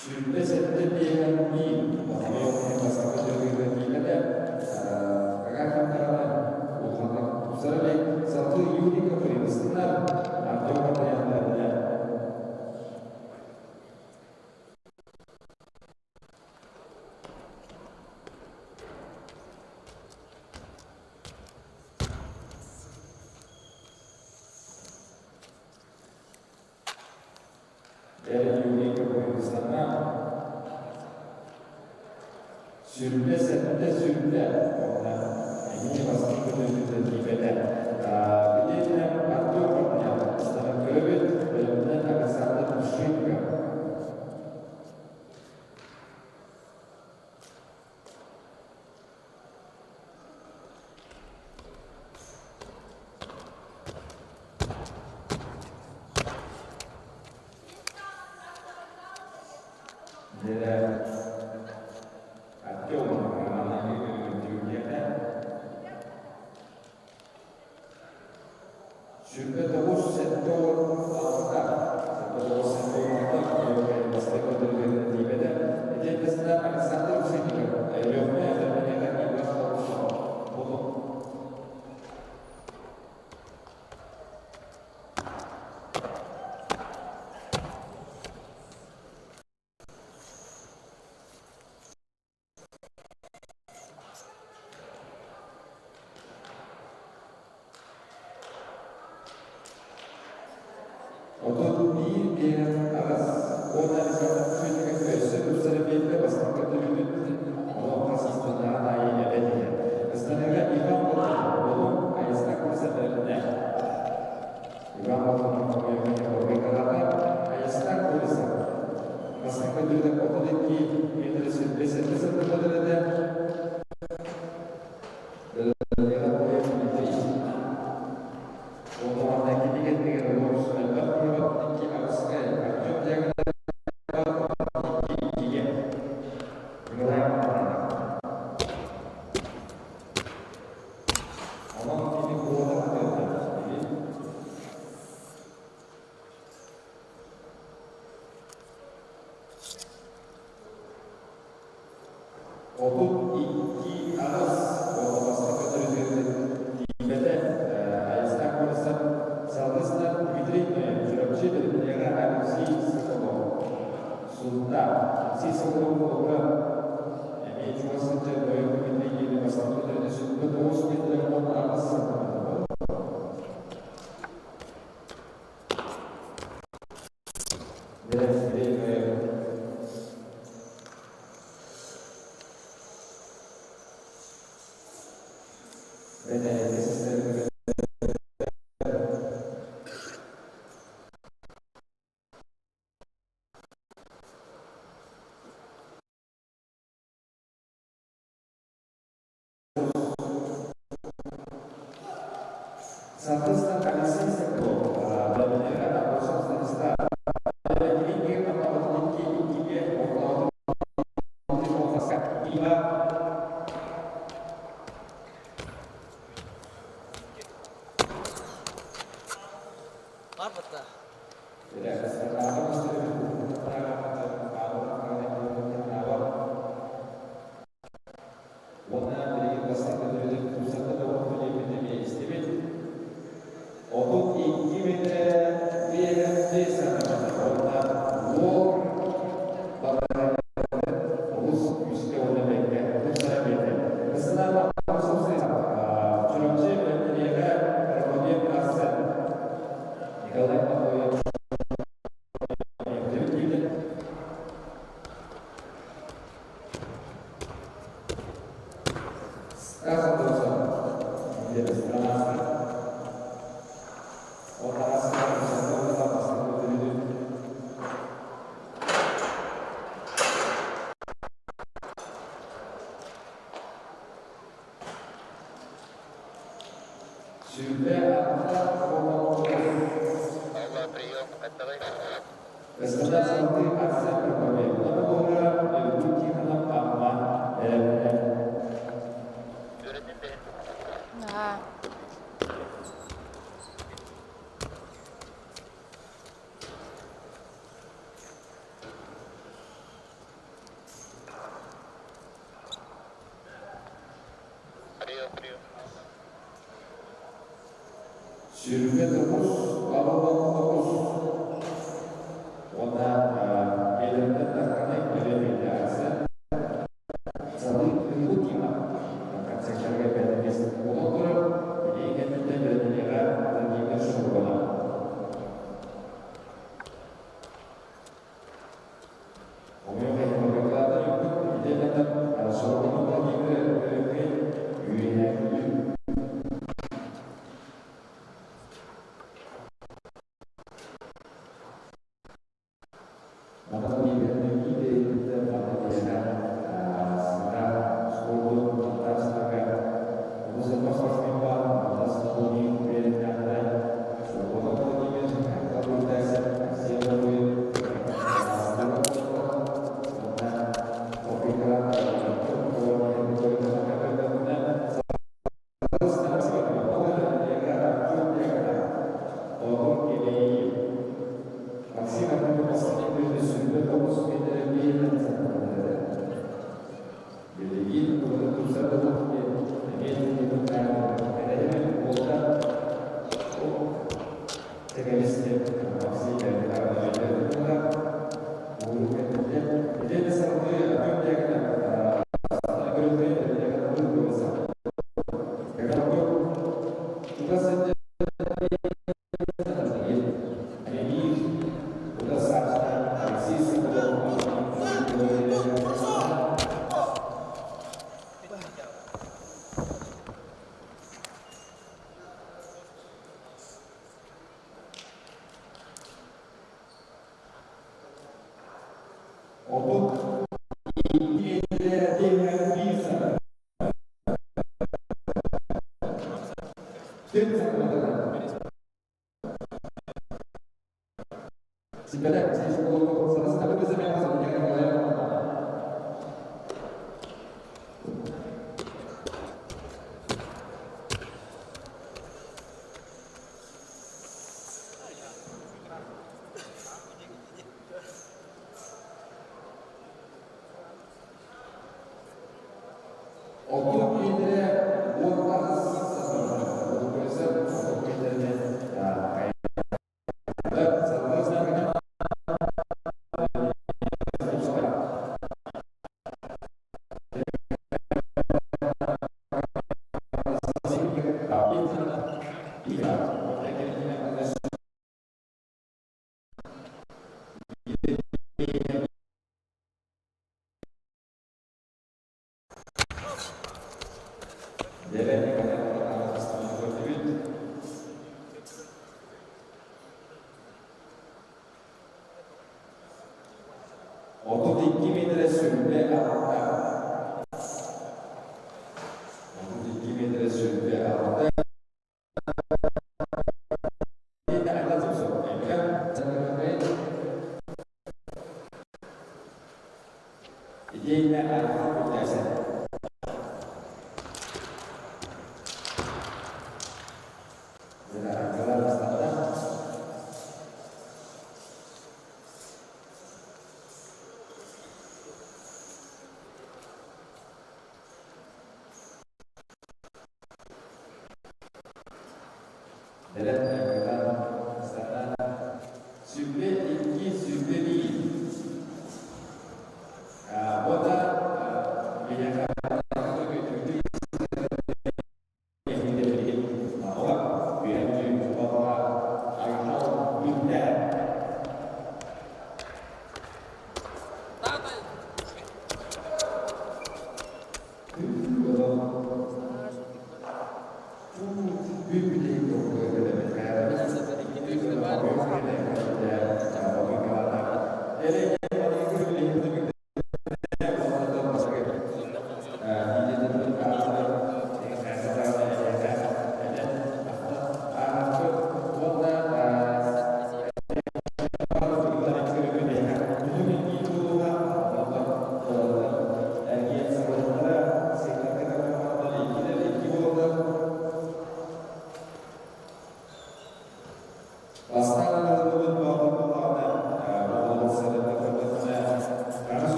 Сүүрбэ сэттэ биэһэ биир бастакы төрүтүнэ Агафья улаханнык тупсара илик салгыы Юрий Каприн Артем Мартыняннар. Юрий Каприн 27 сүүрбэ уонна эмиэ бастакы көтүүтэ тиийбэтэ. Билиэннэ Артур Мартынян ыстанан көрөбүт, бөлөмүнэн Александр Мушинка. Дьэ, Артем Романович 29 76, 79 76 бастакы көтөрүгэр тиийбэтэ. Итиэннэ Александр Ушинников Өлүөхүмэ Бэлэмнээх Иван Соловцов Булун. 31 биэрэн аҕыс уонна Александр Ушинников өссө тупсара биэрдэ бастакы көтөрүгүн онон хас ыстанаҕын аайы эбэн иһэр. Ыстаныыга Иван Болтунов Булун Айыста курса бэлэмнээх. Иван Болтунов хомуйуга Айыста курса бастакы көтөрүгүн 32 метр 87 сантиметр 32 аҕыс уонна бастакы төрүтүгэр тиийбэтэ. Айыстаах Борисов салгысынан Дмитрий Ноев, Чурапчы Бэлэмнэҕэ Алексей Соколов, Сунтаар Алексей Соколов холобура эмиэ чугас сылдьар Ноев Дмитрий диэни бастакы төрүтэ 109 метр 18 сантиметр буолла. Дмитрий Ноев Соответственно, Алексей Соколов, Барбыта. Уонна билигин бастакы төрүтүн тупсарда да диэбит эмиэ истибит. 32 метрэ биэс сантиметр уонна уол балаһыанньатын олус күүскэ уонна бэккэ тупсара биэрдэ. Ысынаан Чурапчы Бэртириэҕэ Прокопьев Арсен Николай Пахоев 26 Господа Салты Арсен Прокопьев, Набора, Ильгу Тихонов, Амма, Аа. 29, 89. Уонна Элэрдэн Дарханай Элэмэйдээҕисэ Салыы Ильгу Тихонов концертарга бэлэмҥэ буолан турар, билигин кэнниттэн бэлэмниэҕэ Владимир Шурбанов. Хомойуох иһин Владимир итиэннэ Шурбанов Владимир Өрөкүй Үөһээ Бүлүү.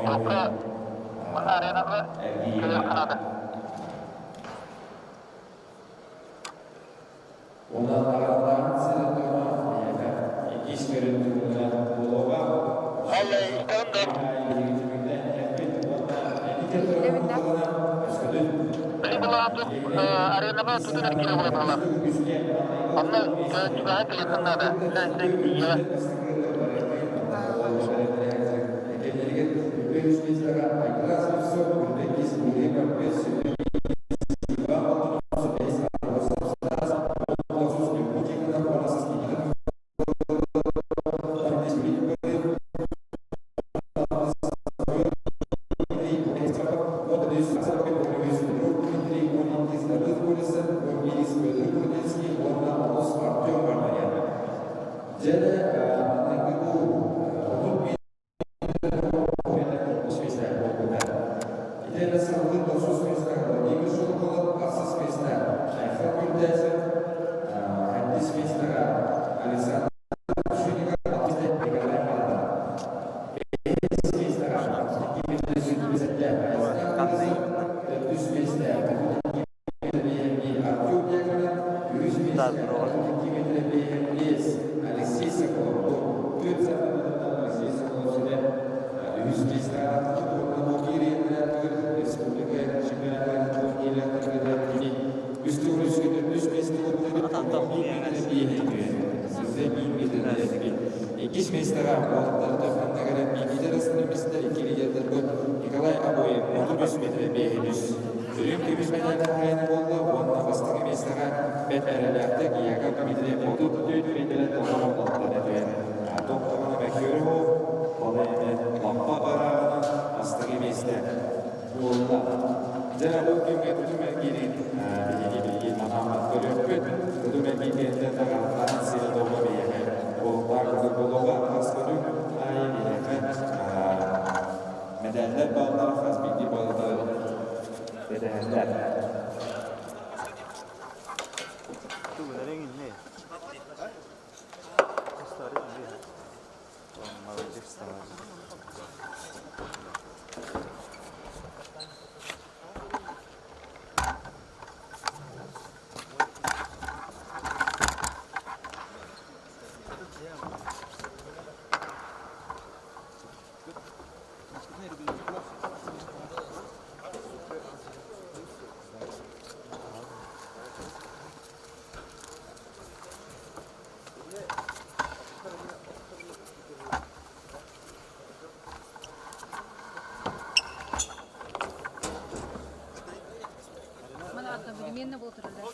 Туохха аренаҕа кэлиэххэ наада. Иһиллэбин да? Били былаан аренаҕа тутун эргиирэ буолан хаалар. Онно чугаһа кэлиэххин наада. Тиийэҕэ. Аа, вообще. Мана одновременно болтырылар.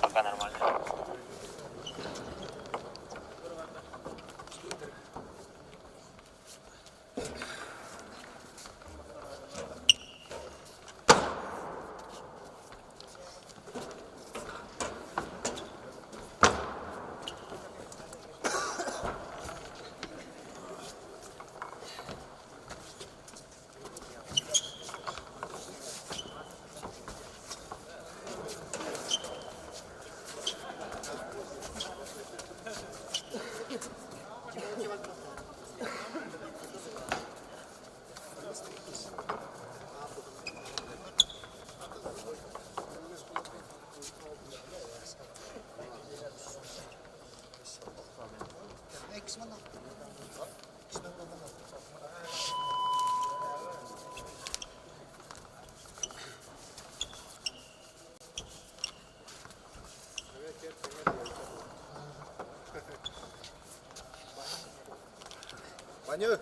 Пока нормально. Ваня!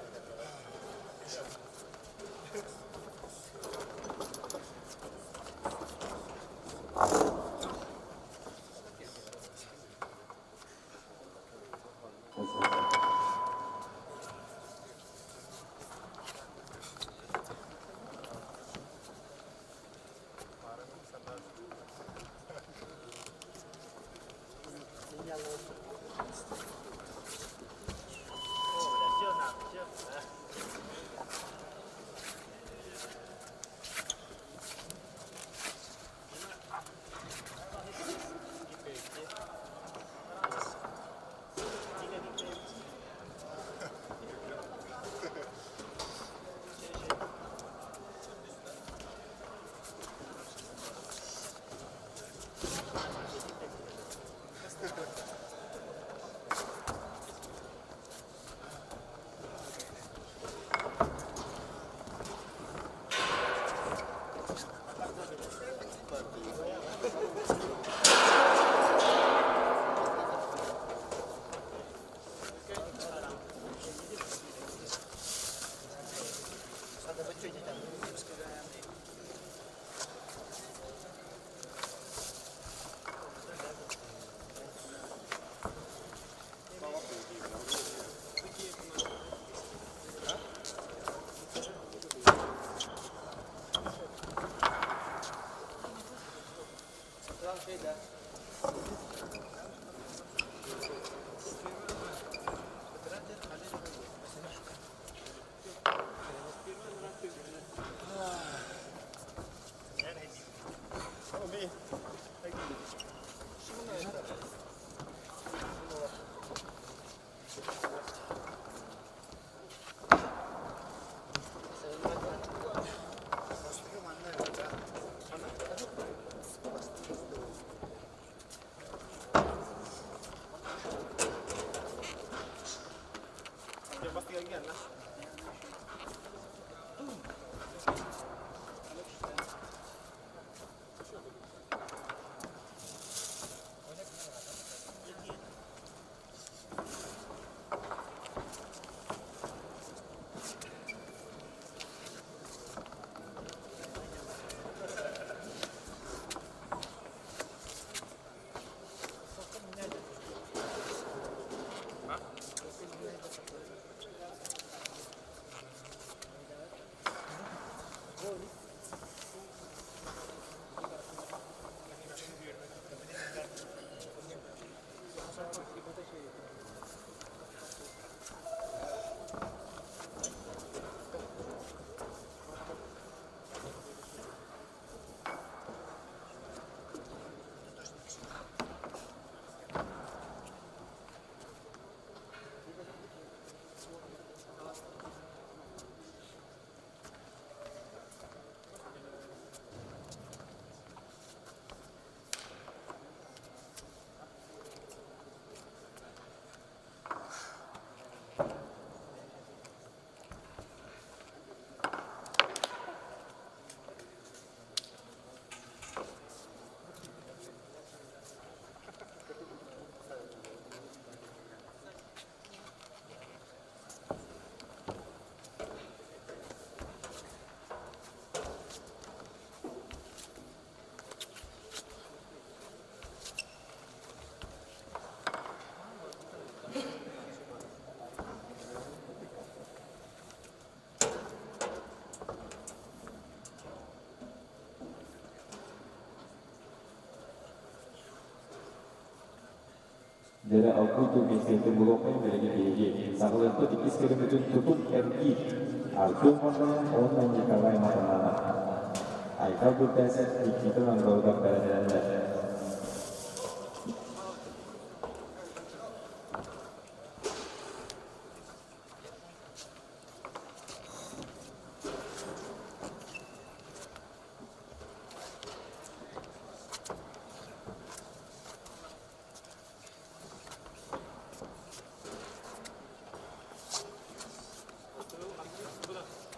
Дьэрэ алгый тыл миэстэтин булуоххайын билиги биһиги саҕалыахпыт иккис көрүҥмүтүн тутум эргиир Артем Мордаян уонна Николай Матананов. Айхал Буртасов Никита Новгородов бэлэмнэнэллэр.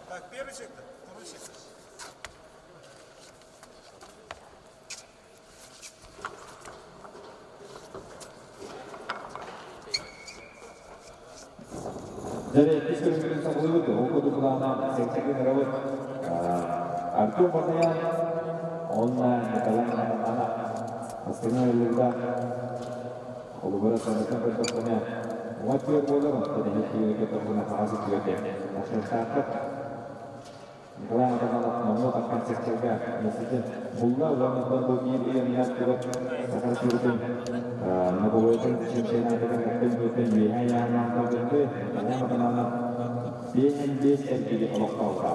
Так, первый сектор, второй сектор. Дьэрэ иккис көрүҥмүтүн саҕалыыбыт. Ол курдук былаана сэксэкин ырабыт. Артем Мордаян уонна Николай Матананов. Бастыҥы ыллыырга холобура санатан көрдөхпүнэ, уҥа өттүгэр буолар, онтон эһи өттүгэр көрдөхпүнэ хаҥас өттүгэр диэн тахсыахтаахпыт. Николай Матананов номнуо таххан секторга миэстэтин булла уонна бу биир ыйаннаах тугат саха сүрүтүн Ноболойтун чемпионатыгар кыттан бүйтэн үөһээ ыйааһынаах көрдөрдө. Николай Матананов 55 эргири олохтообута.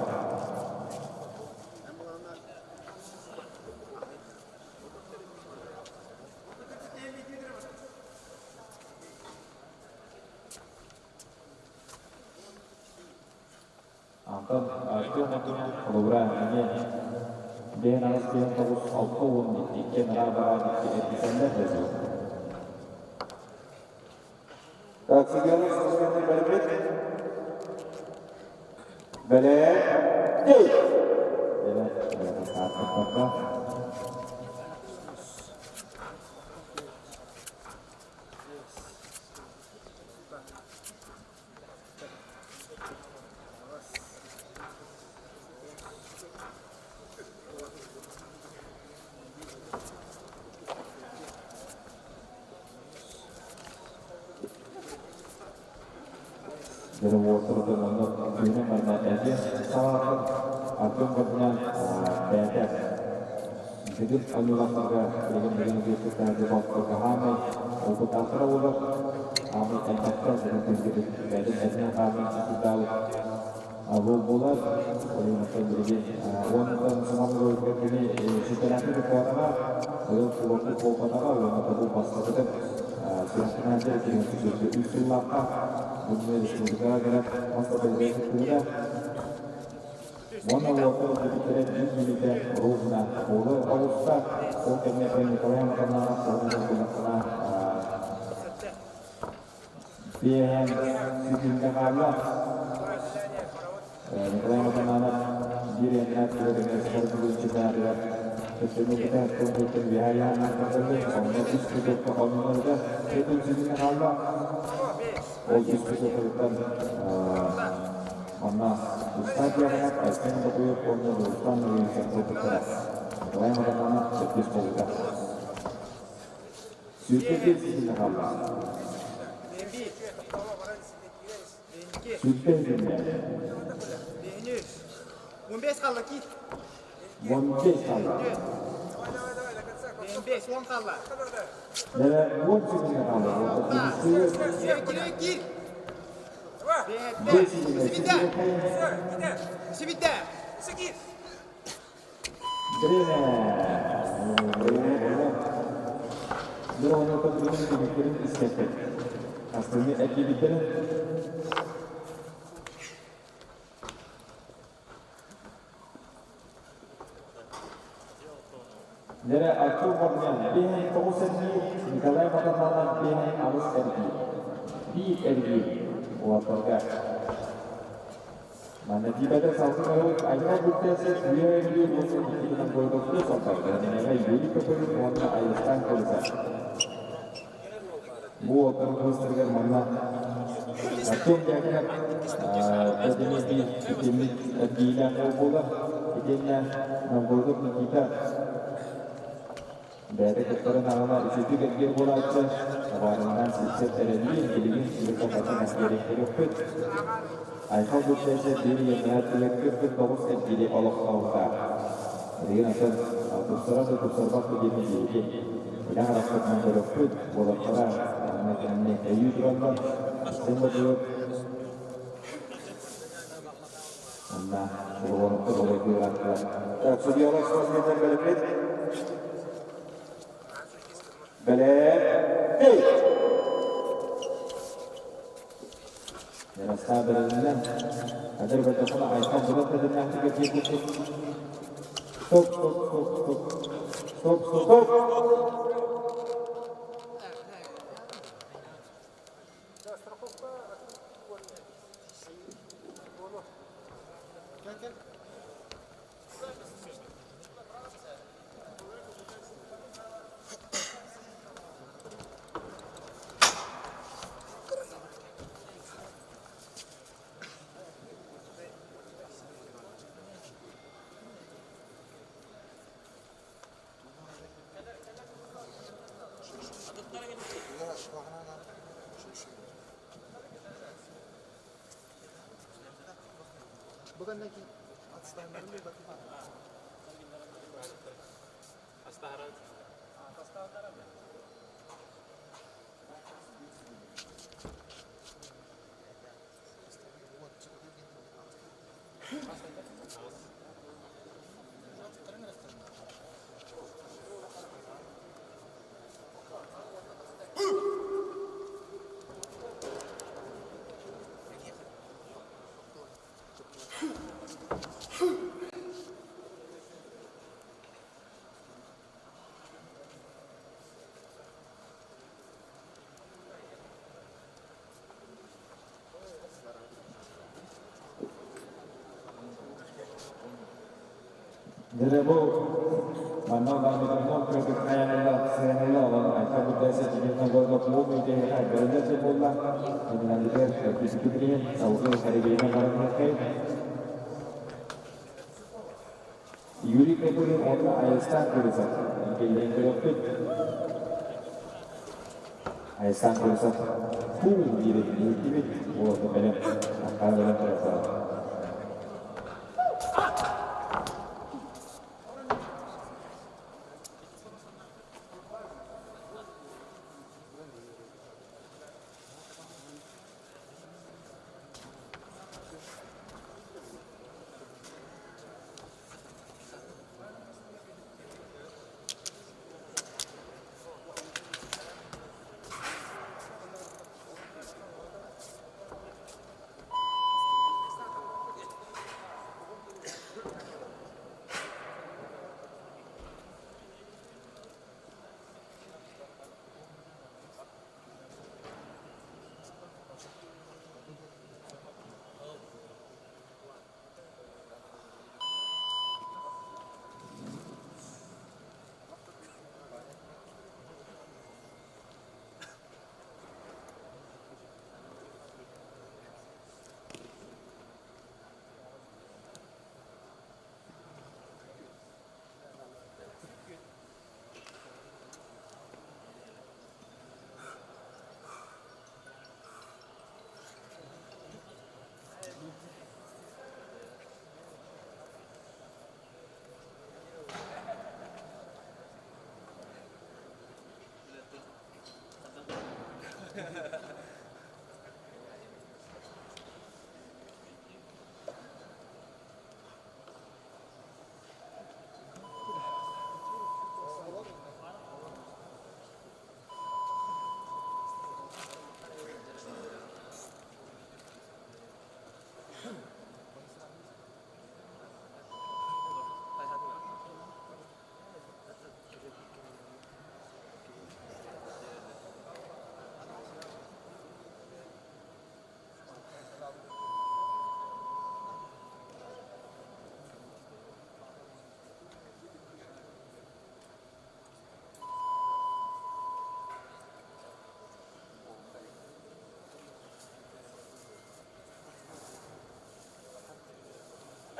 Антон Артем Мартынян холобура эмиэ бэйэн аҕыс биэн тоҕус алта уон икки нара-бара икки эргитэллэр да дуу. Так, судьялар спортсмены бэлэммит. Бэлэм. Дей! Дьэ, сааттаппакка. Дьэ, уолаттар онно күнэ манна эргэ саҕалаахтар Артем Горбунян бэйэтэ Дыгын ойуулаахтарга билигин билигин үтүөттүктээх боппука хаамай опыттаахтара буолар. Хаамай элбэхтэ дыгын күндүбүт бэйэтин эрнэн хаамай сыддаабыт буол буолар. Ойуунаттан билигин уонтан саҥалыы кини чемпионаты кыттыбатаҕа, быйыл кубокпут буолбатаҕа уонна тобул бастакытын сүрэхтэнээччи киһи үс сыллаахха бу республикаҕа кэлэн мас тардыһыыга кыттыбыта. Уонна уолаттар илдьибиттэрэ биир мүнүүтэ ровно буола оҕуста. Ол кэмҥэ Николай Матананов уонна буллаххына биэһэн сүүтүҥҥэ хаалла. Николай Матананов биир эмнээх түгэнигэр спорт чемпионатыгар төттөнү кытта биһайааннаах көрдөрдө. Онно үс путевка оонньууларга төрдүн сүүтүҥҥэ хаалла. Ол үс путевкатыттан манна Устаат Дьяконов, Айсен Ботуев уонна Дьулустан Ноговицын курдуктара. Николай Матананов төрдүс буолбута. Сүүрбэ биир ситиннэ хаалла. Сүүрбэ ситиннэ. 15 қалла, кит. 15 қалла. 15, 10 қалла. Дәрі 10 ситиннэ хаалла. Кир, кир. 5 ситиннэ. Сибитэ. Время. Bir onu da birin dediklerin istekli. Aslında ekibitlerin Дьэрэ Артур Мордунян биэһин тоҕус эргиир, Николай Матананов биэһин аҕыс эргиир. Биир эргиир уолаттарга. Манна тиибэтэ салгын өрүт айылҕа бүттээсэ үйэ эргиир уонна иккитинэн бойдохтуу салдар. Бэлэмнэнэҕэ Юрий Копырин уонна Айылыстаан Колесов. Бу уолаттар быыстарыгар манна Артем Дьяконов Владимир итинник эргиилээх уол буолар. Итиэннэ Новгородов Никита бэйэтэ кыттарын аҕына үчүгдүк эргиэр буолааччы, табаарыһынан сипсэт эрэллиир, билигин силикон хатын эскиэриэхтэрөхпүт. Айхал Буччайса биир иэннээх түгэн 49 эргиири олохтообута. Билигин атын тупсарар да тупсарбат да диэни биһиги. Илэ харахпытынан көрүөхпүт, уолаттара манна кинини өйүү тураллар, истиҥ да Онно Чолбонукка балайдыы ырааттылар. Так, судьялар спортсменнар бэлэммит. Бэлэм. Эй! Яростаа бэлэмнэнэн, Адыр бэрдэххэ Айхан былат тэтимнээхтик эргийбит. Стоп, стоп, стоп, стоп. Стоп, стоп, Стоп! Дьэ бу манна даҕаны кырдьык айанылла, сыаналла олорон Айта Буддайса Дивногорга клуб идеяҕа бэриллэр да буолла, кинилэригэр көрдүспүт иһин салгыы Харибейна баран Юрий Копырин уонна Айастан Кырысов кэллээн көрүөхпүт. Айастан Кырысов фу диирин иһиттибит, уолата бэлэм, аккаа бэлэм турар.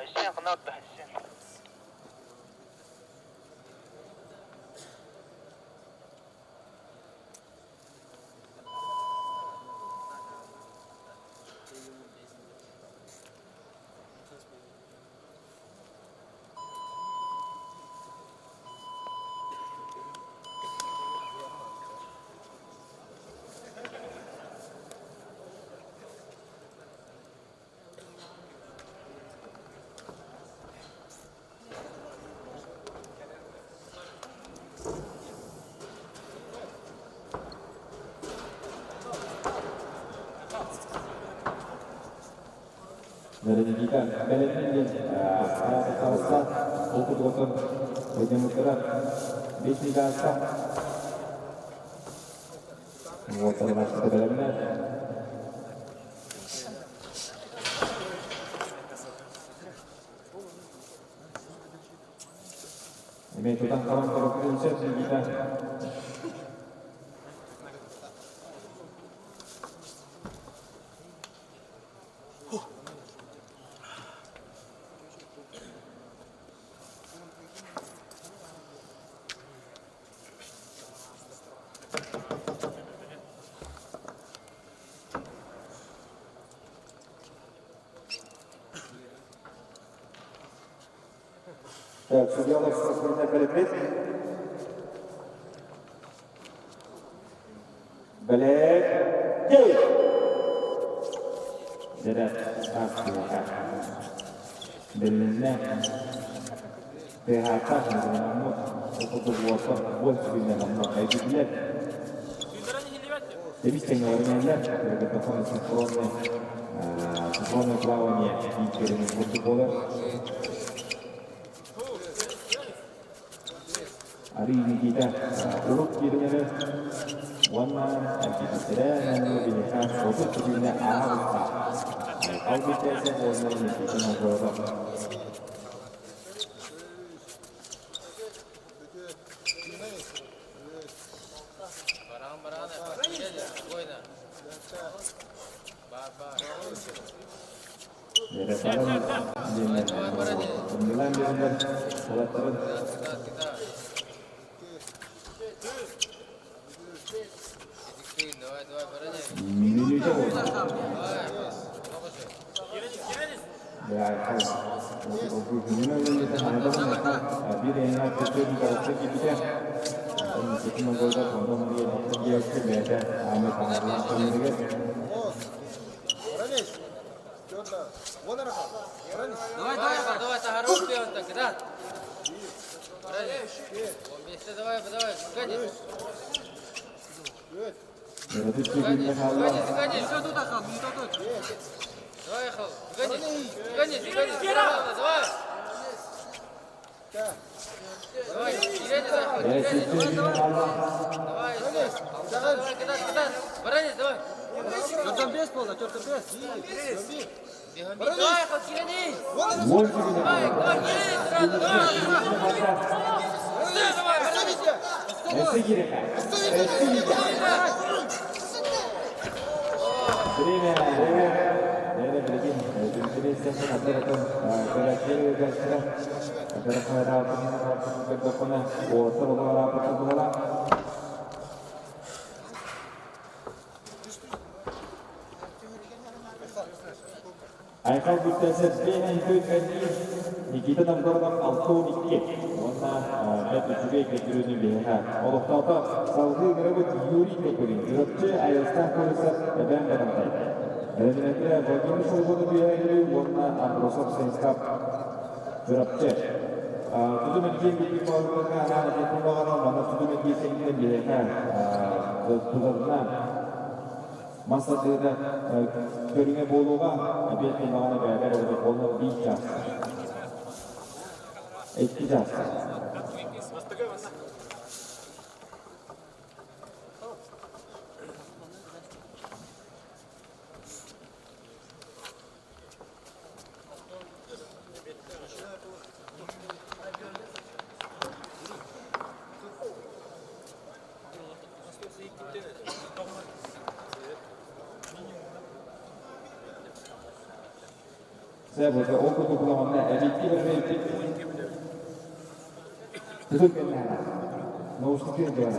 Айсен, ханат Айсен. Бэрэникиитэ бэлэмнин диэн таҕыста. Ол курдук өйдөммүттэрэ 5 мигаста. Уолаттар бэлэмнэр. Эмиэ тутан хабан көрөккүн сөп Никита. Так, судьялар спортсменнар бэлэммит. Бэлэм. Кей! Дэрэ ааспыта. Биллиннэ. Тыаһаата муҥнаммыт окутугуота буол сүгүннэн онно эбиллэр. Тэбис тэҥҥэ баран иһэллэр. Синхронный синхронное плавание биир курдук буолар. Арыы Никита урут кииринэрэ уонна эргититтэрэ нөҥүө биһиэхэ 30 күнүнэ ааҕа Айхал Бүтээсэп уонна Никита Новгородов. Милан диэннэр уолаттарын мүнүүтэ буолла. Биир эйэҥэ көтөн барыта киирбитэ. Никитин Моголга онон диэки бэйэтэ ааны таһаарылаах кэмнэригэр Давай, давай, давай, Тагаров так, да? Вместе давай, давай, гони. Гони, гони, все тут, Ахал, не тут. Давай, Ахал, гони, гони, гони, давай. Давай, гони, Ахал, гони. Давай, давай, кидай, кидай. Баранец, давай. Чертом без полда, чертом без. Давай, Ахал, гони. Давай, давай, гони сразу, давай. Давай, баранец. Время. Время билигин түмсүлээсен атыратын көрәччи гастра көрдөххүнэ уоттар олоҕор буолара. Айхал бүттәсэ бэһэн көйкәнни Никита Новгородов 6-12 уонна бэт үчүгэй көтүрүүнү биһиэхэ олохтоото. Салгыы көрөбүт Юрий Копырин, Чурапчы Айылстан Колесов эбээн Батантай. Бэлэмнэнэ Владимир Солгону биһиэхэ уонна Андросов Станислав Чурапчы. Тутум эргиэн биһиги баҕаларга анаан этиэхпин баҕарам, манна тутум эргиэн кэнниттэн биһиэхэ тутатына мас тардыыта көрүҥэ буолуоҕа, эбиэт кэллэҕинэ бэйэлэр эбэтэр буолла биир чаас. Икки чаас. Себебі ол курдук эбикки бербейбит. Тутук кэннэ. Наушники диэн.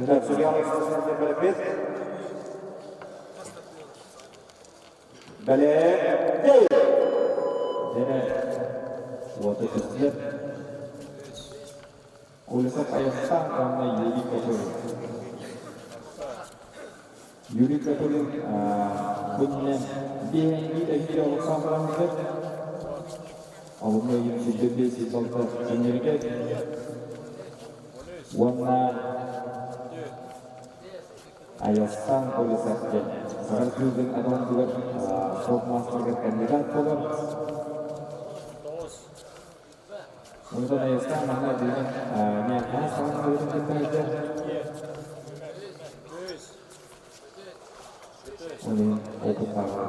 Так, судьялар спортсменнар бэлэммит. Бэлэм. Кей! Дэрэ уота түстүлэр. Колесов Айастан уонна Юрий Копырин. Юрий Копырин күнүнэн биэһэҥҥи эфире олохсоон бараммытыр. Олунна ыйын сиргэ биэс балта сеннеригэр уонна Айастан Колесов диэн Саҕар кыылдын атаҕын спорт маастарыгар кандидат буолар. Онтон Айастаан манна билигин эмиэ хас саҕана кытта сылдьар. Ол иһин опыттааҕа.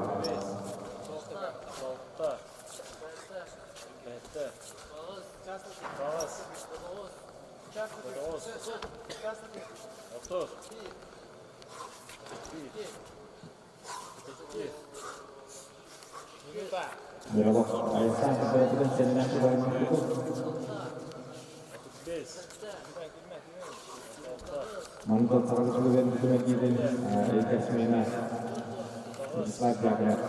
Миролов Айсан кытарытын сэннээх тулаймын Мантан саҕалык үлэлэрин киирэн эйгэ смена Вячеслав Дьяконов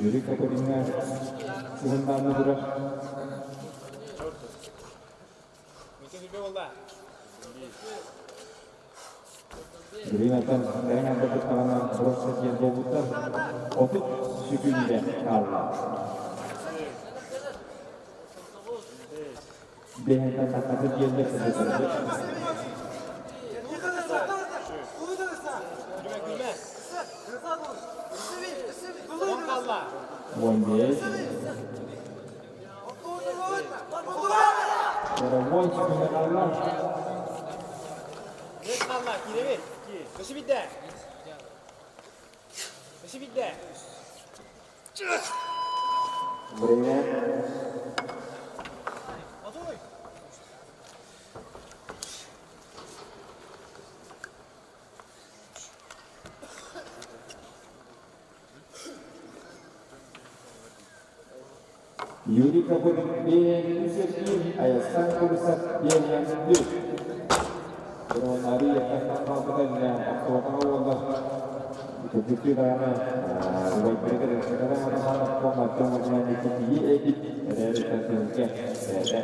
Юрий Копыринҥа сыһыннаанна турар. Билигин бэйэҥ ардырбыттаҕына бороссо диэн буолбуттар 30 сүкүүндэ хаалла. Бэйэтэ такката диэннэр сытытарбыт. 15. Боровой сүкүүндэ хаалла. Время. Юрий Копырин бэйэни Айастан Курсак биэриэн үс. Ромари хаалбыта охтуотаҕа уоллар кырдьыктыы даҕаны убайдарыгар эбит эрээри төннөргө бэйэтэ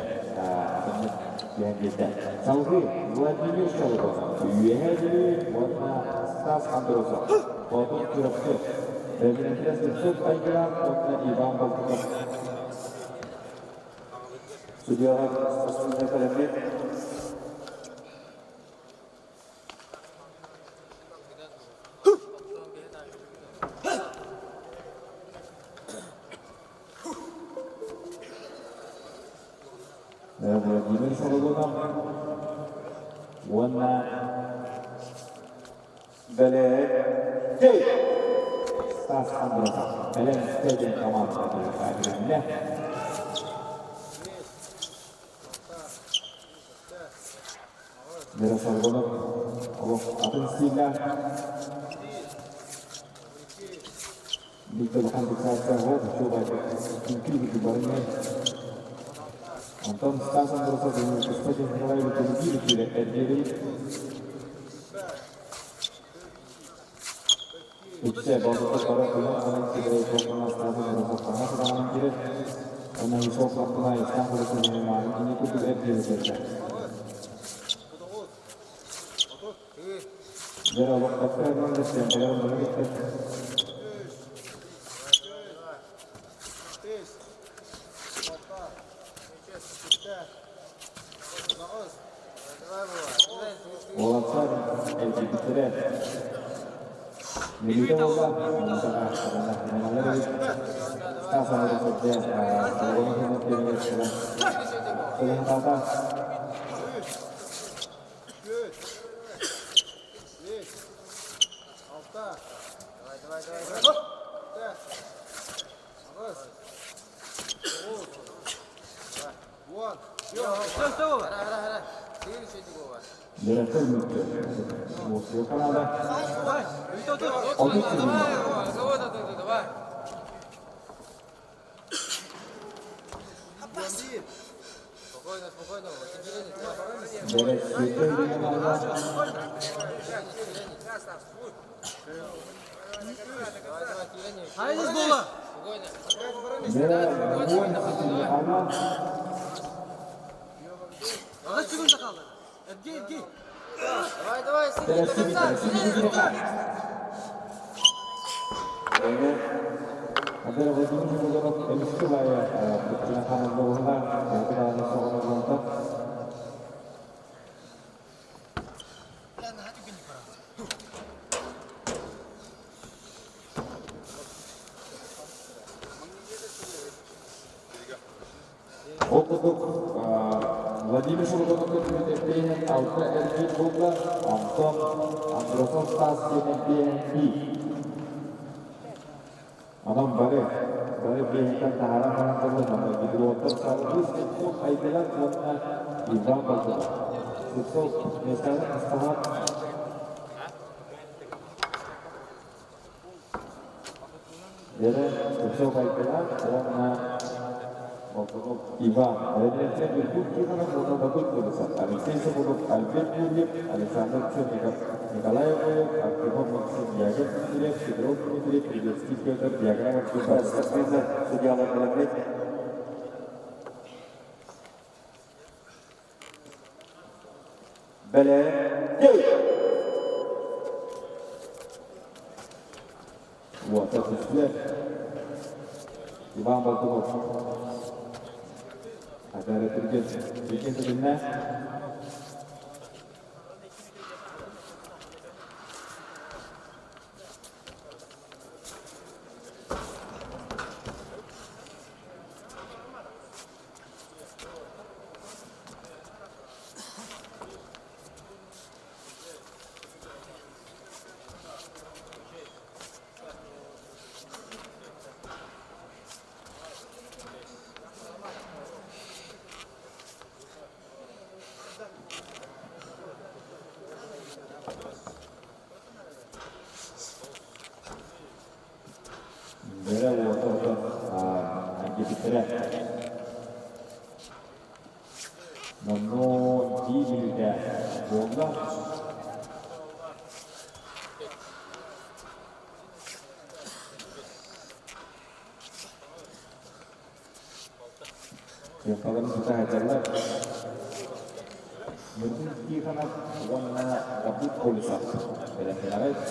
атыннык түһэн биэрдэ. Салгыы Владимир Шолохов, Үөһээ Бүлүү уонна Стас Андросов, Боотур Чурапчы, Бэлэмнэнтэ Слепцов Айгылаан уонна Иван Болтуков. Судьялар Сосунна Кэлэммит Владимир Соловьев уонна Бэлэм Стас Андросов Бэлэм диэн команда билиннэ. Вера Соргонов олох атын стиллээх Биир улахан фиксация үчүгэй барыҥҥа. Онтон Стас Андросов туспа техникалай биир үчүгэй эргиэри Үксэ болдьохто бары күнү аҕалан сибирэй туохтан Стас Андросов саҥа саҕаланан киирэр. Уонна Исов Лаппына Истан Борисовны мааны кини курдук эргиэри көрдө. Дьэ, олохтоохтор эмиэ сиэнтэлэр бары бүттэр. Уолаттар эргийбиттэрэ. Мүнүүтэ буолла, муусаҕа саҕана эбит. Стас Андросов дьэ оҕону хызмат кэлэн Директор мүттү. Муусука Канада. 30 секунд. Ол курдук Владимир Шургунов көрдөрбүт алта эргиир буолла, онтон Андросов Стас диэн эргиэһин биир. Онон бары, бары биэһиттэн таһааран баран турла, манна Гидрооттар салгыы Слепцов Айдылан уонна Иван Болтунов. Слепцов миэстэҕин астаһан Дьэрэ Слепцов Айдылан уонна Болтунов Иван. Эрэннэртэн Иркут Тихонов уонна Дабыт Борисов, Алексей Соколов, Альберт Юрьев, Александр Черников, Николай Обоев, Артемов Максим, Яков Дмитриев, Петров Дмитрий, Прилецкий Петр, Диаграмов Петр. Спортсменнар судьялар бэлэмнэт. Бэлэм. Уота түстүлэр. Иван Болтунов. Адара түргэн, түргэн тэтимнээх. Бэрэ уота отон ангипиттэрэ. Номнуо дии мүнүүтэ буолла. Кыахталарын тута сылдьаллар. Ньургун Тихонов уонна Давыд Колесов бэлэмнэнэҕит.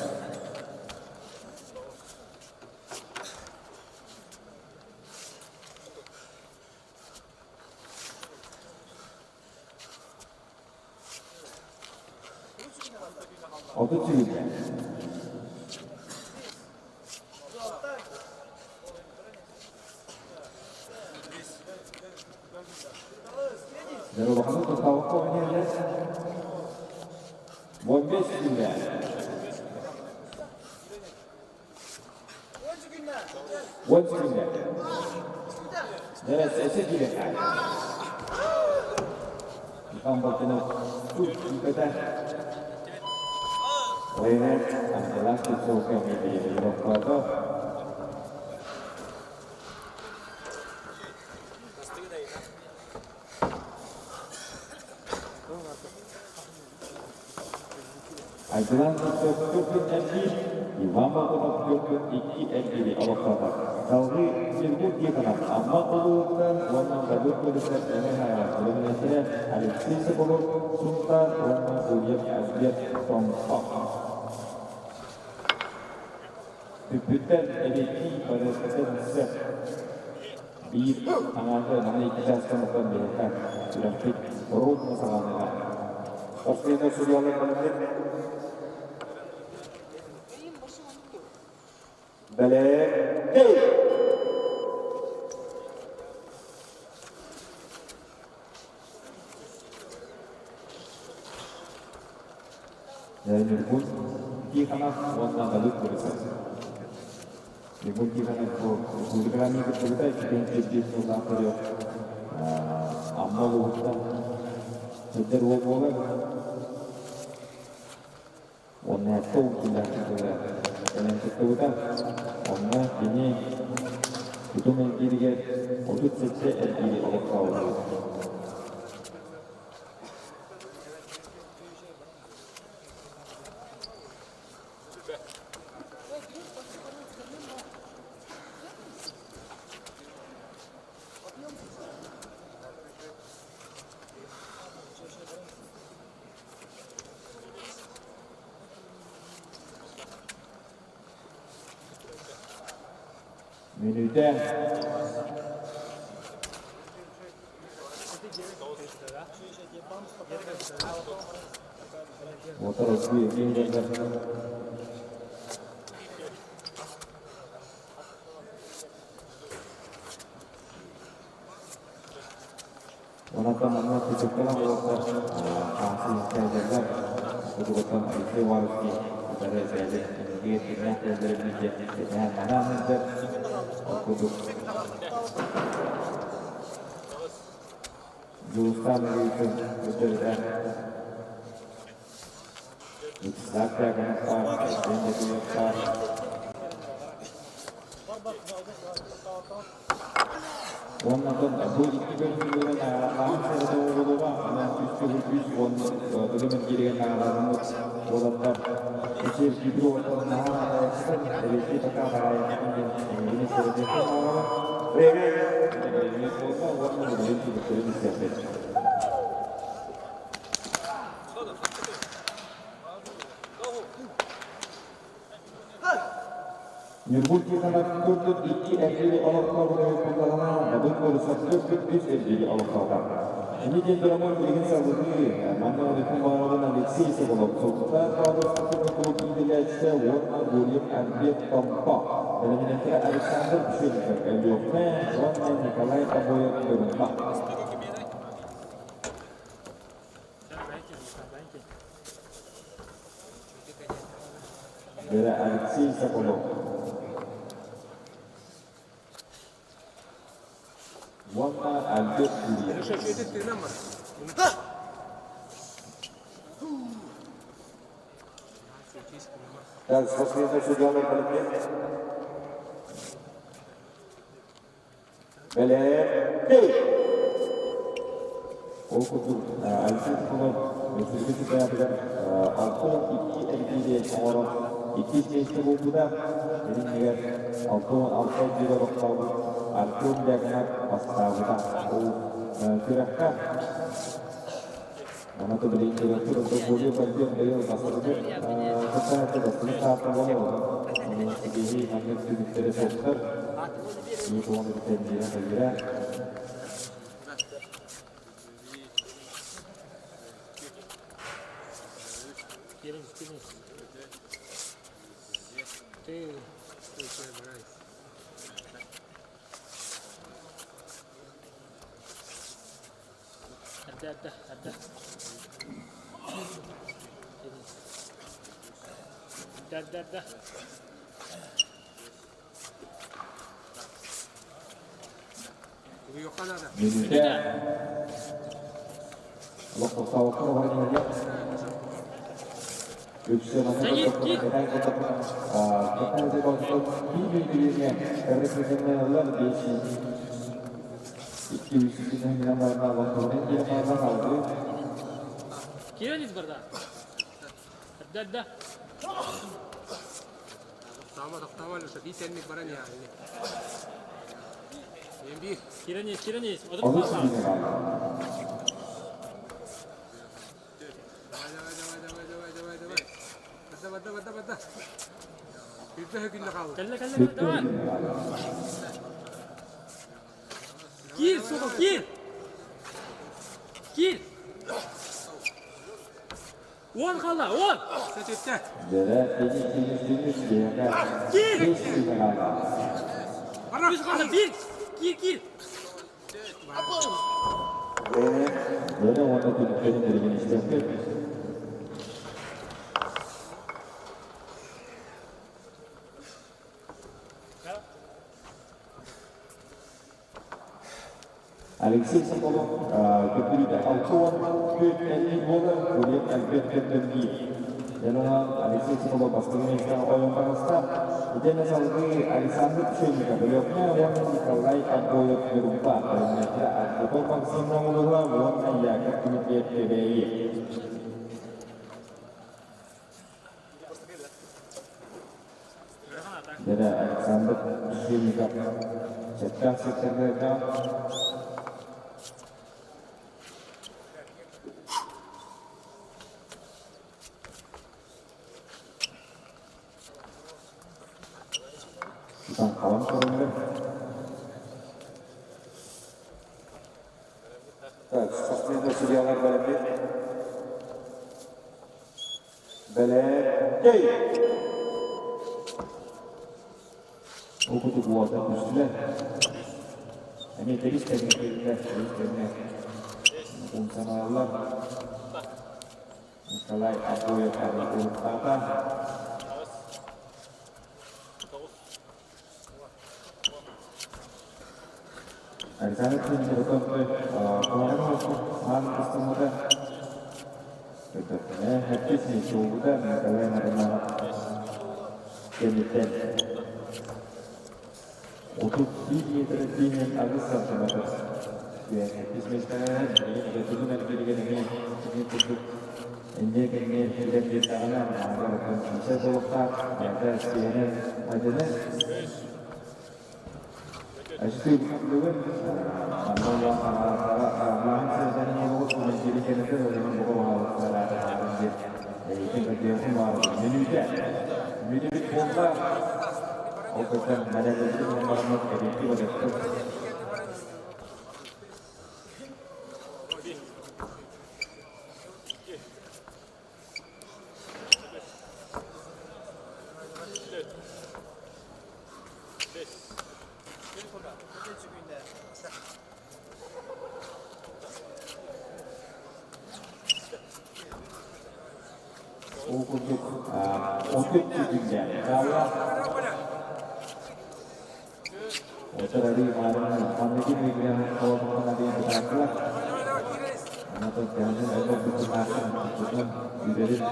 30 сүүрдэ. Дьэ улаханнык тохтообокко оонньууллар. 15 сүүрдэ. 10 сүүрдэ. Дьэ эсэ киирэн Иван Болтунов тут күүпэтэ. Ойунан Ангела Слепцовка эмиэ бириэмэ Айгылаан Слепцов түөрт эргиир, Иван Болтунов 42 эргиири олохтоото. Салгыы Сергей Тихонов Амма улууһуттан уонна Давыд Колесов Эмэ Хаҥалас бэлэмнээччилэрэ Алексей Соколов Сунтаар уонна Гурьев Альберт Томпо. Бүппүттэр эбиэттии барыахтарын сөп. Биир аҥаарга манна икки чаастан ордон биһиэхэ күрэхпит ровно саҕаланыаҕа. Спортсменнар судьялар бэлэмнэт. Бэлэм. Ньургун Тихонов уонна Давыд Борисов. Ньургун Тихонов бу республикаҕа кыттыбыта 2005 сыллаах көрүөх Амма улууһуттан сылдьар уол буолар. Уонна ол күннээхтик кэлэн кыттыбыта. Онно кини тутум эргииригэр 37 эргиири олохтообута. Мүнүүтэ Уотар отгуй эргиэн Онон манна путевкалаах уолаттар хаамсыйыахтаах Хотугуттан Алексей Ивановский кытары бэйэлэрин инники кимнээх кэлэллэрин билгэ кэтэһэн манаан сылдьар. Ол курдук Дьулустаан Ильичтэн көрдөрүтэ Вячеслав Дьяконовтаах, Айсен Дьякуевтаах Уонна бу икки көрүҥнэрин наҕараадалааһын сэрэтэ оҕолоруга анаан үс төгүл үс уонна төгүл мэлгииригэр наҕараадаламмыт уолаттар Эсиэр күүтүк уолаттарын наһаа наадайаччылар эбиэттии пока хараайыахпын диэн эһигини сэрэтиэхпин баҕарабын. Время буолла уонна билигин түмүктэрин истиэхпит. Ньургун Тихонов курдук икки эргиири олохтообут эбит буоллаҕына, Дабын Борисов курдук үс эргиири олохтоото. Ини диэн тураммын билигин салгыы манна Уникум баҕарабын Алексей Соколов, Султан Павлов спортивнай клуб иитиллээччитэ уонна Гурьев Альберт Томпо, бэлэмнээччи Александр Пшенников Өлүөхүмэ уонна Николай Обоев Ньурба. Вера Алексей Соколов. Уонна Альберт Юрьев. Так, спортсмены судьялар бэлэмнэр. Бэлэм! Ол курдук, Алексей Соколов Өрөспүүбүлүкэ чемпионатыгар 62 эргиири оҥорон иккис миэстэ буолбута. Иннигэр 66 эргиири олохтообут Артем Дьяконов бастаабыта. Ол күрэххэ Аны билигин күрэхпит онтон буолуо Альберт быйыл бастакы кыттааччы бастакы саатта буолар. Ону ситиһии маннык түмүктэрэ суохтар. Киһи тугун эбитэ биирэ Мүнүүтэ олох тохтообокко олорон иһэллэр. Үксэ манна көрдөххө кэтээн көрдөххө биир бириэмэ репрезентаннар икки үс күнүнэн баран диэн баран алгыы Кирилл барда. Да, да. Тохтоомо, тохтоомо, Алеша, биир тэнник баран иһэҕин. Биир. Кирен есть, Кирен есть. Олус сүүнэ Давай, давай, давай, давай, давай, давай, давай. Барда, барда, барда, барда. Күүппэ күннэ хаалла. Кэллэ, кэллэ, кэллэ, давай. Кир, сука, кир! Кир! Он хаалла, он! Сөтүттэ. Дэрэ тенис тенис тенис диэхэ Кир! бес сүүнэ хаалла. Үс хаалла, бир! Кир, кир! Дэрэ уонна түмүктэрин билигин истиэхпит. Алексей Соколов көрдөрүүтэ 64 эллик буолар, Курьер Альберт көрдөрүү. Дьонунан Алексей Соколов бастакы миэстэҕэ ойон таҕыста. Итиэннэ салгыы Александр Пшенников Өлүөхүмэ уонна Николай Обоев Ньурба бэлэмнээччи Антон Максимов оҥорула уонна Яков Дмитриев Кэбээйи. Дэрэ Александр Пшенников сөптөөх сектордарга тутан хабан көрөллөр. Так, спортсмендар судьялар бэлэмнир. Бэлэм. Ол курдук уолаттар түстүлэр. Эмиэ тэбис тэҥҥэ киирдилэр, тэбис тэҥҥэ. Профессионаллар Николай Абоев Арыгылтата. Александр Кузьмин Аан кыстыммыта. Хэттис суолбута Николай Мариманов кэнниттэн 31 метр тииһин 8 сантиметр. Сэттис миэстэҕэ билигин тутун эргилигин эмиэ кини курдук инньэ кэннэ кэлэн биэрдэҕинэ ааҕар киисэ буолуохтаах бэйэтэ сиэнэ майданы Бүгүн Ол курдук 30 күнгэ хаалла. Отар манныгы мигрен холотуттан диэн бытаардылар. Онон кэһэнин элбэх бытаахын тутун үдэрин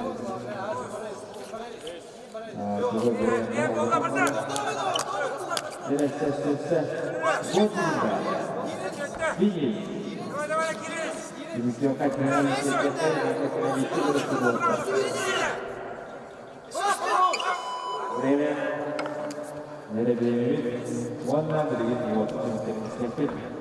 Время. Нere bilememiz. Уонна билигин уот түмүктэрин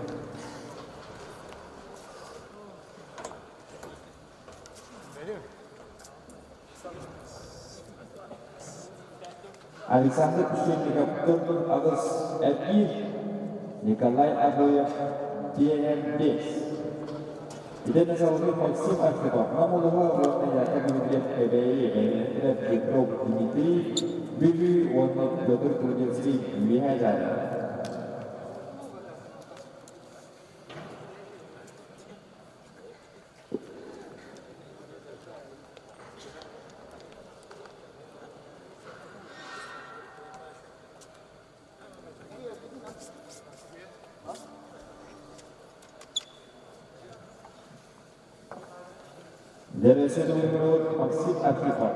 Александр Кушенников төрт 8 эргиир, Николай Абоев ТН 5. Итиэннэ салгыы Максим Архипов, Нам улууһа уонна Яков Дмитриев Кэбээйи, Бэйэлэрэ Петров Дмитрий, Бүлүү уонна Петр Прудецкий Үөһээ Дьааҥы. Дәресе номер Максим Архипов.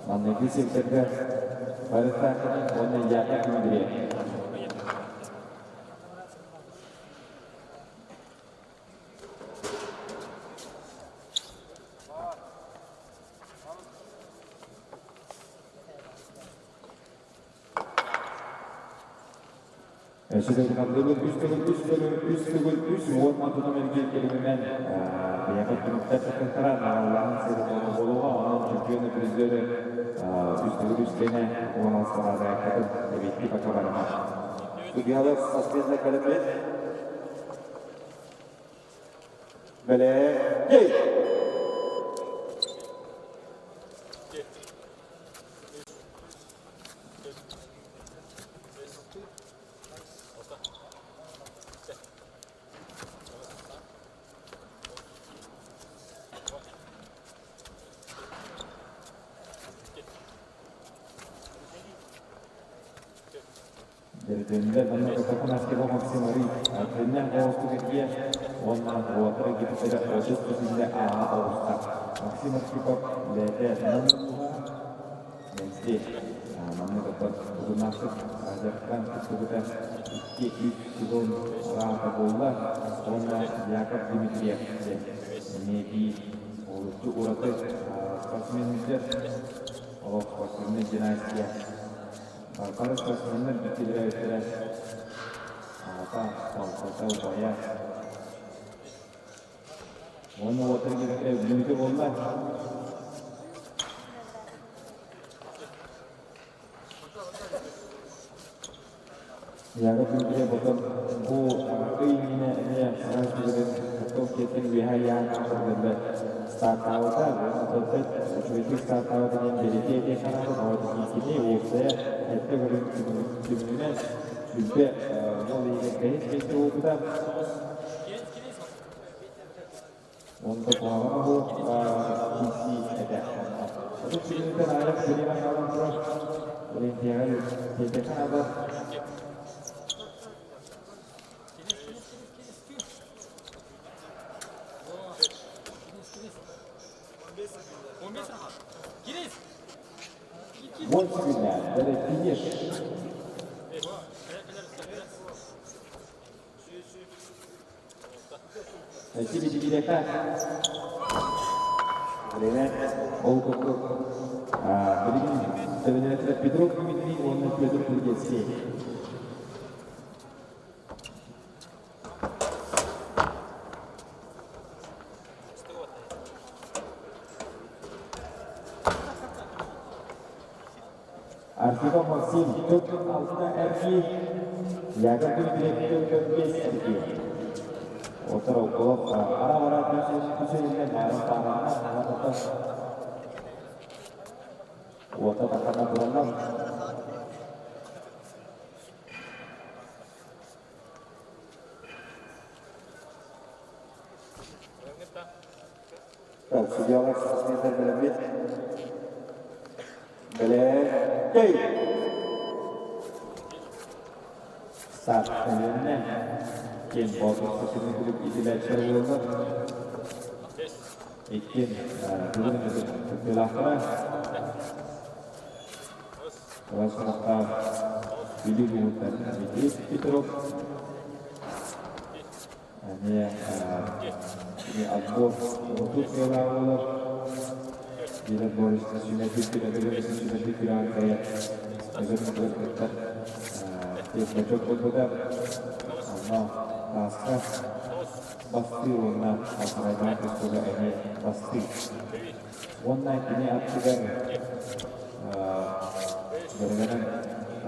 Манныгы секторга Барытаахын уонна Яков Дмитриев. Сүрүн үс төгүл үс төгүл үс төгүл үс уон антынан эргиир кэлиминэн бэйэҕэ түмүктэр тахсара нааллаан сирин болуға онон чемпионы призеры үс төгүл үс кене он алыстарға эбитти пока барама. Судьялар соспезна кэлэммит. Бэлэм. Кей! Дерденде манна катакун Архипов Максим Ари Атыннан оосту кекие оннан уотара гипсere 30 түсінде аа оуста. Максим Архипов лете намуха Менсти манна катак угунасык ажаркан куттугута 2-3 сезон раата болла. Онна Яков Дмитриев неби олутту ураты спортсмендер олох спортсменный династия. Бары спортсменнер бүттелер өттірі ата, талқата, убая. Оны отыр кетті, мүмкін болма. Яков Дмитриев потом бу ыймине не сразу потом кетен вихая стартаута, үчүгэй стартаута диэн белите теханаты нават кини уопсайа этте көрүн түмүнэн сүлбе ол иге кэһис бэйте уопута. Онто куһаҕана суох киирсии этэ. 30 сүгүнүттэн аҕыйах бириэмэ хаалан турар. Олимпияҕа тиэтэххэ наада. Уон сүгүннээх бэрэ финиш. Сибидигирэхэ Время ол курдук билигин тэбэнэрэ Петров Дмитрий уонна Петр Кургецкий. Архипов Максим 46 эргии, Яков Дмитриев 45 эргии. Отор олох ара-ара түсүнүнэн ара паарана уота тахана тураллар. Так, судьялар спортсмендар бэлэммит. Бэлэм. Старт элемне киэн боотур сосунун итилээччилэр буолаллар. Иккиэн бүгүн кыттыылаахтара. Олохтоох Бүлүү улууһуттан Дмитрий Петров эмиэ кини отбор отут сыалаах буолар. Биир отбористан сүүмэрдик сүүмэрдик күрэҕин кыайан эдэр кыттар бочок буолбута. Онно тааска бастыы уонна Алтарайдаах тустууга эмиэ бастыы. Уонна кини аттыгар дьарыгынан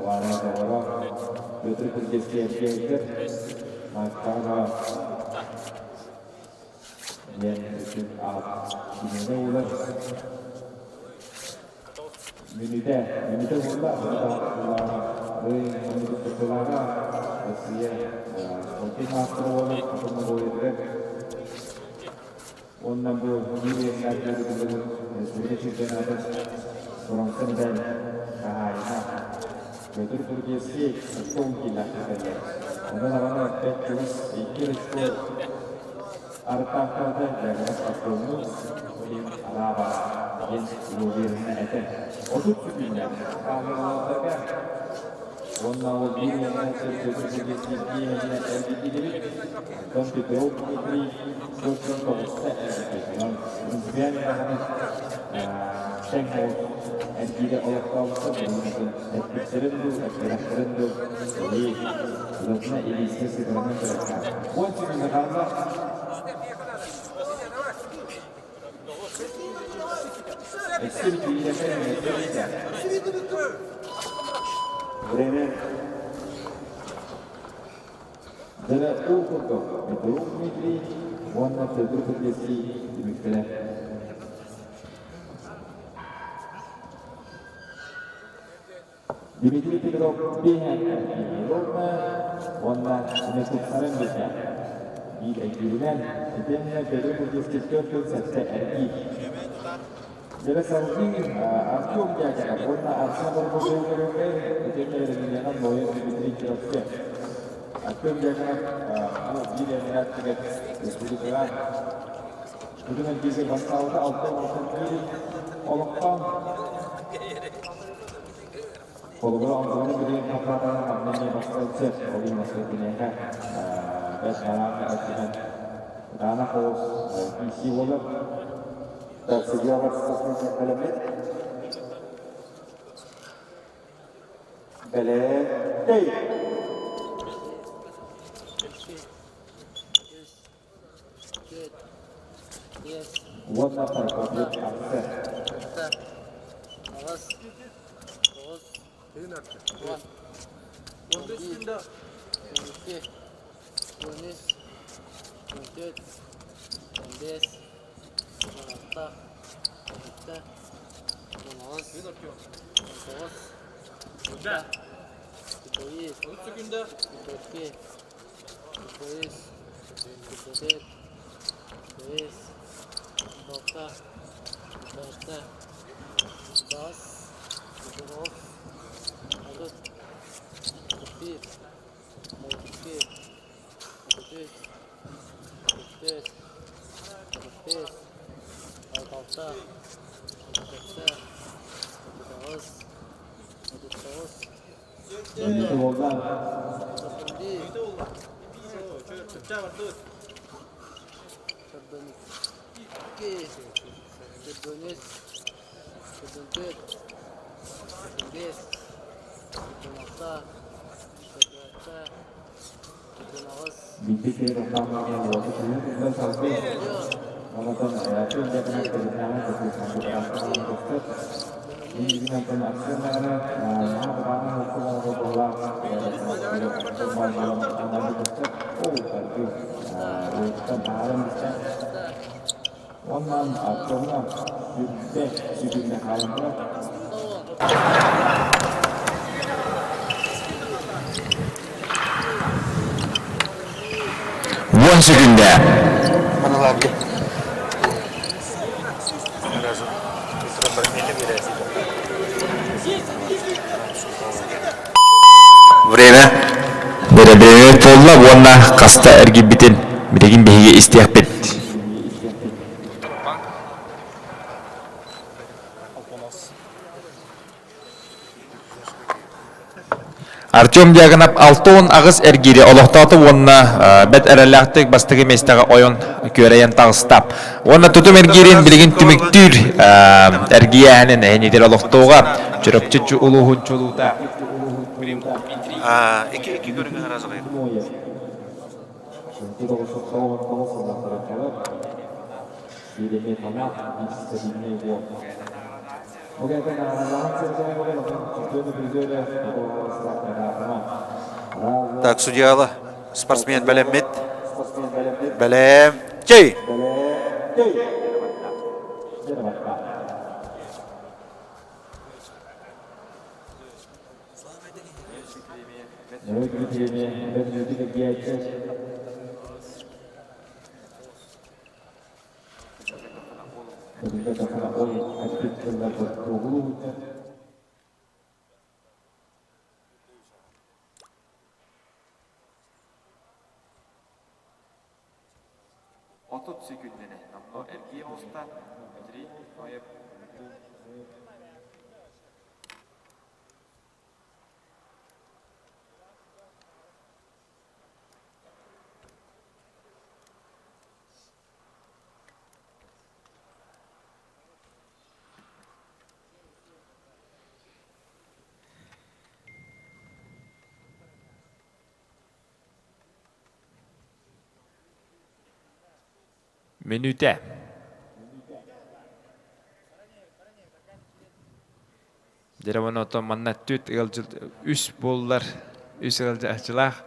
Ваня доҕоро Петр Киргизскэй эргийэр Мааттаҕа диэн үрдүк аат кинини уурар. Мүнүүтэ, мүнүүтэ буолла, кыттыылааҕа Россия спортивнай маастара буолар, хотун Монголиятыгар Уонна бу биир иэстээх дойдубут республика чемпионатын боруонса мэтээл хаһаайына Петр Тургенский очко киилээх кыталлар. Онон аҕаны эппэт чугас икки очко арыттаахтарда Дьагырас Артемну араабаҕа диэн уверенно этэр. 30 күннээх хаалларга Уонна ол биир иһэннээччи Петр Тургенский биир иһэннэ эргийдибит. Оттон Петров Дмитрий 49 эргийбит. Онон принципиально даҕаны тэҥ ол эргиирэ олохтообуттар бүгүн эппиттэрин дуу, эппэтэхтэрин дуу илии тутатына илиискэ сытарынан көрүөххэ. 10 секунда хаалла. Өссө киирэтэ Время. Дьэ, ол курдук Петров Дмитрий уонна Петр Кузнецкий түмүктэрэ. Дмитрий Петров биэһэн Ровно уонна Мекутсарын бүтэ. Биир эргииринэн итиэннэ Петр Кузнецкий 47 эргиир. Дьэ салгыы Артем Дьяконов уонна Арсен Барбосов көрүҥҥэ итиэннэ Регионан Боев Дмитрий Кировских. Артем Дьяконов бу биир эргиирээттигэр республикаҕа бүтүн эргииргэ бастаабыта 61 олохтоон Холобура, онтуларын билигин хаппаатаҕына манна эмиэ бастыан сөп. Ол иһин киниэхэ бэрт барааҥҥа өттүнэн кытаанах оҕус киирсии буолар. Так, судьялар спортсмен бэлэммит. Бэлэм. Уонна Прокопьев Арсен. Уон секүндэ. Время. Бэрэбиэрэ буолла уонна хаста эргийбитин билигин биһиги истиэхпит. Артем Дьяконов 68 эргиири олохтоото уонна бэрт эрэллээхтик бастакы миэстэҕэ ойон күөрэйэн таҕыста. Уонна тутум эргиирин билигин түмүктүүр эргийээһинин эһинитэр олохтооҕо Чурапчы улууһун чулуута. Икки көрүҥү Так, судьяла, спортсмен бэлэммит. Бэлэм. Чэй! 30 секүндэнэ номнуо эргийэ оҕуста Дмитрий Ноев. Мүнүүтэ. Дьэ оттон манна түт ыалдьыт үс буоллар, үс ыалдьааччылаах.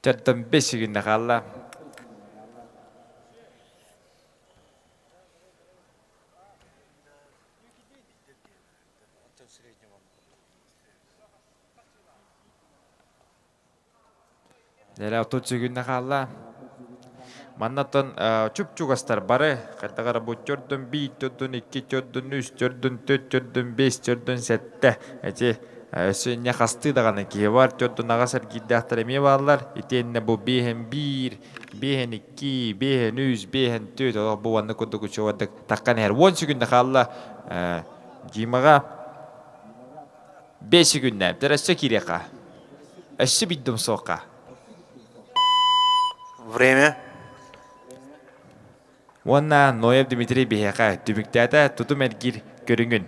Төрдөн бес күннэ хаалла. Эрэ 30 күннэ хаалла. Маннаттан чуп-чугастар бары хайдах эрэ бу төрдүн биир төрдүн икки төрдүн үс төрдүн төрт төрдүн бес төрдүн сэттэ эти өссө инньэ хастыы даҕаны киһи бар төрдүн аҕас эргиирдээхтэр эмиэ бааллар итиэннэ бу биэһэн биир биэһэн икки биэһэн үс биэһэн түөрт олох бу уонна курдук учуобардык таххан иһэр уон секүндэ хаалла Димаҕа Бэс күннэ, өссө киириэххэ. Өссө биддум суохха. Время. Уонна Ноев Дмитрий биһиэхэ түмүктээтэ тутум эргиир көрүҥүн.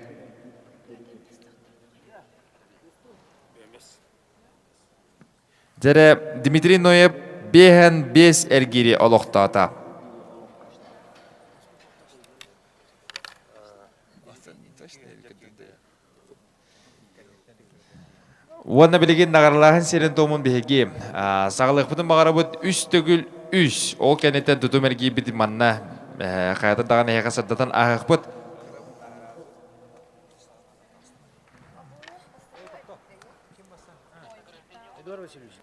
Дьэрэ Дмитрий Ноев биэһэн биэс эргиири олохтоото. Уонна билигин наҕаралааһын сиэрин-туомун биһиги саҕалыахпытын баҕарабыт үс төгүл үс. Ол кэнниттэн тутум эргийбит манна хайата даҕаны эһиэхэ сырдатан ааһыахпыт. Эдуард Васильевич.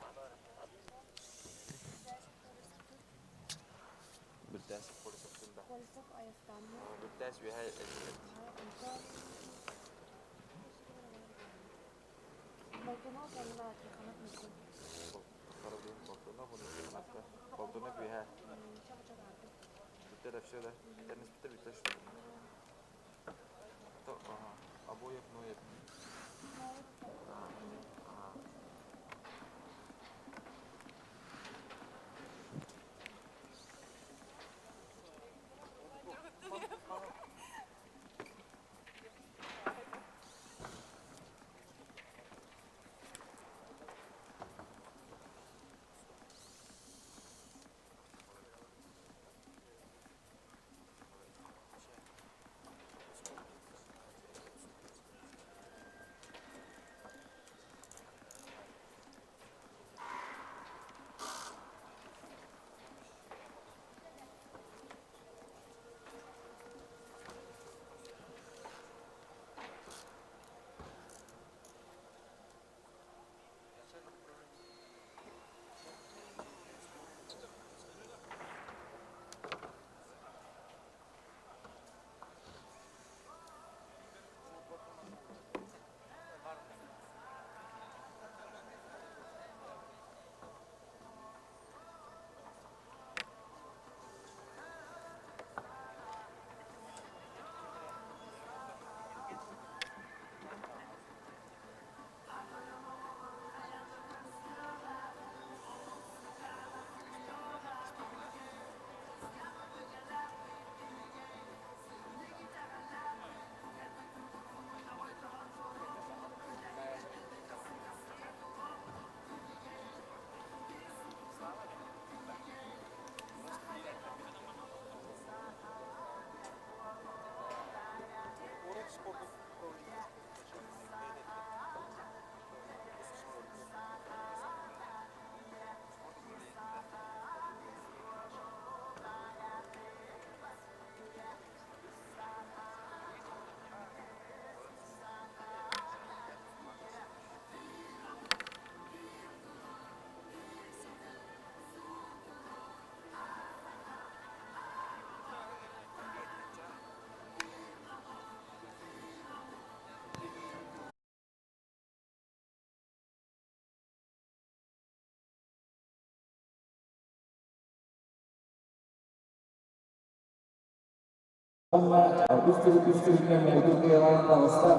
Үс муҥутуур таҕыста.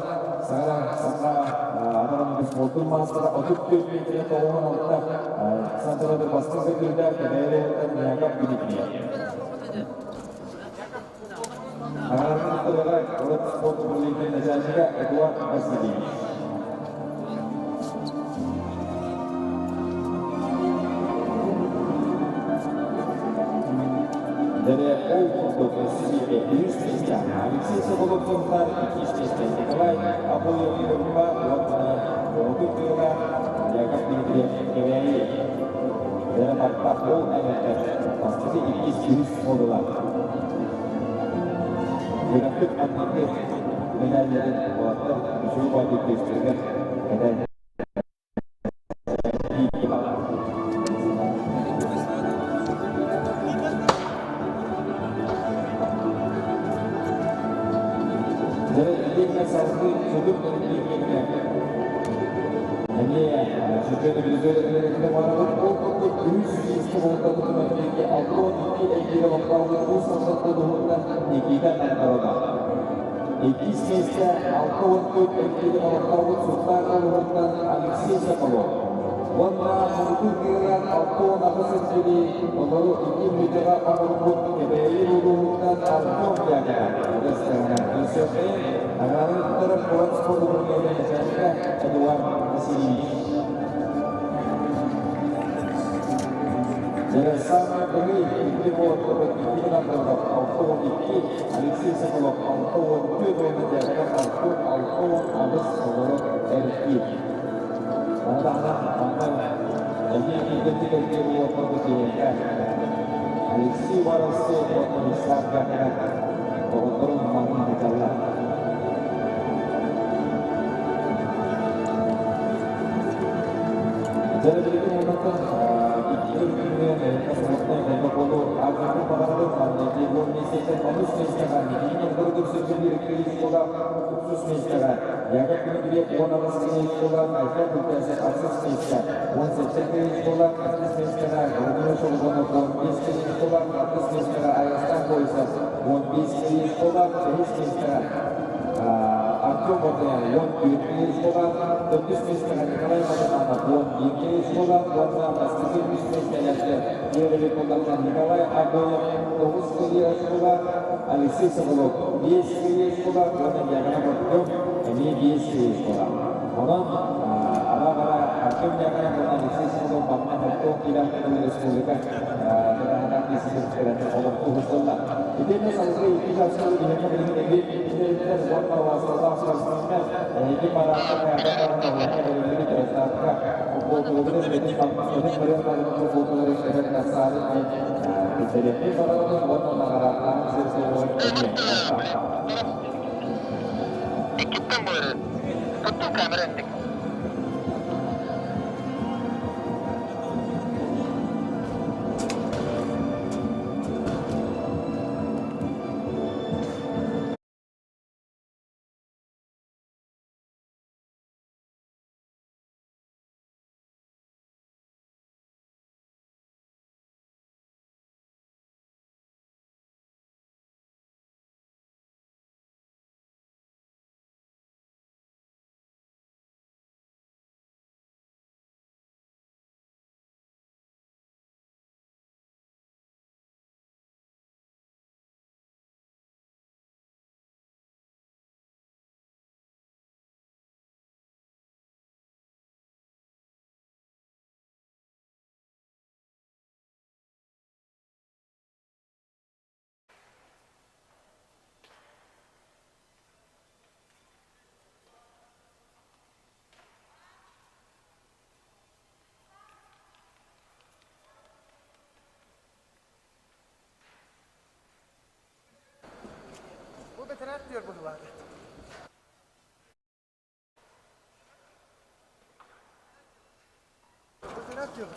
Саҥа саҥа анаран спортун маастара 34 метр 96 сантиметр бастыҥ көрдөрүүлээх Кэбээйи Яков Дмитриев. Аҥаарынан куорат спорт управлениетын начальнига Эдуард Васильевич. Дьэ ол курдук үһүс миэстэ Алексей Соколов-Сунтаар, иккис миэстэ Николай Аполлов Ньурба уонна муҥутуур кыайыылаах Яков Дмитриев Кэбээйи. Дьэ баттах ол эҥэрдэр бастакы, иккис, үһүс буоллулар. Күрэхпит аннакы медалларын уолаттар үчүгэй баҕайытык түөстэригэр кэтэн Дьэ итиэннэ салгыы сүдү эргииргэ эмиэ сүдү телевизор барабыт. Ол курдук үһүс миэстэ буолбут Тимофейга 62 эргиирэ олохтообут Уус Алдан улууһуттан Никита Новгородов. Иккис миэстэ 64 эргиирэ олохтообут Сунтаар улууһуттан Алексей Соколов. Уонна муҥутуур кыайыылаах 68 эргиири толору 2 мүнүүтэҕэ оҥорбут Кэбээйи улууһуттан Артем Дьяконов. Көрсүөххэйиҥ, аҥаарын туттарар куорат спорт управлениетын начальнига Эдуард Васильевич. Дьэ, саамай быһый икки уолаттарбыт икки гынан 62, Алексей Соколов 64 уонна Дьяконов Артем 68 толору эргиир. Маны таһынан манна эмиэ киирбэттик эргиир уолаттарбыт киһиэхэ Алексей Воровцев уонна Вячеслав Дьяконов доҕотторун манна сылдьаллар. Дьэ, билигин уоннаттан икки көрүҥүнэн сылтан элбэх буолу Баҕарыахпын баҕарабын. Манна 10 миэстэттэн онус миэстэҕэ Нижний Новгород 101 кыайыы тохсус миэстэҕэ Яков Дмитриев 18 кыайыы Айхал Кутасов ахсыс миэстэ, 17 кыайыы ахсыс миэстэҕэ Владимир Шолгонов 15 кыайыы алтыс миэстэҕэ Айастан Поясов 15 кыайыы бэһис миэстэҕэ Артем Мартынян 14 кыайыы төрдүс миэстэҕэ Николай Матананов 11 кыайыы уонна бастакы үс миэстэлэргэ Юрий Кулакан Николай Абоев 9 кыайыы Алексей Соколов 5 кыайыы уонна Дьяконов Артем эмиэ 5 кыайыы. Онон ара-бара Артем Дьяконов уонна Алексей Соколов манна Хонконг киилээх республика Итиэннэ салгыы икки чаастары биһиэхэ билигин эбиэт итилэриттэн уонна уосталаах спортсменнар эһиги параакка хайаатан баран балаһыанньа бэриллибит ырастаатка футболкаларыгар бэтин бэтин барыан футболкаларын кэтэн тахсаары диэн биллэриэхпин баҕарабын уонна наҕараадалааһын сир-суоҕун эмиэ Иккиттэн буойар. Туттуу камера инник. Бу бэтэрээн түөр быһылаата. Бэтэрээн түөр.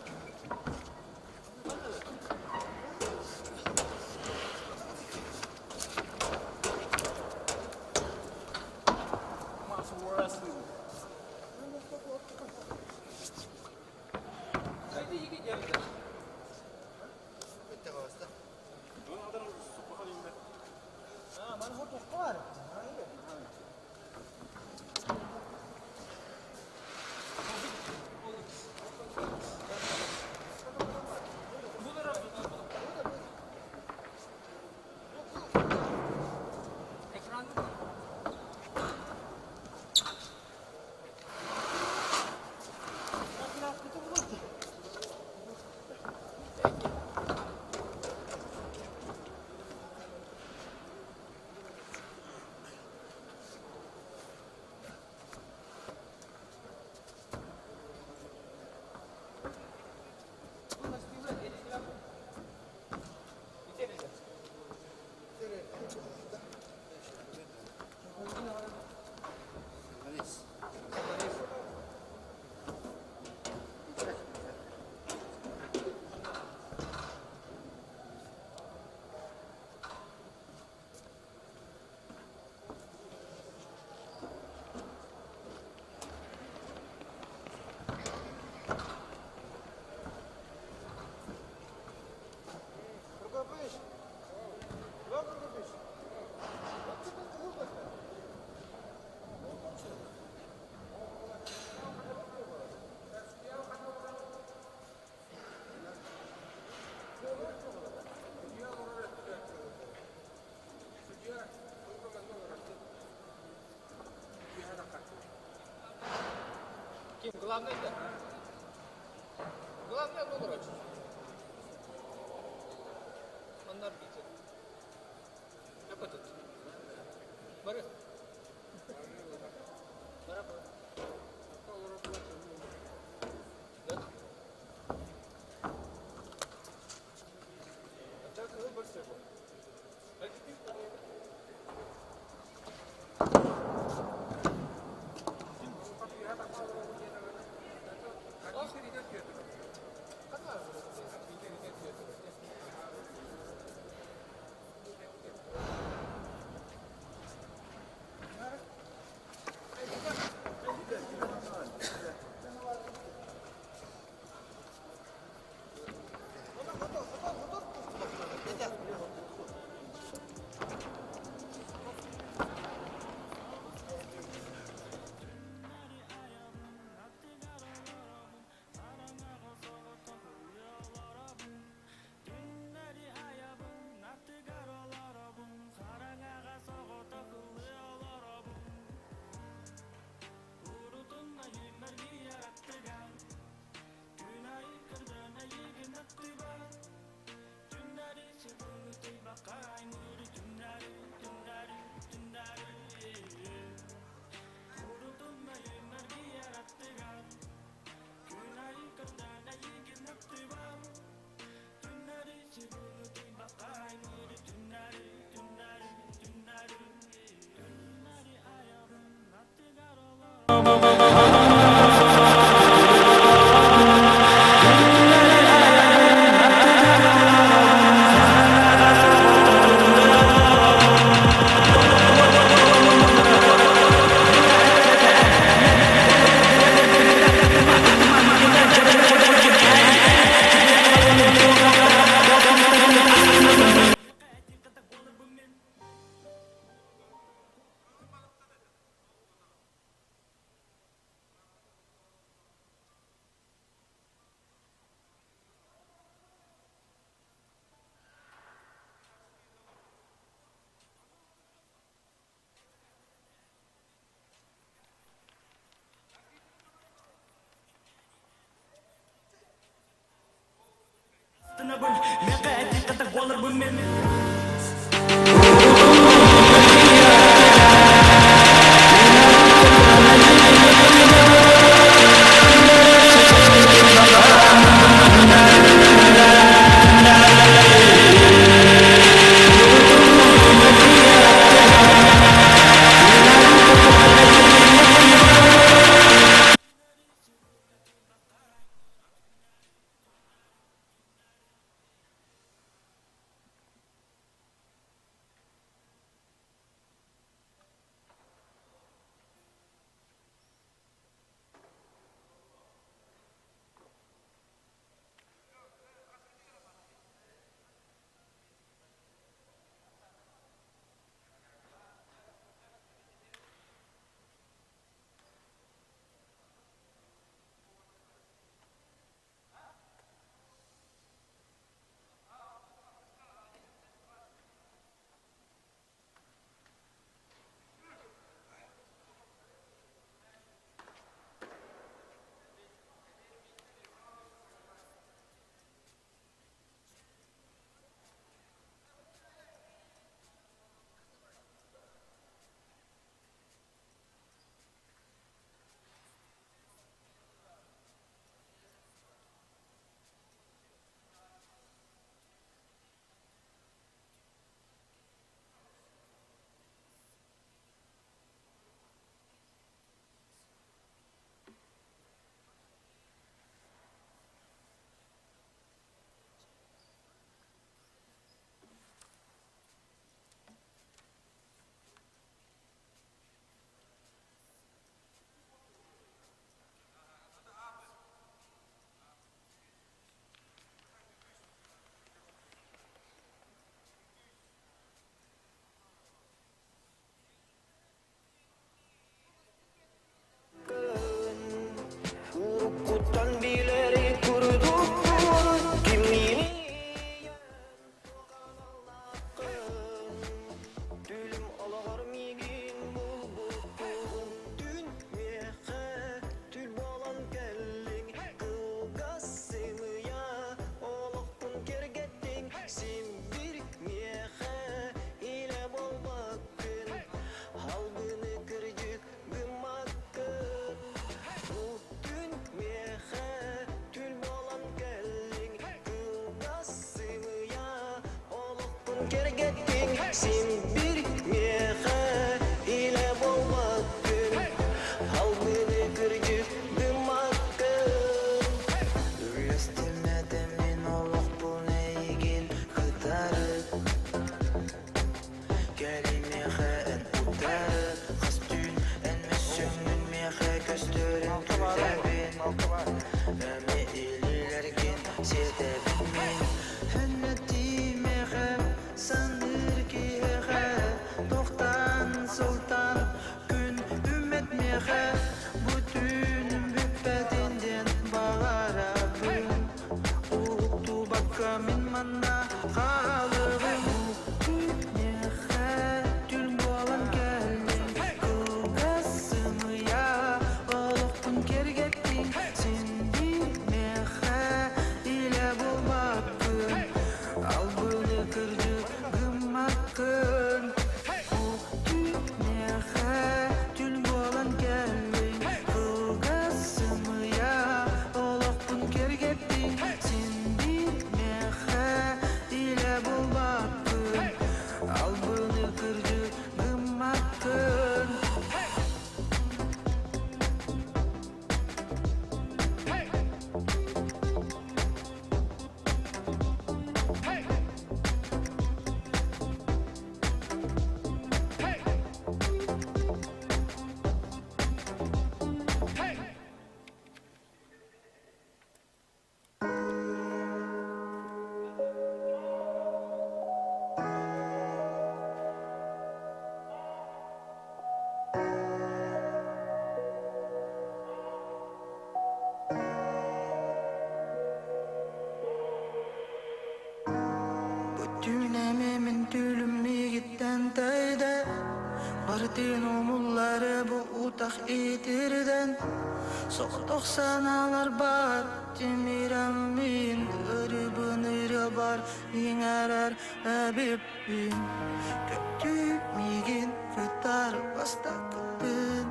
Ким главный да? Главный, ну, короче. Он на орбите. Какой тут? Бары. Бара. Да? бар иҥэрэр эбиппин Көтүү миигин кытары бастакытын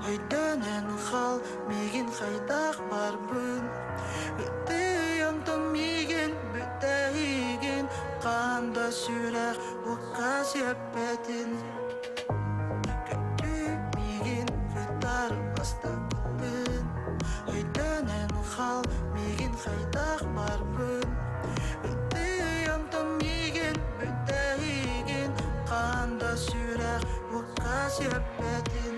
Өйдөнөн хал миигин хайдах барбын Ытый онтон миигин бүтэһигин Хаан да сүрэх укка сиэппэтин Көтүү миигин кытары бастакытын Өйдөнөн хал миигин хайдах барбын Ытый онтон миигин бүтэһигин Хаан да сүрэх укка сиэппэтин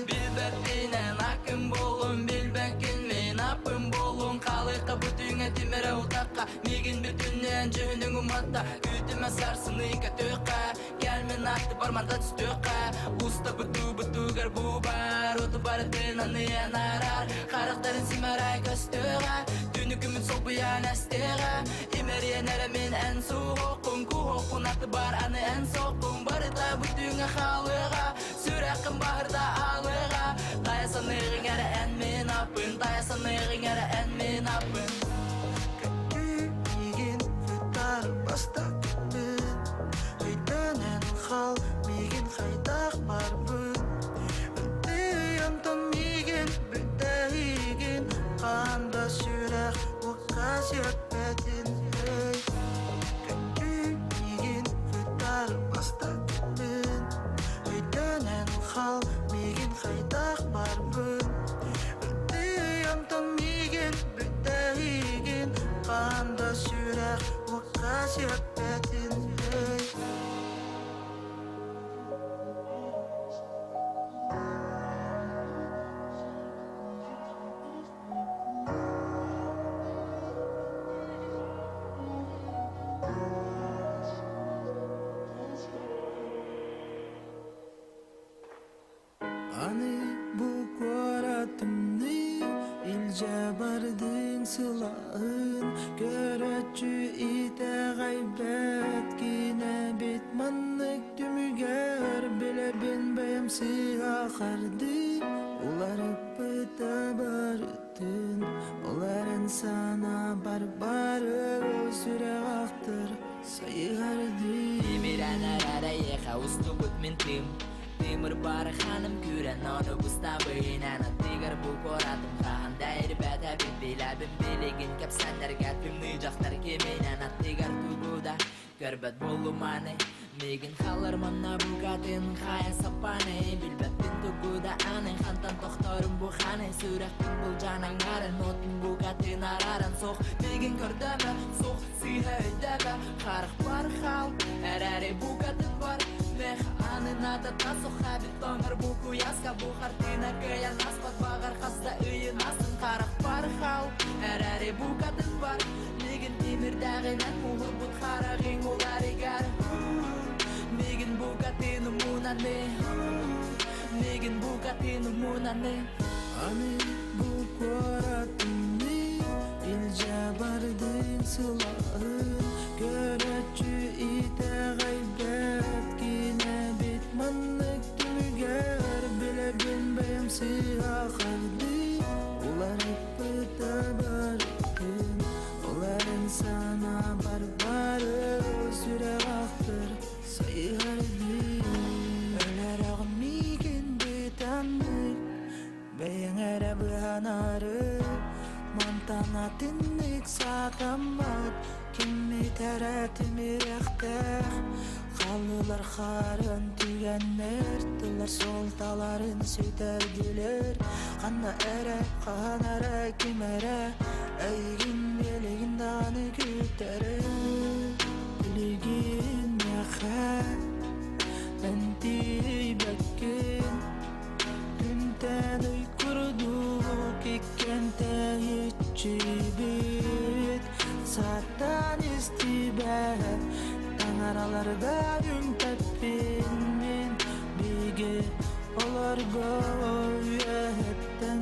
Билбэппинэн акым буолун, билбэккин мин аппым буолун Халыка бүтүҥэ тимирэ утахха Миигин бүтүннээн дьүһүнүҥ уматта Күүтүмэ сарсыны көтүөххэ Кэл мин атты барманта түстүөххэ Уста бытуу бытуугар бу бар Оту барытын аныйан арар Харахтарын симэрэ көстүөҕэ Түүнү күмүн солбуйан эстиэҕэ Имэриэн эрэ мин эн суоҕуккун Куһуохпун аты бар аны эн соққун Барыта бүтүҥэ хаалыаҕа Сүрэххин баһырда аалыаҕа Тайа саныаҕыҥ эрэ эн мин аппын Тайа саныаҕыҥ эрэ эн мин аппын Көтүү миигин кытары бастакытын Өйдөнөн хал миигин хайдах барбын Ытый онтон миигин бүтэһигин Хаан да сүрэх укка сиэппэтин Эй Көтүү миигин кытары бастакытын Өйдөнөн хал миигин хайдах барбын Ытый онтон миигин бүтэһигин Хаан да сүрэх укка сиэппэтин Эй Аны бу куоратымны илдьэ бардын сылаһын Көрөөччү итэҕэйбэт киинэбит маннык түмүгэр Билэбин бэйэм сыыһа хардыы уларыппыта барытын Ол эрэн санаабар бары сүрэх ахтар сайыһардыы Тимирэн эрэр эйиэхэ устубут мин тыым Тимир бараханым күүрэн ону быстабын Эн аттыгар бу куоратым хаһан да ирбэтэбин Билэбин билигин кэпсэннэргэ тымныы дьахтар кимин Эн аттыгар тугу да көрбөт буолуманы Миигин халар манна букатын хайа саппаны Билбэппин тугу да аны хантан тохторум бу ханы Сүрэхпин былдьаан аҥарын отун букатын араран Суох миигин көрдөмө суох сыыһа өйдөмө Харах бар хал эрээри букатын бар Мех анына да тасуха бит тоҥор бу куйааска Бу хартыына кыайан аспат баҕар хаста ыйын асын Харах бар хал эрээри букатын бар Миигин тимирдээҕинэн муһурбут хараҕыҥ уларыгар Миигин букатын умунаны Миигин букатын умунаны Аны бу куоратымны илдьэ бардын сылаһын Көрөөччү итэҕэйбэт киинэбит маннык түмүгэр Билэбин бэйэм сыыһа хардыы уларыппыта барытын Ол эрэн санаабар бары сүрэх ахтар сайыһардыы Өлөрөҕүн миигин бытаннык Бэйэҥ эрэ быһанары Мантан атыннык сатаммат Киммит эрэ тимирэхтээх Халылар харын түгэннэр Тыллар суолталарын сүтэрдилэр Ханна эрэ, хаһан эрэ, ким эрэ Эйигин билигин даҕаны күүтэрэ Билигин миэхэ Эн тиийбэккин Күнтэн ый курдук иккиэн тэйиччибит Сатаан истибэт таҥараларга үҥпэппин мин биһиги олорго үөһэттэн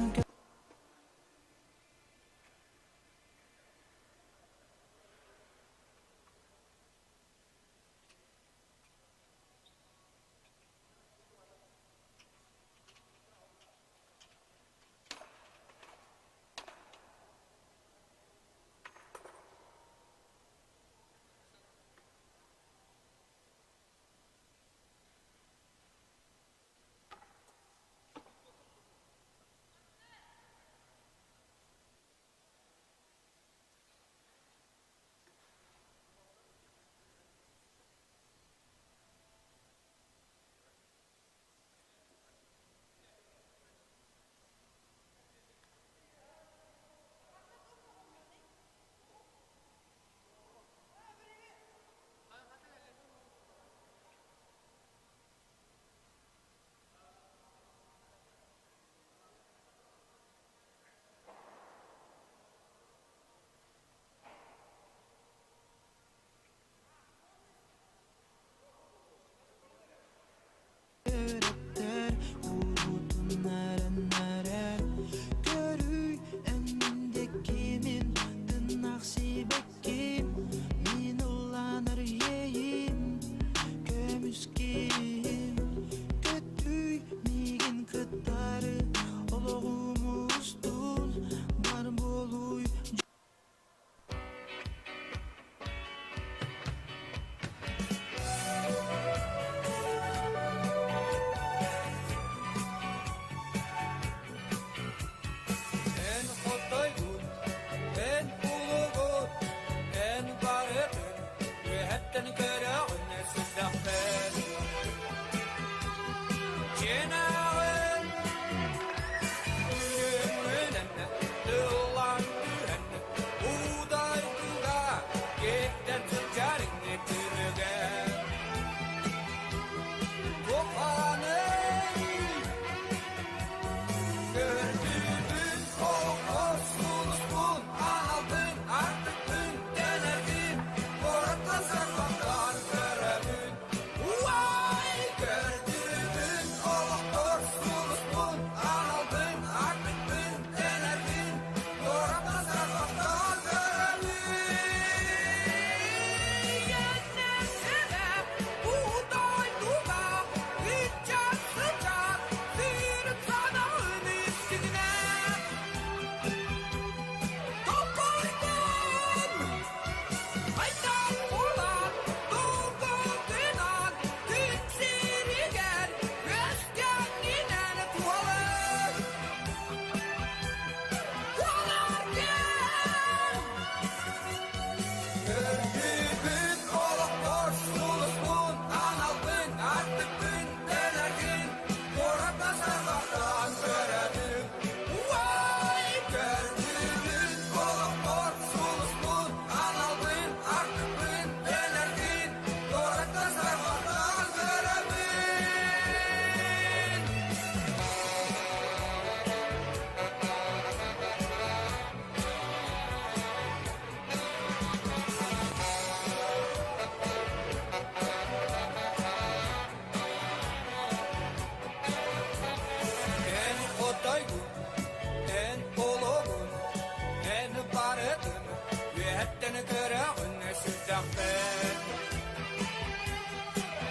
Кимтэн көрөҕүн сүрдэххин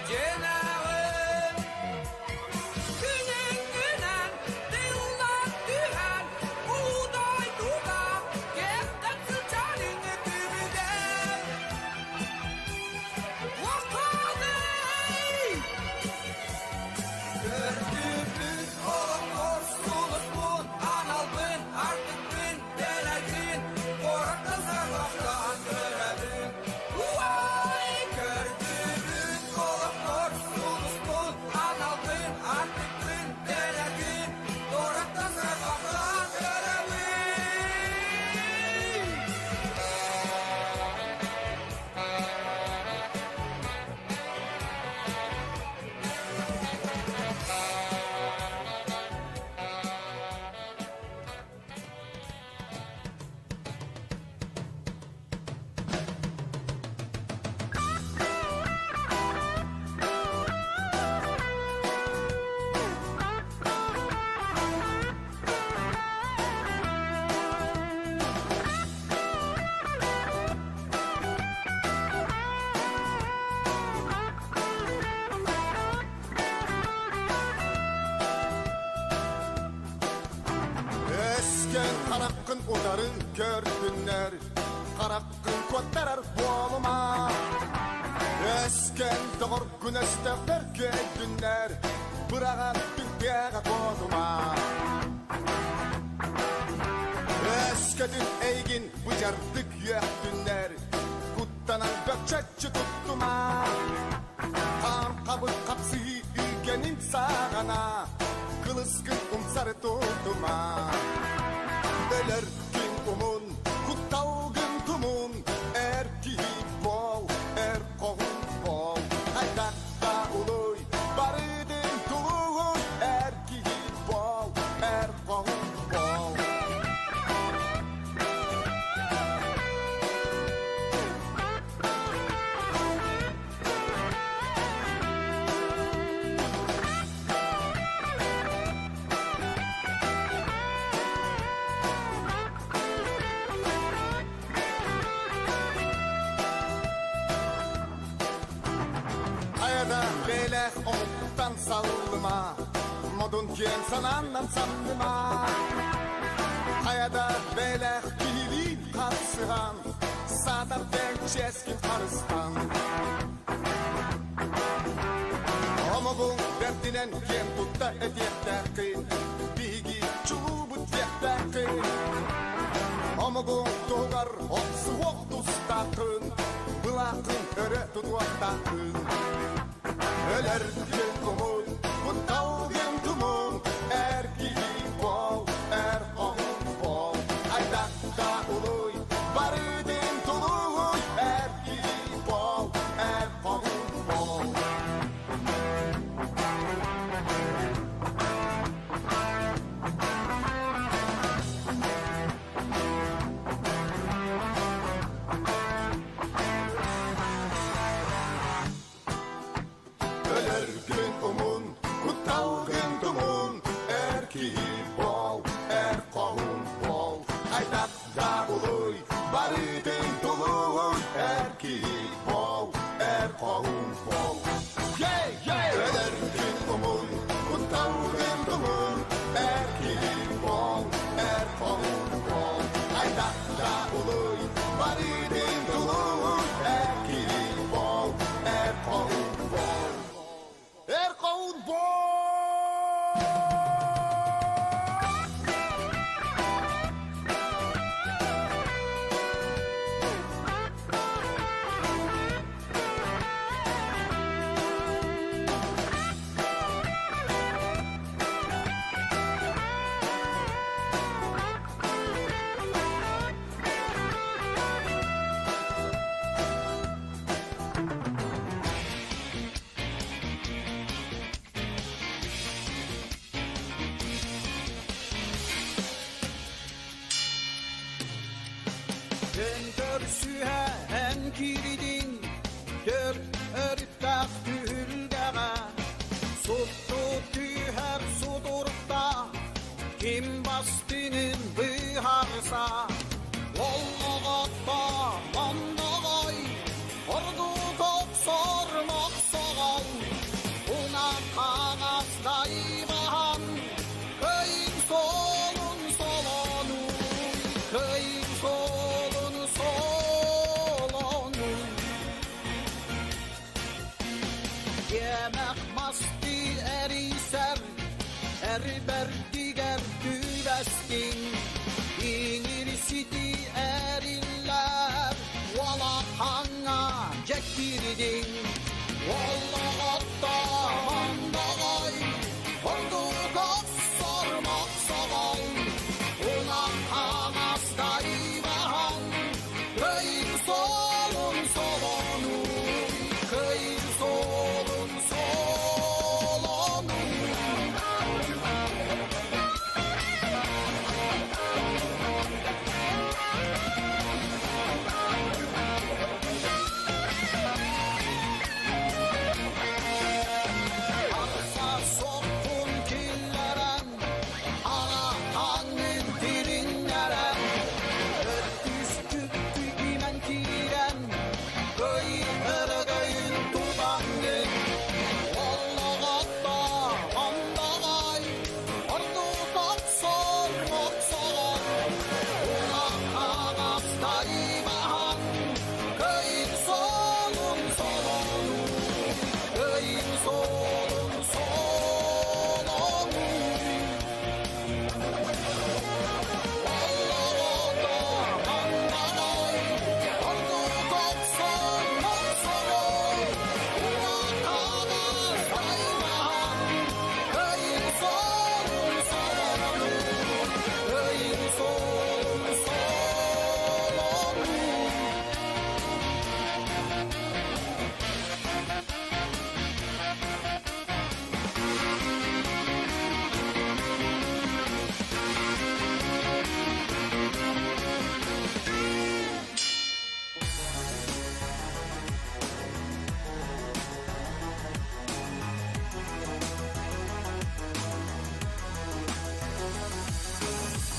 Дьиэнээҕим Күнүҥҥүнэн тыллан түһэн Уу дойдуга кэхтэн сылдьарыҥ түбүгэр Уохханый Көрдүбүт олохпор сулуспун аналбын артыкпын дэлэрбин Куораттан саҕахтаан көрөбүн Уай Көрдүбүт олохпор сулуспун аналбын артыкпын дэлэрбин Куораттан саҕахтаан көрөбүн. Өскөн хараккын утары көрдүннөр, Хараккын куоттарар буолума. Өскөн доҕоргун өстөөхтөр көйдүннэр, Быраҕан түҥтиэҕэ куотума. Өскөтүн эйгин быдьардык үөхтүннэр, Куттанан бөкчөччү туттума. Хаан хабыр хапсыһыы үгэнин саҕана, Кылыскын умсары тутума. Өлөргүн умун, кутталгын тумун, Эр киһи буол, эр хоһуун буол. Хайдахта улуй, барытын тулуй, Эр киһи буол, эр хоһуун буол. Хайа бэйэлээх омуктан саллыма, Модун киэҥ санааннан самныма. Хайа бэйэлээх киһилиин хапсыһан, Саатар бэйэҥ чиэскин харыстан. Омугуҥ бэрдинэн киэн тутта этиэхтээххин, Биһиги чулуубут диэхтээххин. Омугуҥ туһугар охсуһуох тустааххын, Былааххын өрө тутуохтааххын. Өлөргүн умун, кутталгын тумун, Эр киһи буол, эр хоһуун буол. Хайдахта улуй, барытын тулуй, Эр киһи буол, эр хоһуун буол. Өлөргүн умун, кутталгын тумун, Эр киһи буол, эр хоһуун буол. Хайдахта улуй, барытын тулуй, Эр киһи буол, эр хоһуун буол. Yeah, yeah! Өлөргүн умун, кутталгын тумун, Эр киһи буол, эр хоһуун буол. Хайдахта улуй, барытын тулуй, Эр киһи буол, эр хоһуун буол. Эр хоһуун буол! Эн көрсүһэн киирдиҥ Төр өрүттээх түһүлгэҕэ Супту түһэр сутурукта Ким бастыҥын быһаарса Ол оҕото Эр бэрдигэр түбэстиҥ, Иҥиир-ситии эриллэр, Уолахаҥҥа дьэ киирдиҥ. Олоҕотто мандаҕай, Ордук охсор мохсоҕол, Уҥа-хаҥас дайбаһан, Кыайыы суолун солонуу, Кыайыы суолун солонуу. Арса соккун киллэрэн, Ара хаҥын тилиннэрэн, Өттүс имэн киирэн, Кый өрөгөйүн тутаҥҥын, Оллоҕотто онноҕой, Ордук охсор мохсоҕол, Уҥа-хаҥас тайбаһан, Кыйын суолун солонуу, Кыйын суолун солонуу. Оллоҕотто онноҕой, Ордук охсор мохсоҕол, Уҥа-хаҥас тайбаһан, Кыйын суолун солонуу, Кыйын суолун солонуу.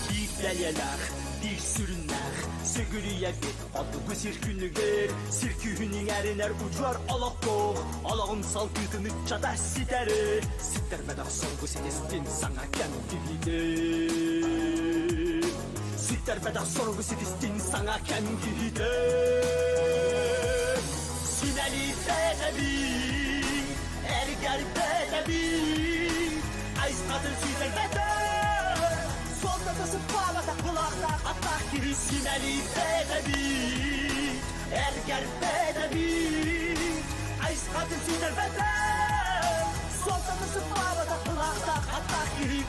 Биир бэлиэлээх, биир сүрүннээх, сүгүрүйэбит хотугу сир күнүгэр, сир күүһүн иҥэринэр удьуор олохтоох, олоҕун салгыытын ыччата ситэри, ситтэрбэтэх соругу ситистин саҥа кэм киһитэ. Ситтэрбэтэх соругу ситистин саҥа кэм киһитэ. Синэлитээтэбин, эргэрбэтэбин, айысхатын сүтэрбэтэх, суолтата сыппаабатах былаахтаах аттаах киһи синэлитээтэбин, эргэрбэтэбин, айысхатын сүтэрбэтэх, суолтата сыппаабатах былаахтаах аттаах киһи.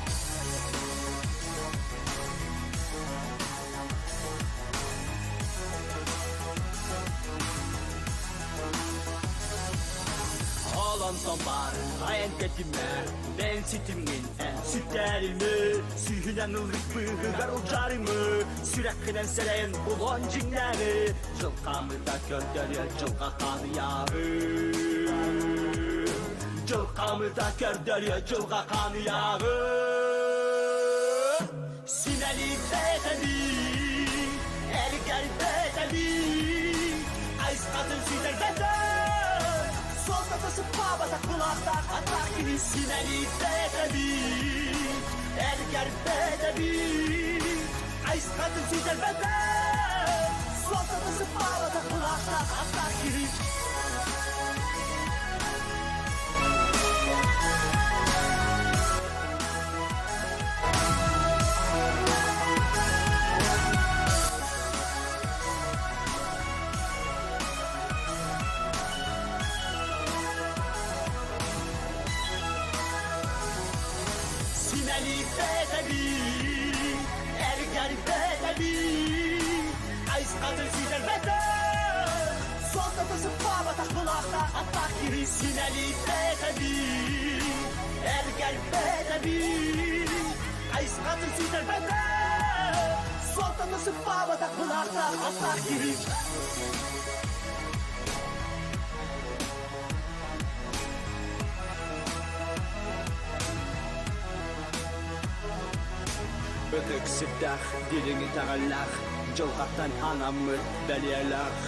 Ол онтон баар айан кэтимэ, бэйэҥ ситимҥин эн сүтэримэ, сүүһүнэн ыллык быыһыгар улдьаарымы, сүрэххинэн сэрэйэн булуон дьиҥнээҕи, дьыл хаамыыта көрдөрүө дьылҕа ханыйааҕы. Дьыл хаамыыта көрдөрүө дьылҕа ханыйааҕы. Синэлитээтэбин, эргэрбэтэбин, айысхатын сүтэрбэтэх, суолтата сыппаабатах былаахтаах аттаах киһи синэлитээтэбин, эргэрбэтэбин, айысхатын сүтэрбэтэх, суолтата сыппаабатах былаахтаах аттаах киһи. Синэлитээтэбин, эргэрбэтэбин, айысхатын сүтэрбэтэх, суолтата сыппаабатах былаахтаах аттаах киһи синэлитээтэбин, эргэрбэтэбин, айысхатын сүтэрбэтэх, суолтата сыппаабатах былаахтаах аттаах киһи. Ытык сирдээх, дириҥ итэҕэллээх, дьылҕаттан анаммыт бэлиэлээх.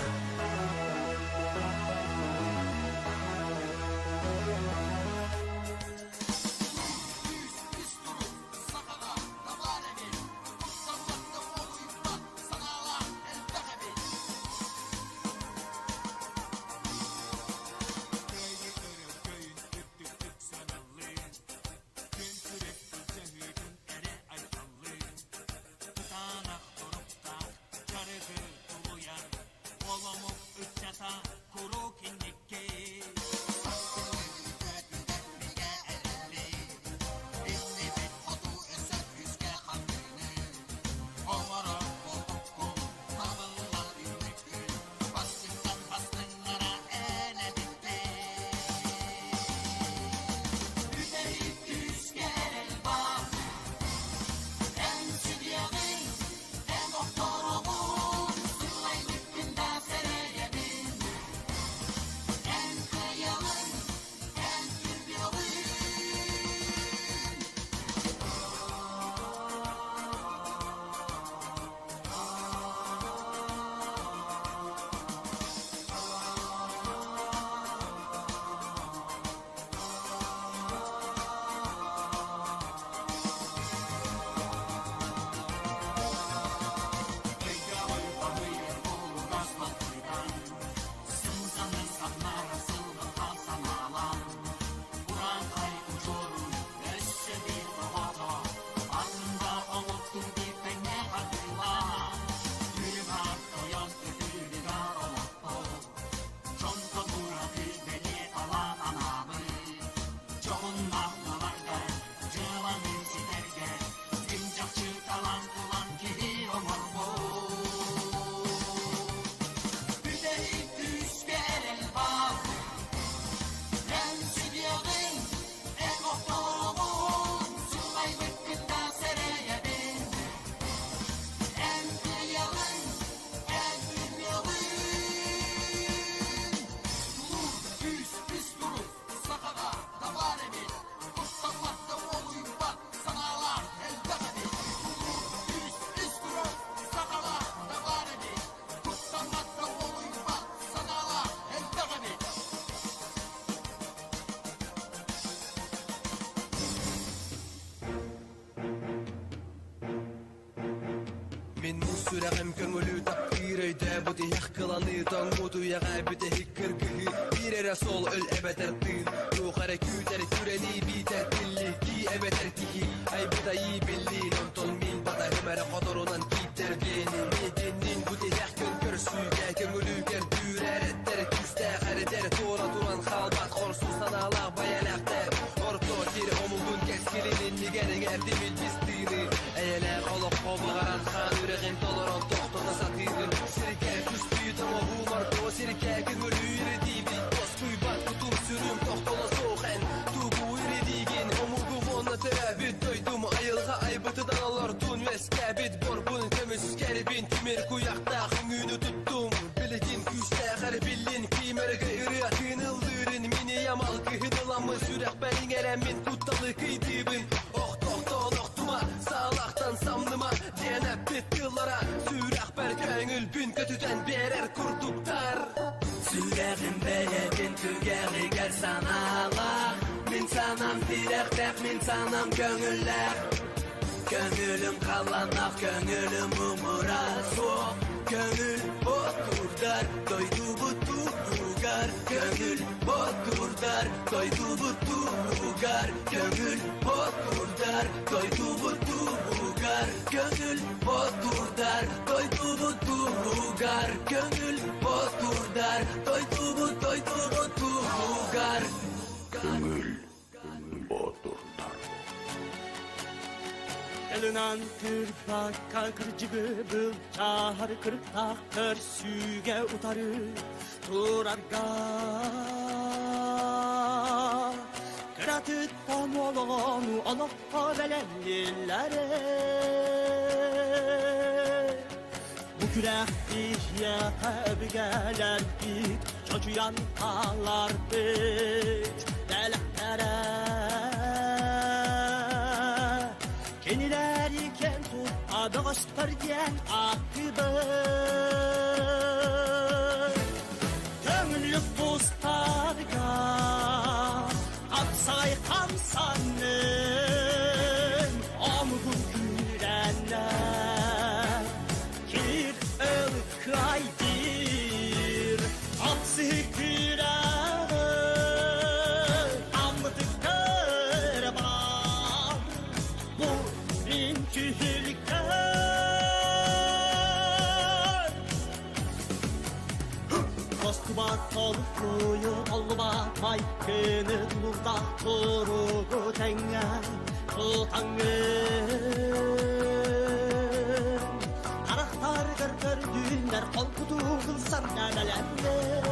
Мин сүрэҕим көҥүлү таптыыр өйдөөбүт иһэх кыланыы тоҥмут үйэҕэ бүтэһик кыргыһыы биир эрэ суол өл эбэтэр тыын туох эрэ күүтэр күрэнии биитэр тилли кии эбэтэр киһи айбыт айыы биллиин онтон мин батаһым эрэ хоторунан кииттэр диэнин миэтиннин бу тиһэх күн көрсүүгэ көҥүлү көрдүүр эрэттэр күүстээх эрэдэр туора туран хаалбат хорсун санаалаах байалаахтар орто сир омугун кэскилин иннигэр иҥэрдим илбис тыыны эйэлээх олоххо баҕаран хаан үрэҕин толорон тохтото сатыыбын сиргэ түспүү тоҥоһуум орто сиргэ көҥүлү ирдиибин тоскуйбат кутум сүрүм тохтоло суох эн тугу ирдиигин омугум уонна төрөөбүт дойдум айылҕа айбытынан олордун үөскээбит борбун көмүскэрбин тимир куйахтаах үҥүүнү туттум билигин күүстээх эрбиллин киимэргэ ырыа тыыныллыырын мини ямал кыһын ыламмын сүрэхпэр иҥэрэммин кутталы кыйдыыбын охтохтон охтума саалахтан самныма диэн эппит тыллара сүрэхпэр көҥүлбүн көтүтэн биэрэр курдуктар Сүрэҕим бэйэтин түгэҕигэр санаалаах Мин санаам тирэхтээх, мин санаам көҥүллээх Көҥүлүм халлааннаах, көҥүлүм муҥура суох Көҥүл ботурдар дойдубут туһугар Көҥүл ботурдар дойдубут туһугар Көҥүл ботурдар дойдубут туһугар Көҥүл ботурдар дойдубут туһугар Көҥүл ботурдар дойдубут дойдубут туһугар Көҥүл ботурдар. Элынан кырбакка кырдьыгы былчаһар кырыктаах көрсүүгэ утары турарга Кыратыттан олоҕону олоххо бэлэмниллэре Бу күрэх биһиэхэ өбүгэлэрбит чочуйан хаалларбыт бэлэхтэрэ Кинилэр икэн тутта бөҕөстөр диэн ааттыыбыт Көҥүллүк тустарга хапсаҕай хамсанын омугун күүрэннэ Кир ыл кыайдыр ахсыһы күрэҕи аммытык бар бу мин түһүлгэ Тостубат толкуйу толлубат майгыны тулуурдаах туругу тэҥҥэ тутаҥҥын Харахтаргар көрдүүннэр холкутук ылсарга бэлэммин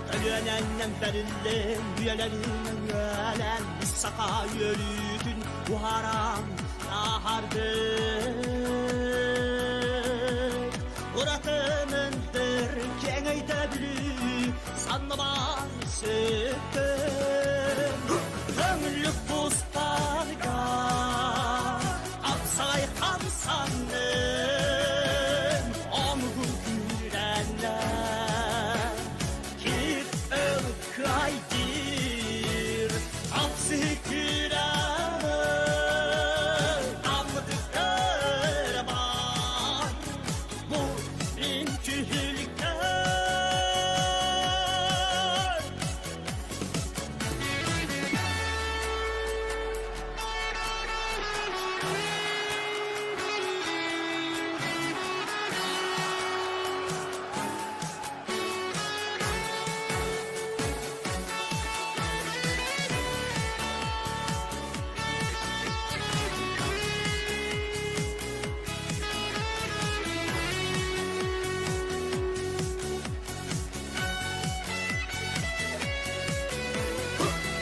Көлүөнэннэн бэриллэн үйэлэринэн үөлэн саха үөрүүтүн уһаран таһаардык Ураты мындыр киэҥ өйдөбүлү санныбар сүктүм Көҥүллүк тустарга хапсай хамсанным Омугум күүрэннэ кир ыл кыайдыр Хапсы күрәмін Амдыкыр бар Бу мин түһүлгәм.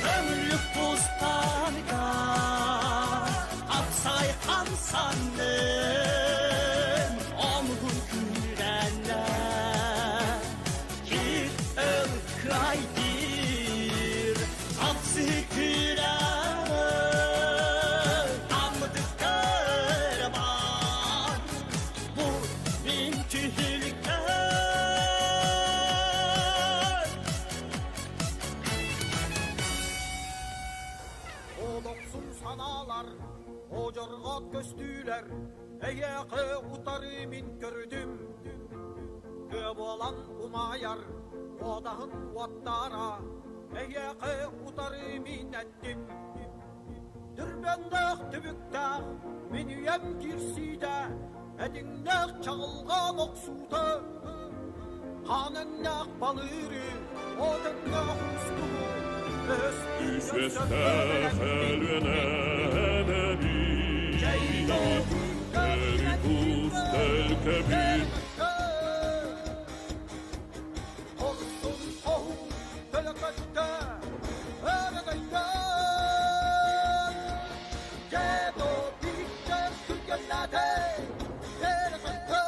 Көңүллүк тустарга хапсай хамсанным Омугун күүрэннэ кир ыл кыайдыр Хапсы күрәмін Амдыкыр бар Бу мин түһүлгәм. Олохсун санаалар, одьорҕот көстүүлэр, эйиэхэ утары мин көрдүм. Тыа буолан умайар, уодаһын уоттара, эйиэхэ утары мин эттим. Түрбэннээх түбүктээх, мин үйэм киирсиитэ, этиҥнээх чаҕылҕан охсуута, хаан өҥнөөх балыыры, от өҥнөөх уустугу, Үс өстөөх элүөнэ эбэбит, Өрүт устэлкэбит. Хорсун хоһуун төлөкөттө, өрөгөйдөн, Дьэ бииктэр күргэннээтэ, өрөгөйдөн.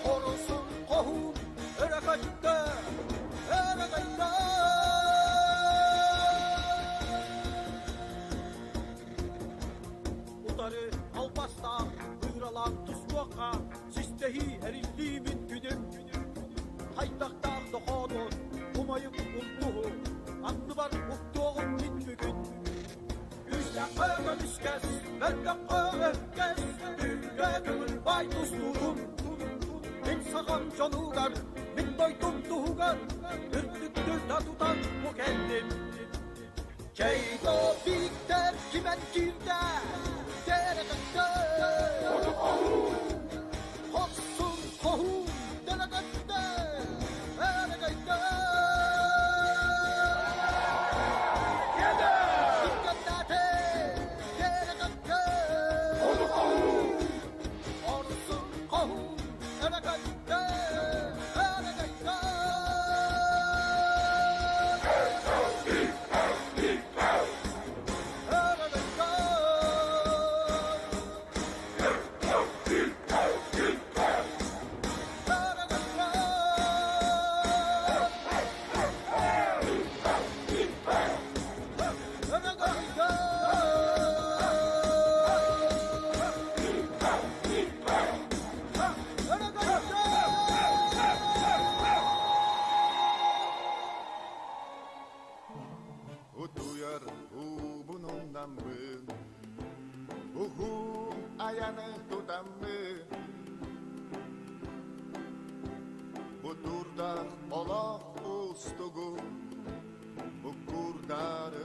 Хорсун хоһуун өрөгөйдө, өрөгөйдөн. Утары албастаах, ыыралаан тустуохха, систэһии эриллиибин күнүм. Хайдахтаах дохоодун, умайык унтуһу, анныбар уктуоҕум мин бүгүн. Күүстэххэ көмүскэс, мөлтөххө өһүргэс, түүлгэ көҥүл баай тустуутун. Мин сахам дьонугар, мин дойдум туһугар, үрдүктүк да тутан бу кэллим. Чэй бииктэр кимэн киирдэ, тэрэкэттэ. Хорсун хоһуун дэлэгэттэ, өрөгөйдө. Түргэннээтэ, тэрэкэттэ. Хорсун хоһуун өрөгөйдө, өрөгөйдө. Утуйар уубун умнаммын, уһун айаны тутаммын. Бутурдаах олох уустугу, буккурдары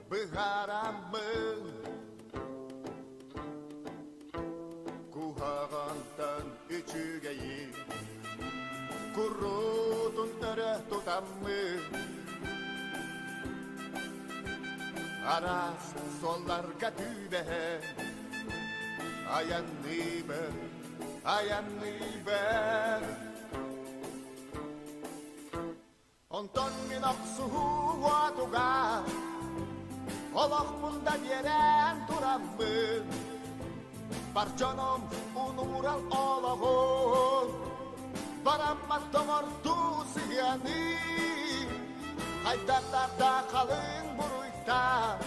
быһаараммын. Куһаҕантан үчүгэйи Курутун өрө тутаммын Араас суолларга түбэһэ Айанныыбын, айанныыбын Онтон мин охсуһуу уотугар Олохпун да биэрэн тураммын Бар дьонум унуурал олоҕун Бараммат доҕордуу сыһыаны Хайдахтар да халыҥ буруйтан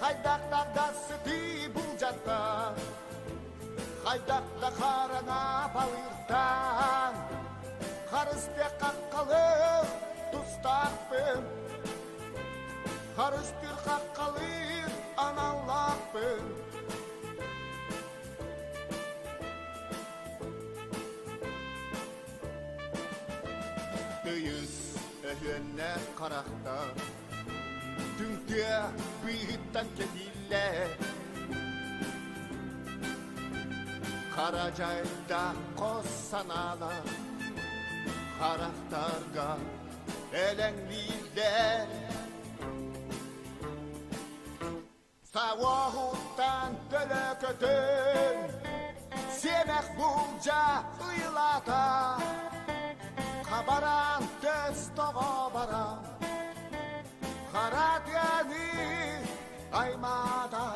Хайдахтар да сытыы булдьаттан Хайдах да хараҥа балыыртан Харыстыах хаххалыыр тустаахпын Харыстыыр хаххалыыр аналлаахпын Тыйыс өһүөннээх харахтар Түҥ тыа быыһыттан кэтииллэр Хара дьайдаах хос санаалар Харахтарга элэҥнииллэр Сауоһуттан төлөкөтөн Сиэмэх булдьа ыйылаата Хабаран төс тоҕо баран Хара тыаны аймаата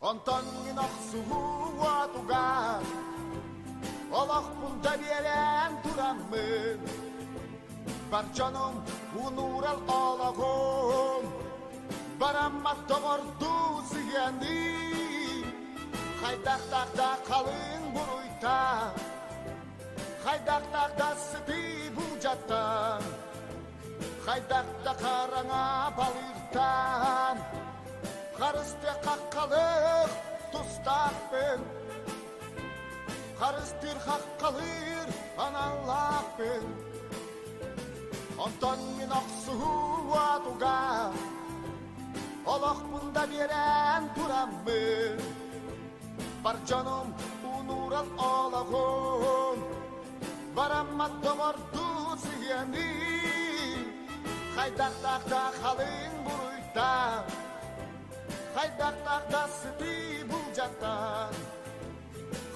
Онтон мин охсуһуу уотугар Олохпун да биэрэн тураммын Бар дьонум унуурал олоҕум Бараммат доҕордуу сыһыаны Хайдахтаах да халыҥ буруйтан Хайдахтаах да сытыы булдьаттан Хайдах да хараҥа балыыртан Харыстыах хаххалыах тустаахпын Харыстыыр хаххалыыр аналлаахпын Онтон мин охсуһуу уотугар Олохпун да биэрэн тураммын Бар дьонум унуурал олоҕун Бараммат доҕордуу сыһыаны Хайдахтаах да халыҥ буруйтан Хайдахтаах да сытыы булдьаттан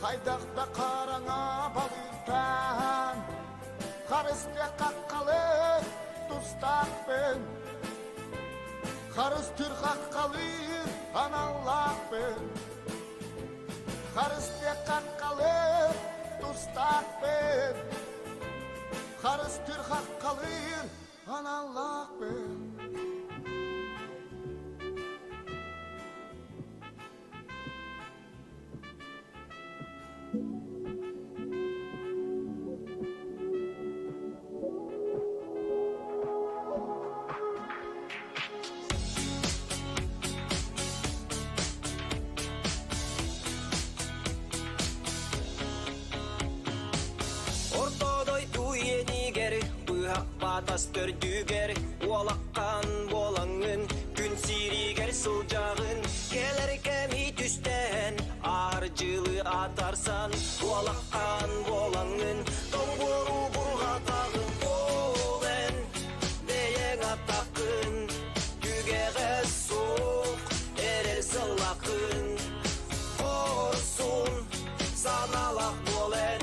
Хайдах да хараҥа балыыртан Харыстыах хаххалыыр тустаахпын Харыстыыр хаххалыыр аналлаахпын Харыстыах хаххалыыр тустаахпын Харыстыыр хаххалыыр аналлаахпын Орто дойду иэнигэр, быһах батас төрдүгэр, уолаккан буолаҥҥын, күн сиригэр сылдьаҕын, кэлэр кэми түстээн, аар дьылы атарсан, уолаккан буолаҥҥын, тоҥ буору бурҕатаҕын ол эн, бэйэҥ атаххын, түгэҕэ суох, эрэл сыллаххын, хорсун, санаалаах буолан,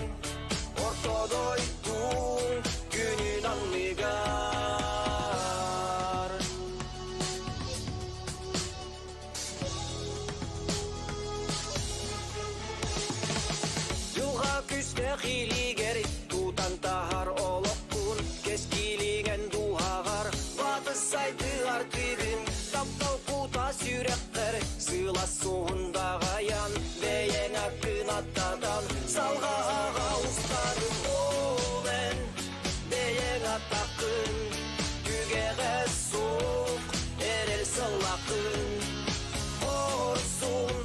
орто дойдуҥ күнүн анныгар. Дьылҕа күстээх илигэр тутан таһар олохпун, кэскилиҥэн дууһаҕар батыс сайдыар тыгын, таптал кута сүрэххэр сыла суһундаҕайан, бэйэҥ аккын аттатан, салҕа аҕа устарын ол эн, бэйэҥ атаххын, түгэҕэ суох, эрэл сыллаххын, хорсун,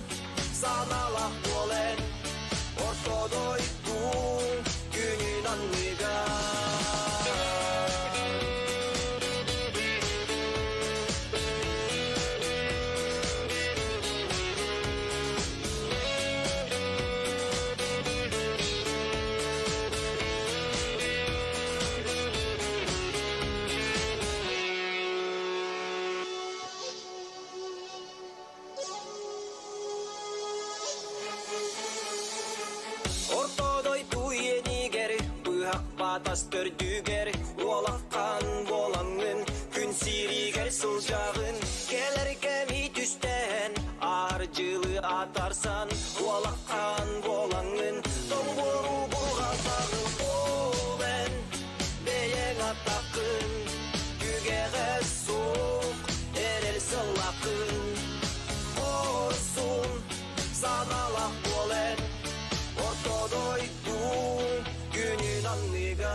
санаалаах буолан, орто дойдуҥ күнүн анныгар. Атас төрдүгэр уолаххан буолаҥҥын Күн сиригэр сылдьаҕын Кэлэр кэми түстээн Аар дьылы атарсан Уолаххан буолаҥҥын Тоҥуору бурҕатаҕын Ол эн бэйэҥ атаххын Түгэҕэ суох эрэл сыллаххын Хорсун санаалаах буол эн Орто дойду күнүн анныгар.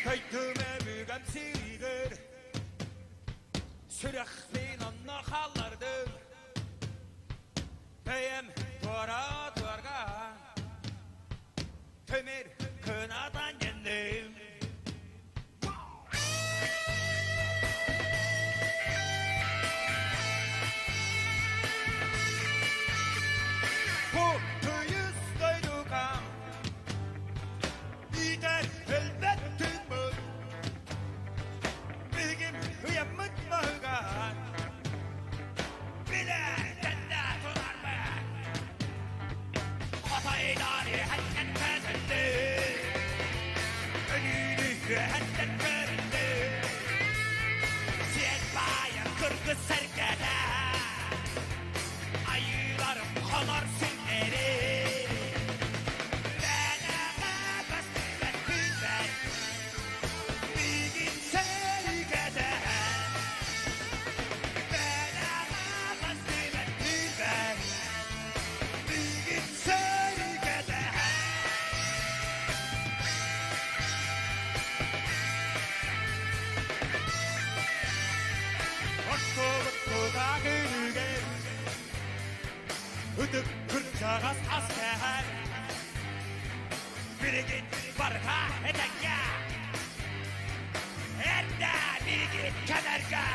Көйдүмэ бүгэн сиригэр Сүрэхпин онно хааллардым Бэйэм туора туорга Тимир кынатан генним Бу тыйыс дойдуга Иитэр өлбөт тыыммыт Билигин ыйаммыт маһыгар Билэ тэннэ турарбыт Хотайдар үһэттэн көтөллү Өлүүнү үһэттэн көрүллү Сиэн баайар кыргыз сэргэтэ Айыыларым хонор сирдери Бэнэҕэ көстүбэт күнбэт Миигин сэргэтэһэн Бэнэҕэ көстүбэт күнбэт Миигин сэргэтэһэн Ортобут күнүгэр Ытык кырдьаҕас ас кэһэр Билигин барыта этэҥҥэ Эрдэ миигин кэлэргэ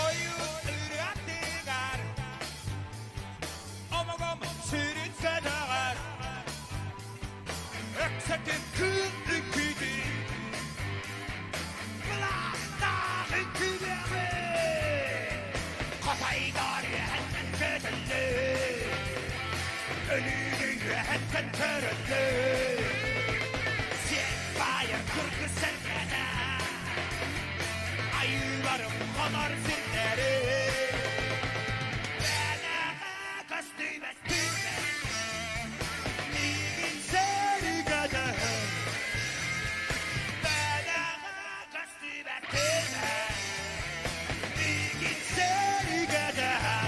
Ойуун ырыатыгар Омогом сүрүн көтөҕөр Өксөтүн күн үкүтүн Былаахтаах үкүлэҕи Хотайдар үөһэттэн көтөллү Өлүүнү үөһэттэн көрөллү Сиэн баайар кыргыз сэргэтэ Айыыларым хонор сирдэри Бэнэҕэ көстүбэт күннэр Миигин сэргэдэһэн Бэнэҕэ көстүбэт күннэр Миигин сэргэдэһэн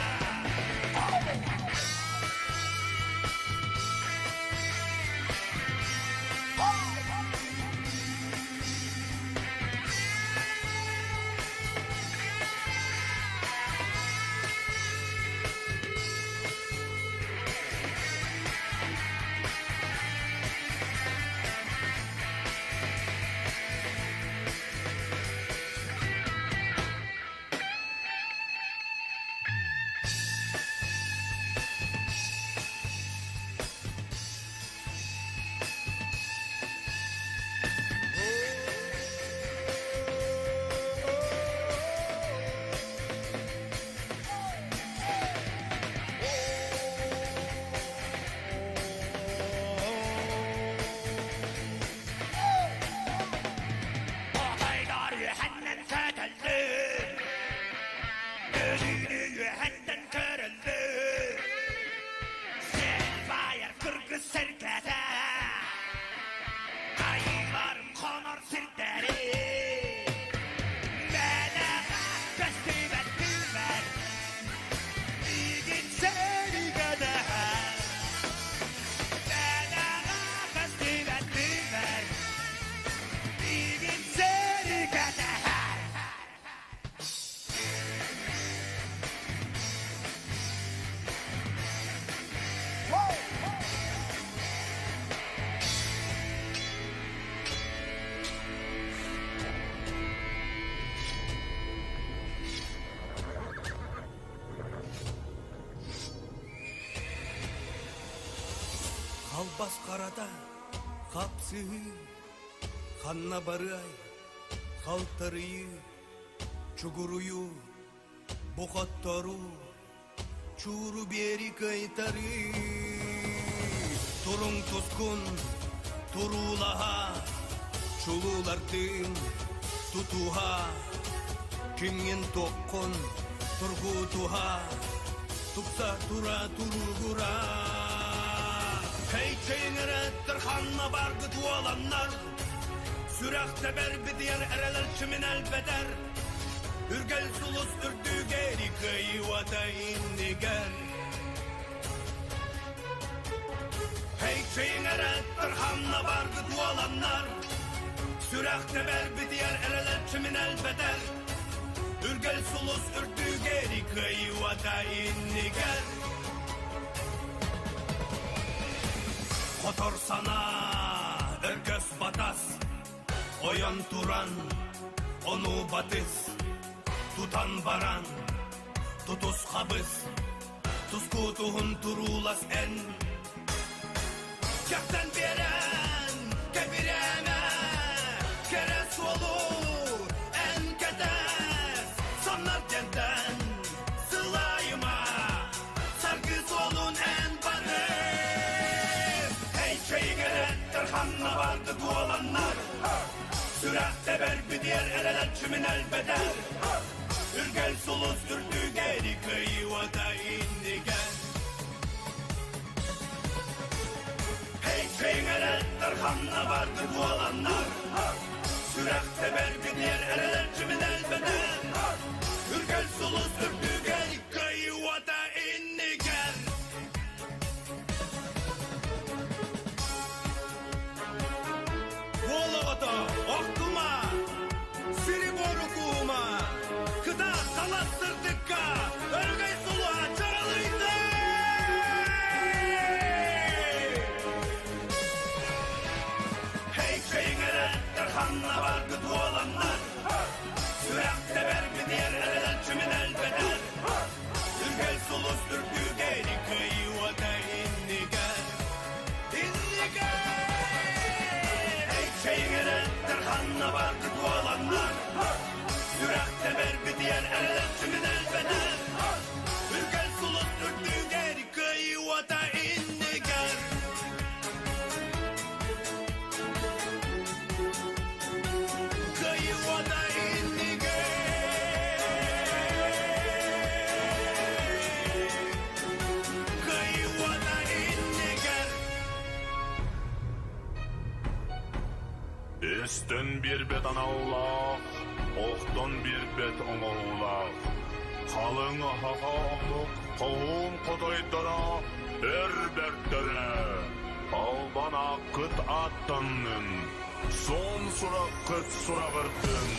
Хотайдар үөһэттэн көтөллү Өлүүнү үөһэттэн көрөллү Сиэн баайар кыргыз сэргэтэ Айыыларым хонор сирдэри Бэнэҕэ көстүбэт күннэр Миигин сэргэдэһэн Бэнэҕэ көстүбэт күннэр Миигин сэргэдэһэн. Бас харата, хапсыһыы, ханна барыай, халтарыйыы, чугуруйуу, бу хотторуу, чууру биэри кыайтарыы. Туруҥ тускун, туруулаһа, чулуулардыын тутуһа, кимҥин туоххун тургутуһа, тупса тура туругура. Хей чэйиҥэрэттэр ханна баргыт уоланнар, сүрэх тэбэр битийэр эрэлэр чимин элбэтэр, Үргэл сулус үрдүгэр кыайыы иннигэр. Хей чэйиҥэрэттэр ханна баргыт уоланнар, сүрэх тэбэр битийэр эрэлэр чимин элбэтэр, Үргэл сулус үрдүгэр кыайыы иннигэр. Хотор санаа, өргөс батас, ойон туран, ону батыс, тутан баран, тутус хабыс, тускутуһун туруулас эн. Кэхтэн биэрэн, кэбирээмэ, кэрэ суолу эн кэтэс, соннор дьэнтэн сылайыма, саргы суолун эн барыс. Эй, чэйиҥэрэттэр ханна барды туоланнар, сүрэх тэбэр битиэр эрэлэр чимин элбэтэр, Үргэл сулус үрдүгэр кыайыы иннигэр. Хей, чэйиҥэрэттэр ханна барды туоланнар, сүрэх тэбэр битиэр эрэлэр чимин элбэтэр, Үргэл сулус үрдүгэр кыайыы иннигэр. Уолоҕото, охтума, сири буору куума, кыта талас сырдыкка, өрөгөй сулуһа чаҕылыйды! Хей, чэйиҥэрэттэр ханна баргыт уоланнар, сүрэх тэбэр битиэр эрэлэр чимин элбэтэр, Үргэл сулус үрдүгэр кыайыы иннигэр. Иннигэр! Эй, чэйиҥэрэттэр ханна баргыт уоланнар, сүрэх тэбэр битиэр эрэлэр чимин элбэтэр, Үргэл сулус үрдүгэр кыайыы иннигэр. Кыайыы иннигэр. Кыайыы иннигэр. Эстэн биэрбэт аналлаах, охтон биэрбэт оҥоһуулаах, халыҥ саха омук хоһуун хотойдоро эр бэртэрэ, албан ааккыт ааттаннын, суон сураххыт сураҕырдын.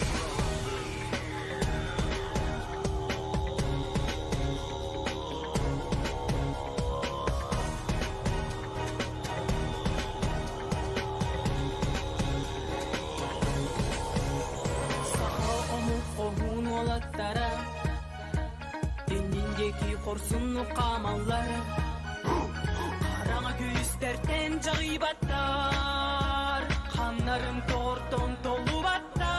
Саха омук хоһуун уолаттара Иннин диэки хорсуннук хаамаллар Хараҥа күүстэртэн дьаҕыйбаттар Ханнарын тортон толлубаттар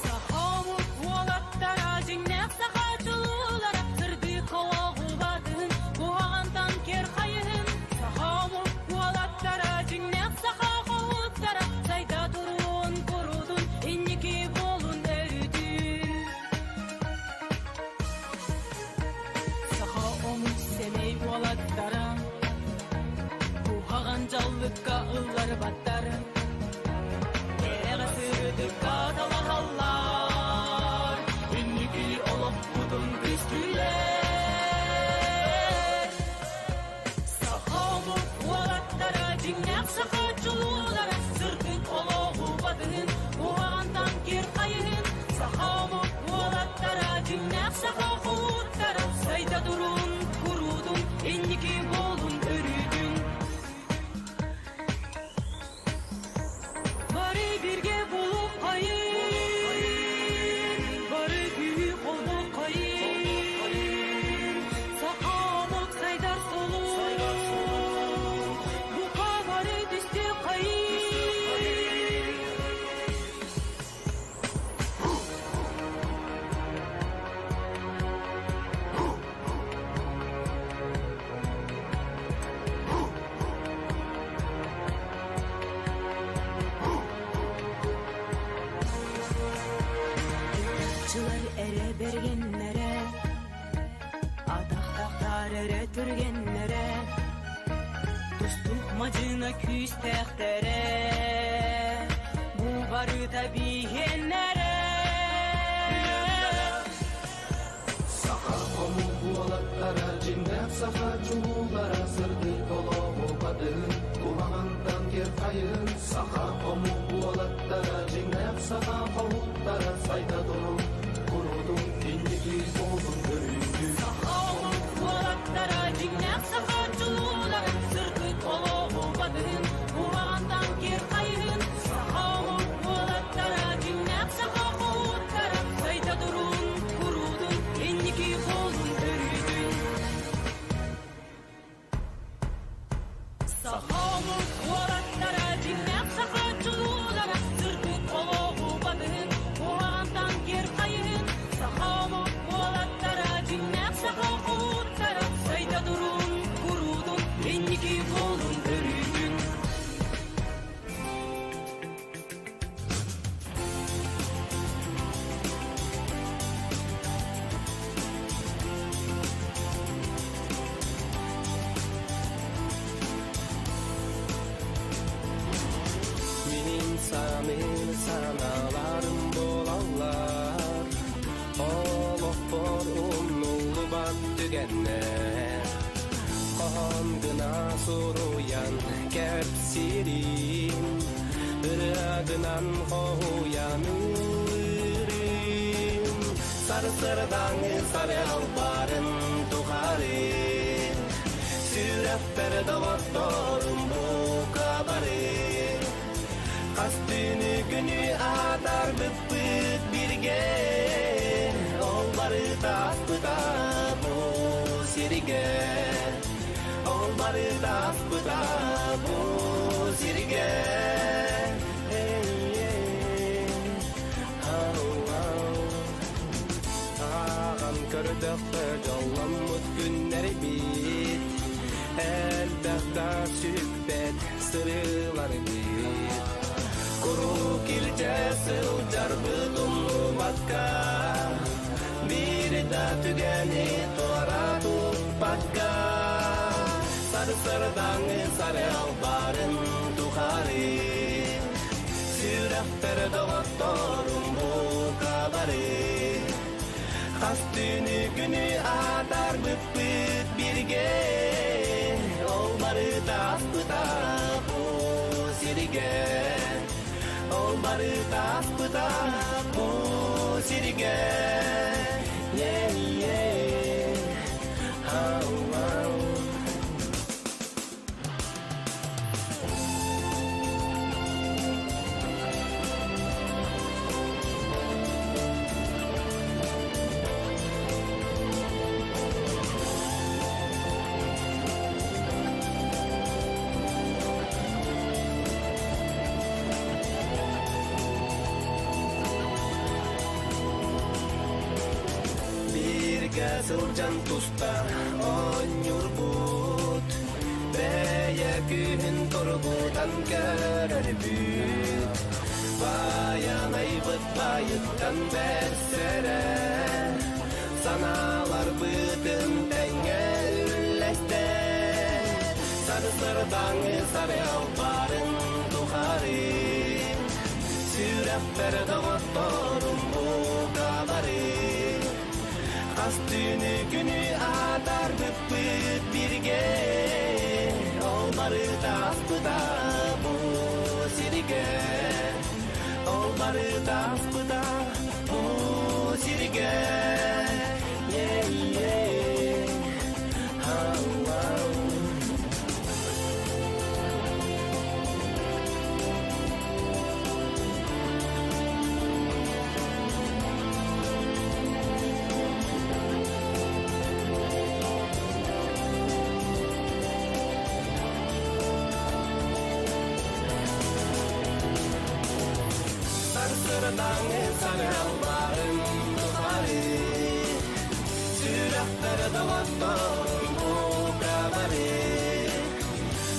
Саха омук уолаттара дьиҥнээх саха чулуулара Сырдык олоҕу батыһын куһаҕантан киэр хайыһын Саха омук уолаттара дьиҥнээх саха хоһууттара Сайда туруун куруутун инники буолун өрүүтүн Саха омук сэмэй уолаттара Куһаҕан дьаллыкка ылларбаттар Кэрэҕэ сырдыкка талаһаллар Инники олохпутун түстүүллэр Саха омук уолаттара дьиҥнээх саха чулуулара Сырдык олоҕу батыһын куһаҕантан киэр хайыһын Саха омук уолаттара дьиҥнээх саха хоһууттара Сайда туруун куруутун инники буолун өрүүтүн. Эрэ бергеннере, Атахтахтар эрэ түргеннере, Тустук мадьына күүстээхтэрэ, Бу барыта биһиэннэрэ. Саха омук уолаттара, дьиҥнээх саха чулуулара, сырдык олоҕу батыһын, куһаҕантан кир хайыһын. Саха омук уолаттара, дьиҥнээх саха хоһууттара, сайда турун, куруутун, инники суолун көрүүтүн. Саха омук уолаттара, дьиҥнээх саха чулуулара, сырдык олоҕу батыһын, куһаҕантан кир хайыһын. Саха омук уолаттара, дьиҥнээх саха хоһууттара, сайда турун, куруутун, инники суолун көрүүтүн. Саха омук уолаттара, дьиҥнээх саха чулуулара, сырдык олоҕу батыһын, куһаҕантан кир хайыһын. Саха омук уолаттара, дьиҥнээх саха хоһууттара, сайда турун, куруутун, инники суолун көрүүтүн. Мин саныыр санааларым буолаллар, Олохпор умнуллубат түгэннэр. Хоһоон гына суруйан кэпсиирим, Ырыа гынан хоһуйан ыллыырым. Сарсыардааҥҥы сарыал баарын тухары, Сүрэхпэр доҕотторум бука бары. Хас түүнү күнү атаарбыппыт бииргэ, Ол барыта ааспыта бу сиргэ, Ол барыта ааспыта бу сиргэ. Эй, эй, ау, ау. Ааҕан көрдөххө дьолломмут күннэрбит, Элбэх да сүппэт сырыыларбыт. Куруук илдьэ сылдьарбыт умнубакка, Биир да түгэни туора туппакка. Сарсыардааҥҥы сарыал баарын тухары, Сүрэхпэр доҕотторум бука бары. Хас түүнү күнү атаарбыппыт бииргэ, Ол барыта ааспыта бу сиргэ, Ол барыта ааспыта бу сиргэ. Yeah, yeah. Ау, ау. Бииргэ сылдьан туста оонньуурбут, Бэйэ күүһүн тургутан көрөрбүт. Байанайбыт баайыттан бэрсэрэ, Санааларбытын тэҥҥэ үллэстэн. Сарсыардааҥҥы сарыал баарын тухары, Сүрэхпэр доҕотторум бука бары. Хас түүнү күнү атаарбыппыт бииргэ, Ол барыта ааспыта бу сиргэ, Ол барыта ааспыта бу сиргэ. Yeah, yeah. Ау, ау. Сарсыардааҥҥы сарыал баарын тухары, Сүрэхпэр доҕотторум бука бары.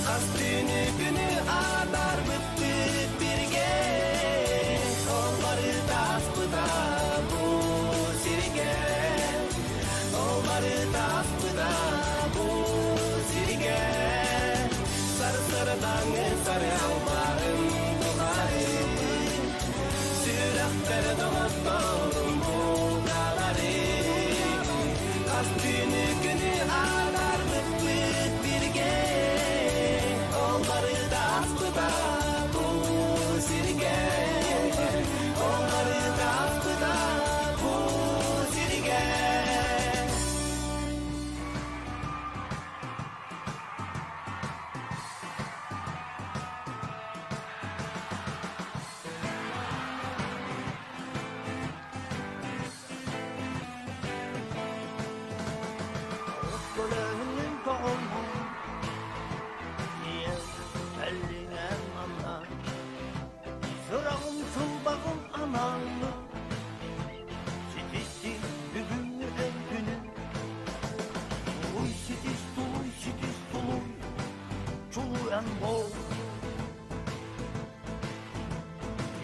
Хас түүнү күнү атаарбыппыт бииргэ, Ол барыта ааспыта бу сиргэ. Чулуйан бол.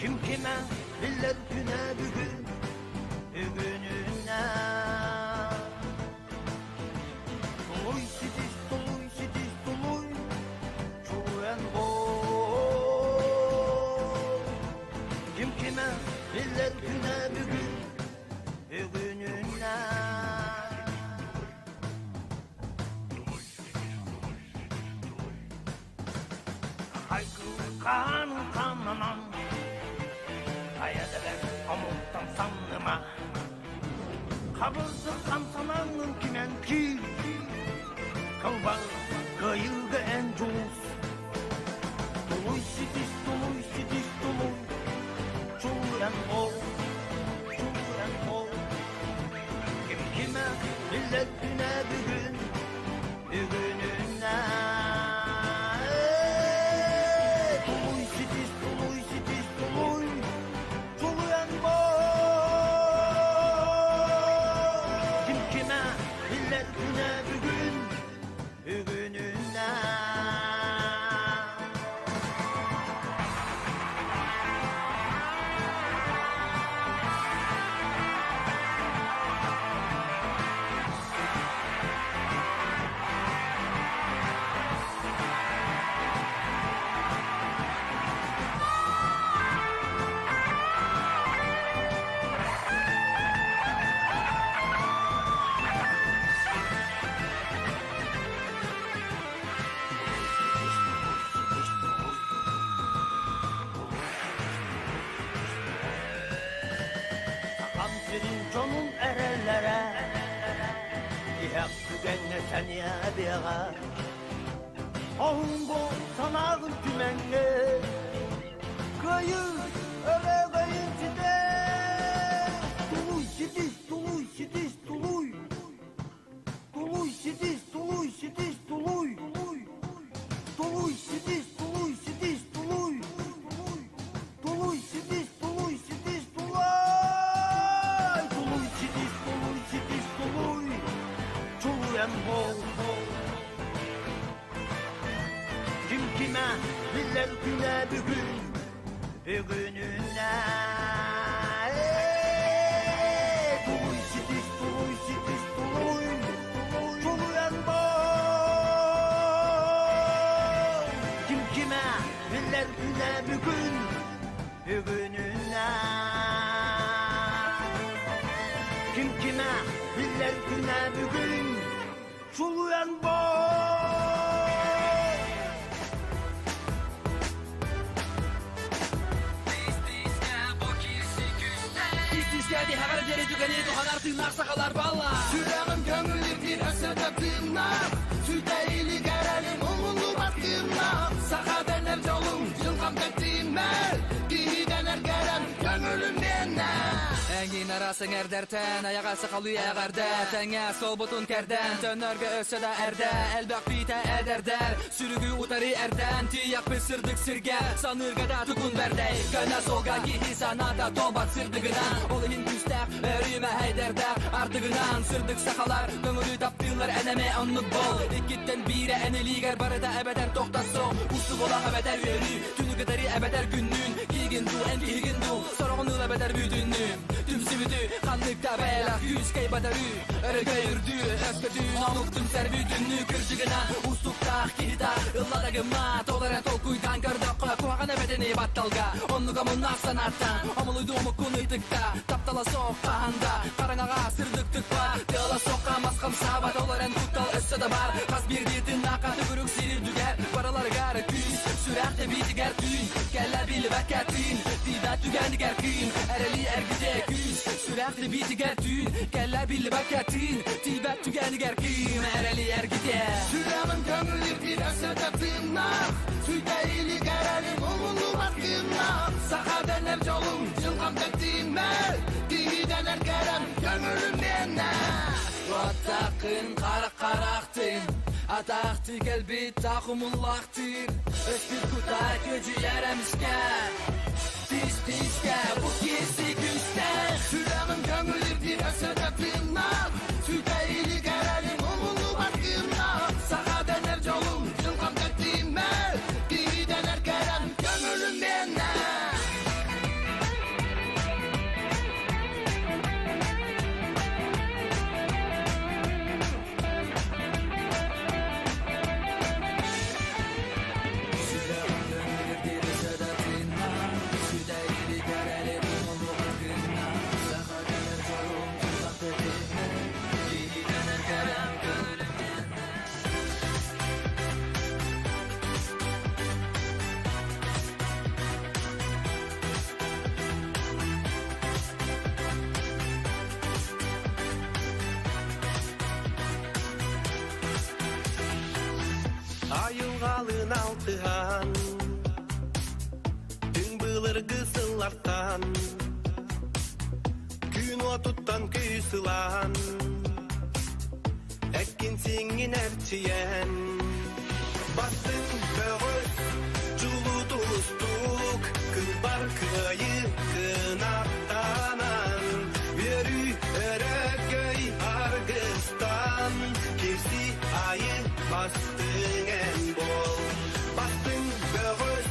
Kim kime biller güne bugün, bugününe. Tuluy sidiz, tuluy sidiz, tuluy, çuluyan bol. Kim kime biller güne bugün, bugününe. Haykırkan kananan, Hayada ben omuktan sandıma. Kabırdı kamsananın kimen ki, Kılbar kıyıldı en cuz. Tuluy sidiz, tuluy sidiz, tuluy, Çuluyan ol, çuluyan ol. Kim kime millet güne bugün, bugününe. Tuluy sidiz, tuluy sidiz, tuluy, Çuluyan bol. Kim kime millet güne bugün, bugününe. Amsirin canın erellere, İhak tügenle sen ya biğa. Ohun bu sanağın tümenge, Kıyı öre kıyın side. Tuluy sidiz, tuluy sidiz, tuluy. Tuluy sidiz, tuluy sidiz, tuluy. Tuluy sidiz, tuluy sidiz, tuluy. Tuluy sidiz, tuluy sidiz, tulay. Tuluy sidiz, tuluy sidiz, tuluy. Çuluyan bol bol. Kim kime biller güne bugün, bugününe. Tuluy sidiz, tuluy sidiz, tuluy. Çuluyan bol. Kim kime biller güne bugün, bugününe. Kim kime biller güne bugün, Çuluyan bol. Сүрәғім көңілі өсөдө тыыннар, Сүтәйли кәрәлім ұлы батқыннар. Саха дәнер жолым, жылғам тәттімәр, Киһидәнер кәрәм көңілім менәр. Әңгин арасың әрдәртән, аяға сақалы әғәрдә, тәңә сол бұтын кәрдән, төнөргө өсө да әрдә, әлбәк битә әдәрдәр, сүрүгү утары әрдән, тияк бісірдік сирге, санырга да tukun бәрдәй, көнә солга кихи саната тобат сырдыгынан, ол иһин күстәк, өрүмә хайдәрдә, ардыгынан, сырдык сахалар, көңүлү таптыылар әнәме оннук бол, иккиттен бире әнелигер барыда әбәдәр тоқтасо, усту болақ әбәдәр өрү, түнү кытары әбәдәр күннүн, кигин ду, эн кигин ду, сорогун ыл әбәдәр бүтүннү, түмсүбүтү, ханныкта бәйлах күз кей батарü, өрөгөй үрдү, өскөтү, омук түмсэр бүтүннү, кыржыгынан, устуктах киһита, ылладагыма, толара толкуйдан көрдөккө, куһаҕан эбэтини батталга, оннуга муннах санаттан, омулуйду омуккун ыйтыкта, таптала соқ қаханда, қараңаға сырдык тыкпа, тыала соққа масқам саба, толарен туттал өссө да бар, қас бирди тыннақа түгүрүк сирдүгер, бараларгар күүс, сүрәхте битигер түйн, кәллә билбәккә тыын, тиибә түгәнигер кыын, әрели әргиде күүс, сүрәхте битигер түйн, кәллә билбәккә тыын, тиибә түгәнигер кыын, әрели әргиде. Сүрәғім көңілі өсөдө тыыннар, Сүтәйли кәрәлім ұлы батқыннар. Саха дәнер жолым, жылғам тәттімәр, Киһидәнер кәрәм көңілім менәр. Туаттақын қара қарақтын, атақты кәлбит тақымуллақтыр, Өспіт кута көжі әреміске, Тис тиске bu кесі күстер. Сүрәғім көңілі өсөдө тыыннар, Сүтәйли кәрәлім ұлы батқыннар. Саха дәнер жолым, жылғам тәттімәр, батыһан Түҥ былыргы сыллартан Күн уотуттан күүс ылан Эккин сиҥҥин эрчийэн Бастыҥ бөҕөс чулуу тустуук Кылбар кыайыы кынаттанан Үөрүү өрөгөй аргыстан Кирсии айы бастыҥ эн буол Бастыҥ бөҕөс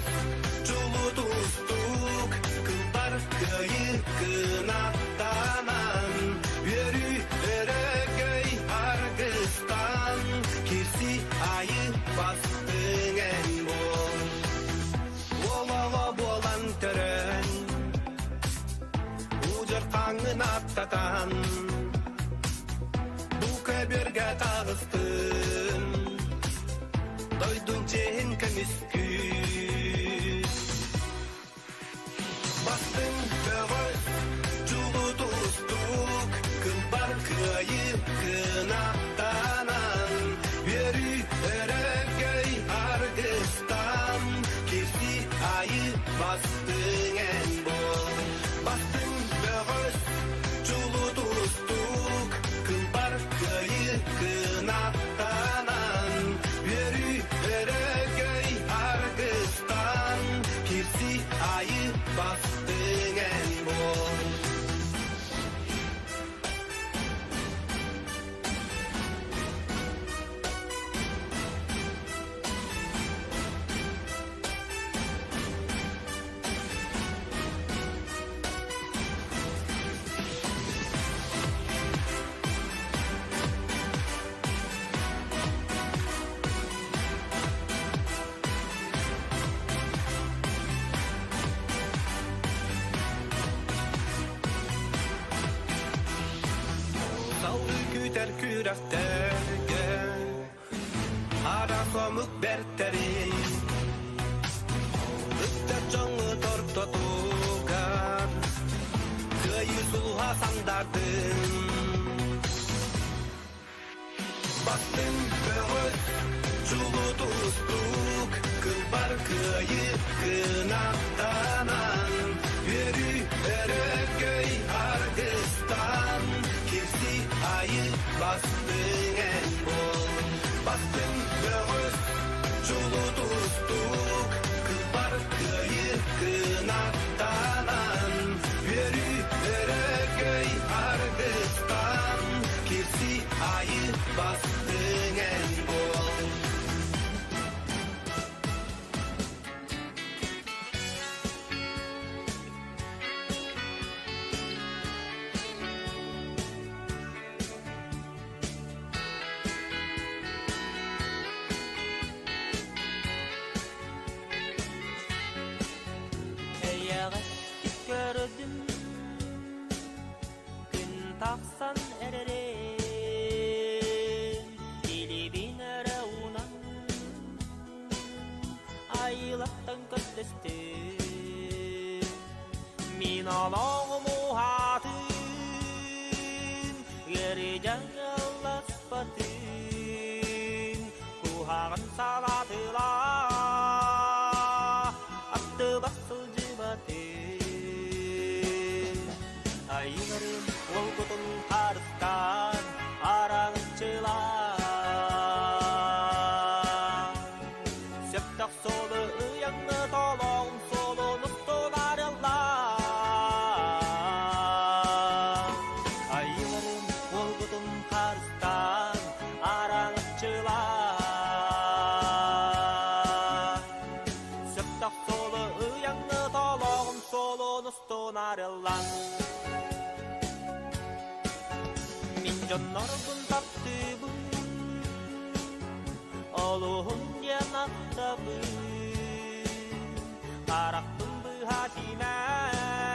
чулуу тустуук Кылбар кыайыы кынаттанан Үөрүү өрөгөй аргыстан Кирсии айы бастыҥ эн буол Уолаҕа буолан төрөөн Удьар хаҥҥын аттатан Бу көбүөргэ таҕыстын Дойдун чиэһин көмүскүүр Бастыҥ бөҕөс чулуу тустуук Кылбар кыайыы кынаттанан Үөрүү өрөгөй аргыстан Кирсии айыы бастыҥ эн буол Бастыҥ бөҕөс чулуу тустуук Кылбар кыайыы кынаттанан Үөрүү өрөгөй аргыстан Кирсии айыы бастыҥ эн буол Салгыы күүтэр күрэхтэргэ Араас омук бэртэрин Ыччат дьоҥҥут ортотугар Кыайыы сулуһа сандардын Бастыҥ бөҕөс чулуу тустуук Кылбар кыайыы кынаттанан Үөрүү өрөгөй аргыстан Кирсии айыы бастыҥ эн буол Бастыҥ бөҕөс чулуу тустуук Кылбар кыайыы кынаттанан Үөрүү өрөгөй аргыстан Кирсии айыы бастыҥ эн буол Эйэҕэстик көрдүм Күн тахсан эрэрин Илиибин эрэ уунан Айылаттан көрдөстүм Мин олоҕум уһаатын Ыарыйан ылласпатын Куһаҕан салаатыла Аттыбар сылдьыбатын Айыларым уолгутун харыстаан Араҥаччылаан Сөптөх суолу ыйаҥҥы толоҕум суолун устун арыллаан Айыларым уолгутун харыстаан Араҥаччылаан Сөптөх суолу ыйаҥҥы толоҕум суолун устун арыллан Мин дьоннорбун таптыыбын Олуһун диэн ахтабын Харахпын быһа симэн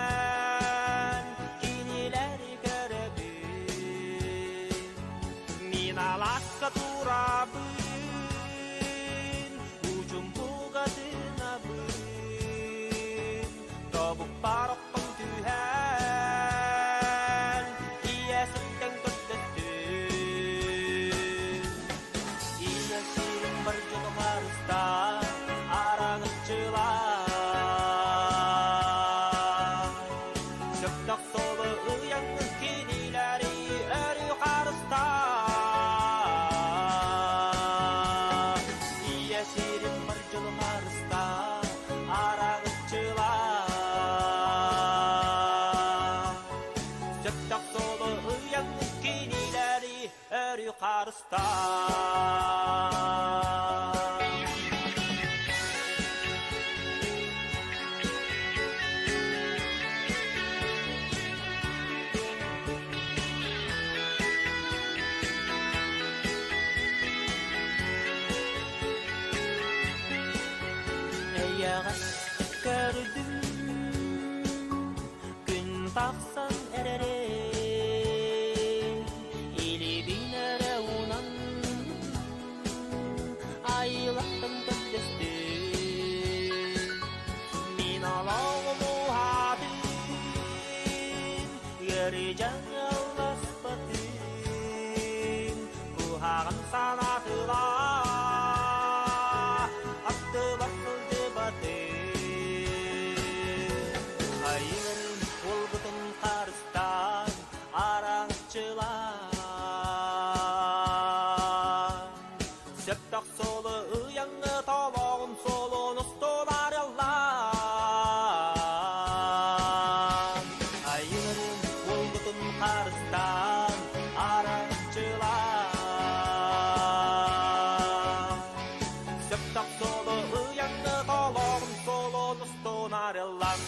Кинилэри көрөбүн Мин алааска турабын Учумпуга тыынабын Тобукпар охтон түһэн Ийэ сиртэн көрдөстүм Ийэ сирим бар дьону харыстаан харыстаа. Эйэҕэс көрдүм күн тахсан эрэрин илиибин эрэ уунан айылаттан көрдөстүм мин олоҕум уһаатын ыарыы дьаҥыласпатын куһаҕан санаатыла аттыбар сылдьыбатын айыларын уолгутун харыстаан араҥаччылаан сөптөөх суолу ыйаҥҥы толоҕун суолун устун арыаллаан айыларын уолгутун харыстаан араҥаччылаан сөптөөх суолу ыйаҥҥы толоҕун суолун устун арыаллаан.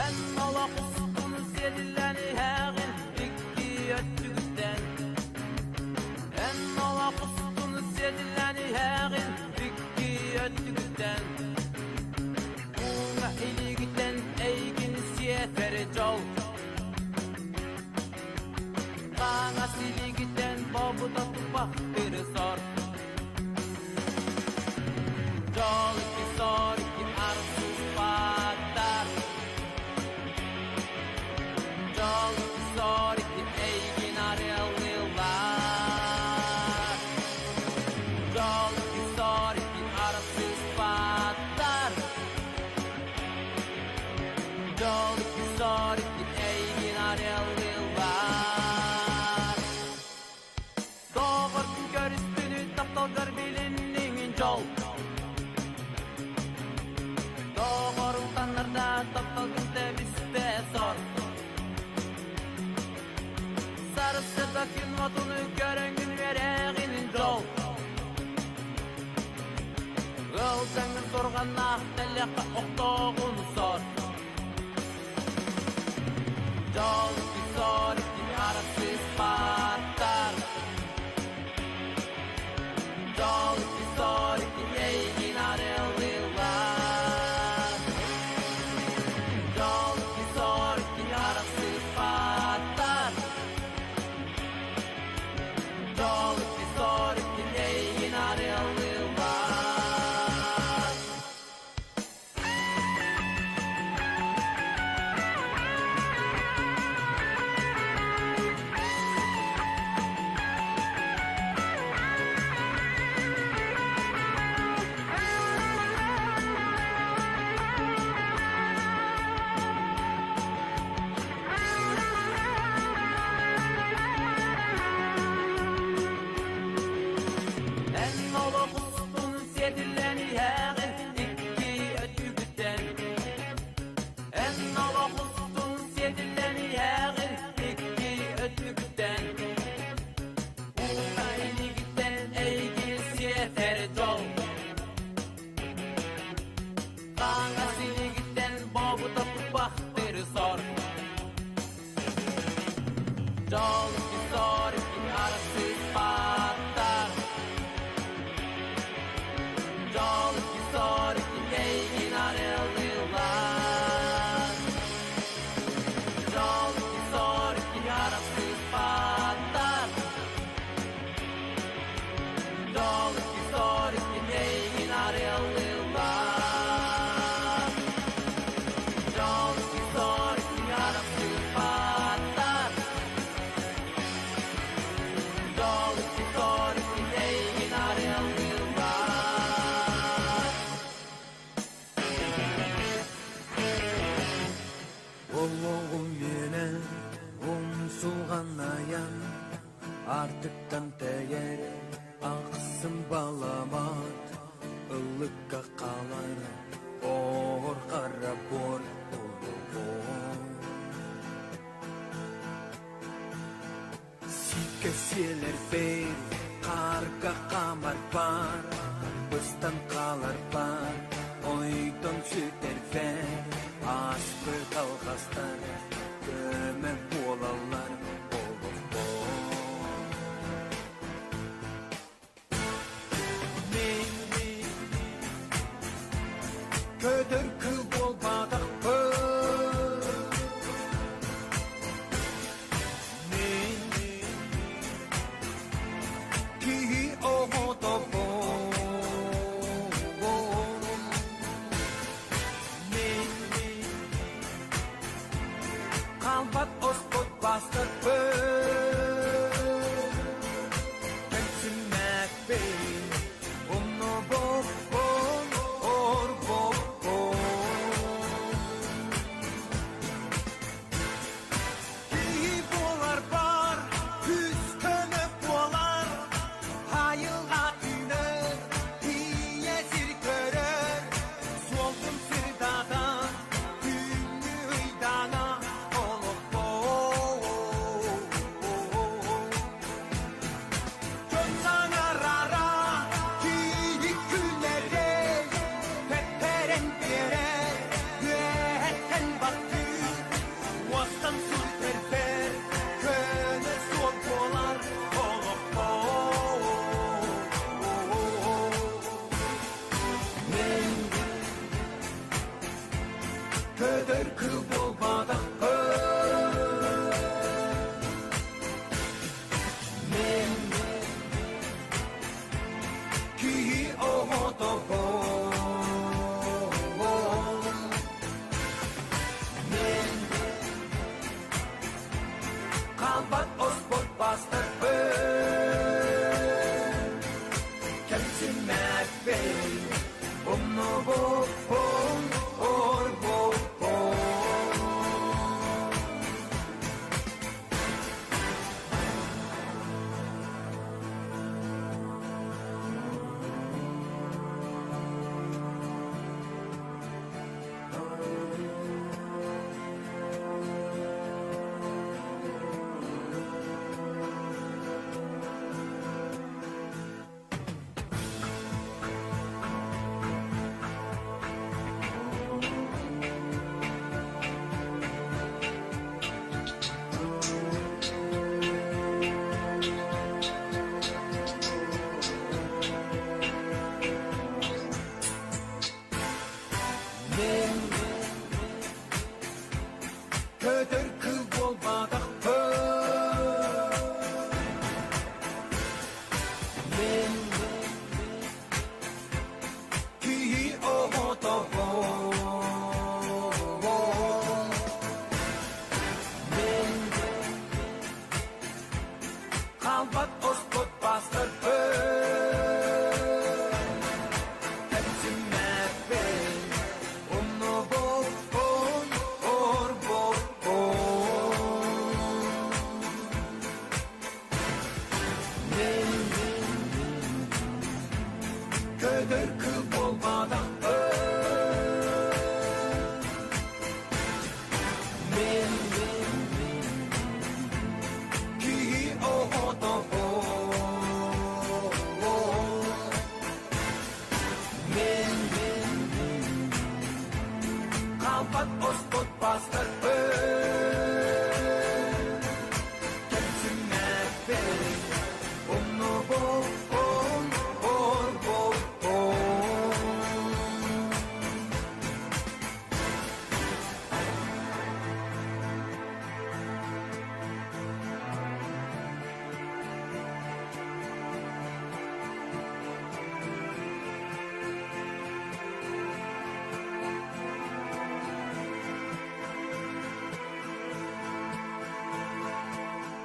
Эн олох устун сиэллэниһэҕин икки өттүгүттэн. Эн олох устун сиэллэниһэҕин икки өттүгүттэн. Уҥа илиигиттэн эйигин сиэтэр дьол. Хаҥас илиигиттэн бобута туппахтыр сор. Дьол икки сор икки арсыспаттар. Дьол икки сор икки эйигин арыаллыыллар. Дьол икки сор икки арсыспаттар. Дьол икки сор икки эйигин арыаллыыллар. Доҕоргун көрүстүнү тапталгар билинниҥин дьол. Доҕоруҥ таннарда тапталгын тэбистэ сор. Сарсыарда күн уотуну көрөҥҥүн үөрэҕинин дьол. Ыалдьаҥҥын суорҕаннаах тэллэххэ охтооҕун сор. Дьол икки сор икки арахсыспаттар. Дьол икки сор икки эйигин арыаллыыллар. Дьол икки сор икки арахсыспаттар. Артыктан тэйэр ахсым баламат Ыллыкка хаалар оор хара буор олоҕо. Сииккэ сиэлэрбэр, хаарга хаамарбар, быстан хааларбар, ойдон сүтэрбэр, ааспыт алҕастар көмө буолаллар олохпор. Мин көтөр кыл буолбатахпын Мин киһи оҕотобун Мин хаалбат оспот бастарбын Кэмсиммэппин умнубуппун орбоппун Киһи буоларбар күүс көмө буолар Айылҕа үүнэр, ийэ сир көрөр Суолгун сырдатан күҥҥү ыйдаҥа олохпор Дьон саҥарара киһи күлэрэй Тэптэрэн биэрэр үөһэттэн баттыыр Уостан сүтэрбэр көнө суол буолар олохпор Мин көтөр кыл буолбатахпын Мин киһи оҕотобун Мин хаалбат оспот бастарбын Кэмсиммэппин умнубуппун орбоппун Мин көтөр кыл буолбатахпын Мин киһи оҕотобун Мин хаалбат оспот бастарбын Кэмсиммэппин умнубуппун орбоппун Мин көтөр кыл буолбатахпын Мин киһи оҕотобун Мин хаалбат оспот бастарбын Кэмсиммэппин умнубуппун орбоппун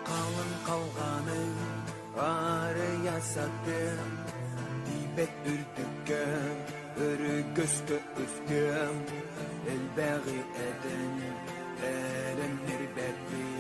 Халыҥ халҕаны арыйа сатыам, тиийбэт үрдүккэ өрүгөскө үстүөм, элбэҕи этэн эрэннэрбэппин.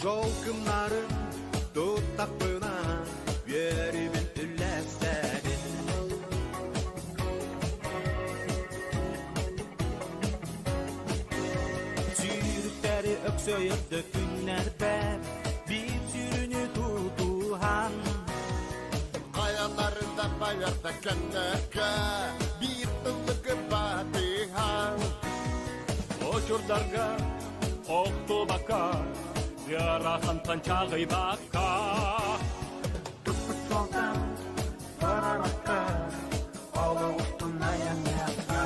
Жол кымнарын туттахпына үөрүүбүн үллэстэбин. Сүүрүктэри өксөйөрдө күннэрбэр биир сүрүнү тутуһан Хаяларында баярда кәннәккә бир тыллыгы батыһан. Очурдарга, охтубакка, ыарахантан чаҕыйбакка. Туппут суолтан барабакка олох устун айанныахха.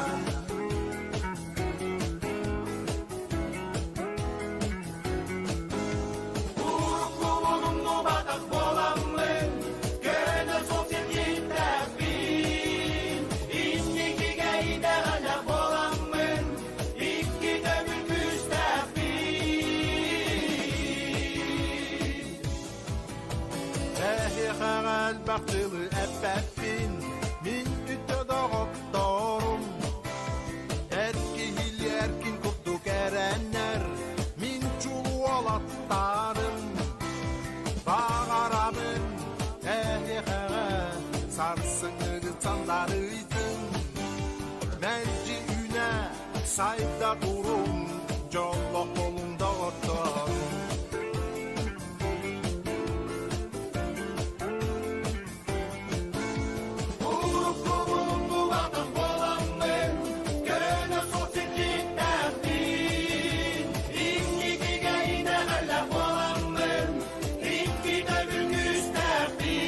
Уруккубун умнубатах буоламмын, көнө суол сирдьиттээхпин. Инникигэ итэҕэллээх буоламмын, икки төгүл күүстээхпин. Эһиэхэҕэ элбэх тылы эппэппин, мин үтүө доҕотторум. Эр киһили эркин курдук эрэнэр, мин чулуу уолаттарым. Баҕарабын эһиэхэҕэ сарсыҥҥыгыт сандарыйдын. Мэлдьи үүнэ сайда туруҥ, дьоллоох буолуҥ доҕотторум. Уруккубун умнубатах буоламмын, көнө суол сирдьиттээхпин. Инникигэ итэҕэллээх буоламмын, икки төгүл күүстээхпин.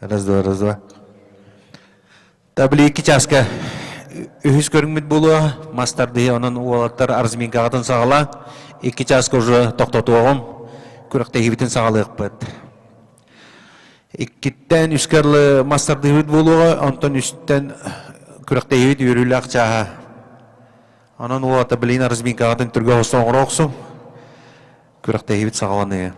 Раз, два, раз, два. Табли икки чааска үһүс көрүҥмүт буолуо. Мас тардыһыы онон уолаттар разминкаҕытын саҕалаан икки чааска уже тохтотуоҕум. Күрэхтэһиибитин саҕалыахпыт. Иккиттэн үскэ дылы мас тардыһыыбыт буолуоҕа, онтон үстэн күрэхтэһиибит үөрүүлээх чааһа. Онон уолаттар билигин разминкаҕытын түргэн оҥостон оҥоро охсуҥ. Күрэхтэһиибит саҕаланыа.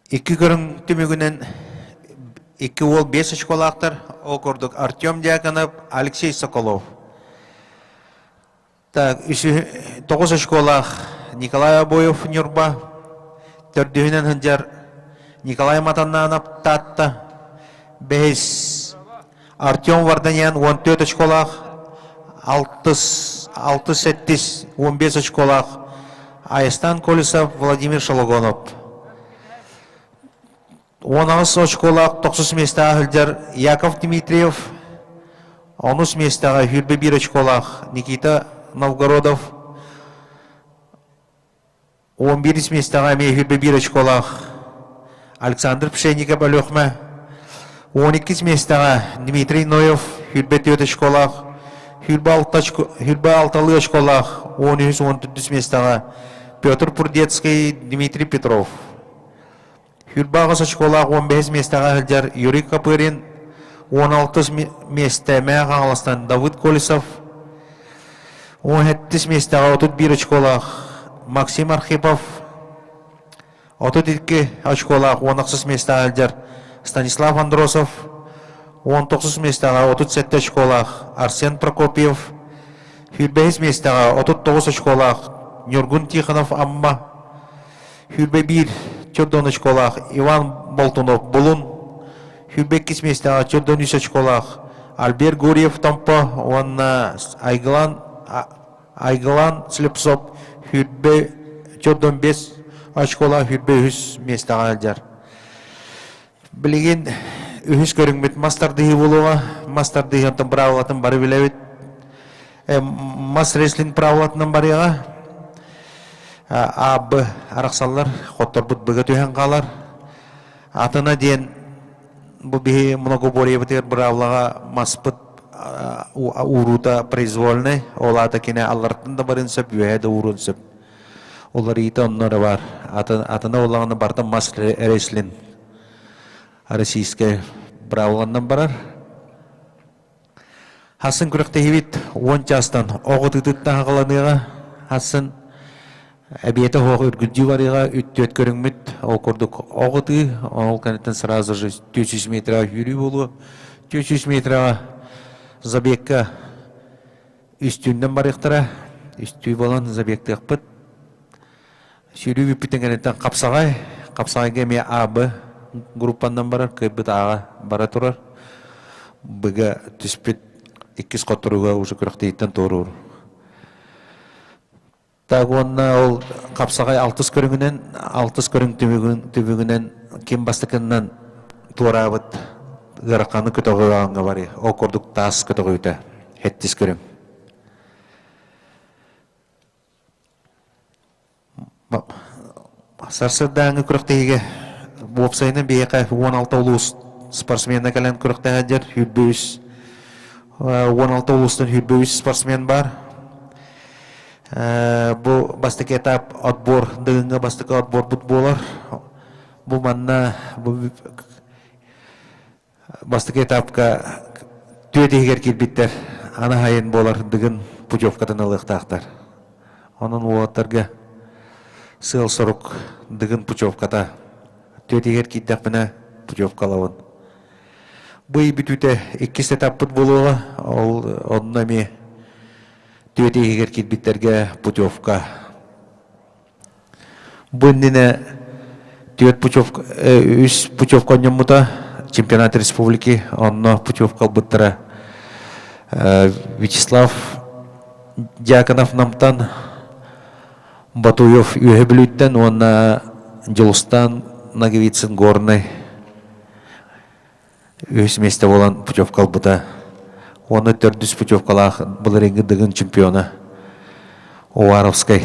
Икки көрүҥ түмүгүнэн икки уол биэс очколаахтар, ол курдук Артем Дьяконов, Алексей Соколов. Так, тоҕус очколаах Николай Обоев Ньурба, төрдүһүнэн сылдьар Николай Матаннанов Таатта, бэһис Артем Варданян 14 очколаах, алтыс, алтыс сэттис, 15 очколаах Айстан Колесов, Владимир Шологонов. 18 очколаах тохсус миэстэҕэ сылдьар Яков Дмитриев, онус миэстэҕэ сүүрбэ биир очколаах Никита Новгородов, 11 миэстэҕэ эмиэ 21 очколаах Александр Пшенников Өлүөхүмэ, 12 миэстэҕэ Дмитрий Ноев 24 очколаах, 26 очколаах 13-14 миэстэҕэ Петр Пурдецкий, Дмитрий Петров. 28 очколаах 15 миэстэҕэ сылдьар Юрий Копырин, 16 миэстэ Мэҥэ Хаҥаластан Давыд Колесов, 17 миэстэҕэ 31 очколаах Максим Архипов, 32 очколаах 18 миэстэҕэ сылдьар Станислав Андросов, 19 миэстэҕэ 37 очколаах Арсен Прокопьев, 25 миэстэҕэ 39 очколаах Ньургун Тихонов Амма, 21 чордон очколаах Иван Болтунов Булун, 22 миэстэҕэ чордон үс очколаах Альберт Гурьев Томпо уонна Айгылан Айгылан Слепцов сүүрбэ чордон биэс очколаах 23 миэстэҕэ сылдьар. Билигин үһүс көрүҥмүт мас тардыһыы буолуоҕа. Мас тардыһыы онтон быраабылатын бары билэбит. Мас рестлинг правилатынан барыаҕа. А, Б арахсаллар, хотторбут Б-га түһэн хаалар. Атына диэн бу биһи многоборьебытыгар быраабылаҕа маспыт ууруута произвольный, ол аата кини алларыттан да барыан сөп, үөһэ да ууруон сөп. Уларыйыыта онно эрэ баар. Атына буоллаҕына барыта мас рестлинг российскай быраабыланан барар. Хасын күрэхтэһиибит уон чаастан оҕо тыытыттан хаҕаланыаҕа. Хасын эбиэтэ оһох үргүлдьүү барыаҕа үттүөт көрүҥмүт. Ол курдук оҕо тыы, ол кэнниттэн сразу же 400 метраҕа сүүрүү буолуо. 400 метраҕа забегка үстүүннэн барыахтара. Үстүү буолан забегтыахпыт. Сүүрүү бүппүтүн кэнниттэн хапсаҕай, хапсаҕайга эмиэ АБ группаннан барар, кыайбыт ааҕа бара турар. Быга түспүт иккис хотторууга уже күрэхтэһииттэн туоруур. Так уонна ол хапсаҕай алтыс көрүҥүнэн, алтыс көрүҥ түмүгүн, түмүгүнэн ким бастакыннан туораабыт ыараханы көтөҕүү ааҥҥа барыы. Ол курдук таас көтөҕүүтэ, хэттис көрүҥ. Сарсыардааҥҥы күрэхтэһиигэ уопсайынан биһиэхэ 16 улуус спортсмена кэлэн күрэхтэһэ сүүрбэ үс 16 улуустан 23 спортсмен баар. Бу бастакы этап отбор Дыгыҥҥа бастакы отборбут буолар. Бу манна бу Бастакы этапка түөрт иһигэр киирбиттэр аны сайын буолар Дыгын путевкатын ылыахтаахтар. Онон уолаттарга сыал-сорук Дыгын путевката. Түөрт иһигэр киирдэхпинэ путевка ылабын. Бу ый бүтүүтэ иккис этаппыт буолуоҕа. Ол онно эмиэ түөрт иһигэр киирбиттэргэ путевка. Бу иннинэ түөрт путевка, үс путевка оонньоммута чемпионат республики, онно путевка ылбыттара Вячеслав Дьяконов Намтан, Батуев Үөһэ Бүлүүттэн уонна Дьулустаан Ноговицын Горнай үһүс миэстэ буолан путевка ылбыта. Уонна төрдүс путевкалаах былырыыҥҥы Дыгын чемпиона Уваровскай.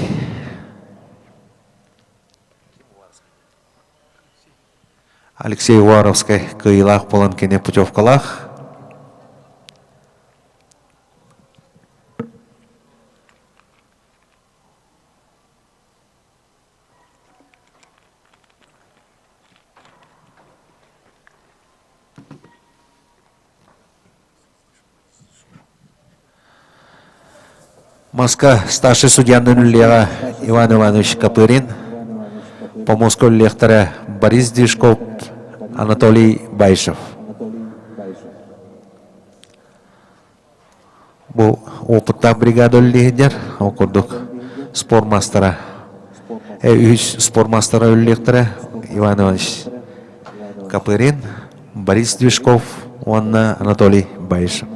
Алексей Уваровскай кыайыылаах буолан кини путевкалаах. Маска старший судьянын үллиэҕэ Иван Иванович Копырин, помостка үллиэхтэрэ. Борис Движков, Анатолий Баишев. Бу опыттаах бригада үллиһиннэр, ол курдук спорт мастера, үс спорт мастера үллиэхтэрэ Иван Иванович Копырин, Борис Движков уонна Анатолий Баишев.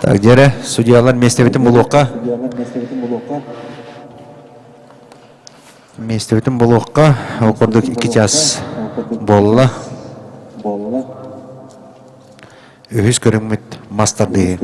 Так, дьэрэ, судьялар миэстэбитин булуохха. Миэстэбитин булуохха. Ол курдук 2 час буолла. Үһүс көрүҥмүт мас тардыһыы.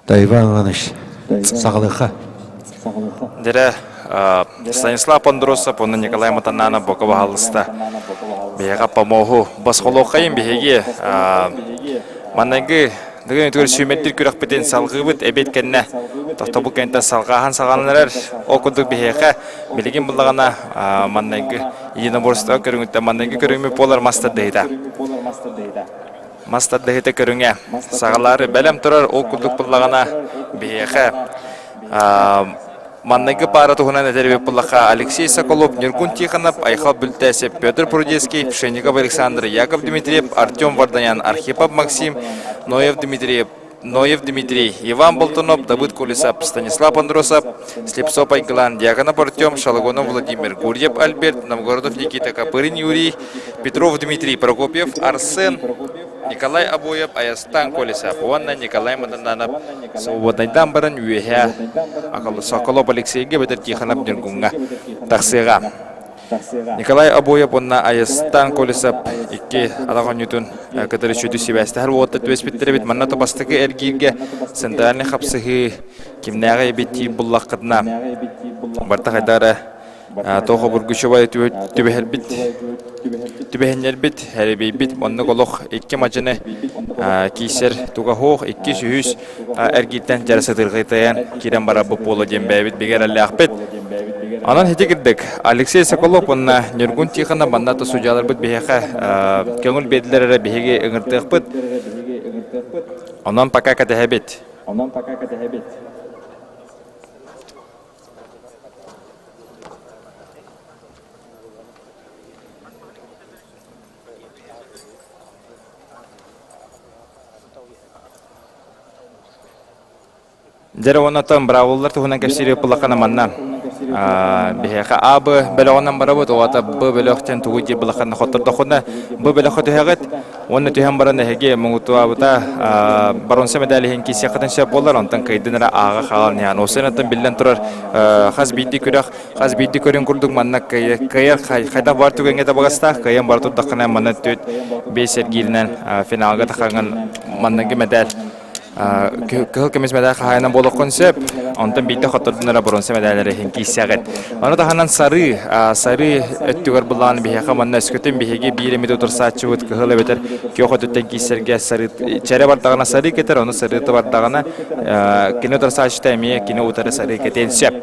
Да, Иван Иванович, саҕалыха. Дэрэ Станислав Андросов уонна Николай Матананов бока баһалыста. Биһиэхэ помоһу босхолуоххайын биһиги манныгы Дыгын үтүгэр сүүмэрдир күрэхпитин салҕыыбыт эбиэт кэннэ тохтобул кэнниттэн салҕааһын саҕаланар. Ол курдук биһиэхэ билигин буллаҕына манныгы единоборство көрүҥүттэн манныгы көрүҥмүт буолар мас тардыһыыта. Мас тардыһыыта көрүҥэ саҕалаары бэлэм турар ол курдук буллаҕына биһиэхэ Манныгы паара туһунан этэр эбит буоллахха, Алексей Соколов, Ньургун Тихонов, Айхал Бүлтээсэп, Петр Прудецкий, Пшенников Александр, Яков Дмитриев, Артем Варданян, Архипов Максим, Ноев Дмитриев, Ноев Дмитрий, Иван Болтунов, Давыд Колесов, Станислав Андросов, Слепцов Айгылан, Дьяконов Артем, Шалагонов Владимир, Гурьев Альберт, Новгородов Никита, Копырин Юрий, Петров Дмитрий, Прокопьев Арсен, Николай Обоев, Айастан Колесов уонна Николай Мадананов свободнайдаан баран үөһээ Соколов Алексейга эбэтэр Тихонов Ньургуҥҥа тахсыаҕа. Николай Обоев уонна Айастан Колесов икки атах оонньуутун кытары сүдү сибээстэһэр уолаттар түбэспиттэр эбит. Манна бастакы эргииргэ центральный хапсыһыы кимнээҕи эбит тиий буллаххытына барта хайдах эрэ Туох обургучубай түбэһэрбит, түбэһиннэрбит, эрибийбит, оннук олох икки мадьыны киисэр туга суох, иккис, үһүс эргииртэн дьара сытырҕытайан киирэн барарбыт буолуо диэн бэйэбит бигэ эрэллээхпит. Онон ити кирдик Алексей Соколов уонна Ньургун Тихонов манна да судьяларбыт биһиэхэ көҥүл биэрдилэр эрэ биһиги ыҥыртыахпыт. Онон пока кэтэһэбит. Онон пока кэтэһэбит. Дьэ уонна браволлар туһунан кэпсиир ыппылаххана манна биһиэхэ А Б бөлөҕүнэн барабыт, оҕото Б бөлөхтөн тугу диир былаххана хоттордоххуна Б бөлөххө түһэҕит Уонна түһэн баран эһиги муҥутуабыта боруонса медаль иһин киирсиэххитин сөп буолар, онтон кыайдын эрэ ааҕа хаалан иһэн. Осенаттан биллэн турар хас биирдии күрэх, хас биирдии көрүҥ курдук манна кыайар хайдах баар түгэҥҥэ табыгастаах, кыайан бара турдаххына манна түөрт биэс эргииринэн финалга тахаҥҥын манныгы медаль Кыһыл көмүс медаль хаһаайына буолуоххун сөп. Онтон биирдэ хоттордун эрэ боруонса медаллары иһин киирсэҕит. Ону таһынан сарыы, сарыы өттүгэр былаан биһиэхэ манна өскөтүн биһиги биир эмит утарсааччыбыт кыһыл эбэтэр күөх өттүттэн киирсэргэ сарыы чэрэ бардаҕына сарыы кэтэр, ону сарыыта бардаҕына кини утарсааччыта эмиэ кини утары сарыы кэтиэн сөп.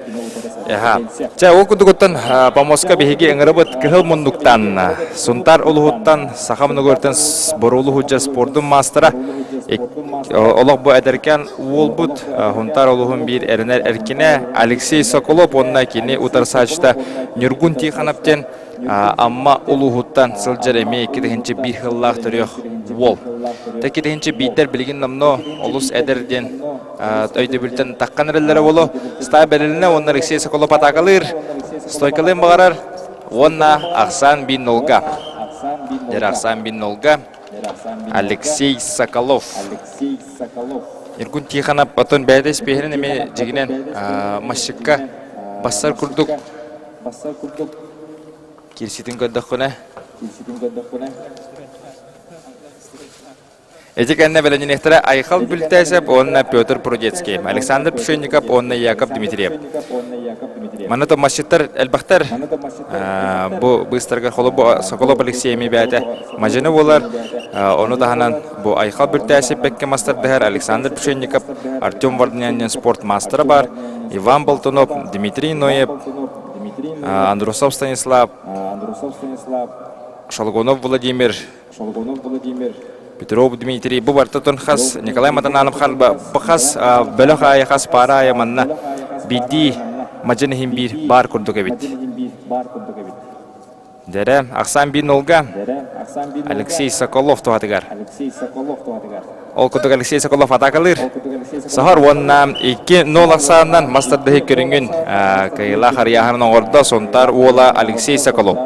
Чэ, ол курдугуттан помоска биһиги ыҥырабыт кыһыл муннуктан, Сунтаар улуһуттан, Саха муннугуттан Боруулу Худьа спордун маастара, олох бу эдэркээн уолбут Сунтаар улуһун биир эрэнэр эркинэ Алексей Соколов уонна кини утарсааччыта Ньургун Тихонов диэн Амма улууһуттан сылдьар эмиэ 2001 сыллаах төрүөх уол. 2001-дэр билигин номнуо олус эдэр диэн өйдөбүлтэн таххан эрэллэрэ буолуо. Стаа бэрилинэ уонна Алексей Соколов атаакалыыр, стойкалыын баҕарар уонна Ахсаан бин нолга. Дьэр Ахсаан бин нолга Алексей Соколов. Ньургун Тихонов потом бэйэтэ испиэһинэн эмиэ дьигинэн масчыкка бассар курдук. Кирситин көрдөххүнэ. Ити кэннэ бэлэмнэниэхтэрэ Айхал Бүлтээсэп уонна Петр Прудецкий, Александр Пшенников уонна Яков Дмитриев. Манна томмасчыттар элбэхтэр. Бу быыстарыгар холобу Соколов Алексей эмиэ бэйэтэ мадьыны буолар. Ону таһынан бу Айхал Бүлтээсэп бэккэ мастардыһар Александр Пшенников, Артем Варданянин спорт маастара бар, Иван Болтунов, Дмитрий Ноев, Андросов Станислав, Шалгунов Владимир, Петров Дмитрий бу барыта хас Николай Матананов хас бөлөх аайы хас пара аайы манна биирдии мадьын иһин биир баар курдук эбит. Дэрэ, ахсаан биир нолга Алексей Соколов туһатыгар. Ол курдук Алексей Соколов атаакалыыр. Саһар уонна 2-0 ахсаанынан мас тардыһыы көрүҥүн кыайыылаах арыйааһынын оҥордо Сунтаар уола Алексей Соколов.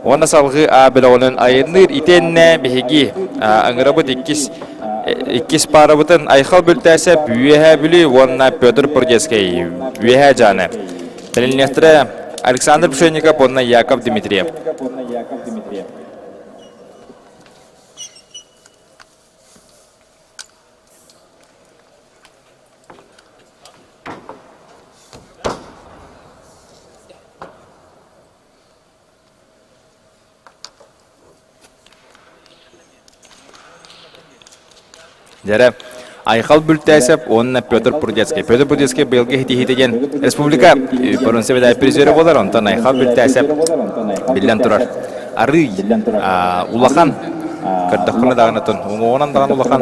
Уонна салҕыы А бөлөҕүнэн айанныыр итиэннэ биһиги ыҥырабыт иккис иккис паарабытын Айхал Бүлтээсэп Үөһээ Бүлүү уонна Петр Прудецкий Үөһээ Дьааны. Бэлэмниэхтэрэ Александр Пшенников уонна Яков Дмитриев. Дьэрэ, Айхал Бүлтээсэп уонна Петр Прудецкий. Петр Прудецкий быйылгы иһитиһиитэ диэн республика боруонса бэдэ призерэ буолар, онтон Айхал Бүлтээсэп биллэн турар арыый улахан көрдөххүнэ даҕаны уҥуоҕунан даҕаны улахан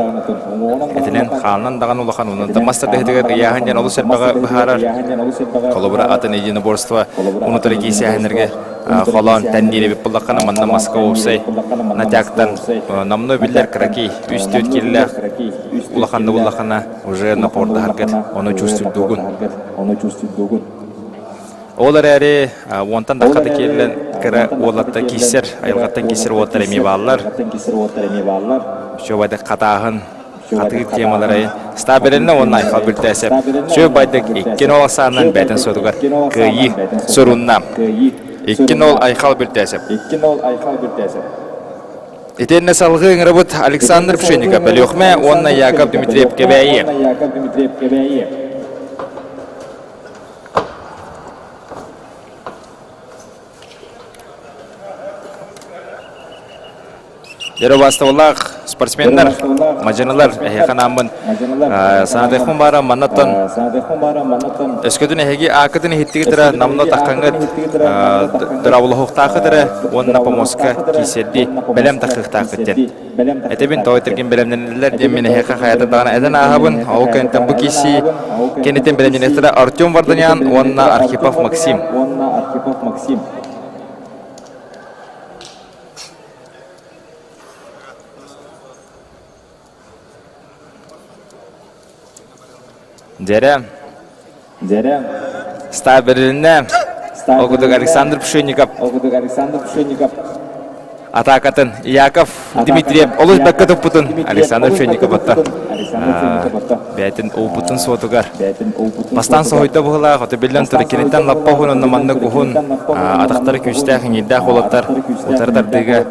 этинэн хаанынан даҕаны улахан онон мас тардыһытыгар ыйааһын диэн олус элбэҕи быһаарар холобура атын единоборство унутары киисээһиннэргэ холоон тэнниир эбит буоллаххына манна Москва уопсай натяктан номнуо биллэр кыракий үс-түөрт киилэлээх улаханны буллаххына уже напордаһаргыт ону чувствуйдуугун Ол эрээри уонтан таххата киэллэн кыра уолаттар кииссэр, айылҕаттан кииссэр уолаттар эмиэ бааллар. Үчүгэйдик хатааһын, хатыыр темалары стабилинна уонна айхал бүлтээсэп. Үчүгэйдик 2-0 ахсаанынан бэйтэн суотугар кыайыы сурунна. 2-0 айхал бүлтээсэп. Итиэннэ салгыы ыҥырабыт Александр Пшенников, Өлүөхүмэ уонна Яков Дмитриев Кэбээйи. Дьэ убаастабыллаах спортсменнар, мадьынылар, эһиэхэ анааммын санаатыахпын баара маннаттан өскөтүн эһиги ааккытын иһиттигит эрэ намно таххаҥҥыт дырабылоһуохтааххыт эрэ уонна помоска киисэрдии бэлэм таххыахтааххыт диэн Этэбин тоҕо этэргин бэлэмнэнэллэр диэн мин эһиэхэ хайата даҕаны этэн ааһабын. Ол кэнниттэн бу киирсии кэнниттэн бэлэмнэниэхтэрэ Артем Варданян уонна Архипов Максим. Дьэрэ. Дьэрэ. Стаа бэрилиннэ. Ол курдук Александр Пшенников. Ол курдук Александр Пшенников. Атаакатын Яков Дмитриев олус бэккэ туппутун Александр Пшенников отто. Бэйтин уупутун суотугар. Бастаан соһуйда быһылаах, ото биллэн турар киниттэн лаппа уһун онно маннык уһун атахтары күүстээх иҥиирдээх уолаттар утары тардыыга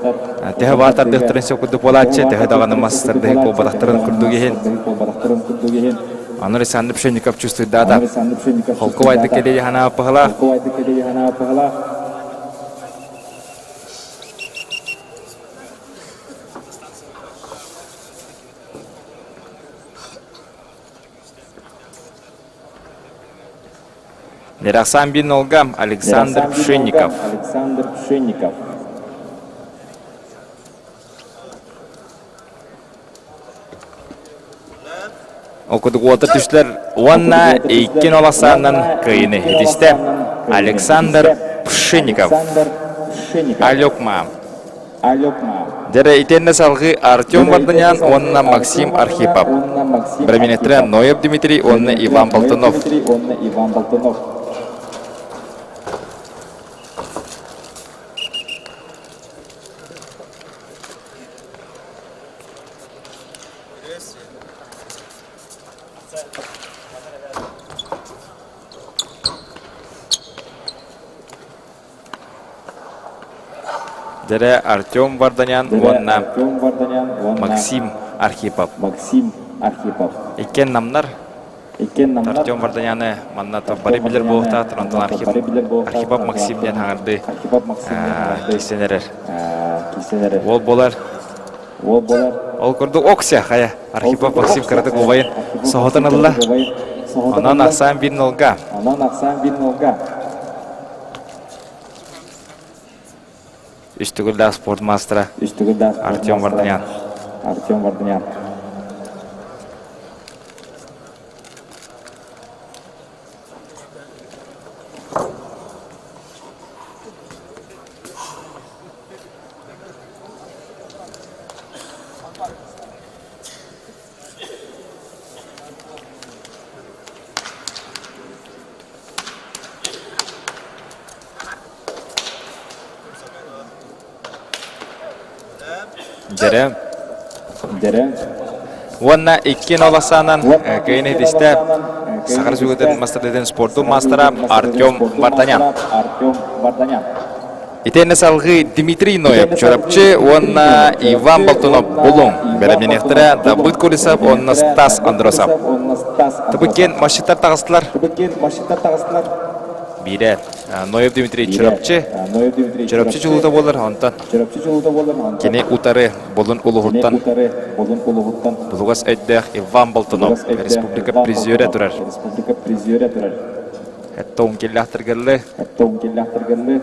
төһө баар тардыахтарын сөп курдук буолааччы, төһө даҕаны мас тардыһык буолбатахтарын курдук иһин. Аны Александр Пшенников чувствуйдаата. Холкубайдык кэлиэ ханаабыт быһылаах. Нерахсан Бинолга Александр Пшенников. Александр Пшенников. Ол курдук уота түстүлэр уонна икки нол ахсаанынан кыайыыны ситистэ Александр Пшенников. Алекма. Дьэрэ итиэннэ салгыы Артем Варданян уонна Максим Архипов. Браминетре Ноев Дмитрий уонна Иван Болтунов. Дэрэ Артем Варданян уонна Максим Архипов. Максим Архипов. Иккен намнар. Артем Варданяны манна бары билер буолуохтаахтар, онтон Архипов Максим диэн хаҥарды киирсэн эрэр. Уол буолар. Ол курдук Окся хайа Архипов Максим кыратык убайын соһутан ылла. Онон ахсаан бир нолга. Онон ахсаан бир нолга. Үс төгүллээх спорт маастара Артем Варданян. Артем Варданян. Дьэрэ. Дьэрэ. Уонна иккин оласаанан кыйын иһитистэ Сахар сүгүтэн мастардытын спортун маастара Артем Варданян. Артем Варданян. Итиэннэ салгыы Дмитрий Ноев Чурапчы уонна Иван Болтунов Булуҥ бэлэмнэниэхтэрэ Давыд Колесов уонна Стас Андросов. Тыбыккен масчыттар таҕыстылар. Биирэ Ноев Дмитрий Чурапчы. Чурапчы чулуута буолар, онтон кини утары Булун улуһуттан Булугас өйдөөх Иван Болтунов республика призерэ турар. Тоҥ киллэхтэргэллы. Тоҥ киллэхтэргэллы.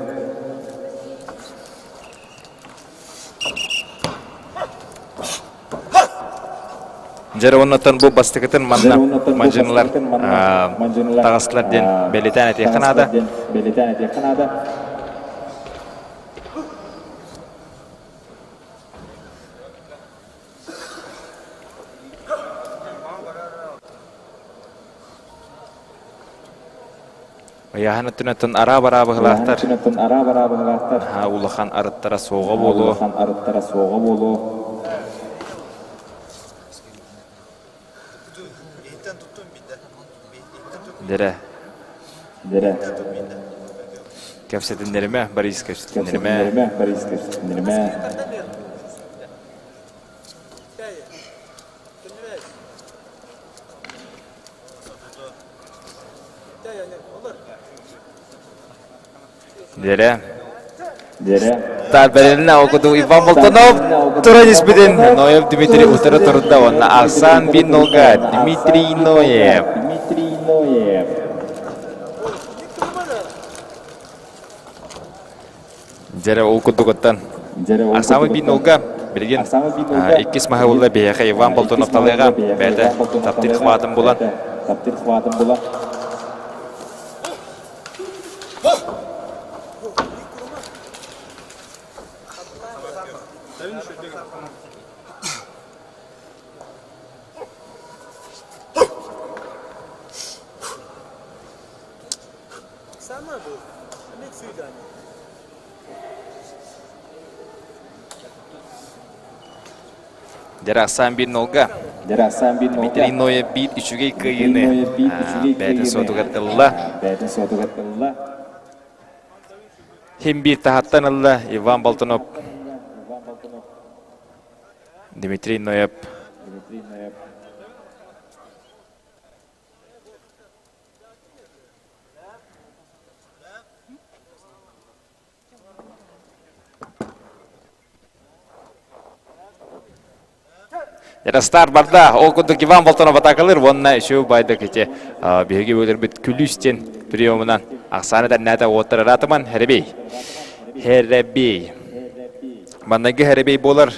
Дьэр оннотон бу бастакытын манна мадьынылар таҕыстылар диэн бэлиэтээн этиэххэ наада. Бэлиэтээн этиэххэ наада. Ыйааһын өттүнэн араа-бараа быһылаахтар. араа-бараа быһылаахтар. Наһаа улахан арыттара суоҕа буолуо. Улахан арыттара суоҕа буолуо. Дэрэ. Дэрэ. Кэпсэтиннэримэ, Борис кэпсэтиннэримэ. Кэпсэтиннэримэ, Борис кэпсэтиннэримэ. Дэрэ. Дэрэ. Таар бэрилинэ окуту Иван Болтунов туран испитин Ноев Дмитрий утары турда уонна Арсан Биннолга Дмитрий Ноев. Дмитрий Ноев. Дьэрэ ол курдугуттан Арсамы Биннолга билигин иккис маһы булла биһиэхэ Иван Болтунов талыаҕа бэйэтэ таптыыр хватын булан таптыыр хватын булан Дерасан бир нолга. Дмитрий Ноев биир үчүгэй кыайыыны бэйэтин суотугар ылла. Бэйэтин суотугар ылла. Хим биир таһаттан ылла Иван Болтунов. Дмитрий Ноев. Дмитрий Ноев. Ярастар барда, ол курдук Иван Болтонов атакалыр, уонна үчү байдык ити биһиги өлөрбүт күлүүстен приемынан ахсааны тэннээтэ уоттар ыраатыман хәребей. Хәребей. Маннайгы хәребей болар.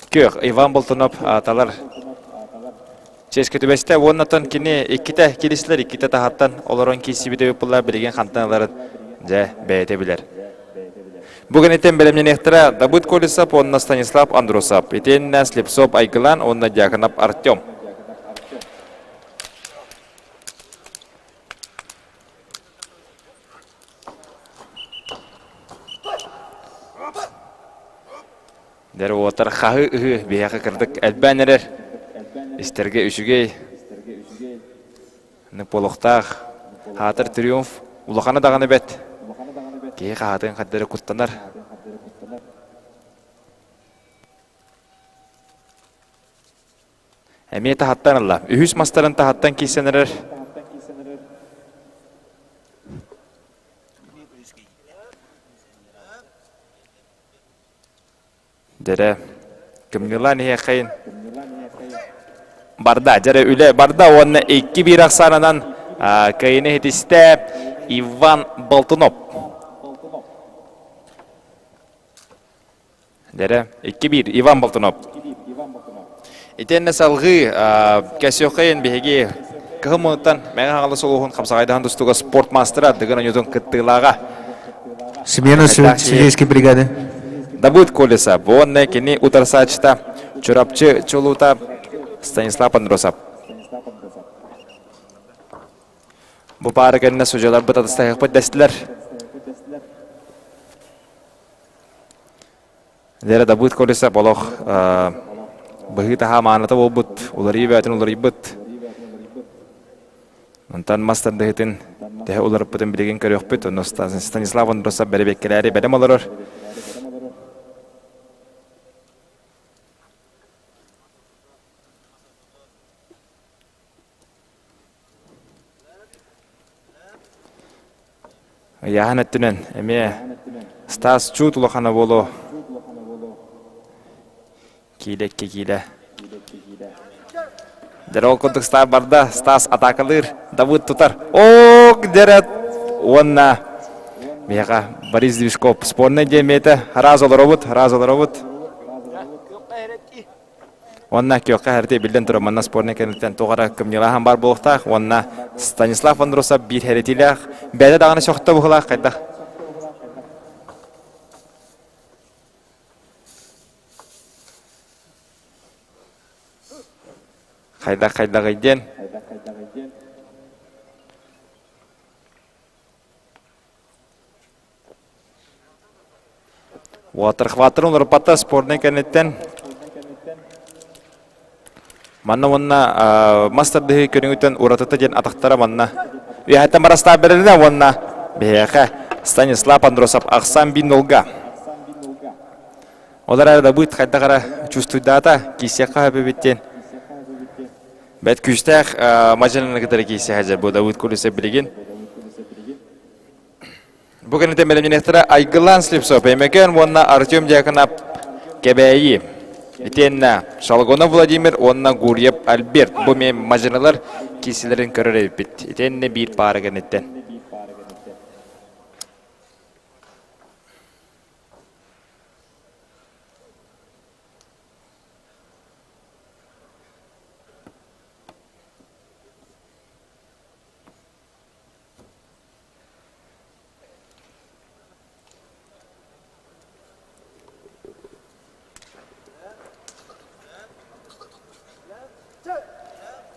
Күөх Иван Болтунов талар чиэскэ түбэстэ уоннатан кини иккитэ кирислэр иккитэ таһаттан олорон киирсибит ыппылар билигин хантан ыларын дьэ бэйэтэ билэр. Бүгүн итин бэлэмнэниэхтэрэ Давыд Колесов уонна Станислав Андросов, итиэннэ Слепцов Айгылан уонна Дьяконов Артем. Дэр уотар хаһы ыһы биһиэхэ кырдык элбээн эрэр. Истэргэ үчүгэй. Ныполохтаах. Хаатар триумф улахана даҕаны бэт. Киһи хаһатын хардары куттанар. Эмиэ таһаттан ылла. Үһүс мастарын таһаттан киирсэн эрэр. Дьэрэ, кымньылаан иһиэххэйин. Барда, дьэрэ үлэ барда уонна 2-1 ахсаанынан кыайыны иһитистэ Иван Болтунов. Дьэрэ, 2-1 Иван Болтунов. Итиэннэ салгыы кэсиэххэйин биһиги кыһыл мунуттан Мэҥэ Хаҥалас улууһун хапсаҕайдаһан тустууга спорт маастара Дыгын оонньуутун кыттыылааҕа. Смена судейской бригады. Давыд Колесов уонна кини утарсааччыта Чурапчы чулуута Станислав Андросов. Бу паара кэннэ судьяларбыт атастаһыахпыт дэстилэр. Лера Дабыт Колесов олох быһыы-таһаа мааната буолбут, уларыйыы бэйэтин уларыйбыт. Онтон мас тардыһытын төһө уларыппытын билигин көрүөхпүт. Онно Станислав Андросов бэрэбиэккэлээри бэлэм олорор. Ыйааһын өттүнэн эмиэ Стас чуут улахана буолуо. Киилэ икки киилэ. Дьэ ол курдук Стас барда, Стас атаакалыыр, Давыд тутар. Ок, дэрэ уонна биһиэхэ Борис Движков спорный диэмиэтэ. Раз олоробут, раз олоробут. Уонна күөххэ хэрти биллэн турар манна спорный кэнниттэн туох эрэ кымньылааһын баар буолуохтаах уонна Станислав Андросов биир хэрэтиилээх бэйэтэ даҕаны сөхтө быһыылаах хайдах хайдах хайдаҕый диэн Уотархваттарын уларыппаттар спорнай кэнниттэн Манна уонна мас тардыһыы көрүҥүттэн уратыта диэн атахтара манна үөһэттэн барастаах бэрилинэ уонна биһиэхэ Станислав Андросов ахсаан биир нолга. Ол эрээри Дабыт хайдах эрэ чувствуйдаата, киирсиэххэ сөп эбит диэн. Бэт күүстээх мадьынаны кытары киирсэ сылдьар бу Давыд Кулисов билигин. Бу кэнниттэн бэлэмнэниэхтэрэ Айгылаан Слепцов, Өймөкөөн уонна Артем Дьяконов Кэбээйи. Итиэннэ Шалгонов Владимир уонна Гурьев Альберт бу эмиэ мадьынылар киирсилэрин көрөр эбиппит. Итиэннэ биир паара кэнниттэн.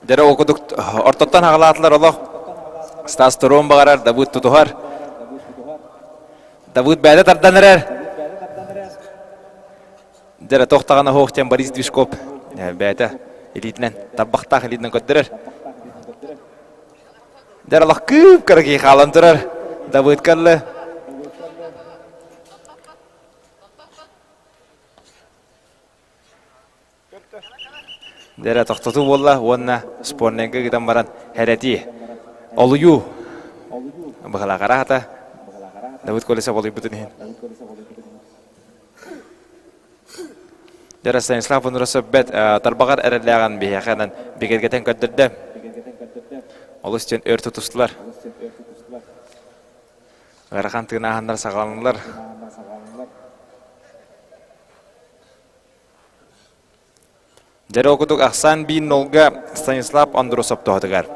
Дьэ ол курдук ортоттон аҕалаатылар олох. Стас туруон баҕарар, Давыд тутуһар. Давыд бэйэтэ тардан эрэр. Дьэ туох даҕаны оһуох диэн Борис Движков бэйэтэ илиитинэн, тарбахтаах илиитинэн көрдөрөр. Дьэ олох кыып-кыра киһи хаалан турар. Давыд кэллэ. Дьэ тохтотуу буолла уонна спорнайга ыытан баран хэрэтии. Олуйуу. Быһалаах араата. Давыд Колесов олуйбутун иһин. Дьэ Станислав Андросов бэт тарбаҕар эрэллээҕин биһиэхэ бигэргэтэн көрдөрдө. Олус диэн өр тутустулар. Ыарахан тыынааһыннар саҕаланнылар. Дьэ ол курдук ахсаан биир нолга Станислав Андросов туһатыгар.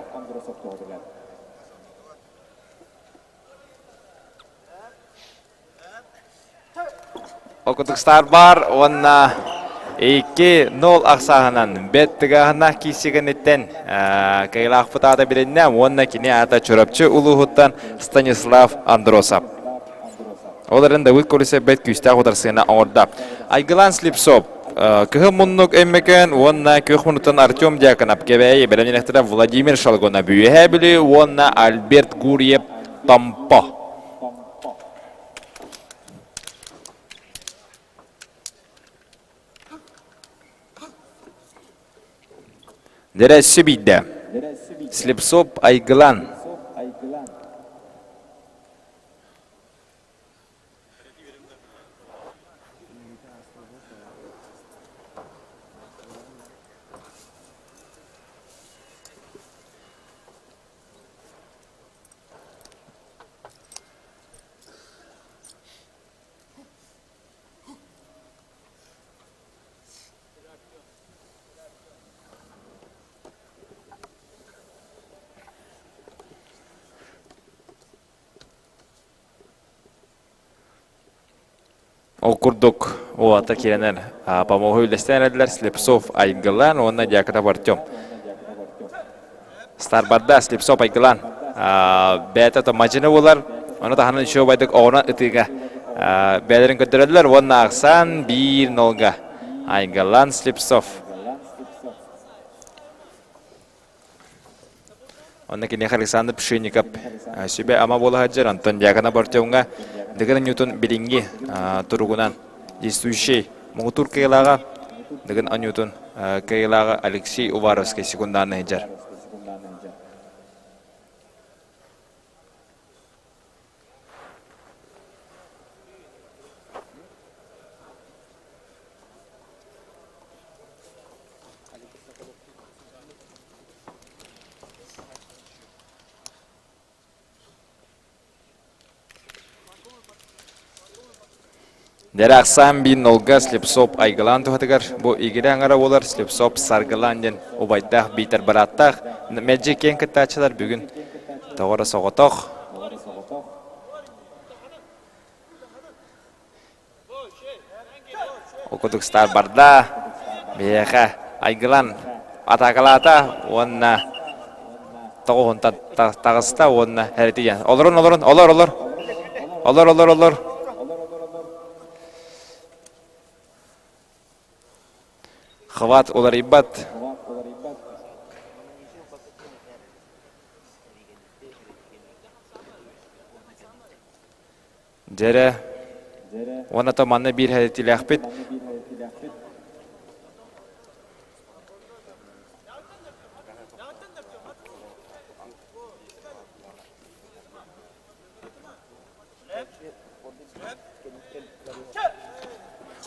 Ол курдук Стар Бар уонна 2-0 ахсааһынан бэт тыгааһыннаах киирсии кэнниттэн кыайыылаахпыт аата билиннэ уонна кини аата Чурапчы улууһуттан Станислав Андросов. Ол эрэн Давыд Колесов бэт күүстээх утарсыына оҥордо. Айгылаан Слепцов, Кыһыл муннук Өймөкөөн уонна Күөх муннуктан Артем Дьяконов, Кэбээйи бэлэмнэнэхтэрэ Владимир Шалгонов, Үөһээ Бүлүү уонна Альберт Гурьев Томпо. Дэрэ өссө биирдэ. Слепцов Айгылан. Ол курдук уолаттар киирэннэр помоһу үллэстэн эрэллэр Слепцов Айгылан уонна Дьяконов Артем. Старбарда Слепцов Айгылан бэйэтэ то мадьыны булар, ону таһынан еще байдык оҕону ытыыга бэйэлэрин көрдөрөллөр уонна ахсаан биир нолга Айгылан Слепцов. Онно киниэхэ Александр Пшенников сүбэ-ама буола сылдьар. Антон Дьяконов Артемҥа Дыгын Ньютон билиҥҥи туругунан действующий муҥутуур кыайыылааҕа Дыгын Анютун кыайыылааҕа Алексей Уваровский секундаанна сылдьар. Дэрэ ахсаан биин нолга Слепцов айгылаан туһатыгар бу игирэ аҥара буолар Слепцов саргылаан диэн убайдаах биитэр бырааттаах мэлдьи киэҥ кыттааччылар бүгүн тоҕо эрэ соҕотох Ол курдук Стар барда, биһиэхэ айгылан атаакалаата уонна тоҕуһунтан таҕыста уонна эритийэн. Олорун, олорун, олор, олор. Олор, олор, олор. Хват уларыйбат. Дьэрэ, уонна то манна биир хэрэтиилээхпит.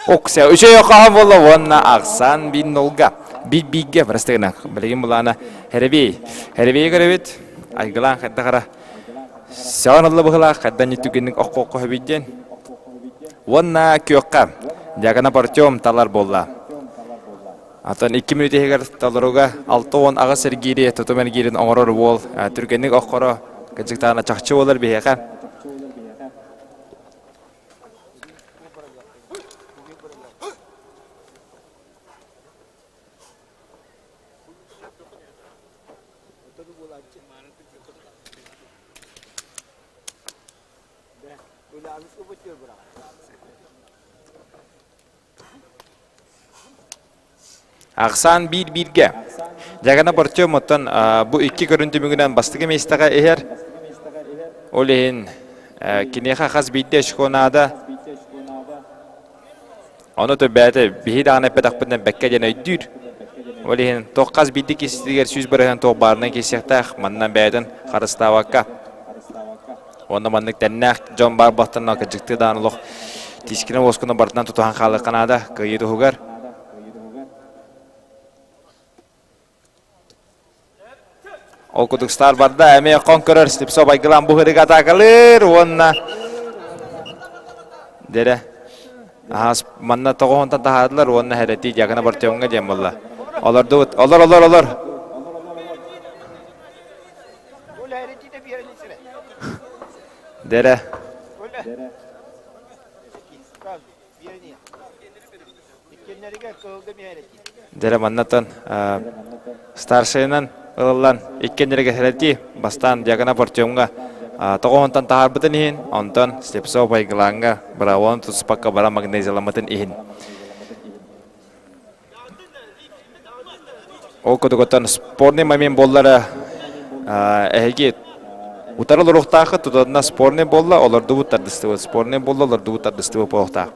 Окся, үчүгэй хаһан буолла уонна ахсаан биир нолга, биир бииргэ бырастыгына. Билигин булаана Хэрэбиэй. Хэрэбиэйи көрөбүт. Айгылаан хайдах ара Саҕан ылла быһылаах хайдан түгэнник оххооххо сөбүйден. Уонна күөххэ Дьяконов Артем талар буолла. Атын икки мүнүүт иһигэр толоруга 68 эргиири тутум эргиирин оҥорор уол түргэнник оххоро кыдьыктаана чахчы буолар биһиэхэ. Ахсаан биир-бииргэ. Дьагана Артем оттон бу икки көрүн түмүгүнэн бастакы миэстэҕэ иһэр. Ол иһин киниэхэ хас биирдии очко наада. Ону төбөтө биһи даҕаны эппэтэхпитинэ бэккэ диэн өйдүүр. Ол иһин туох хас биирдии киһитигэр 100% туох баарынан киирсиэхтээх, манна бэйэтин харыстаабакка. Уонна маннык тэннээх дьон баар буолтанна кырдьыктыы даҕаны олох тиискинэ уоскуна барытынан тутуһан хаалыахха наада кыайыы туһугар. Ол курдук Стар барда, эмиэ хон көрөр, Слепцов айгылаан бу хырыга атаакалыыр уонна дэрэ Аһаас манна тоҕоһунтан таһаардылар уонна хэрэтии Дьяконов Артемҥа диэн буолла. Олордубут. Олор, олор, олор. Дэрэ. Дьэрэ маннатан старшайынан ылыллан иккиэннэригэр хэрэтии бастаан Дьяконов Артемҥа тоҕоһунтан таһаарбытын иһин, онтон Слепцов Айгылааҥҥа бравоны тутуспакка баран магнезияламмытын иһин. Ол курдук спорный момент буоллара эһиги утары олоруохтааххыт тутанна спорный буолла олордубут тардыстыбыт спорный буолла олордубут тардыстыбыт буолуохтаах.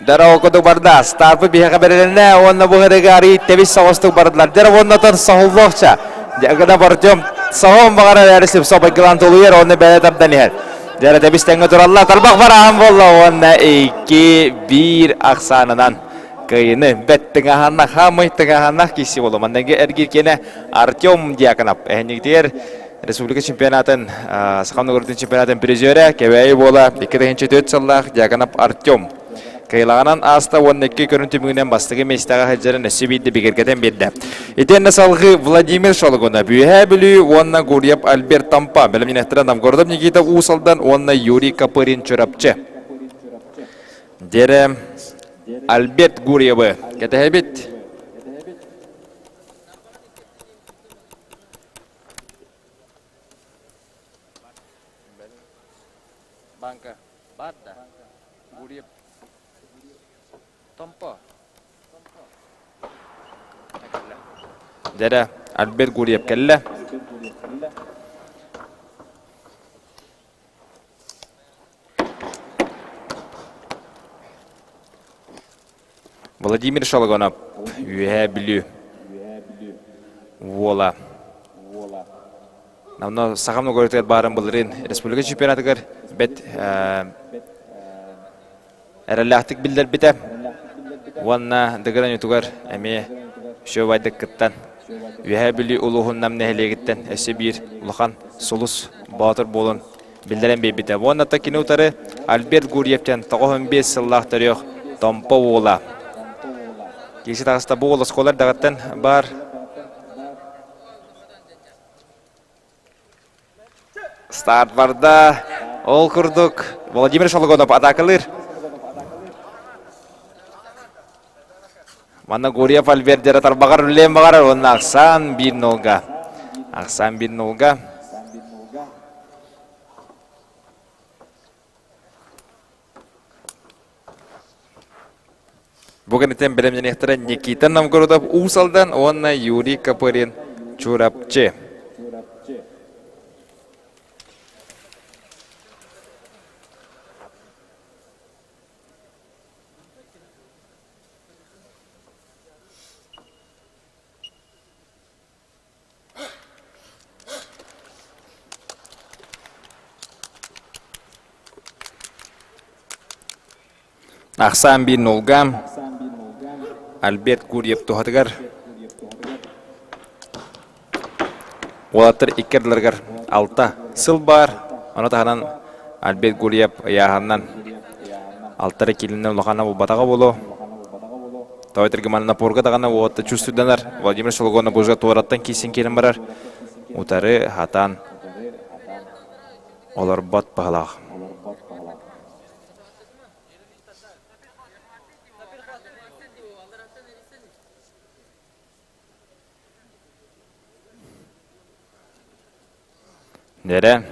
Дара окуду барда, старпы биһэҕэ бэрилиннэ уонна бу ырыга арый тэбис соҕустук бардылар. Дара уоннатан соһуллуохча. Дьагына Артем соһон баҕарар эрэ Слепцов байгылаан тулуйар уонна бэйэ тардан иһэр. Дара тэбис тэҥҥэ тураллар. Тарбах барааһын буолла уонна 2-1 ахсаанынан кыайыны бэт тыҥаһаннах, хаамый тыҥаһаннах киси буолла. Манныгы эргир киэнэ Артем Дьяконов эһиннигитигэр республика чемпионатын, Саха Новгородын чемпионатын призерэ Кэбээйи буола 2004 сыллаах Дьяконов Артем кыайылаҕынан ааста уонна икки көрүн түмүгүнэн бастакы миэстэҕэ сылдьарын өссө биирдэ бигэргэтэн биэрдэ. Итиэннэ салгыы Владимир Шологунов, Үөһээ Бүлүү уонна Гурьев Альберт Тампа, бэлэмнэнэхтэрэ Новгородов Никита Уус Алдан уонна Юрий Копырин Чурапчы. Дьэрэ Альберт Гурьевы кэтэһэбит. Банка бар да. Гурьев. Томпо. Дэрэ, Альберт Гурьев кэллэ. Владимир Шологонов, Үөһээ Бүлүү уола. Онно Саха Новгородтугар баарын былырыын республика чемпионатыгар бэт эрэллээхтик биллэрбитэ. Уонна Дыгын оонньуутугар эмиэ үчүгэйдик кыттан Үөһээ Бүлүү улууһун Нам нэһилиэгиттэн өссө биир улахан сулус боотур буолан биллэрэн биэрбитэ. Уонна та кини утары Альберт Гурьевтан 95 сыллаах төрүөх Томпо уола. Киси таҕыста бу уол оскуола эрдэҕиттэн баар. Старт барда. Ол курдук Владимир Шологонов атакалыыр. Манна Гурьев Альберт дьэрэ тарбаҕар үллээн баҕарар уонна Ахсаан биир нолга. Ахсаан биир нолга. Бу кэнниттэн бэлэмнэниэхтэрэ Никита Новгородов Уус Алдан уонна Юрий Копырин Чурапчы. Ахсаан биир нулга Альберт Гурьев туһатыгар уолаттар икки ардыларыгар алта сыл баар. Ону таһынан Альберт Гурьев ыйааһынынан алтара киилинэн улахана булбатаҕа буолуо. Тойтер манна пурга даҕаны уотта чувствуйданар. Владимир Шологонов уже туораттан киирсэн киирэн барар. Утары хатан олорбот баһылаах. Нэрэ.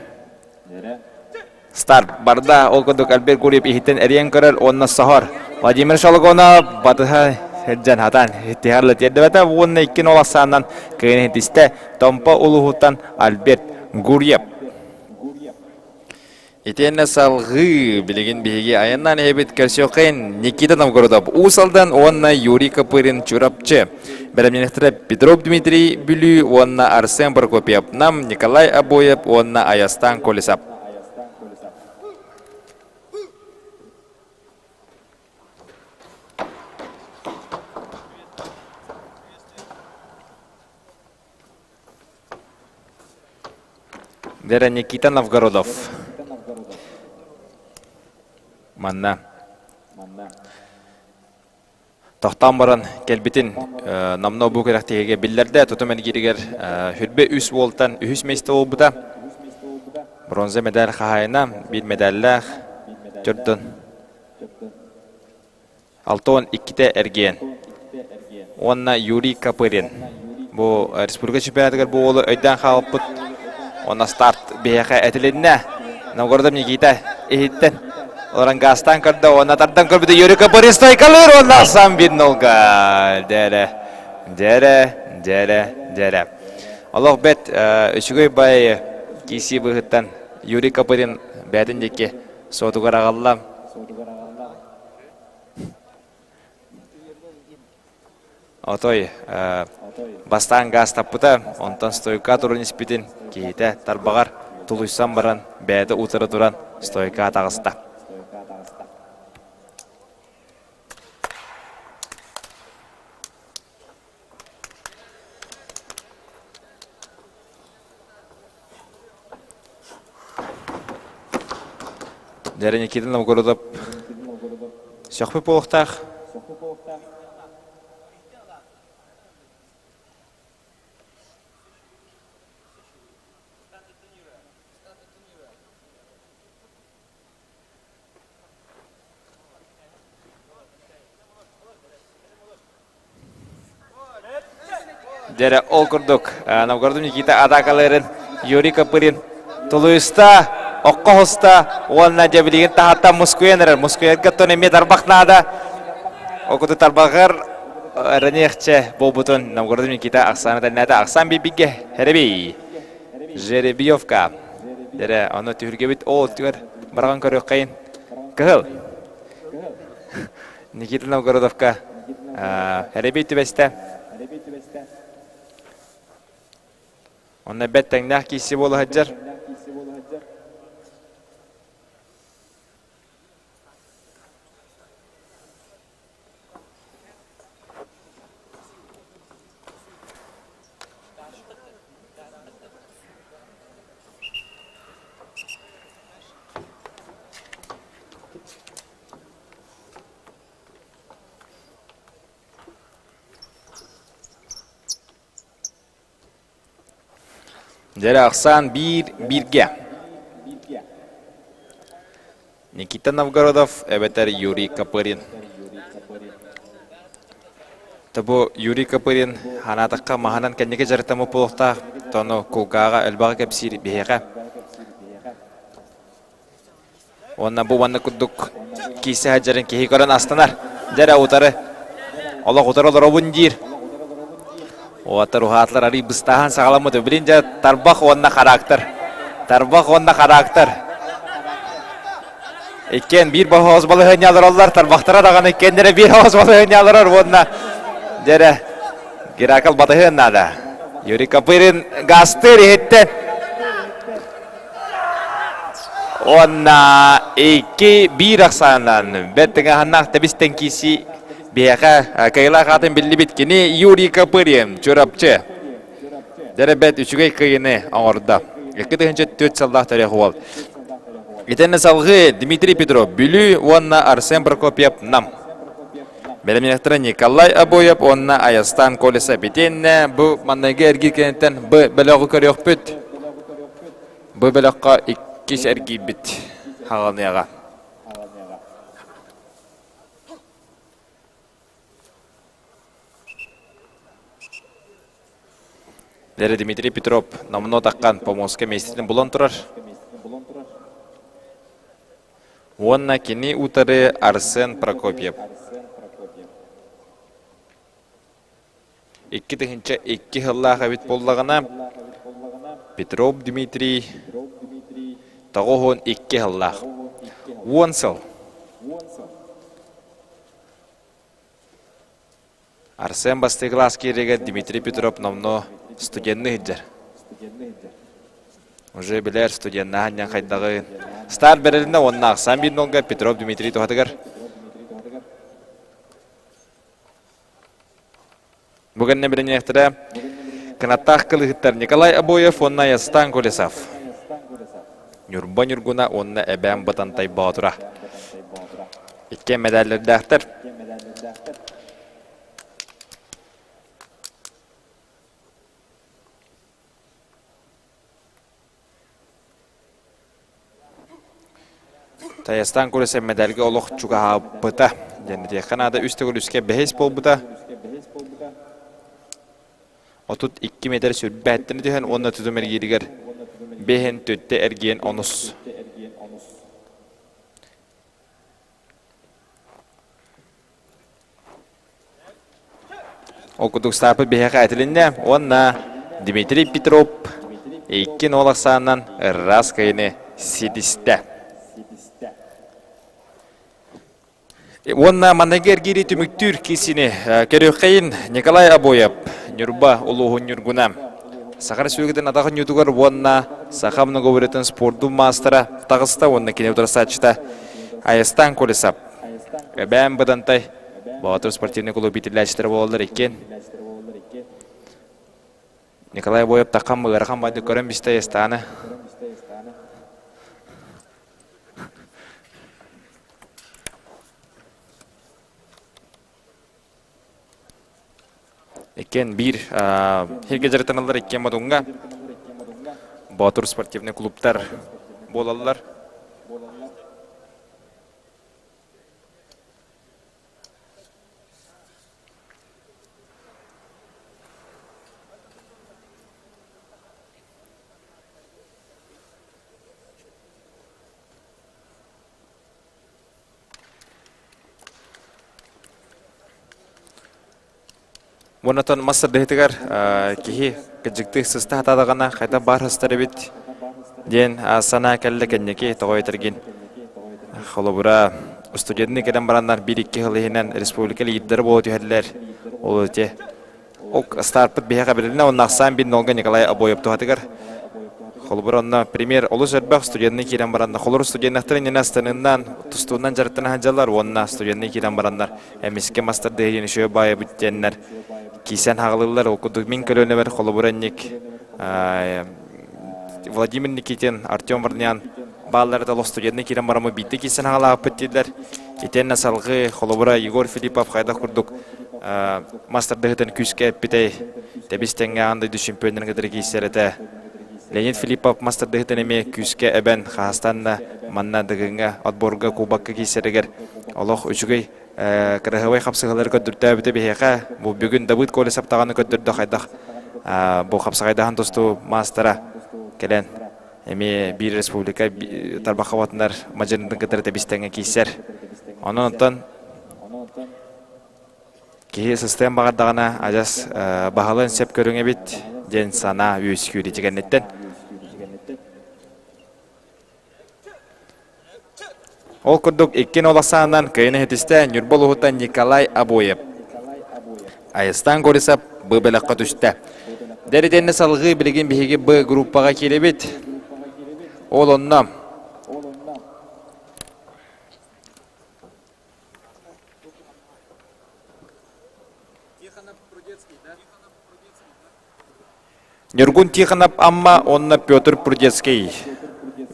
Старт барда. Ол курдук Альберт Гурьев иһиттэн эрийэн көрөр уонна соһор. Владимир Шологонов батыһа сылдьан хатан тиһарлы тиэрдибэтэ уонна икки нол ахсаанынан кыайан иһитистэ. Томпо улууһуттан Альберт Гурьев. Итиэннэ салҕыы билигин биһиги айаннаан иһэбит көрсүөххэйин Никита Новгородов Уус Алдан уонна Юрий Копырин Чурапчы. Бэлэмнэниэхтэрэ Петров Дмитрий Бүлүү уонна Арсен Прокопьев Нам, Николай Обоев уонна Айастан Колесов. Вера Никита Новгородов. Манна. Тохтоон баран кэлбитин номно бу күрэхтэһиигэ биллэрдэ. Тутум эргииригэр хүрбэ үс уолтан үһүс миэстэ буолбута. Бронза медаль хаһаайына, биир медаллаах төрдөн 62-тэ эргиэн уонна Юрий Копырин. Бу республика чемпионатыгар бу уолу өйдөөн хаалбыппыт. Уонна старт биһиэхэ этилиннэ. Новгородов Никита иһиттэн олорон газтаан көрдө уонна тардан көрбүтэ Юрий Копырин стойкалыыр уонна сам бир нолга. Дэрэ, дэрэ, дэрэ, дэрэ. Олох бэт үчүгэй бай киси быһыттан Юрий Копырин бээтин диэки суотугар аҕалла. Отой бастаан гаастаппыта, онтон стойка туран испитин киһитэ тарбаҕар тулуйсан баран бэйэтэ утары туран стойка таҕыста. Дьэ, Никита Новгородов сөхпүт буолуохтаах. Дьэрэ ол курдук Новгородов Никита атаакалыырын Юрий Копырин тулуйуста, окко хоста уонна дьэ билигин таһаттан мускуйан эрэр. Мускуйарга тон эмиэ тарбах наада. Ол курдук тарбаҕар эрэниэхчэ буолбутун Новгородов Никита ахсаана тэннээтэ. Ахсаан биирбигэ Жеребий. Жеребьевка. Дьэрэ ону түһүлгэбит ол өттүгэр бараҕан көрүөххэйин. Кыһыл. Никита Новгородовка эрэбий түбэстэ. Онно бэт тэҥнээх киирсии буола сылдьар. Дьэрэ ахсаан биир бииргэ. Никита Новгородов эбэтэр Юрий Копырин. Бу Юрий Копырин ханаатахха маһынан кэнники дьарыктаммыт буолуохтаах, тону кулгааҕа элбэҕи кэпсиир биһиэхэ. Уонна бу маннык курдук киирсэ сылдьарын киһи көрөн астынар. Дьэ эрэ утары олох утары олоробун диир. Уоттар уһаатылар арый быстааһын саҕаламмыт. Билин дьэ тарбах уонна характер. Тарбах уонна характер. Иккиэн биир боһоос балаһыанньа олороллор, тарбахтара даҕаны иккиэннэрэ биир оҕус балаһыанньа олорор уонна дьэ эрэ Геракл батыһыан наада. Юрий Копырин гастыыр иһиттэн Уонна 2-1 ахсаанынан бэрт тыҥааһыннаах тэбистэн киирсии биһиэхэ кыайыылаах аатын биллибит кини Юрий Копырин Чурапчы. Дьэ бэрт үчүгэй кыайыыны оҥордо. 2004 сыллаах төрүөх уол. Итиннэ салгыы Дмитрий Петров Бүлүү уонна Арсен Прокопьев Нам. Бэлэмнээхтэрэ Николай Обоев уонна Айастан Колесов итиэннэ бу манныгы эргиир кэнниттэн б бөлөҕү көрүөхпүт. Бу бөлөххө иккис эргийбит хаҕаныаҕа. Лера Дмитрий Петров номнуо таххан помоска миэстэтин булан турар. Уонна кини утары Арсен Прокопьев. 2002 сыллаах эбит буоллаҕына, Петров Дмитрий 92 сыллаах. Уон сыл. Арсен бастакы кылаас кииригэр Дмитрий Петров номнуо студенныы сылдьар. Уже билэр студеннаһан диэн хайдаҕын. Старт бэрилиннэ уонна ахсаан биир нолга Петров Дмитрий туһатыгар. Бу кэннэ билиниэхтэрэ кынаттаах кылыһыттар Николай Обоев уонна Ястан Колесов. Ньурба Ньургуна уонна Эбээн Бытантай Боотура. Иккиэн мэдээллэрдээхтэр. Тайастан Куресов мэдээлгэ олох чугаһаабыта. Диэн этиэххэ наада үс төгүл үскэ бэһис буолбута. 32 метр сүрбээттэн түһэн уонна тутум эргииригэр бэһин төттө эргиэн онус. Ол курдук стааппыт биһиэхэ этилиннэ уонна Дмитрий Петров 2-0 ахсаанынан ыраас кыайыыны ситистэ. Уонна манныгы эргиири түмүктүүр киисини көрүөххэйин Николай Обоев, Ньурба улууһун Ньургуна. Саха Республикатын атах оонньуутугар уонна саха многоборьетын спордун маастара таҕыста уонна кини утарсааччыта Айастан Колесов. Эбээн Быдантай Боотур спортивный клуб иитиллээччилэрэ буолаллар иккиэн. Николай Обоев таххан ыарахан байды көрөн бистэ Айастаны. Иккиэн биир сиргэ дьарыктаналлар иккиэн Модуҥҥа Боотур спортивный клубтар буолаллар. Уонна мас сырдыһытыгар киһи кыдьыктыы сыста хатадаҕына хайдах баар сыстар эбит диэн санаа кэллэ кэнники тоҕо этэргин холобура студенты кэлэн бараннар биир-икки сыл иһинэн республика лидерэ буола түһэллэр ол ити Ол старпыт биһиэхэ билиннэ уонна ахсаан бин нолга Николай Обоев туһатыгар. Холобур онно пример олус элбэх студенны киирэн бараннар холобур студеннахтар иннинэ астаныннан тустуунан дьарыктана сылдьаллар уонна студенны киирэн бараннар эмискэ мастардыһы диэн үчүгэй баайабыт диэннэр кисэн хаҕылыыллар ол курдук мин көлүөнэбэр холобур энник Владимир Никитин, Артем Варнян бааллар да студенны киирэн бараммыт биирдэ киирсэн хаҕалаабыппыт дииллэр. Итиэннэ салгыы холобура Егор Филиппов хайдах курдук мастардыһытын күүскэ эппитэй, тэбис тэҥҥэ аан дойду чемпионнарын кытары киирсэр этэ. Леонид Филиппов мастардыһытын эмиэ күүскэ эбэн, хаһастан да манна Дыгыҥҥа отборга кубокка киирсэригэр олох үчүгэй кыраһыабай хапсыһыылары көрдөртөөбүтэ биһиэхэ. Бу бүгүн Давыд Колесов даҕаны көрдөрдө хайдах бу хапсаҕайдаһан тустуу маастара кэлэн эмиэ биир республика тарбахха батынар мадьынытын кытары тэбис-тэҥҥэ киирсэр. Онон оттон киһи сыстыан баҕардаҕына адьас баһылыан сөп көрүҥ эбит диэн санаа үөскүүр ити кэнниттэн. Ол курдук иккин ол ахсаанынан кыайын иһитистэ Ньурба улууһуттан Николай Обоев. Айыстан Горисов Б бөлөххө түстэ. Дэритэнни салгыы билигин биһиги Б группаҕа киирэбит. Ол онно Ньургун Тихонов Амма уонна Петр Прудецкий.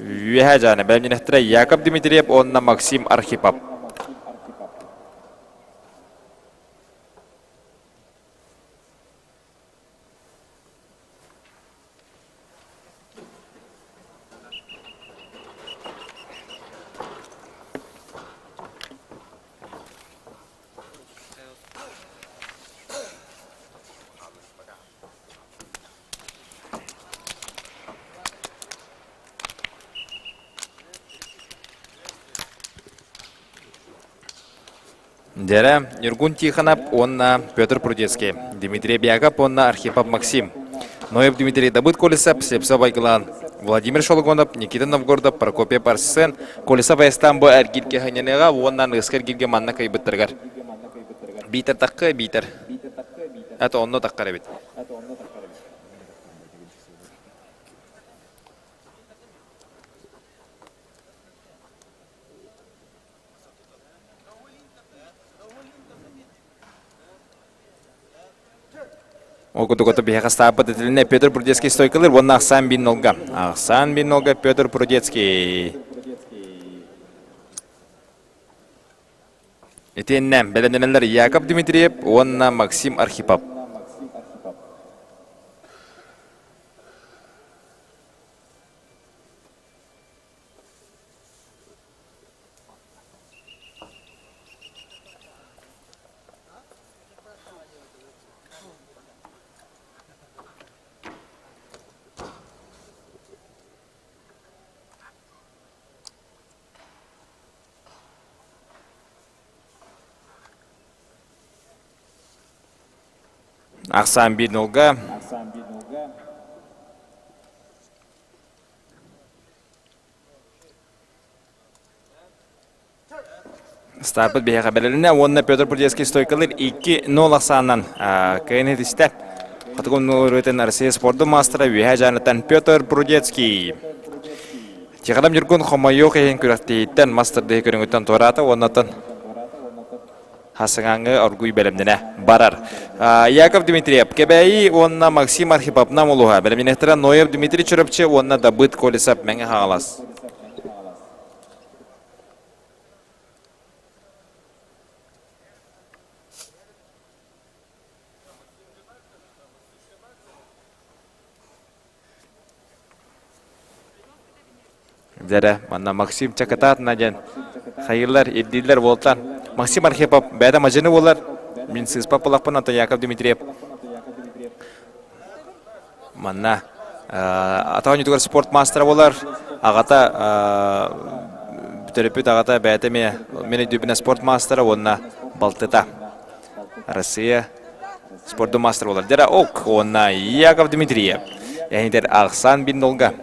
Үөһээ дьааны бэлэмнэнэхтэрэ Яков Дмитриев уонна Максим Архипов. Дьэрэ, Ньургун Тихонов уонна Петр Прудецкий, Дмитрий Бягов уонна Архипов Максим, Ноев Дмитрий Дабыт Колесов, Слепцов Айгылан, Владимир Шологонов, Никита Новгородов, Прокопий Парсен, Колесов Айастан бу эргиргэ ханьаныга уонна ныска эргиргэ манна кыйбыттарыгар. Биитэр таккы, биитэр. Это онно таккар эбит. Ол курдук ото биһиэхэ ыстааппыт этилинэ Петр Прудецкий стойкалыр уонна Ахсаан Биннолга. Ахсаан Биннолга Петр Прудецкий. Итиэннэ бэлэмнэнэллэр Яков Дмитриев уонна Максим Архипов. Ахсаан биир нолга. Старпыт биһиэхэ бэрилиннэ уонна Петр Прудецкий стойкалыр 2-0 ахсаанынан кыайан иһитистэ. Хотугу ырыатын Россия спордун маастара Үөһээ Дьааныттан Петр Прудецкий. Тихонов Ньургун хомойуох иһин күрэхтэһииттэн мас тардыһыы көрүҥүттэн туораата уонна хасыҥааҥҥы оргуй бэлэмнэнэ барар. Яков Дмитриев, Кэбээйи уонна Максим Архипов Нам улууһа. Бэлэмнэнэхтэрэ Ноев Дмитрий Чурапчы уонна Дабыт Колесов Мэҥэ Хаҥалас. Дьэрэ, манна Максим Чакатаатына диэн хайыылар, ирдииллэр буолтан. Максим Архипов бэйэтэ мадьыны буолар. Мин сыыспат буоллахпына, онтон Яков Дмитриев манна атах оонньуутугар спорт маастара буолар. Аҕата төрөппүт аҕата бэйэтэ эмиэ мин өйдүүбүнэн спорт маастара уонна балтыта. Россия спордун маастара буолар. Дьэрэ ок уонна Яков Дмитриев. Эһинитер Ахсан Биндолга.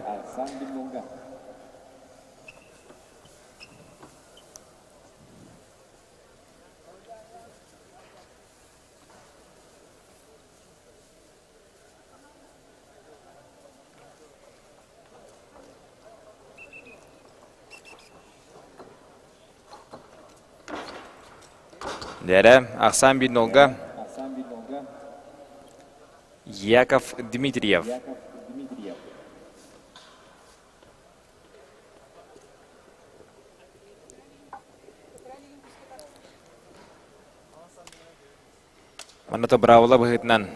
Дэрэ, Ахсан Биндолга. Яков Дмитриев. Манна то быраабыла быһыытынан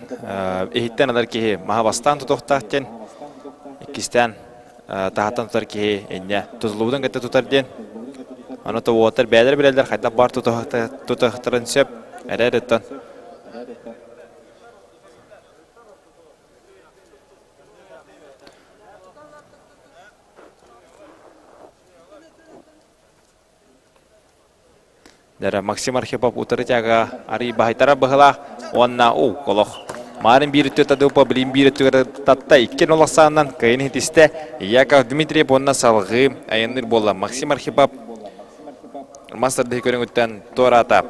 иһиттэн ылар киһи маһа бастаан тутуохтаах диэн, иккистээн таһаттан тутар киһи инньэ тутуллубутун кытта тутар диэн. Ону то уолаттар бэйэлэрэ билэллэр хайдах баар тутуохтарын сөп эрээриттэн. Дара Максим Архипов утары тяга арый баһайтара быһылаах уонна уу олох. Марын биир өттү тадыпа билин биир өттүгэр татта икки нол ахсаанынан кыайын иһитистэ. Яков Дмитриев уонна салҕыы айанныыр буолла. Максим Архипов мас тардыһы көрүҥүттэн туораата.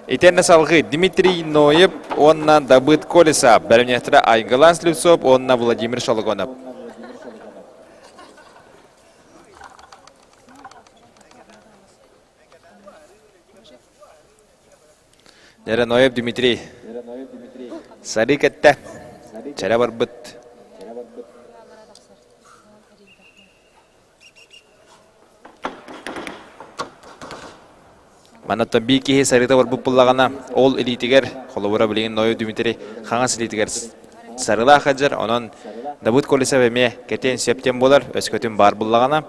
Итиэннэ салҕыы Дмитрий Ноев уонна Давыд Колесов, бэлэмнээхтэрэ Айгылан Слепцов уонна Владимир Шологонов. Ноев Дмитрий сарыы кэттэ, чэрэ барбыт. Манна биир киһи сарыыта барбыт буллаҕына, ол илиитигэр, холобура билигин Ноев Дмитрий хаҥас илиитигэр сарылаах сылдьар, онон Давыд Колесов эмиэ кэтиэн сөп диэн буолар, өскөтүн баар буллаҕына.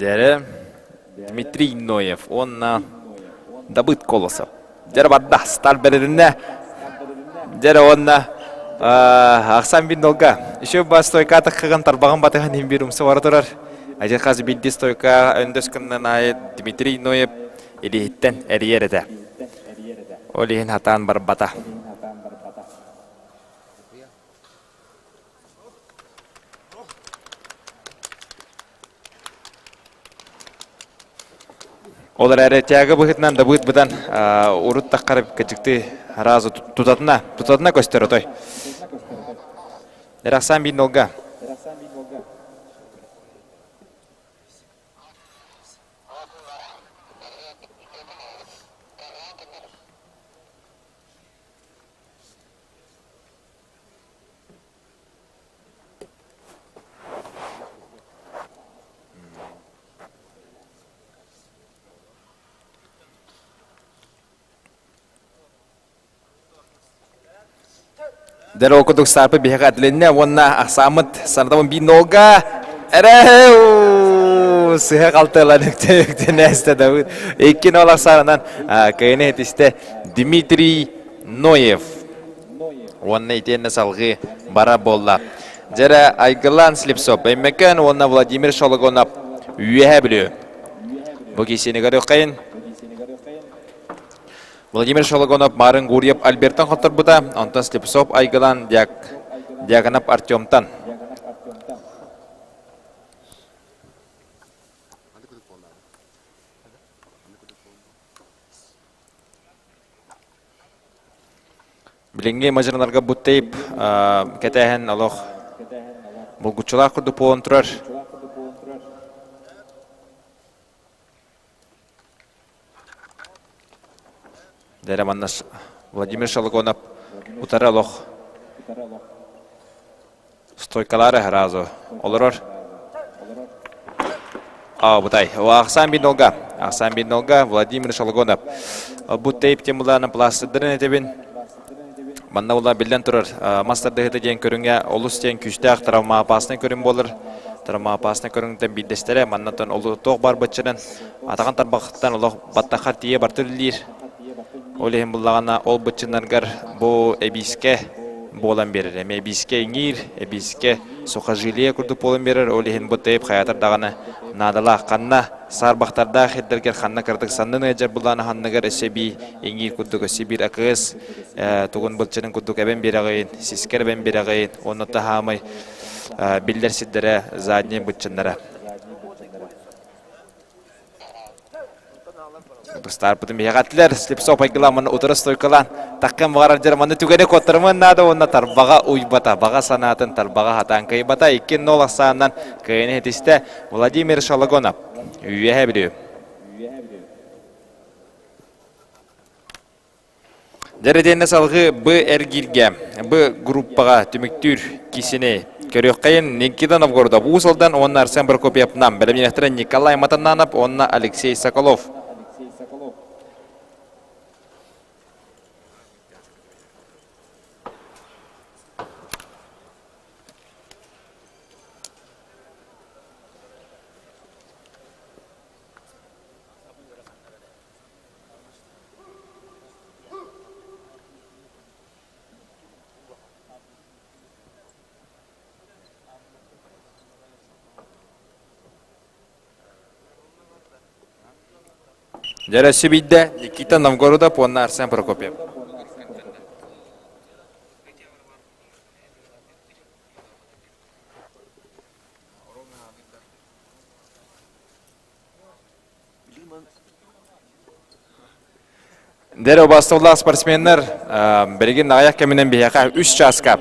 Дьэрэ Дмитрий Ноев уонна Давыд Колосов. Дьэрэ барда, стар бэрилиннэ. Дьэрэ уонна Ахсан Биндолга. Еще ба стойка таххыгын тарбаҕын батыһан иһин биир умса бара турар. Ажы хас биирдии стойка өндөс гыннан аайы Дмитрий Ноев илииһиттэн эрийэр этэ. Ол иһин хатаан барбата. Ол эрээри тяга быһыытынан дабыыт быдан урут таххар кычыкты разу тутатына, тутатына көстөр отой. Эрахсан бин нолга. Дэр ол курдук саарпы биһиэхэ этилиннэ уонна ахсааммыт санатабын биир нолга эрэ. Оо, сыһа қалтылан үктен Давыд. Икки нол ахсаанынан кыйыны этисте Дмитрий Ноев. Уонна итиэннэ салгыы бара буолла. Дьэрэ Айгылан Слепцов, Өймөкөөн уонна Владимир Шологонов Үөһээ Бүлүү. Бу киисини көрүөххэйин. Владимир Шологонов Марын Гурьев Альбертан хотторбута, онтон Слепцов Айгылан Дьяк, Дьяконов Артемтан. Билиҥҥи мадьыныларга бу тейп кэтээһин олох булгуччулаах курдук буолан турар. Дэрэ манна Владимир Шологонов утары олох Стойкалары сразу олорор. А, бутай. Ахсан Бинолга. Ахсан Бинолга Владимир Шологонов. Бу тейп темыларынан пластырдарын этебин. Манна була биллэн турар мастардыһыты диэн көрүҥэ олус диэн күүстээх травмоопасный көрүҥ буолар. Травмоопасный көрүҥтэн биирдэстэрэ маннатан олу туох бар быччынан атаҕын тарбахтан олох баттахар тиийэ барты үлэлиир. Ол иһин буллаҕына ол быччыннаргар бу эбиискэ буолан биэрэр. Эмиэ эбиискэ иҥиир, эбиискэ сухожилие курдук буолан биэрэр. Ол иһин бу тейп хайатар даҕаны наадалаах. Ханна саарбахтардаах ирдэргэр ханна кыратык саннын ыалдьар буллаҕына ханныгар өссө эбии иҥиир курдук өссө биир АКС тугун былчырын курдук эбэн биэрэҕин, сискэр эбэн биэрэҕин, уонна таһаамай биллэр сирдэрэ задний быччыннара. Бастаарбытын биһиэхэ Слепцов айгылаан манна утары стойкалаан таххан баҕарар дьэр манна түгэни куоттарымыан наада уонна тарбаҕа уйбата баҕа санаатын тарбаҕа хатаан кыайбата 2-0 ахсаанынан кыайыны ситистэ Владимир Шологонов Үөһээ Бүлүү Дьэ салгыы Б эргииргэ, Б группаҕа түмүктүүр кисини көрүөххэйин Никита Новгородов Уус Алдан уонна Арсен Прокопьев Нам бэлэмнээхтэрэ Николай Матаннанов уонна Алексей Соколов. Дьэ сибийдэ Никита Новгородов уонна Арсен Прокопьев. Дэр убастабыллаах спортсменнар билигин аҕыйах кэминэн биһиэхэ үс чааска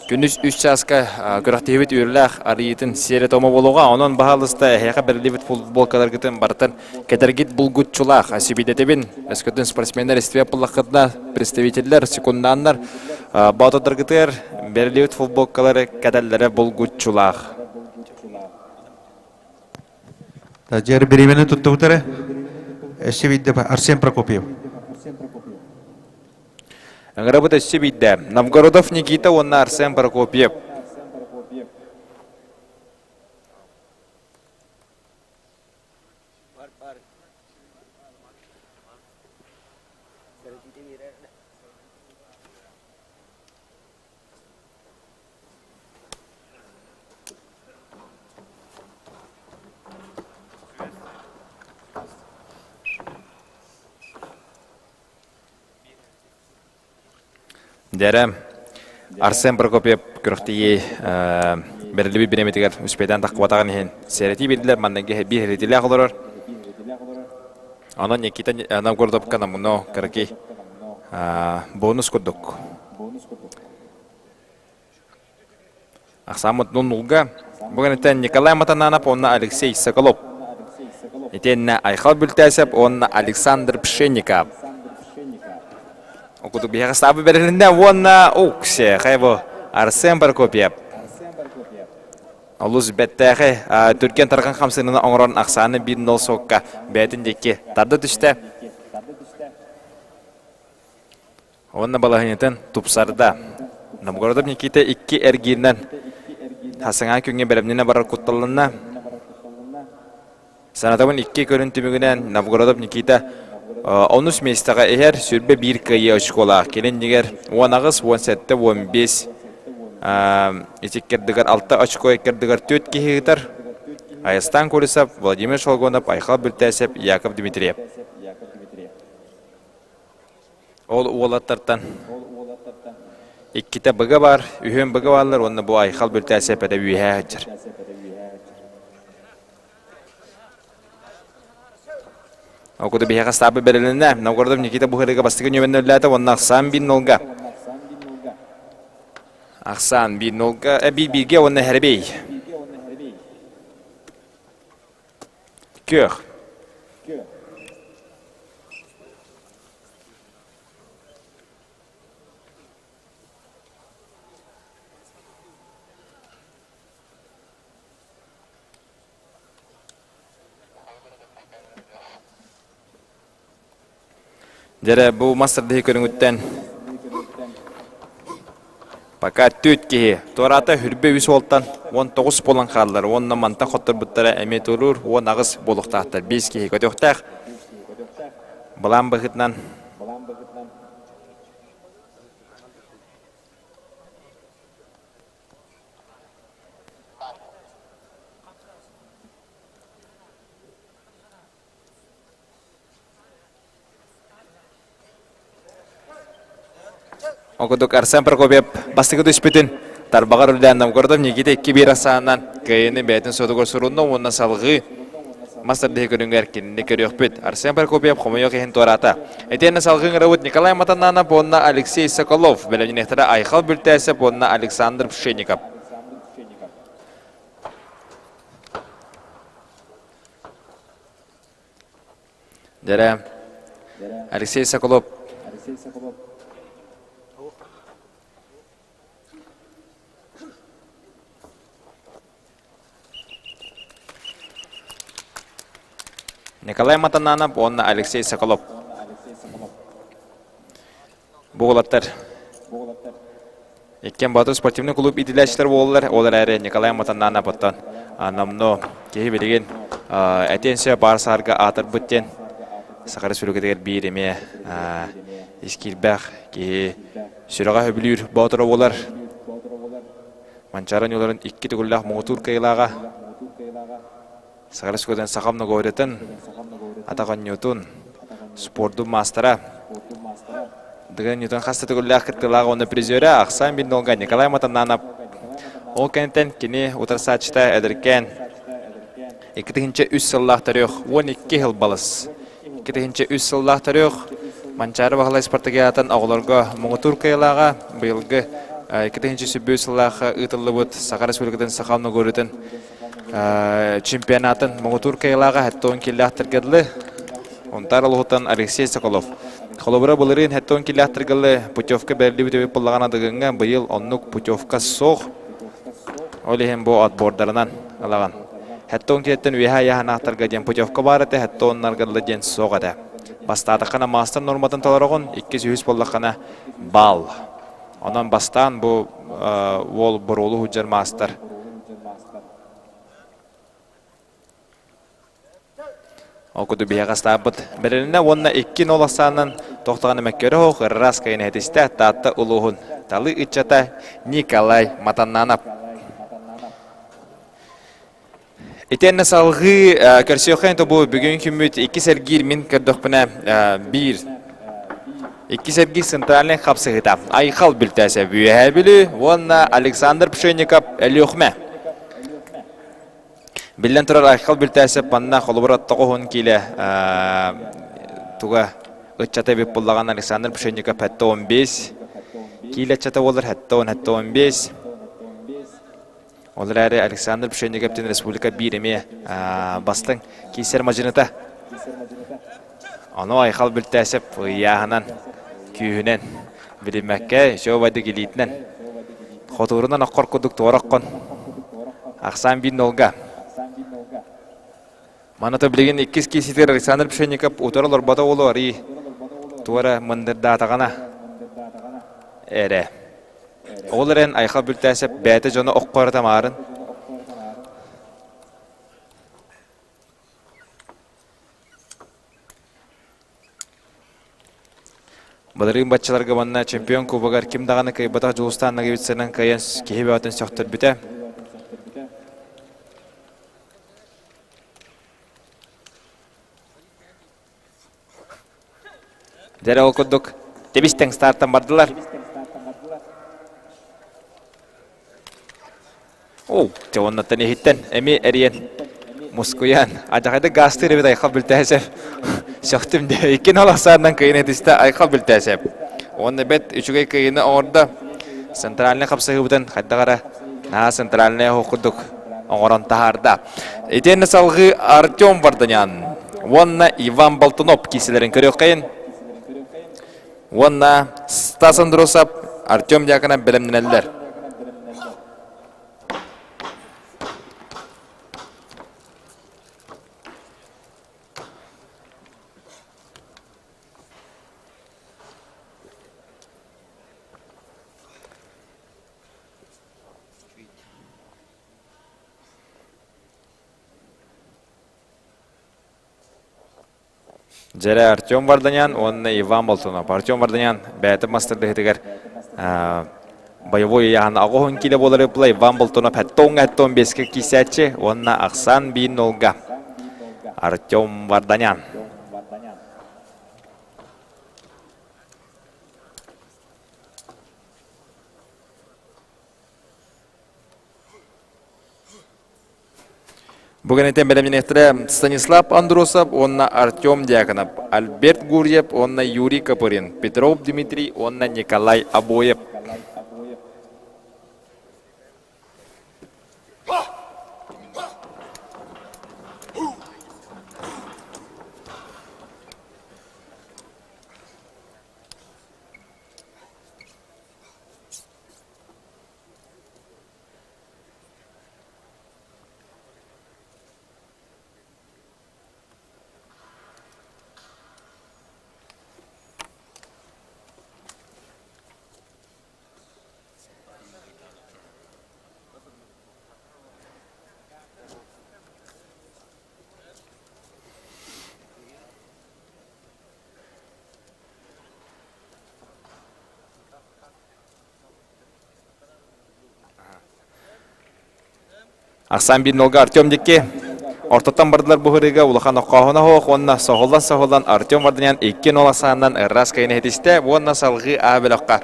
күнүс үс чааска күрэхтэһиибит үөрүүлээх арыйыытын сиэрэ-туома буолуоҕа. Онон баһаалыста эһиэхэ бэриллибит футболкаларгытын барытын кэтэргит булгуччулаах. Сибидэтэбин, өскөтүн спортсменнар истибэт буоллаххытына, представителлэр, секунданнар боотурдаргытыгар бэриллибит футболкалары кэтэллэрэ булгуччулаах. Дьиэр бириэмэни туттубут эрэ. Өссө биирдэ Арсен Прокопьев. Ыҥырабыт өссө биирдэ. Новгородов Никита уонна Арсен Прокопьев. Дьэрэ, Арсен Прокопьев күрэхтэһии бэриллибит бириэмэтигэр үспэйдээн таххыбатаҕын иһин сэрэтии биэрдилэр, манныгы биир эрэтиилээх олорор. Онон Никита Новгородовка намуно кыракый бонус курдук. Ахсааммыт нулга. Бу кэнниттэн Николай Матананов уонна Алексей Соколов. Итиэннэ Айхал Бүлтээсэп уонна Александр Пшенников. Окутук биһиэхэ саабы бэрилиннэ уонна уксе хайбо Арсен Прокопьев. Олус бэттээхэй түргэн тарҕан хамсыыныны оҥорон ахсааны 1-0 суокка бэйэтин диэки тарда түстэ. Уонна балаһыанньатын тупсарда. Новгородов Никита икки эргииринэн хасыҥаа күҥҥэ бэлэмнэнэ барар кутталланна. Санатабын икки көрүн түмүгүнэн Новгородов Никита онус миэстэҕэ иһэр, сүрбэ биир кыайыы очколаах. Кини иннигэр 18, 17, 15 итиккэрдигэр алта очко иккэрдигэр түөрт киһи ыытар. Айастан Колесов, Владимир Шолгонов, Айхал Бүлтээсэп, Яков Дмитриев. Ол уолаттартан иккитэ быга бар, үһүөн быга бааллар уонна бу Айхал Бүлтээсэп эрэ үөһээ сылдьар. Ол курдук биһиэхэ ыстаапы бэрилиннэ. Новгородов Никита Бухарыга бастакы нүөмэрин өллөөтө уонна ахсаан биир нолга. Ахсаан биир нолга, э, биир бииргэ уонна Хэрбей. Күөх. Дьэрэ бу мас тардыһыы көрүҥүттэн пока түөрт киһи туораата хүрбэ үс уолтан 19 буолан хааллар уонна мантан хотторбуттара эмиэ туоруур 18 буолуохтаахтар биэс киһи көтүөхтээх былаан быһыытынан Ол курдук Арсен Прокопьев бастакы түспүтүн тарбаҕар үрдээн Новгородов Никита 2-1 ахсаанынан кыайыыны бэйэтин суотугар сурунна уонна салҕыы мас тардыһыы көрүҥэр кинини көрүөхпүт. Арсен Прокопьев хомойуох иһин туораата. Итиэннэ салҕыы ыҥырабыт Николай Матананов уонна Алексей Соколов, бэлэмнэниэхтэрэ Айхал Бүлтээсэп уонна Александр Пшенников. Дьэрэ, Алексей Соколов. Николай Матананов уонна Алексей Соколов. Бу уолаттар иккиэн Боотур спортивный клуб иитиллээччилэр буолаллар. Ол эрээри Николай Матананов оттон номнуо киһи билигин этиэн сөп баар саарга аатырбыт диэн Саха Республикатыгар биир эмиэ ис киирбэх киһи сүрэҕэ сөбүлүүр боотура буолар. Манчаары оонньууларын икки төгүллээх муҥутуур кыайыылааҕа Саха Республикатын саха многовориятын, атах оонньуутун, спордун маастара Дыгын Ньютон хас да төгүллээх кыттыылаах уонна призерэ Ахсаан Биннолга Николай Матананов. Ол кэнниттэн кини утарсааччыта эдэркээн 2003 сыллаах төрүөх 12 сыл балыс. 2003 сыллаах төрүөх Манчаары Баһылай спартакиадатын оҕолорго муҥутуур кыайыылааҕа быйылгы 2003 сыллаах ыытыллыбыт Саха Республикатын Саха Многоритын чемпионатын муҥутуур кыайыылааҕа 70 киллээхтэргэ дылы Унтаар улууһуттан Алексей Соколов. Холобура былырыын 70 киллээхтэргэ дылы путевка бэриллибит эбит буоллаҕына Дыгыҥҥа быйыл оннук путевка суох. Ол иһин бу отбордарынан ылаҕын. 70 киһиттэн үөһэ айаһанаахтарга диэн путевка баар этэ, 70-нарга дылы диэн суох этэ. Бастаатаххына маастар норматын толороҕун, иккис үһүс буоллаххына баал. Онон бастаан бу уол боруолу сылдьар маастар Ол курдук биһиэхэ астаабыт бэрилиннэ уонна икки нол ахсаанынан тохтоҕон эмэккөрө оһох ыраас кайын этистэ Таатта улууһун талы ыччата Николай Матаннанов. Итиэннэ салҕыы көрсүөххэ бу бүгүн күммүт иккис эргиир мин көрдөхпүнэ биир иккис эргиир центральный хапсыһыта Айхал Бүлтээсэп Үөһээ Бүлүү уонна Александр Пшенников Өлүөхүмэ. Биллэн турар Айхал Бүлтээсэп манна холобура тоҕуһун киилэ туга ыччата эбит буллаҕын Александр Пшенников 75 киилэ ыччата буолар 70 75 Ол эрээри Александр Пшенников диэн республика биир эмиэ бастыҥ киисэр мадьыныта. Ону Айхал Бүлтээсэп ыйааһынан, күүһүнэн билиммэккэ, үчүгэй илиитинэн хотуурунан оххор курдук туора оххон. Ахсаан биир нолга. Маны билигин иккис кииситигэр Александр Пшенников утары олорбото уолу арый туора мындырдаатаҕына эрэ. Ол эрэн Айхал Бүлтээсэп бэйэтэ дьону окко эрэ тамаарын. Былырыын баччаларга манна чемпион кубогар ким даҕаны кыайбатах Дьулустаан Ноговицынан кыайан киһи бөҕөтүн сөхтөрбүтэ. Дьэ ол курдук тэбис-тэҥ стартан бардылар. Оо, дьэ оннуттан иһиттэн эмиэ эрийэн мускуйан адьахайды гаастыыр эбит Айхал Бүлтээсэп. Сөхтүм дии. Иккин алахсаанынан кыйын этистэ Айхал Бүлтээсэп. Уонна бэт үчүгэй кыйыны оҥордо. Центральный хапсыһыыбытын хайдах эрэ наһаа центральный оһох курдук оҥорон таһаарда. Итиэннэ салҕыы Артем Варданян уонна Иван Болтунов киисэлэрин көрүөххэйин. Уонна Стас Андросов, Артем Дьяконов бэлэмнэнэллэр. Дьэрэ Артем Варданян уонна Иван Болтунов. Артем Варданян бэйэтин мастардыһытыгар боевой ыйааһын аҕыһын киилэ буолар ыпла Иван Болтунов хэттоҥҥа хэттон бэскэ киисээччи уонна ахсаан биир нолга Артем Варданян. Бу кэнниттэн бэлэмнэниэхтэрэ Станислав Андросов уонна Артем Дьяконов, Альберт Гурьев уонна Юрий Копырин, Петров Дмитрий уонна Николай Обоев. Ахсаан биир нолга Артем дикки. Ортоттон бардылар бу улахан оккооһуна хоох уонна соһуллан-соһуллан Артем Варданян 2-0 ахсаанынан ырраас кайын иһитистэ уонна салгыы А бөлөххө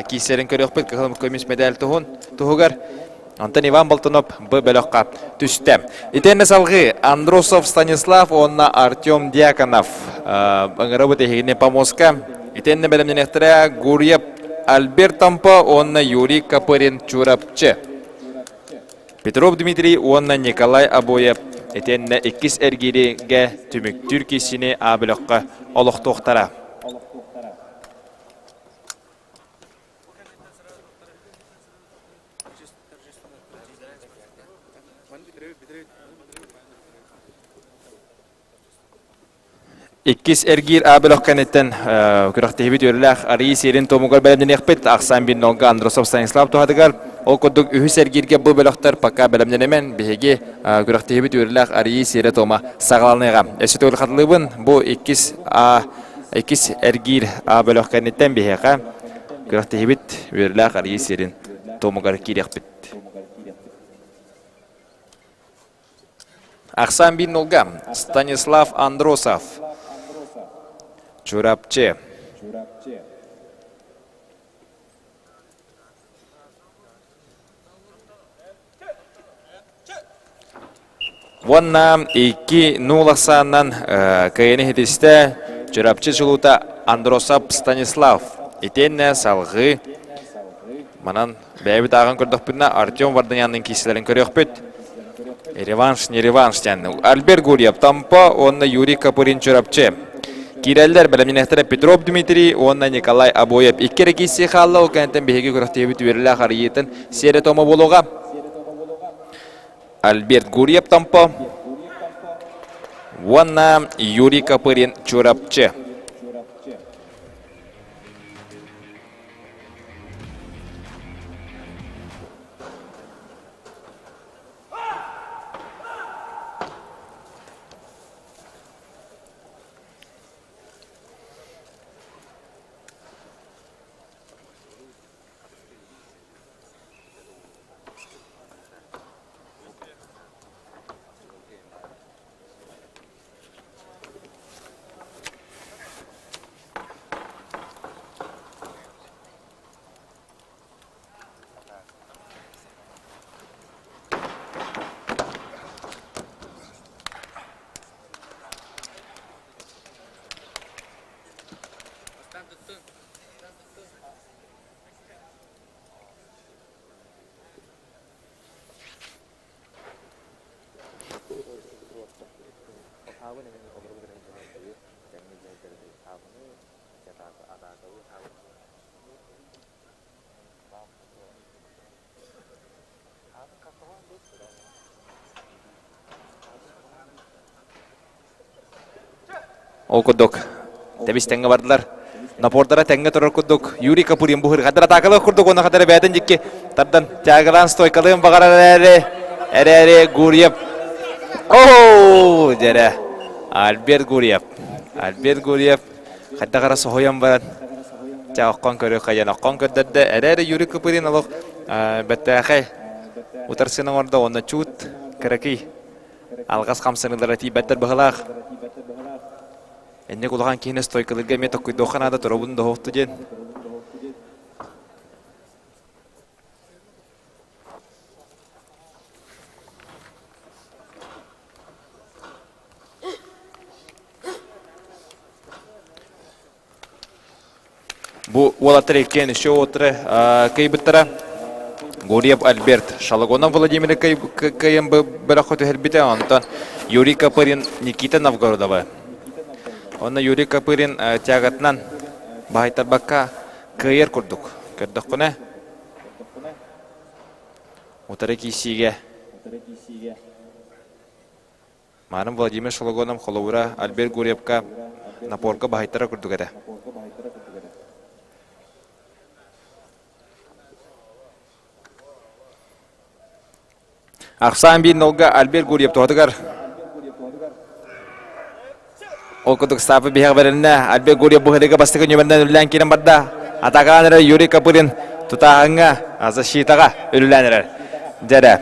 киисэрин көрүөхпүт кыһыл көмүс медаль туһун туһугар Онтон Иван Болтунов Б бөлөххө түстэ. Итиэннэ салгыы Андросов Станислав уонна Артем Дьяконов ыҥырабыт эһигини помостка. Итиэннэ бэлэмнэниэхтэрэ Гурьев Альберт Томпо уонна Юрий Копырин Чурапчы. Петров Дмитрий уонна Николай Обоев итиэннэ иккис эргииригэ түмүктүүр киисини А бөлөххө олохтуохтара. Иккис эргиир А бөлөх кэнниттэн күрэхтэһиибит үөрүүлээх арыйыы сиэрин туомугар бэлэмнэниэхпит. Ахсаан биир нолга Андросов Станислав туһатыгар. Ол курдук үһүс эргииргэ бу бөлөхтөр пока бэлэмнэнимэн биһиги күрэхтэһиибит үөрүүлээх арыйыы сиэрэ туома саҕаланыаҕа. Өссө төгүл хатылыыбын. Бу иккис А иккис эргиир А бөлөх кэнниттэн биһиэхэ күрэхтэһиибит үөрүүлээх арыйыы сиэрин туомугар киириэхпит. Ахсаан биир нолга Станислав Андросов. Чурапчы. Уонна 2-0 ахсаанынан кыайыны иһитистэ Чурапчы чулуута Андросов Станислав. Итиэннэ салҕыы манан бэйэбит ааҕан көрдөхпүтүнэ Артем Варданяннын киисэлэрин көрүөхпүт. Реванш, не реванш диэн. Альберт Гурьев, Томпо уонна Юрий Копырин Чурапчы. Киирэллэр бэлэмнэнэхтэрэ Петров Дмитрий уонна Николай Обоев. Икки эрэ киирсии хаалла, ол кэнниттэн биһиги күрэхтэһиибит үөрүүлээх арыйыытын сиэрэ-туома буолуоҕа. Альберт Гурьев Томпо уонна Юрий Копырин Чурапчы. Ол курдук тэбис тэҥҥэ бардылар. Напордара тэҥҥэ турар курдук Юрий Капурин бу хадыр атаакалыах курдук уонна хадыр бэйэтин дьикки тардан тягалаан стойкалыан баҕарар эрээри эрээри Гурьев Оо, дьэрэ Альберт Гурьев Альберт Гурьев хайдах эрэ соһуйан баран чэ оххон көрүөххэ диэн оххон көрдөрдө эрээри Юрий Копырин олох бэртээхэй утарсыын оҥордо уонна чуут кыракый алҕас хамсаныылара тиийбэттэр быһылаах. Инник улахан киһини стойкалыырга эмиэ токкуйдуохха наада туробун доһуохту диэн. Бу уолаттар иккиэн еще уолаттары кыайбыттара. Гурьев Альберт Шалагонов Владимир кыайан бөлөххө түһэрбитэ, онтон Юрий Копырин Никита Новгородовы. Онно Юрий Копырин тягатынан баһайтарбакка кыайар курдук. Көрдөххүнэ, утары киирсиигэ Маарын Владимир Шологонов холобура Альберт Гурьевка напорга баһыйтара курдук этэ. Ахсаан биир нолга Альберт Гурьев туһатыгар Ол курдук Стапы биһиэхэ бэрилиннэ. Альберт Гурьев бу бастакы нүөмэринэн үлэлээн киирэн барда. Атакаан эрэр Юрий Копырин тутааһыҥҥа, защитаҕа үлэлээн эрэр. Дьэрэ.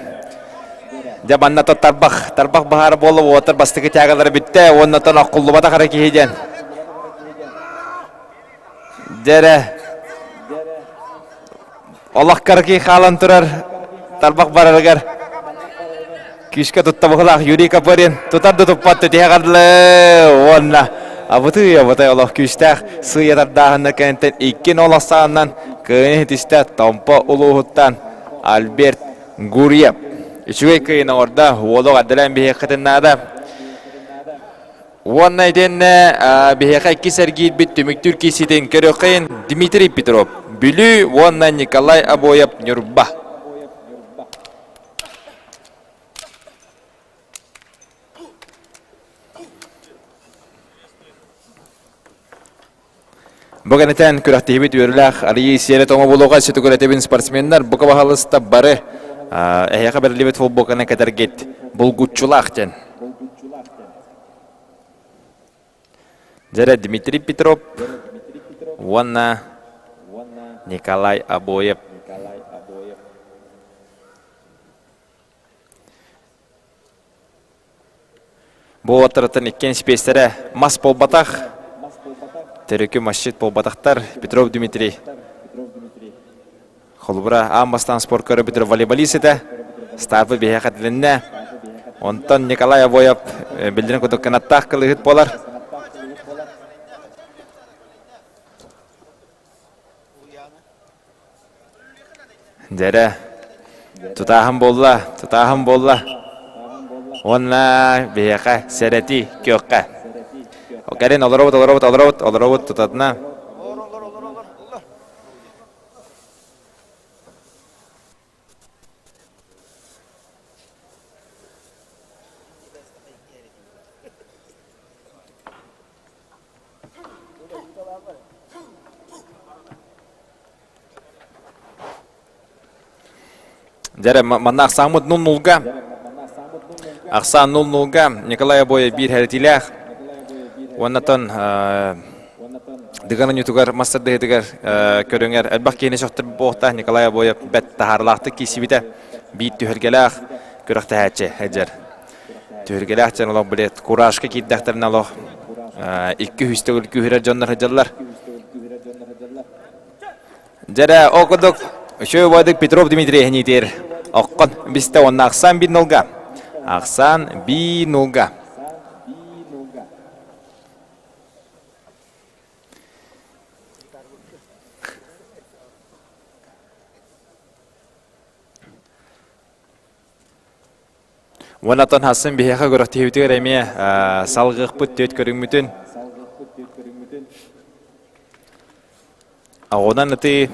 Дьэ манна то тарбах, тарбах баһаара буолла, уоттар бастакы тягалара бүттэ, уонна тон оххуллубатах эрэ киһи диэн. Дьэрэ. Олох кыракый хаалан турар тарбах барарыгар күүскэ тутта быһылаах Юрий Копырин тутар да туппат түтиһэ харлы уонна абытый абытай олох күүстээх сыыйа тардааһынна кэнниттэн икки нол ахсаанынан кыайын иһитистэ Томпо улууһуттан Альберт Гурьев. Үчүгэй кыайын оҥордо, уолу эрдэлээн биһиэххитин наада. Уонна итиэннэ биһиэхэ иккис эргиирбит түмүктүүр киирсиитин көрүөххэйин Дмитрий Петров, Бүлүү уонна Николай Обоев, Ньурба. Бу кэнниттэн күрэхтэһиибит үөрүүлээх арыйыы сиэрэ тоҥо буолуоҕа сүтүгүр этибин спортсменнар бука баһалыста бары эһиэхэ бэриллибит футболканы кэтэргит булгуччулаах диэн. Дьэрэ Дмитрий Петров уонна Николай Обоев. Бу уолаттарыттан иккиэн испиэстэрэ мас буолбатах, төрүкү масчыт буолбатахтар Петров Дмитрий. Холобура, аан бастаан спорка өрөбүтүр волейболист этэ. Старпы биһиэхэ этилиннэ. Онтон Николай Обоев биллэрин курдук кынаттаах кылыыһыт буолар. Дьэрэ, тутааһын буолла, тутааһын буолла. Уонна биһиэхэ сэрэтии күөххэ. Кэлин олоробут, олоробут, олоробут, олоробут тутатына. Дьэрэ, манна ахсааммыт нул-нулга. Ахсаан нул-нулга Николай Обоев биир хэрэтиилээх. Уоннатан Дыган оонньуутугар мас тардыһыытыгар көрүҥэр элбэх киһини сөхтөрбүт буолуохтаах Николай Обоев бэрт таһаарылаахтык киирсибитэ. Биир түһүлгэлээх күрэхтэһээччи эдьэр. Түһүлгэлээх дьон олох билет куражка киирдэхтэринэ олох икки үс төгүл күүһүрэр дьоннор сылдьаллар. Дьэрэ, ол курдук үчүгэй убайдык Петров Дмитрий эһиниитир оккон бистэ уонна ахсаан биир нулга. Ахсаан биир нулга. Уонна оттон хассын биһиэхэ күрэхтэһиибитигэр эмиэ салгыахпыт түөрт көрүҥмүтүн. Оҕунан ытыы,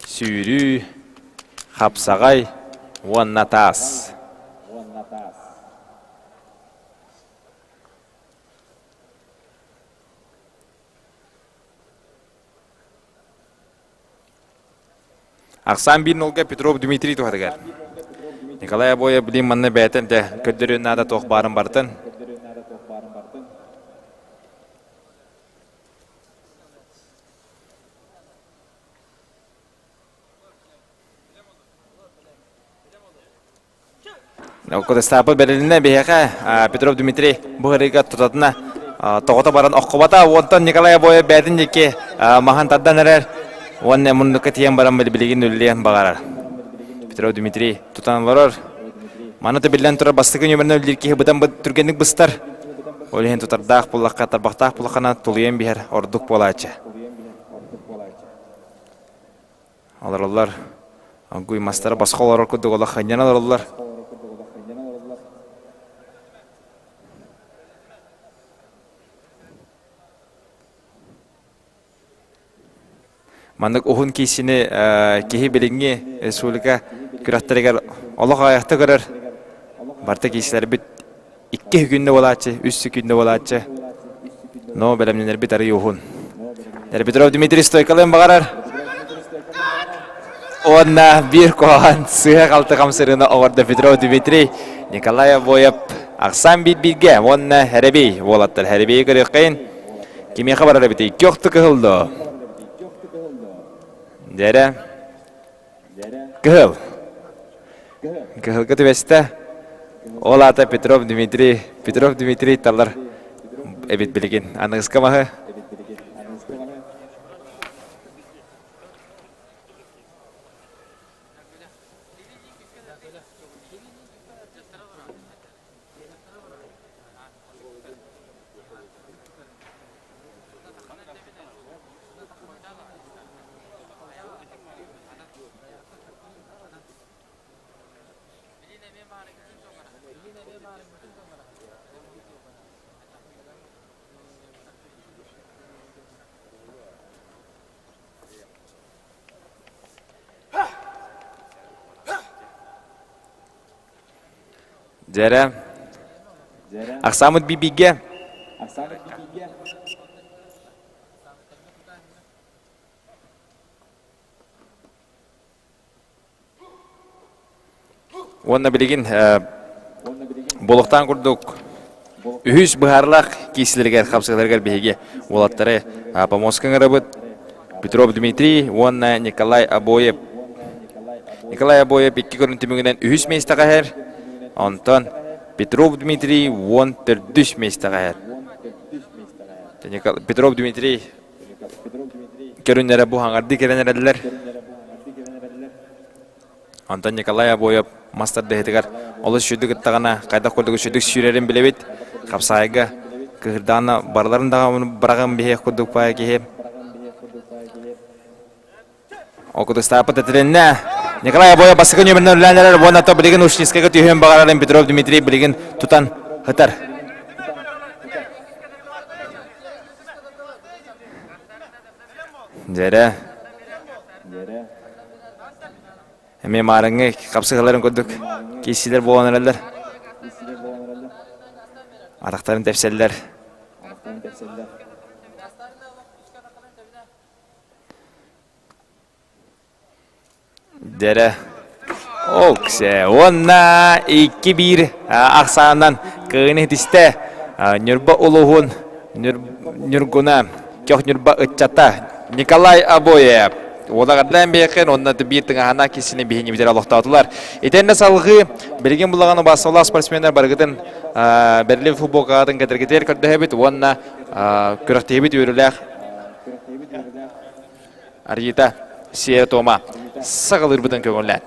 сүүрүү, хапсаҕай уонна таас. Ахсаан биир нолга Петров Дмитрий туһатыгар. Николай Обоев билин манна бэйэтин де көрдөрүөн наада туох баарын барытын. Кодестапы бэрилинэ биһиэхэ Петров Дмитрий бу ырыга тутатына тоҕото баран оххубата. Онтон Николай Обоев бэйэтин диэки маһын тардан эрэр. Уонна муннукка тиийэн баран билигин үллиэн баҕарар. Петров Дмитрий тутан олорор. Маны да биллэн турар бастакы нүөмэринэн үллиир киһи быдан түргэнник быстар. Ол иһин тутардаах буллахха, тарбахтаах буллаххына тулуйан биһэр ордук буолааччы. Олороллор. Оҥкуй мастара босхо олорор курдук олох ханньан олороллор. Маннык уһун киисини киһи билиҥҥи республика күрэхтэригэр олох аҕыйахта көрөр. Барыта киисилэрбит икки күндэ буолааччы, үс күндэ буолааччы. Но бэлэмнэнэрбит арый уһун. Петров Дмитрий стойкалыан баҕарар. Уонна биир куһаҕан сыыһа-халты хамсырыыны оҕордо Петров Дмитрий Николай Обоев ахсаан биир-бииргэ уонна Хэрэбий уолаттар Хэрэбийи көрүөххэйин. Кимиэхэ барар эбитий? Көхтү кыһыл дуо? Дьэрэ. Кыһыл. Кыһылга түбэстэ. Ол аата Петров Дмитрий, Петров Дмитрий талар эбит билигин. Аныгыска маһы. Дьэрэ. Ахсаамыт бибигэ. Уонна билигин буолуохтаан курдук үһүс быһаарылаах киисилэригэр хапсыгаларыгар биһиги уолаттары помостка ыҥырабыт. Петров Дмитрий уонна Николай Обоев. Николай Обоев икки көрүн түмүгүнэн үһүс миэстэҕэ иһэр. Онтон Петров Дмитрий уон төрдүс миэстэҕэ иһэр. Петров Дмитрий көрүннэрэ бу хаҥардыы кэлэн эрэллэр. Онтон Николай Обоев мас тардыһыытыгар олус үчүгдүк ыттаҕына, хайдах курдук үчүгдүк сүүрэрин билэбит. Хапсаайга кыһырдаҕына барыларын даҕаны быраҕан биһиэх курдук баай киһи. Ол кутустааппыт этилиннэ. Николай Обоев бастакы нүөмэринэн үлэлээн эрэр уонна то билигин Ушницкайга түһүөн баҕарарын Петров Дмитрий билигин тутан ытар. Дьэрэ. Эмиэ маарыҥҥы хапсыһаларын курдук киирсиилэр буолан эрэллэр. Атахтарын тэпсэллэр. Дэрэ. Оксе. Уонна 2-1 ахсаанынан кыайыыны ситистэ. Ньурба улууһун Ньургуна, Көх Ньурба ыччата Николай Обоев. Уолагардаан биэхин уонна биир тыҥаһана киссини биһини бүтэр олохтоотулар. Итэннэ салгыы билигин булаҕан убаастабылаах спортсменнар барыгытын Берлин футболкаҕатын кэтэргитигэр көрдөһөбүт уонна күрэхтэһиибит үөрүүлээх Аргита сиэрэ-туома саҕалыырбытын көҥүллээн.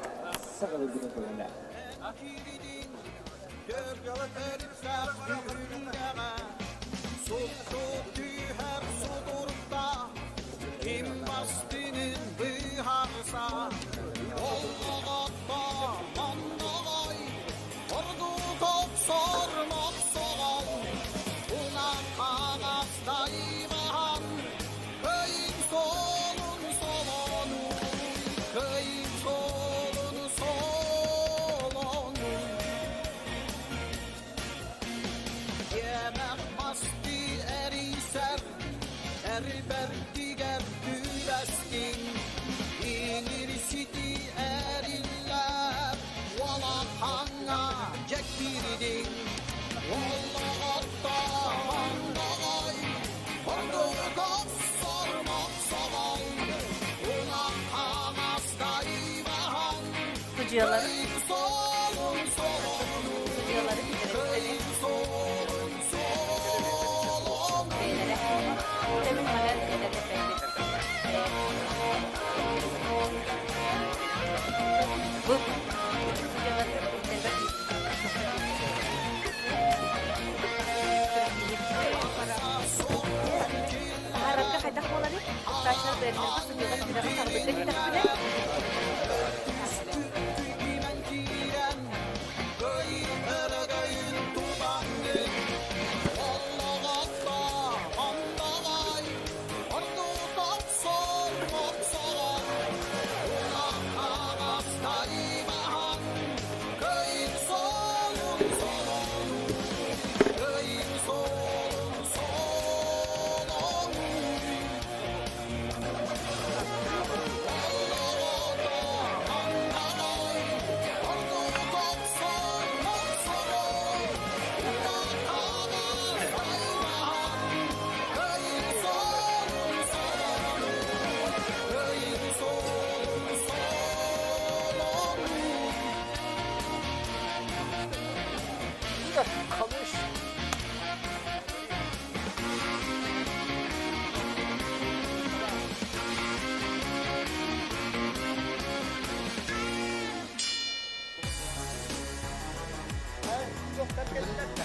Судьуйалары Судьуйалары киллэрэбит Бэйэлэрэ. Тэмин манан этэр Бу судьуйалары Таһаарарга хайдах буоларый? Кыттааччылар бэйэлэрин судьуйалар күрэҕи саҕалыырга диэтэхпинэ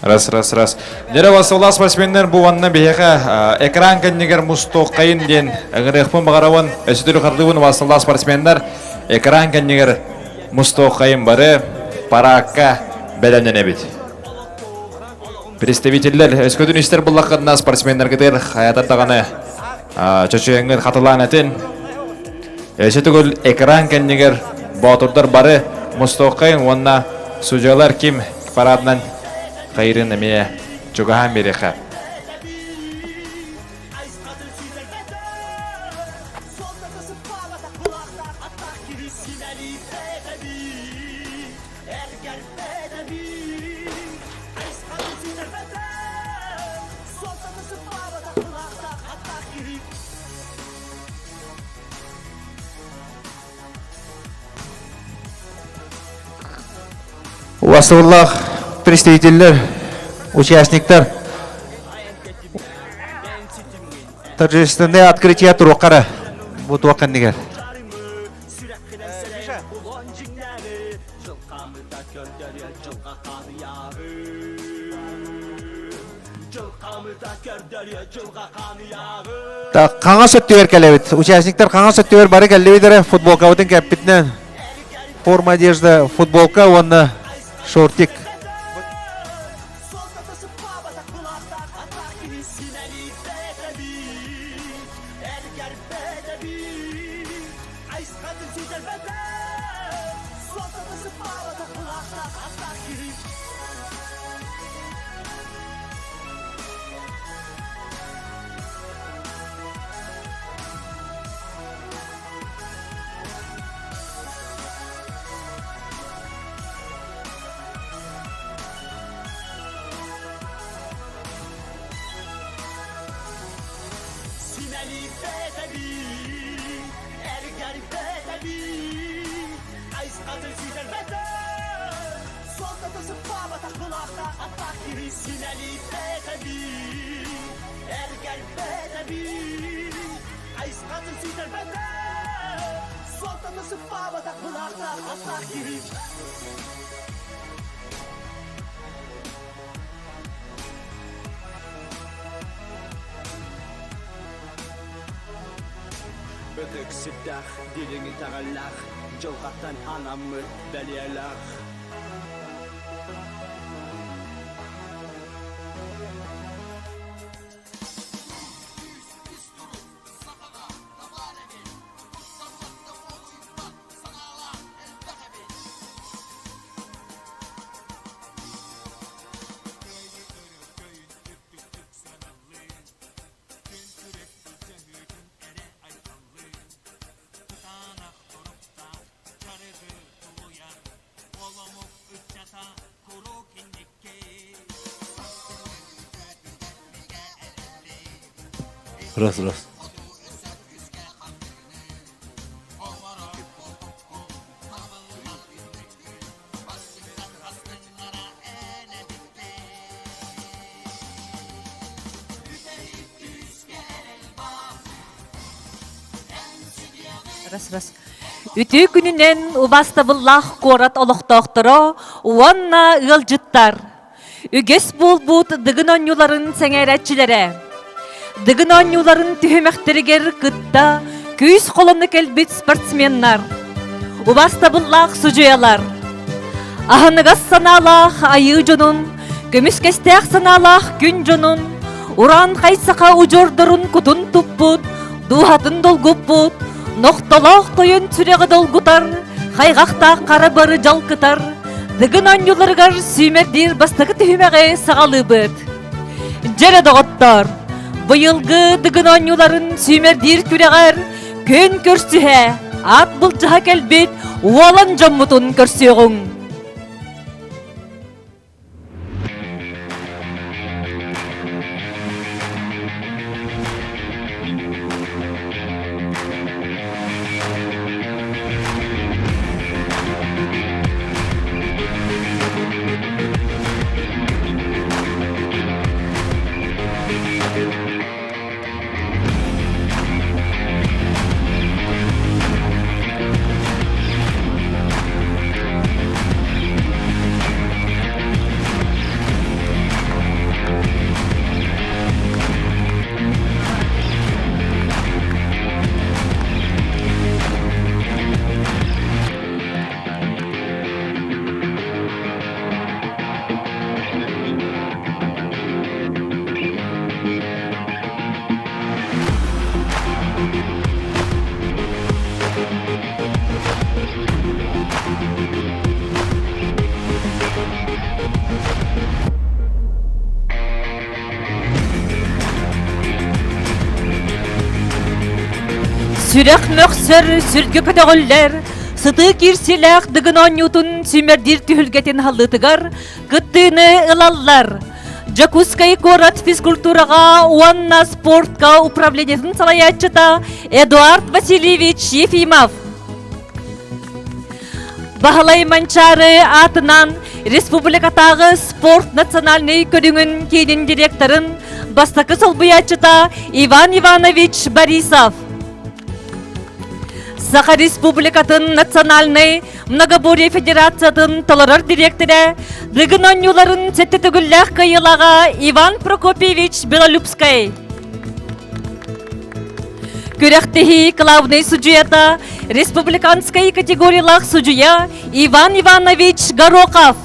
Раз, раз, раз. Дьэрэ басылаас спортсменнар бу уонна биһиэхэ экран кэннигэр мустуоххайын диэн ыҥырыахпын баҕарабын. Өссө хардыыбын басылаас спортсменнар экран кэннигэр мустуоххайын бары параакка бэлэмнэнэбит. Представителлэр өскөтүн истэр буллаххытына спортсменнаргытыгар хайатар даҕаны чочуйаҥҥыт хатылаан этин. Өссө төгүл экран кэннигэр боотурдар бары мустуоххайын уонна судьялар ким парадынан хайырын эмиэ чугаһаан биэриэххэ. Убастабыллаах представителлэр, участниктар, торжественное открытие туруоххара бу туох кэннигэр. Так, хаҥас өттүгэр кэлэбит. Участниктар хаҥас өттүгэр бары кэллибит эрэ футболкабытын кэппитинэн форма одежда, футболка уонна шортик. Ытык сирдээх, дириҥ итэҕэллээх, дьылҕаттан анаммыт бэлиэлээх. Раз, раз. Раз, раз. Үтүө күнүнэн убаастабыллаах куорат олохтоохторо уонна ыалдьыттар! Үгэс буолбут Дыгын оонньууларын сэҥээрээччилэрэ! Дыгын оонньууларын түһүмэхтэригэр кытта күүс холоно кэлбит спортсменнар, убаастабыллаах судьуйалар, аһыныгас санаалаах айыы дьонун, көмүскэстээх санаалаах күн дьонун, уран хайсаха удьуордорун кутун туппут, дууһатын долгуппут, нохтолоох тойон сүрэҕи долгутар, хайҕахтаах хара бары дьалкытар, Дыгын оонньууларыгар сүүмэрдиир бастакы түһүмэҕи саҕалыыбыт. Дьэрэ доҕоттор, быйылгы Дыгын оонньууларын сүүмэрдиир күрэҕэр күн көрсүһэ, аат былдьаһа кэлбит уолан дьоммутун көрсүөҕүҥ. Сүрэх мөхсөр, сүргэ көтөҕүллэр, сытыы киирсиилээх Дыгын оонньуутун сүүмэрдиир түһүлгэтин аһыллыытыгар кыттыыны ылаллар. Дьокуускай куорат физкультураҕа уонна спортка управлениетын салайааччыта Эдуард Васильевич Ефимов. Баһылай Манчаары аатынан республикатааҕы спорт национальнай көрүҥүн киинин директорын бастакы солбуйааччыта Иван Иванович Борисов. Саха Республикатын национальнай многоборье федерациятын толорор дириэктэрэ, Дыгын оонньууларын сэттэ төгүллээх кыайыылааҕа Иван Прокопьевич Белолюбскай. Күрэхтэһии главный судьуйата республиканскай категориялаах судьуйа Иван Иванович Горохов.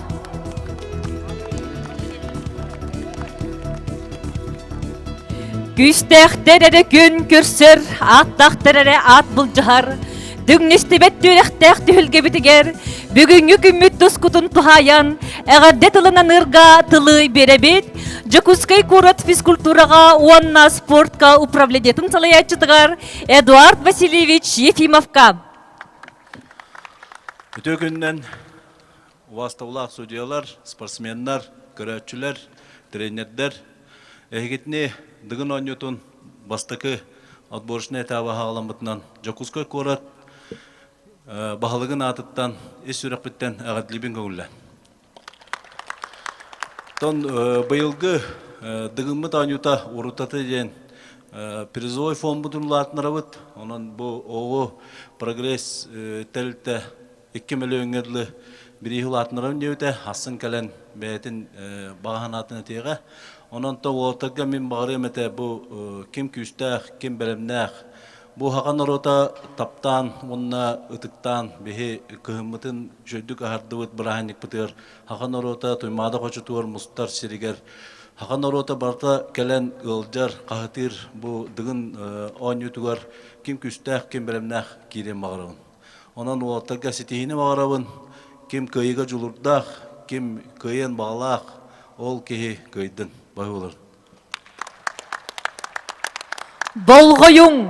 Күүстээхтэр эрэ күн көрсөр, ааттаахтар эрэ аат былдьаһар, Дүҥнүстүбэт түөрэхтээх түһүлгэбитигэр бүгүҥҥү күммүт тускутун туһаайан эҕэрдэ тылынан ыырга тылы биэрэбит Дьокуускай куорат физкультураҕа уонна спортка управлениетын салайааччытыгар Эдуард Васильевич Ефимовка. Үтүө күнүнэн убаастабылаах судьуйалар, спортсменнар, көрөөччүлэр, тренердэр. Эһигитини Дыгын оонньуутун бастакы отборочнай этаба хаҕаламмытынан Дьокуускай куорат баһылыгын аатыттан ис сүрэхпиттэн эҕэрдэлиибин көҥүллээн. Оттон быйылгы Дыгыммыт оонньуута урутата диэн призовой фондбутун улаатынарабыт. Онон бу оҕо прогресс тэрилтэ 2 мөлүйүөҥҥэ дылы бирииһи улаатыннарабын диэбитэ, ахсын кэлэн бэйэтин баҕа санаатын этиэҕэ. Онон то уолаттарга мин баҕарыам этэ бу ким күүстээх, ким бэлэмнээх. Бу саха норуота таптаан уонна ытыктаан биһи кыһыммытын үчүгэйдик аһардыбыт бырааһынньыкпытыгар саха норуота Туймаада хочотугар мустар сиригэр саха норуота барыта кэлэн ыалдьар, хаһытыыр бу Дыгын оонньуутугар ким күүстээх, ким бэлэмнээх киириэн баҕарабын. Онон уолаттарга ситиһиини баҕарабын. Ким кыайыыга дьулуурдаах, ким кыайыан баҕалаах, ол киһи кыайдын. Баһы Болҕойуҥ!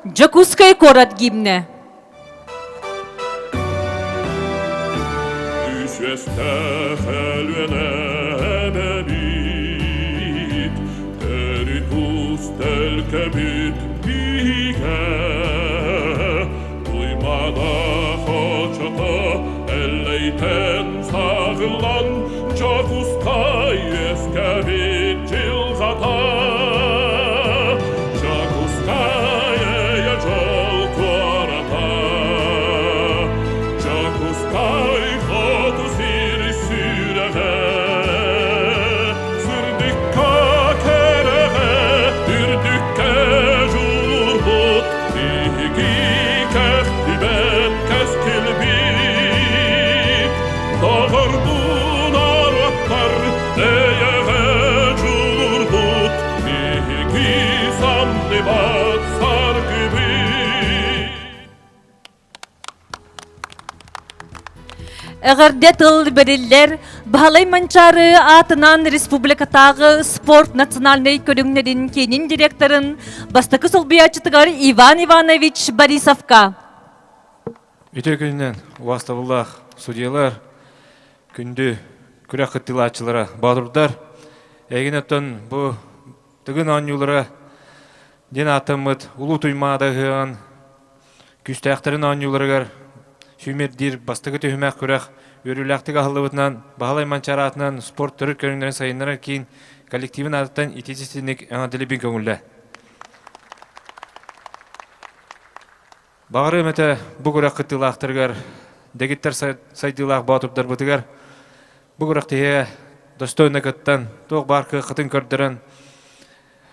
Дьокуускай куорат гимнэ. Үс Өлүөнэ эбэбит, төрүт уус төлкөбүт бигэ. Туймаада хочото эллэйтэн саҕыллан, Дьокуускай үөскэбит дьылҕата. Дьокуускай эйэ дьол куората. Дьокуускай хоту сир сүрэҕэ, Сырдыкка кэрэҕэ, үрдүккэ дьулурбут Биһиги кэхтибэт кэскилбит. Доҕордуу норуоттар эйэҕэ дьулурбут Биһиги самныбат саргыбыт. Эҕэрдэ тыл бэриллэр Баһылай Манчаары аатынан республикатааҕы спорт национальнай көрүҥнэрин киинин директорын бастакы солбуйааччытыгар Иван Иванович Борисовка. Үтүө күнүнэн убаастабыллаах судьуйалар, күндү күрэх кыттыылааччылара, боотурдар, эйигин оттон бу Тыгын оонньуулара диэн ааттаммыт Улуу Туймаада ыһыаҕын күүстээхтэрин оонньууларыгар сүүмэрдиир бастакы түһүмэх күрэх үөрүүлээхтик аһыллыбытынан Баһылай Манчаары аатынан спорт төрүт көрүҥнэрин сайыннарар киин коллективын аатыттан итии-ситинник эҕэрдэлиибин көҥүллээ. Баҕарыам этэ бу күрэх кыттыылаахтарыгар дэгиттэр сайдыылаах боотурдарбытыгар бу күрэхтэһиигэ достойно кыттан, туох баар кыаххытын көрдөрөн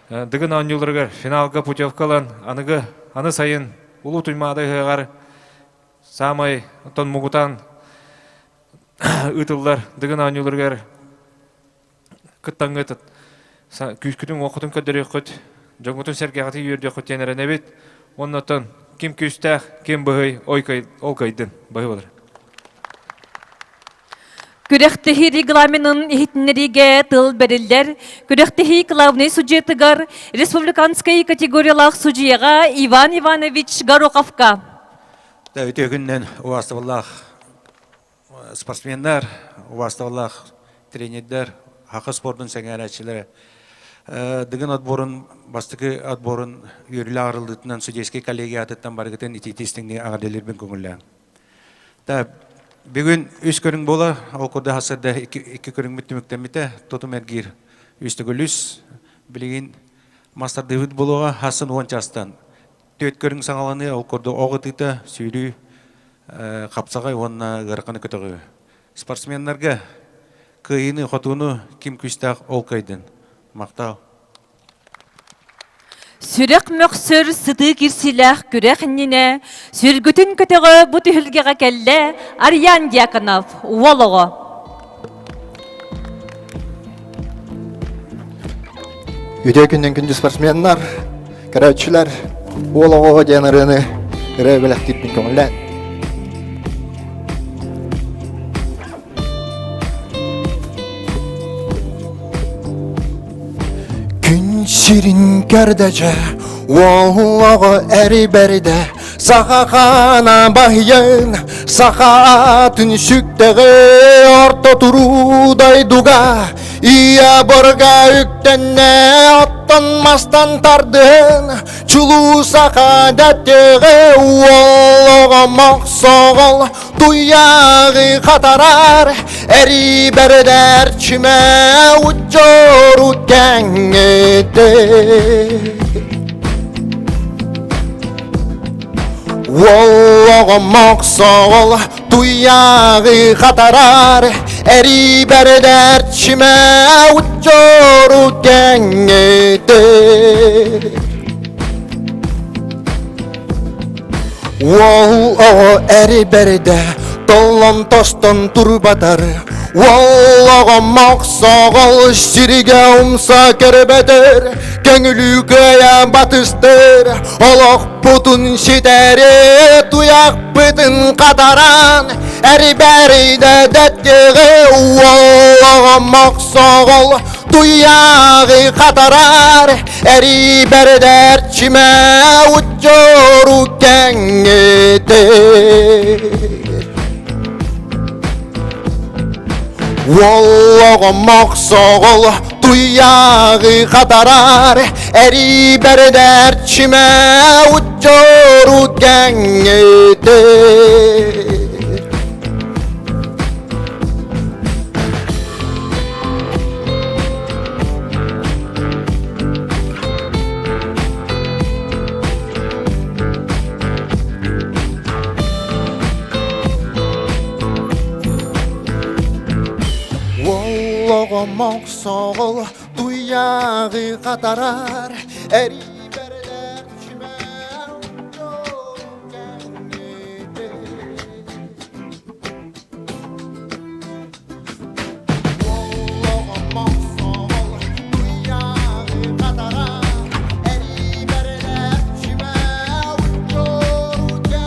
Дыгын оонньууларыгар финалга путевка ылан, аныгы аны сайын Улуу Туймаада ыһыаҕар саамай оттон мугутаан ыытыллар Дыгын оонньууларыгар кыттаҥҥыт күүскүтүн-уоххутун көрдөрүөххүт, дьоҥҥутун-сэргэҕитин үөрдүөххүт диэн эрэнэбит. Уонна оттон ким күүстээх, ким быһый, ол кыайдын. Быһый болар. Күрэхтэһии регламенын иһитиннэриигэ тыл бэриллэр. Күрэхтэһии главнай судьуйатыгар республиканскай категориялаах судьуйаҕа Иван Иванович Гороховка. Үтүө күнүнэн убаастабыллаах спортсменнар, убаастабыллаах тренердэр, саха спордун сэҥээрээччилэрэ Дыгын отборун бастакы отборун үөрүүлээх арыллыытынан судейскай коллегиятыттан барыгытын итиити истиҥник эҕэрдэлиирбин көҥүллээҥ. Та бүгүн үс көрүҥ буолар. Ол курдук сарсыарда икки көрүҥмүт түмүктэммитэ. Тотум эргиир үс төгүл үс. Билигин мастардыыбыт буолуоҕа. Хассын 10 чаастан түөрт көрүҥ саҥаланыы. Ол курдук оҕ ытыыта, сүүрүү, хапсаҕай уонна ыараханы көтөҕүү. Спортсменнарга кыайыыны, хотууну ким күүстээх ол кыайдын. Махтал. Сүрэх мөхсөр сытыы кирсилээх күрэх иннинэ сүргүтүн көтөҕө бу түһүлгэҕэ кэллэ Арьян Дьяконов, уол оҕо. Үтүө күннэн күндү спортсменнар, көрөөччүлэр, уол оҕо диэн ырыаны ырыа бэлэхтиирбин көҥүллээн. Күн сирин көрдөчө, уол оҕо эрибэрдэ, саха хаана баһыйан, саха атын сүктэҕи орто туруу дойдуга, ийэ борга үктэннэ, оттон мастан тардыһын, чулуу саха дэттиҕи уол оҕо мохсоҕол, Туйааҕы хатарар эрий бэрдэр чимэ уччору кэҥҥэтэ Уоллоҕо мохсоҕол туйааҕы хатарар эрий бэрдэр чимэ уччору кэҥҥэтэ Уол оҕо эри-бэрдэ толлон-тостон турбатар, Уол оҕо мохсоҕол сиригэ умса көрбөтөр, Көҥүлүү кыайа батыстыр, Олохпутун ситэри туйахпытын хатаран, Эри-бэридэ дэттиҕи уол оҕо мохсоҕол туйаҕы хатарар, Эрий бэрдэрчимэ уччору кэҥҥитир. Уоллоҕо мохсоҕол туйааҕы хатарар, эрий бэрдэрчимэ уччору кэҥҥитир. Уоллоҕо мохсоҕол туйааҕы хатарар эрибэрлээх чимээх кэҥэтэ. Уоллоҕо мохсоҕол туйааҕы хатарар эрибэрлээх чимээх кэҥэтэ.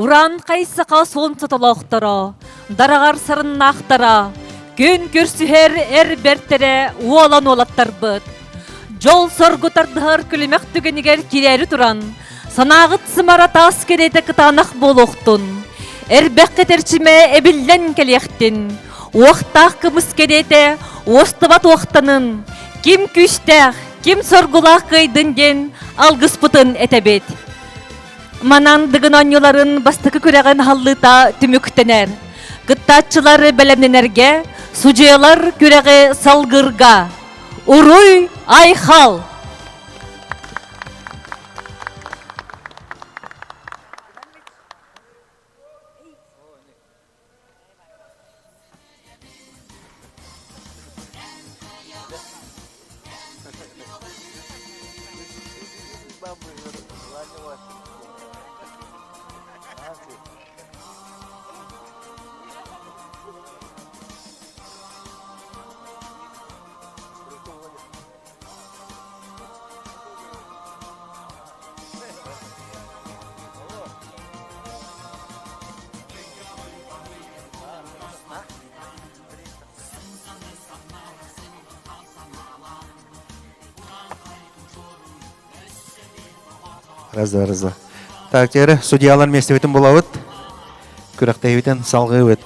Уран хайсаха суон сотолоохторо, дараҕар сарыннаахтара, күн көрсүһэр эр бэртэрэ уолан уолаттарбыт. Дьол-соргу тардыһар күлүмэх түгэнигэр кирээри туран, санааҕыт сымара таас кэриэтэ кытаанах буолуохтун. Эрбэх кэтэрчимэ эбиллэн кэлиэхтин. Уохтаах кымыс кэриэтэ уостубат уохтанын. Ким күүстээх, ким соргулаах кыайдын диэн алгыспытын этэбит. Манан Дыгын оонньууларын бастакы күрэҕин аһыллыыта түмүктэнэр. Кыттааччылар бэлэмнэнэргэ, судьуйалар күрэҕи салгыырга. Уруй Айхал! Раз, два, раз, два. Так, теперь судьялар местебитин булабыт. Күрэхтэһиибитин салгыыбыт.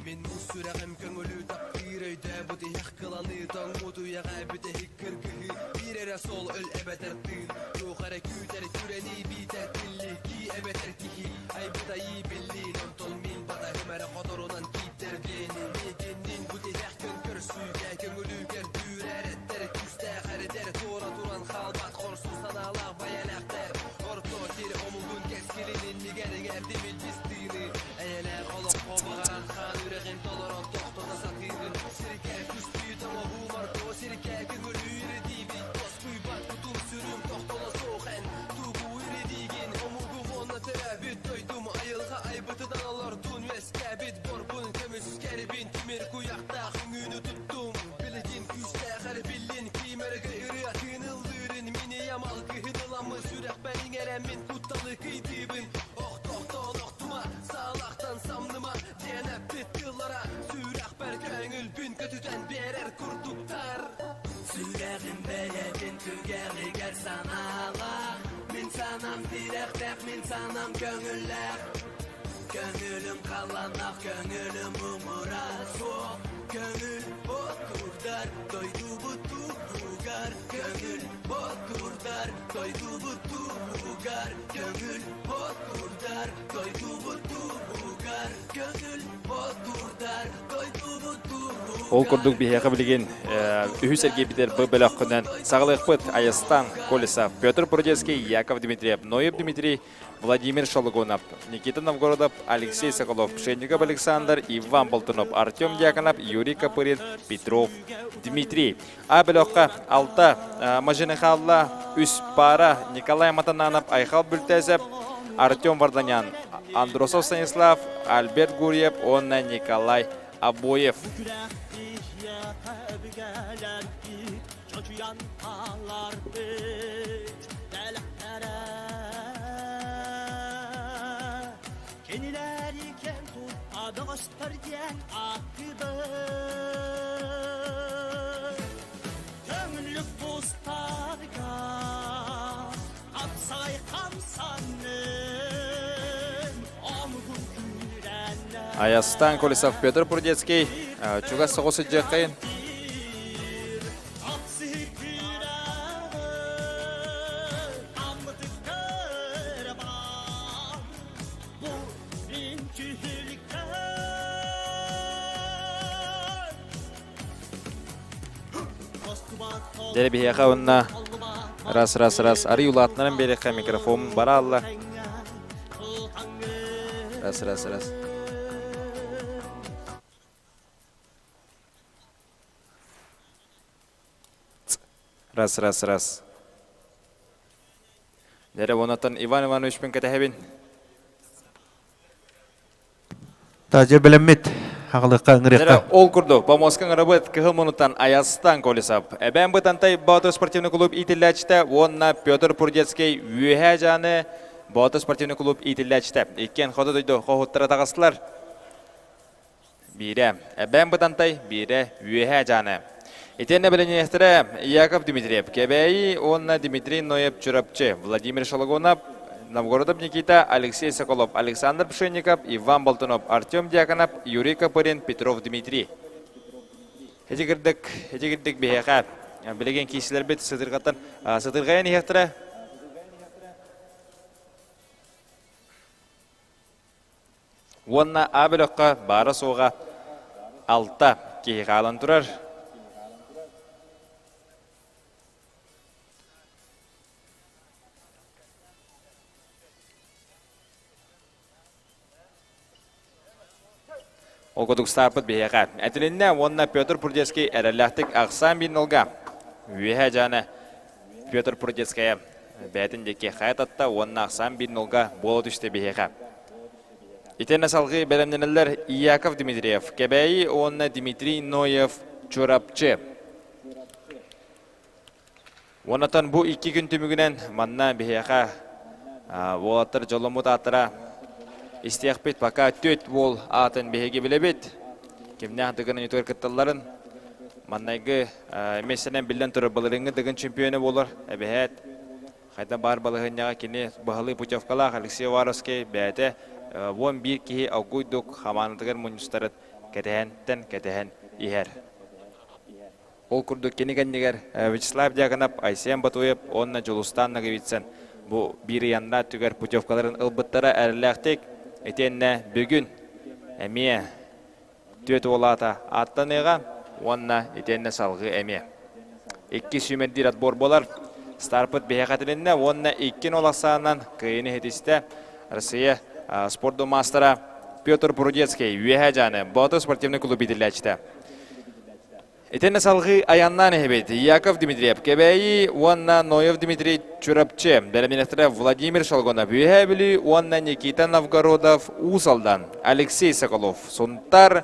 Мин муус сүрэҕим көҥүлү таптыыр өйдөөбүт иһэх кыланыы тоҥмут үйэҕэ бүтэһик кыргыһыы биир эрэ суол өл эбэтэр тыын туох эрэ күүтэр күрэнии биитэр тиллии кии эбэтэр киһи айбыт айыы биллиин онтон мин батаһым эрэ хоторунан кииттэр диэнин миигиннин бу тиһэх күн көрсүүгэ көҥүлүгэр түүрэр эттэр күүстээх эрэдэр туора туран хаалбат хорсун санаалаах байэлээхтэр орто сир омугун кэскилин иннигэр иҥэрдим илбис тыыны эйэлээх олоххо баҕаран хаан үрэҕин толорон тохтото сатыырын сиргэ түстүү тоҥоһуу марто сиргэ көҥүлүүр диибин тоскуйбат кутум сүрүм тохтоло суох эн тугу ирдиигин омугум уонна төрөөбүт дойдум айылҕа айбытынан олордун үөскээбит борбун көмүскэрбин тимир куйахтаах үҥүүнү туттум билигин күүстээх эрбиллин ким эргэ ырыа тыыныллыырын мин ийэм алгыһын ыламмын сүрэхпэр иҥэрэммин кутталы кыйдыыбын охтохтон охтума саалахтан самныма диэн эппит тыллара сүрэхпэр көҥүлбүн көтүтэн биэрэр курдуктар Сүрэҕим бэйэтин түгэҕигэр санаалаах Мин санаам тирэхтээх, мин санаам көҥүллээх Көҥүлүм халлааннаах, көҥүлүм муҥура суох Көҥүл ботурдар, дойдубут туһугар Көҥүл ботурдар, дойдубут туһугар Көҥүл ботурдар, дойдубут туһугар Көҥүл ботурдар, дойдубут. Ол курдук биһиэхэ билигин үһүс эргийбитэр бу бөлөххүнэн саҕалыахпыт Айастан Колесов, Петр Прудецкий, Яков Дмитриев, Ноев Дмитрий, Владимир Шологунов, Никита Новгородов, Алексей Соколов, Пшенников Александр, Иван Болтунов, Артем Дьяконов, Юрий Копырин, Петров Дмитрий. А бөлөххө алта мажины хаалла, үс пара Николай Матананов, Айхал Бүлтәсәп, Артем Варданян, Андросов Станислав, Альберт Гурьев уонна Николай Обоев. Көңүллүк кустарга Қапсағай қамсанным Омугун Аястан Колесов Петр Прудецкий чугас соҕус сылдьыаххайын. Дьэ биһиэхэ уонна раз раз раз арый улаатынаран биэриэххэ микрофон бара алла. Раз раз раз. Раз раз раз. Дьэ онотон Иван Ивановичпын кэтэһэбин. Тажы бэлэммит хаҕалыкка ыҥырыахха. Ол курдук, помоска ыҥырабыт кыһыл мунуттан Аястан Колесов, Эбээн Бытантай Боотур спортивный клуб иитиллээччитэ уонна Петр Пурдецкий Үөһээ Дьааны Боотур спортивный клуб иитиллээччитэ. Иккиэн хоту дойду хоһуттара таҕыстылар. Биирэ Эбээн Бытантай, биирэ Үөһээ Дьааны. Итиэннэ бэлэмниэхтэрэ Яков Дмитриев, Кэбээйи уонна Дмитрий Ноев Чурапчы, Владимир Шологонов, Новгородов Никита, Алексей Соколов, Александр Пшенников, Иван Болтунов, Артем Дьяконов, Юрий Копырин, Петров Дмитрий. Ити кырдык, ити кырдык биһиэхэ билигин киисилэрбит сытырҕаттан сытырҕайан иһиэхтэрэ. Уонна А бөлөххө баара-суоҕа алта киһи хаалан турар. Ол курдук старпыт биһиэхэ этилиннэ уонна Петр Прудецкий эрэллээхтик ахсаан биир нолга үөһэ дьааны Петр Прудецкая бэйэтин диэки хайа татта уонна ахсаан биир нолга буола түстэ биһиэхэ. Итиэннэ салгыы бэлэмнэнэллэр Яков Дмитриев, Кэбээйи уонна Дмитрий Ноев, Чурапчы. Уоннатан бу икки күн түмүгүнэн манна биһиэхэ уолаттар дьолломмут ааттара истиэхпит. Пока түөрт уол аатын биһиги билэбит. Кимнээх Дыгын ойутугар кытталларын маннайгы миэстэнэн биллэн турар былырыыҥҥы Дыгын чемпиона буолар эбэһээт хайда баар балаһыанньаҕа кини быһалыы путевкалаах Алексей Уваровский бэйэтэ 11 киһи оггуйдук хамаанатыгар мунньустарын кэтэһэнтэн кэтэһэн иһэр. Ол курдук кини кэннигэр Вячеслав Дьяконов, Айсен Батуев уонна Дьулустаан Ноговицын бу биир ыйанна түгэр путевкаларын ылбыттара эрэллээхтик. Итиэннэ бүгүн эмиэ түөрт уолаата ааттаныаҕа уонна итиэннэ салҕыы эмиэ. Икки сүүмэрдиир отбор буолар. Старпыт биһиэхэ этилиннэ уонна икки нол ахсаанынан кыайыыны иһитистэ Россия спорду маастара Петр Прудецкий Үөһээ Дьааны Боотур спортивный клуб иитиллээччитэ. Итиннэ салҕыы айаннаан иһэбит Яков Дмитриев Кэбээйи уонна Ноев Дмитрий Чурапчы, бэлэмнэнэхтэрэ Владимир Шолгонов Үөһээ Бүлүү уонна Никита Новгородов Уус Алдан, Алексей Соколов Сунтар,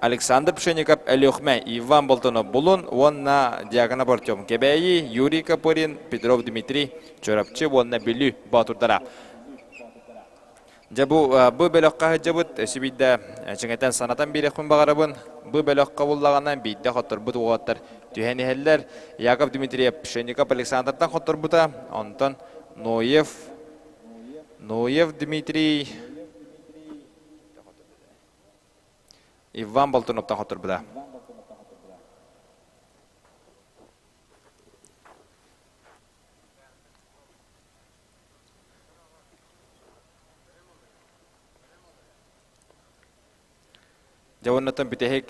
Александр Пшенников Өлүөхүмэ, Иван Болтунов Булун уонна Дьяконов Артем Кэбээйи, Юрий Копырин, Петров Дмитрий Чурапчы уонна Бүлүү боотурдара. Дьэ бу бу бөлөххө сылдьабыт, өссө биирдэ чиҥэтэн санатан биэриэхпин баҕарабын. Бу бөлөххө буллаҕына биирдэ хотторбут уолаттар түһэн иһэллэр. Яков Дмитриев Пшенников Александртан хотторбута, онтон Ноев Ноев Дмитрий Иван Болтуновтан хотторбута. Дьэ уоннаттан бүтэһик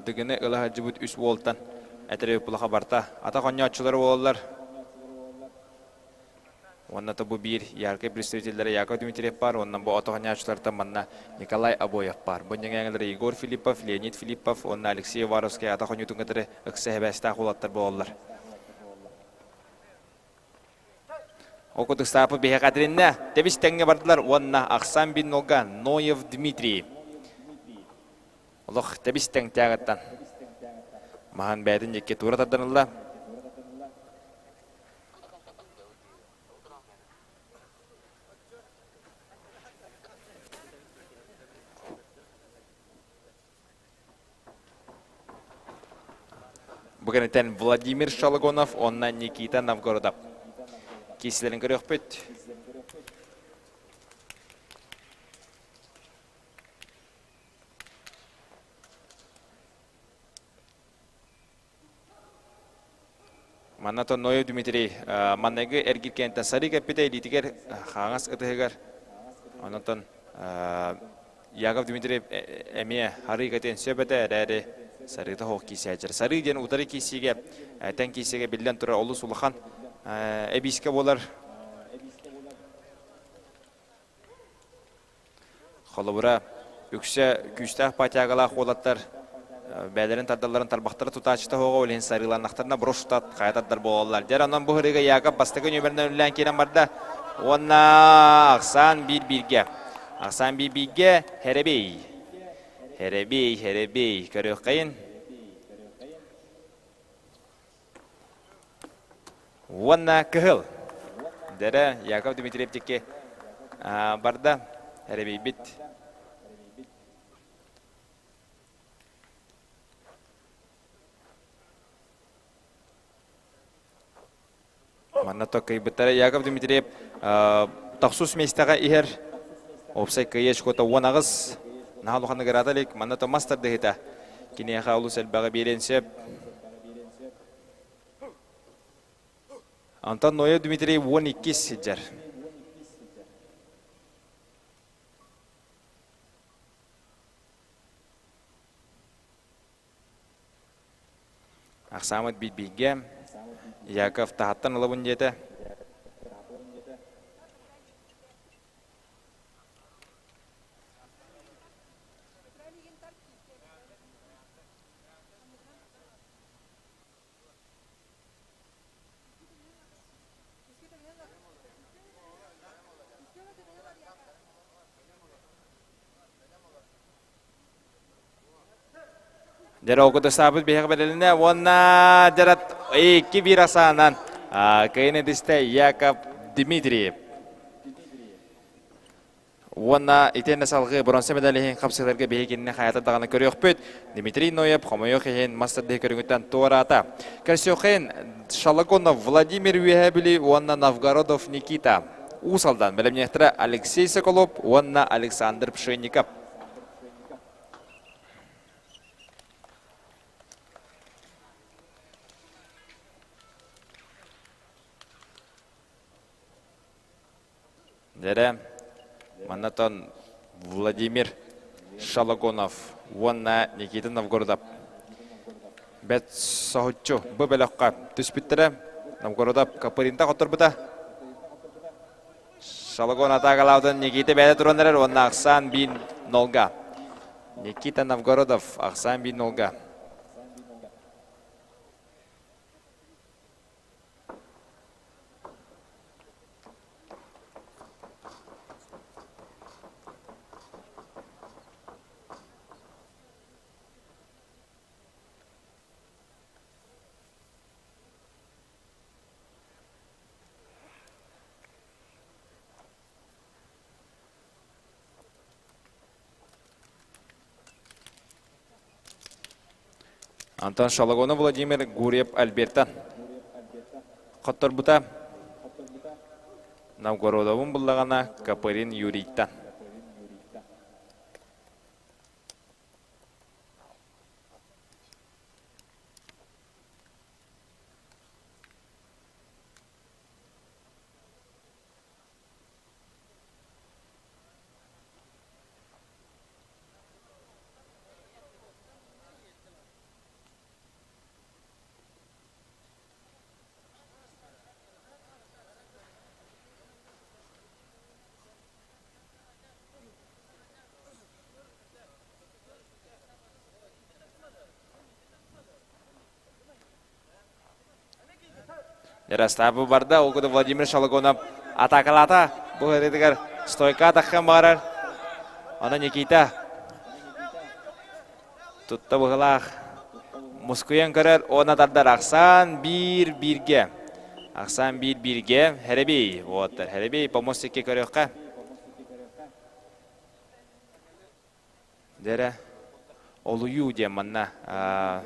Дыгыны ыла сылдьыбыт үс уолтан этэр булаха барта. Атах оонньооччулар буолаллар. Уонна то бу биир яркай представителлэрэ Яков Дмитриев баар, уонна бу атах оонньооччулартан манна Николай Обоев баар. Бу ньэҥээҥилэр Егор Филиппов, Леонид Филиппов уонна Алексей Уваровскай атах оонньуутун кытары ыкса эбээстээх уолаттар буолаллар. Ол курдук Саапы биһиэхэ этилиннэ. Тэбис тэҥҥэ бардылар уонна Ахсан Биннолга Ноев Дмитрий. Олох тэбис тэҥтээҕиттэн. Маһан бэйэтин дьикки туура тарданылла. Бу кэнниттэн Владимир Шалагонов уонна Никита Новгородов киисилэрин көрүөхпүт. Манна Ноев Дмитрий маннайгы эргиркэнтэн сарыы кэппитэ илиитигэр хаҥас ытыһыгар. Онтон Яков Дмитриев эмиэ харыы кэтиэн сөп этэ эрээри сарыыта суох киисээччилэр. Сарыы диэн утары киисиигэ тэҥ киисиигэ биллэн турар олус улахан эбиискэ буолар. Холобура, үксэ күүстээх патягалаах уолаттар бэйэлэрин тардалларын тарбахтара тутааччыта суоҕа, ол иһин сарыыланнахтарына броштат хайа тардар буолаллар. Дьэр онон бу ырыга Яков бастакы нүөмэринэн үлэлээн киирэн барда уонна ахсаан биир-бииргэ. Ахсаан биир-бииргэ Хэрэбей. Хэрэбей, Хэрэбей. Көрүөххэйин. Уонна кыһыл. Дэрэ Яков Дмитриев диэки барда. Эрэбийбит. Манна кыйбыттара Яков Дмитриев тохсус миэстэҕэ иһэр. Уопсай кыайыы очкота 18. Наһаа улахан награда илик. Манна то мас тардыһыта. Киниэхэ олус элбэҕи биэриэн сөп. Антон Ноев Дмитрий 12 сылдьар. Ахсаамыт биир-бииргэ. Яков таһаттан ылабын диэтэ. Дьэ окутустаабыт биһиэхэ бэрилинэ уонна дьарат 2-1 асаанан кыайын эдистэ Яков Дмитриев. Уонна итиэннэ салгыы бронза медаль иһин хапсыыларга биһиги кинини хайата даҕаны көрүөхпүт. Дмитрий Ноев хомойуох иһин мас тардыһыы көрүҥүттэн туораата. Көрсүөххин Шалагонов Владимир Үөһээ Бүлүү уонна Новгородов Никита. Уус Алдан бэлэмниэхтэрэ Алексей Соколов уонна Александр Пшенников. Дэрэ, маннатан Владимир Шалагонов уонна Никита Новгородов бэт соһуччу бу бөлөххө түспүттэрэ. Новгородов Капыринта хотторбута. Шалагон атаакалаабытын Никита бэйэтэ туран эрэр уонна ахсаан биин нолга. Никита Новгородов ахсаан биин нолга. Антон Шалагонов Владимир Гурьев Альбертан хотторбута. Новгородовун буллаҕына Копырин Юрийтан. Ярославы барда, ол курдук Владимир Шалагонов атакалаата. Бу ырытыгар стойка атаххан барар. Онон Никита тутта быһылаах мускуйан көрөр, уонна тардар Ахсаан биир бииргэ. Ахсаан биир бииргэ. Херебей, уоттар. Херебей помостикке көрүөххэ. Дэрэ олуйуу диэн манна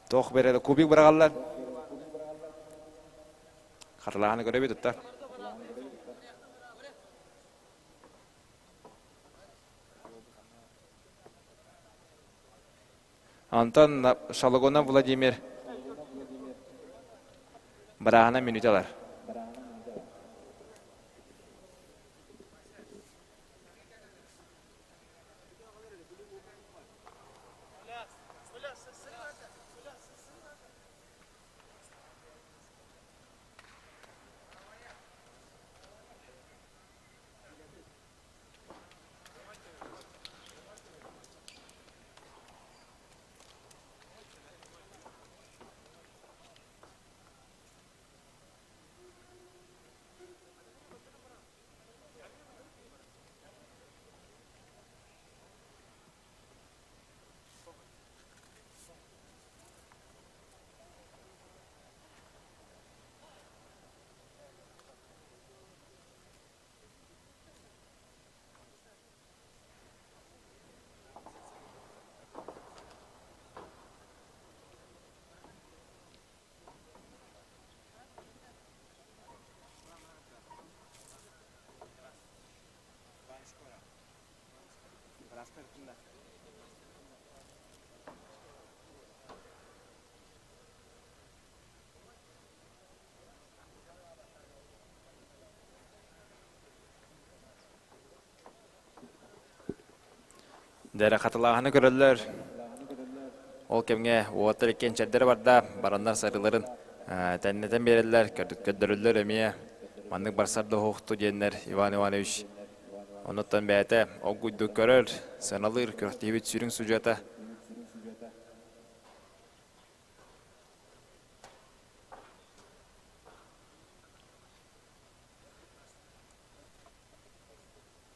туох бере кубик быраҕаллар. Хатылааны көрөбүт utta. Антон Шалогонов Владимир бырааһына мүнүүтэ ылар. Дэрэ хатылааһыны көрөллөр. Ол кэмҥэ уолаттар иккиэн чэрдэрэ барда, бараннар сарыыларын тэннэтэн биэрэллэр, көрдөрөллөр эмиэ. Маннык барсар да уһукту диэннэр Иван Иванович онуттан бэйэтэ оггуйдук көрөр, сыаналыыр, күрэхтэһиибит сүрүн судьуйата.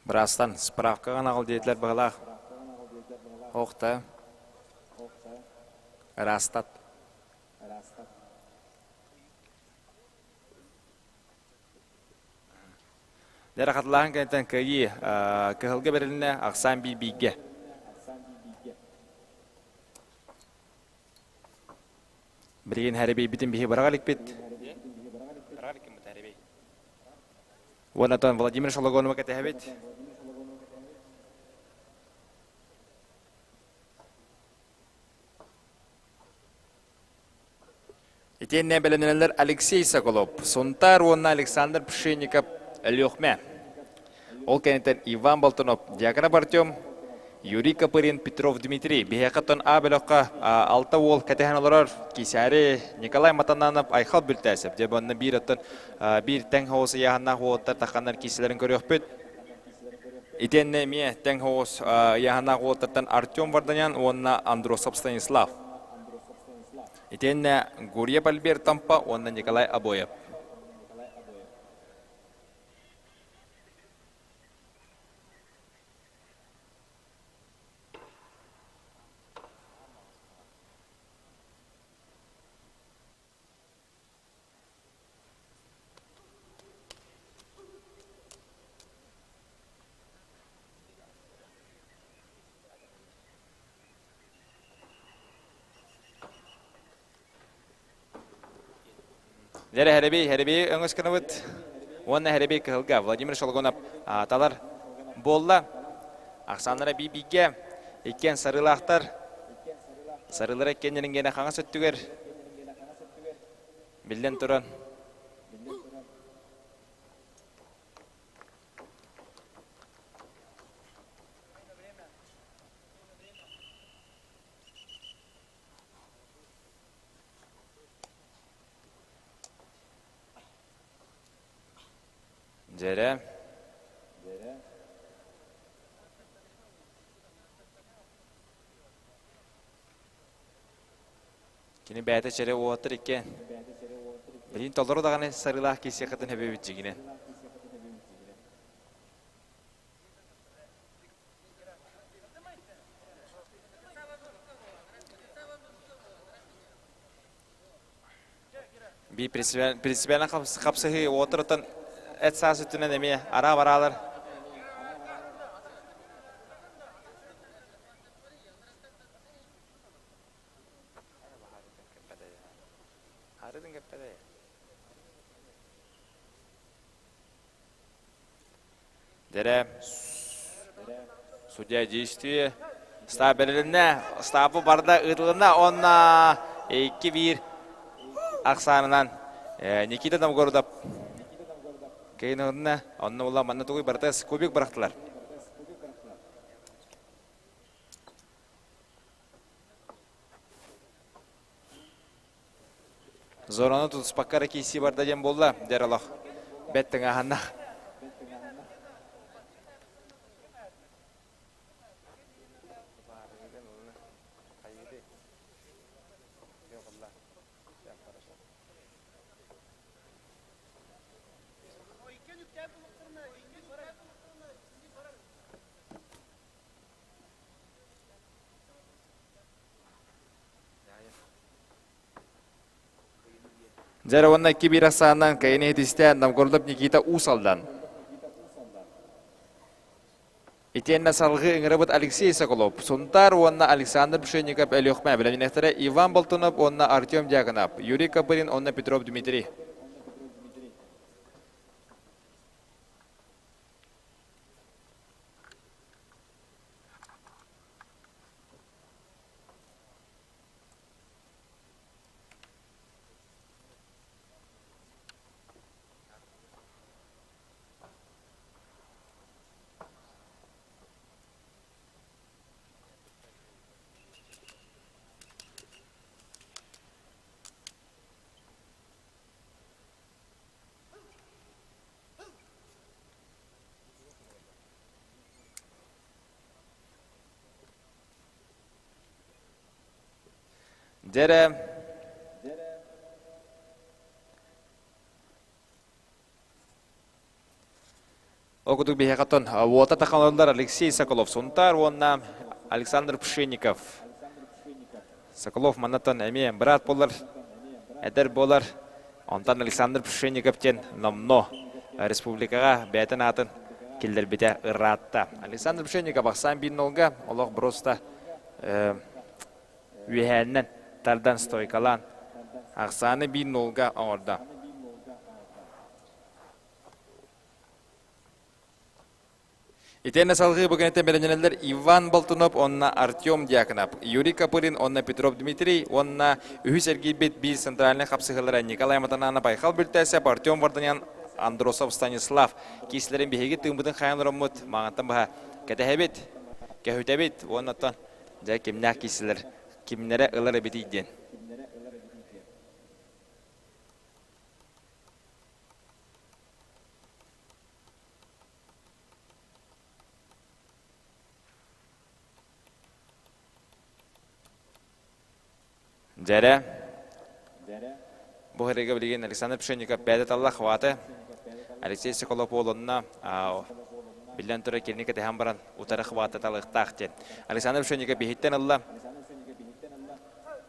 Быраастан справкаҕа аҕал диэтилэр быһалаах. Ох да. Ыраастат. Дьэ, хатылааһын кэнниттэн кыайыы кыһылга бэрилиннэ ахсаан биир бииргэ. Билигин хэрибийбитин биһи быраҕа иликпит. Уонна Владимир Шологонова кэтэһэбит. Итиэннэ бэлэмнэнэллэр Алексей Соколов, Сунтаар уонна Александр Пшенников, Өлүөхмэ. Ол кэнниттэн Иван Болтунов, Дьяконов Артем, Юрий Копырин, Петров Дмитрий. Биһиэхэ оттон А бөлөххө алта уол кэтэһэн олорор Кисяри, Николай Матананов, Айхал Бүлтээсэп. Дьэ, манна биир оттон биир тэҥ хоҕус ыйааһыннаах уолаттар тахханнар киисэлэрин көрүөхпүт. Итиэннэ эмиэ тэҥ хоҕус ыйааһыннаах уолаттартан Артем Варданян уонна Андросов Станислав. Итиэннэ Гурьев Альберт Тампа уонна Николай Обоев. Дьэрэ Хэрэбий, Хэрэбий өҥөс гынабыт уонна Хэрэбий кыһылга Владимир Шологонов талар буолла. Ахсааннара бии-бииргэ иккиэн сарыылаахтар. Сарыылара иккиэннэрин гиэнэ хаҥас өттүгэр биллэн туран Дьэрэ. Кини бэйэтэ чэрэ уоттар иккиэн. Билин толору даҕаны сарыылаах киирсиэххитин сөбүбүт дьиҥинэн. Би принципиально хапсыһыы уотурутан эт саас өттүнэн эмиэ араа бараалар. Дэрэ судья действие Стаб бэрилиннэ, стабы барда ыытылынна уонна 2-1 ахсаанынан Никита Новгородов кейнонна онно була манна тугуй барыта кубик бырахтылар. Зорону тутуспакка эрэ киирсии барда диэн буолла, дэр олох бэт тыҥааһыннах. Дьэ уонна 2-1 ахсаанынан кыайыны иһитистэ Новгородов Никита Уус Алдан. Итиэннэ салгыы ыҥырабыт Алексей Соколов, Сунтаар уонна Александр Пшенников Өлүөхмэ бэлэмнэнэхтэрэ Иван Болтунов уонна Артем Дьяконов, Юрий Копырин уонна Петров Дмитрий. Дьэрэ Ол курдук биһиэхэ оттон уота тахалаллар Алексей Соколов Сунтаар уонна Александр Пшенников. Соколов маннаттан эмиэ быраат буолар, эдэр буолар. Онтон Александр Пшенников диэн номно республикаҕа бэйэтин аатын киллэрбитэ ыраатта. Александр Пшенников ахсаан биир нолга олох просто үөһээннэн тардан стойкалаан ахсааны биир нолга оҥордо. Итиэннэ салгыы бу кэнниттэн бэлэмнэнэллэр Иван Болтунов уонна Артем Дьяконов, Юрий Копырин уонна Петров Дмитрий уонна үһүс эргийбит биир центральнай хапсыһыылара Николай Матананов, Айхал Бүлтээсэп, Артем Варданян, Андросов Станислав киислэрин биһиги тыыммытын хайан ороммут маҥантан быһа кэтэһэбит, көһүтэбит уонна оттон дьэ кимнээх киисилэр кимнэрэ ылар эбитий диэн. Дьэрэ. Бу хэрыга билигин Александр Пшенников бэйэтэ талла хваты. Алексей Соколов уолунна биллэн турар кинини кэтэһэн баран утары хваты талыахтаах диэн. Александр Пшенников биһиттэн ылла.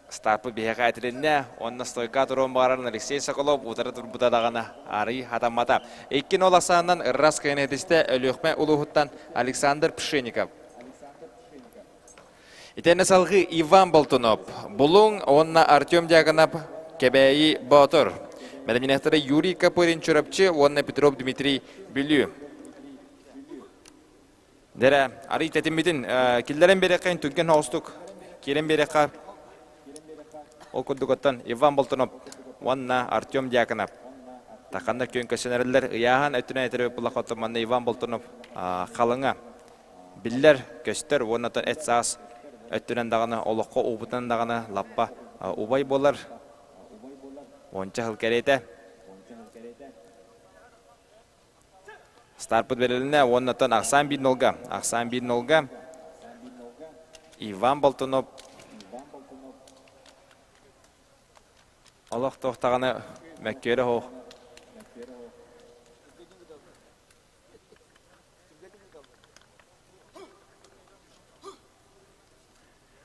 Стартпыт биһиэхэ этилиннэ, уонна стойка туруон баҕарарын Алексей Соколов утары турбута даҕаны арый хатаммата. 2-0 ахсаанынан ыррас кыайан этистэ Өлүөхмэ улууһуттан Александр Пшенников. Итиэннэ салгыы Иван Болтунов, Булуҥ уонна Артем Дьяконов, Кэбээйи Боотур. Бэлэмнэнээхтэрэ Юрий Копырин Чурапчы уонна Петров Дмитрий Бүлүү. Дэрэ, арый тэтиммитин киллэрэн биэрэххин түргэн соҕустук киирэн биэрэххэ. Ол курдук оттон Иван Болтунов уонна Артем Дьяконов таханна күөн көрсөнөрөллөр. Ыйааһын өттүнэн этэр буллахха оттон манна Иван Болтунов халыҥа биллэр, көстөр уонна оттон эт саас өттүнэн даҕаны олоххо уубутунан даҕаны лаппа убай буолар. Уонча сыл кэриэтэ. Старпыт бэрилиннэ уоннаттан ахсаан биир нолга. Ахсаан биир нолга. Иван Болтунов олох туохтаҕына Мөккүөрэ суох.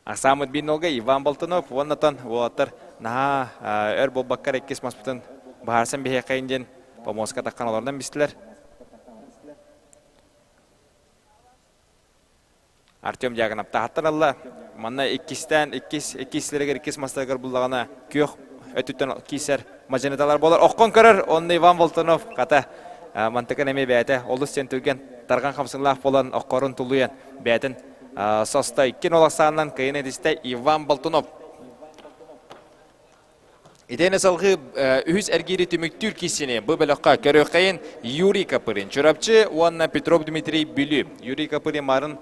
Ахсааммыт биир нолга Иван Болтунов уоннатан уолаттар наһаа өр буолбаккар иккис маспытын быһаарсан биһиэхэйин диэн помоска таххан олорунан бистилэр. Артем Дьяконов таһаттан ылла. Манна иккистээн иккис иккислэригэр иккис мастарыгар буллаҕына күөх өттүттэн киисэр мадьыныталар буолар. Оххон көрөр, онно Иван Болтунов хата мантыкын эмиэ бэйэтэ олус диэн түргэн тарҕан хамсыҥлаах буолан оххорун тулуйан бэйэтин состо икки нол ахсаанынан кыайын этистэ Иван Болтунов. Итиэннэ салгыы үһүс эргиири түмүктүүр киссини бу бөлөххө көрүөххэйин Юрий Копырин Чурапчы уонна Петров Дмитрий Бүлүү. Юрий Копырин баарын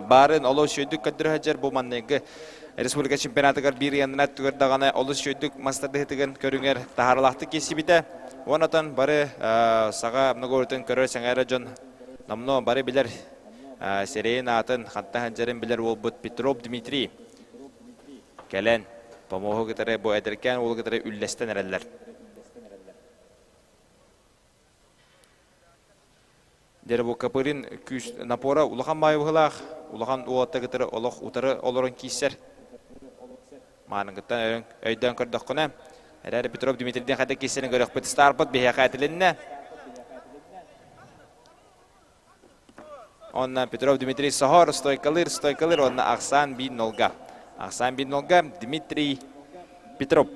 баарын олус үчүгэйдик көрдөрө сылдьар бу манныгы республика чемпионатыгар биир ыйаннара түгэр даҕаны олус үчүгэйдик мастардыһытыгын көрүҥэр таһааралаахтык киирсибитэ. Уонатан бары саҕа многоорутун көрөр сэҥээрэ дьон номнуо бары билэр сирэйин аатын хантан сылдьарын билэр уолбут Петров Дмитрий кэлэн помоһу кытары бу эдэркээн уолу кытары үллэстэн эрэллэр. Дьэ бу Копырин күүс напора улахан баайбыһылаах, улахан уолатта кытары олох утары олорон кииссэр. Мааныгыттан өйдөөн көрдөххүнэ, эрээри Петров Дмитрийдин хайда кииссэрин көрөхпүт старпыт биһиэхэ этилиннэ. Онно Петров Дмитрий соһор, стойкалыыр, стойкалыыр, онно Ахсаан биир нолга. Ахсаан биир нолга Дмитрий Петров.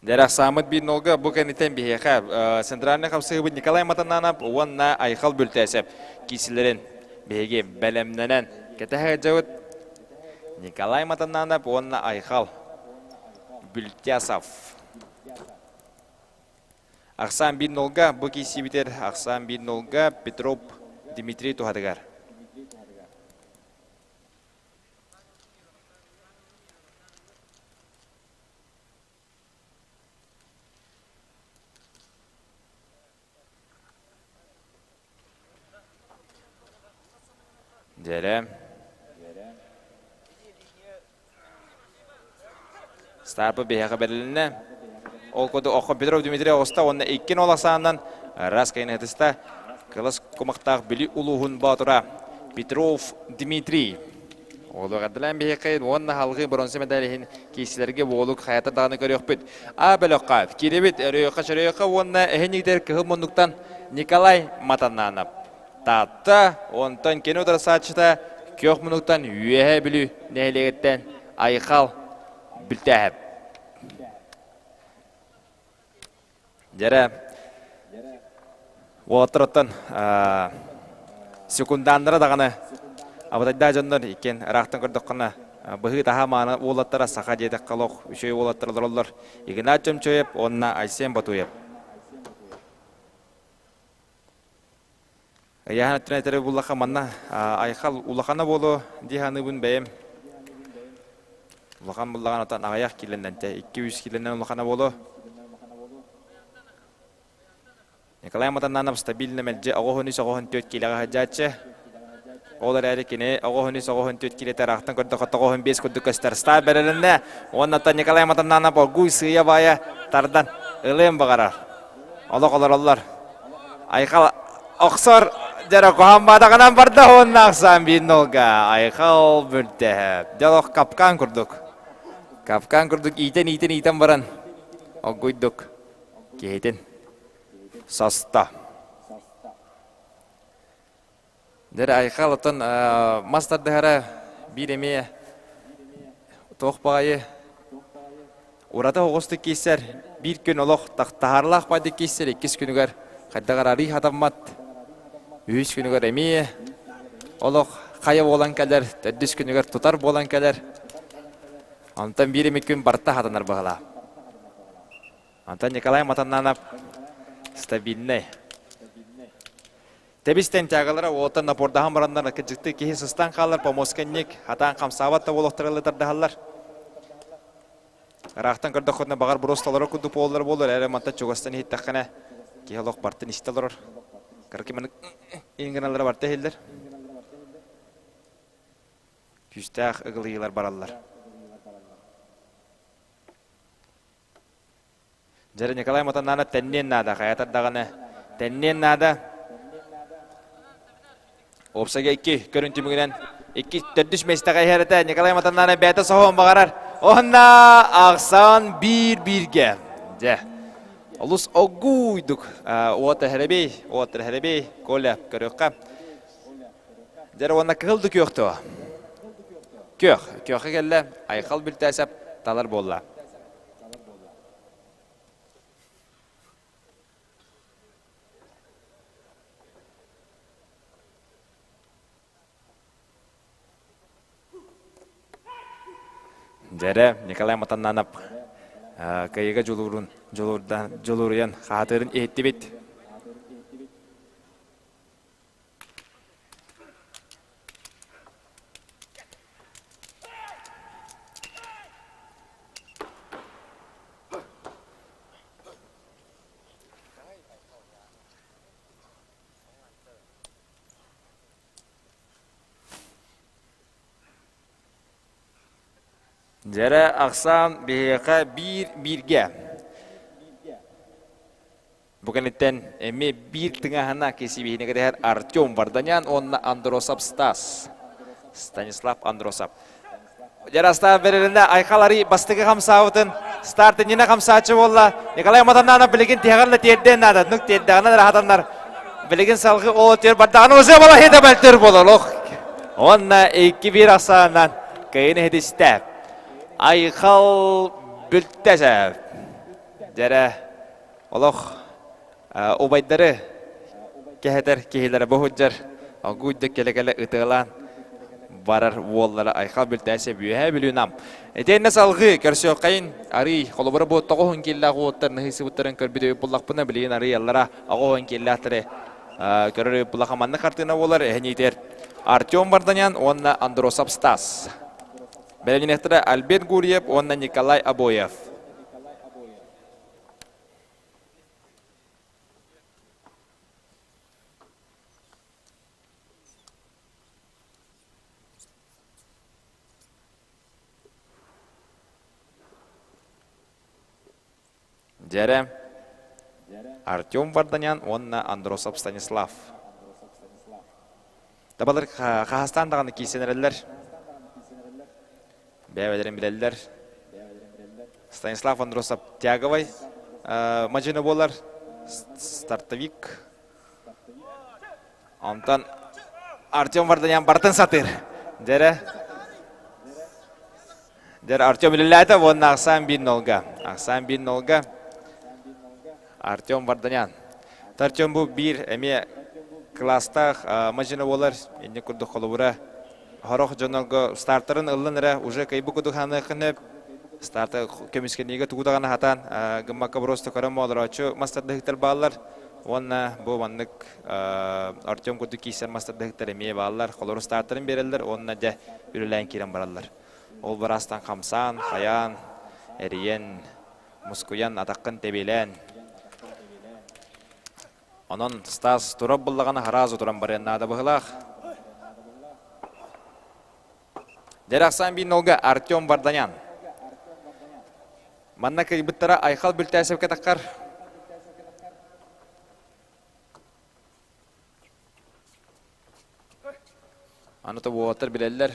Дьарахсааммыт биир нолга бу кэнниттэн биһиэхэ центральный хамсыгыбыт Николай Матананов уонна Айхал Бүлтээсэп киисилэрин биһиги бэлэмнэнэн кэтэһэ сылдьабыт. Николай Матананов уонна Айхал Бүлтясов. Ахсаан биир нолга бу киисибитер Ахсаан биир нолга Петров Дмитрий туһатыгар. Дьэрэ. Старпы биһиэхэ бэрилиннэ. Ол курдук Охо Петров Дмитрий оҕуста уонна иккин ол ахсаанынан раз кайнатыста кылас кумахтаах Бүлүү улууһун боотура Петров Дмитрий. Уолу эҕэрдэлээн биһиэхэ уонна халҕыы бронза медаль иһин киирсилэргэ уолук хайата даҕаны көрүөхпүт. А бөлөххө киирэбит Өрүөхэ-Чөрүөхэ уонна эһин игдэр кыһыл муннуктан Николай Матананов. Таатта, онтон кини утарсааччыта күөх муннуктан Үөһээ Бүлүү нэһилиэгиттэн Айхал Бүлтээһэп. Дьэрэ, уолаттар оттон секунданнара даҕаны абытайдаах дьоннор иккиэн ыраахтан көрдөххүнэ быһыы-таһаа мааны уолаттара саха диэтэххэ олох үчүгэй уолаттар олороллор Игнат Чомчоев уонна Айсен Батуев. Ыйааһын өттүнэн этэр буллахха манна Айхал улахана буолуо дии саныыбын бэйэм. Улахан буллаҕын отон аҕыйах киилэннэн те 2-3 киилэннэн улахана буолуо. Николай Матананов стабильно мэлдьи оҕоһун үс оҕоһун түөрт киилэҕэ сылдьааччы. Ол эрээри кини оҕоһун үс оҕоһун түөрт киилэтэ ыраахтан көрдөххө тоҕоһун биэс курдук көстөр. Стар бэрилиннэ. Уонна Николай Матананов оргууй сыыйа-баайа тардан ылыан баҕарар. Олох олороллор. Айхал охсор дьара куһаан баатаҕынан барда уонна ахсаан биир нолга. Айхал бүлтэһэ. Дьэ олох капкан курдук. Капкан курдук иитэн-иитэн иитэн баран оггуйдук киһитин состо. Дьэ Айхал оттон мас тардыһара биир эмиэ туох баҕайы ураты оҕустук киирсэр биир күн олох таһаарылаах баайдык киирсэр иккис күнүгэр хайдах эрэ арыы хатаммат үһүс күнүгэр эмиэ олох хайа буолан кэлэр төрдүс күнүгэр тутар буолан кэлэр онтон биир эмит күн барыта хатанар быһалаа онтон Николай Матаннанов стабильный Тэбис-тэҥ тягалара уолаттар напордаһан бараннар кыдьыкты киһи сыстан хаалар помосканник хатаан хамсаабат да буолуохтара тардаһаллар. Ыраахтан көрдөххүнэ баҕар просто олорор курдук буоллар буолар, эрэ мантан чугастан иһиттэххинэ киһи олох бартын истэ олорор. Кыракый маннык иҥ гыналлара барта иһиллэр. Күүстээх ыгылыйыылар бараллар. Дьэрэ Николай Матаннанов тэнниэн наада, хайатар даҕаны тэнниэн наада. Уопсайга икки көрүн түмүгүнэн икки төрдүс миэстэҕэ иһэр этэ. Николай Матаннанов бэйэтэ соһуон баҕарар. Онна ахсан биир бииргэ. Дьэ, олус оггуйдук уот эһэрэбий, уот эһэрэбий, Коля көрүөххэ. Дьэ, уонна кыһыл да күөх туо. Күөх, күөххэ кэллэ, Айхал Бүлтээсэп талар буолла. Дьэрэ Николай Матаннанов кыайыыга дьулуурун дьулуурдан дьулуруйан хаатырын иһиттибит. Дьэрэ ахсаан биһиэхэ биир бииргэ. Бу кэнниттэн эмиэ биир тыҥаһына кисибиһини кэтэһэр Артем Варданян уонна Андросов Стас. Станислав Андросов. Ярослав Береринэ Айхал Ари бастакы хамсаабытын старт иннинэ хамсааччы буолла. Николай Матананов билигин тиһэҕэр да тиэрдиэн наада. Нук тиэрдэҕинэ раһатаннар билигин салгыы ол тиэр бардаҕына уже балаһыта бэлтэр буолар. Ох. Уонна 2-1 ахсаанынан кыайын иһитистэ. Айхал бүлтэсэ. Дьэрэ олох убайдары кэһэтэр киһилэрэ бу сылдьар огуйда кэлэ-кэлэ ытыалаан барар уоллара Айхал Бүлтээсэ Үөһээ Бүлүү Нам. Итиэннэ салгыы көрсүөххэйин арый холобура бу тоҕуһун кииллээх уоттар ныһыйсыбыттарын көрбүт өйүп буллахпына билигин арыйаллара оҕоһун кииллээхтэри көрөр өйүп буллаха маннык хартыына буолар эһэниитэр Артем Варданян уонна Андросов Стас. Бэлэмнэниэхтэрэ Альберт Гурьев уонна Николай Обоев. Дьэрэ Артем Варданян уонна Андросов Станислав. Табалар хаһастаан даҕаны киирсэн эрэллэр. Бэйэлэрин билэллэр. Станислав Андросов тяговай мадьыны буолар стартовик. Онтон Артем Варданян барытын сатыыр. Дьэрэ. Дьэрэ Артем үлэлээтэ уонна ахсаан биир нолга. Ахсаан биир нолга. Артем Варданян. Артем бу биир эмиэ кылаастаах мадьыны буолар. Инник курдук холобура Сорох дьоннорго стартарын ыллын эрэ уже кыайбыт курдук саныаххын сөп. Старта көмүскэниигэ тугу даҕаны хатаан гыммакка просто көрөн олорооччу мастардыһыктар бааллар. Уонна бу маннык Артем курдук киирсэр мастардыһыктар эмиэ бааллар. Холору стартарын биэрэллэр уонна дьэ үлэлээн киирэн бараллар. Ол бараастан хамсаан, хайаан, эрийэн, мускуйан, атаххын тэбиэлээн. Онон Стас турар буллаҕына сразу туран барыан наада быһылаах. Дьэрахсан Бинолга Артем Варданян. Манна кыйбыттара Айхал Бүлтээсэвкэ таххар. Аны тобуоттар билэллэр.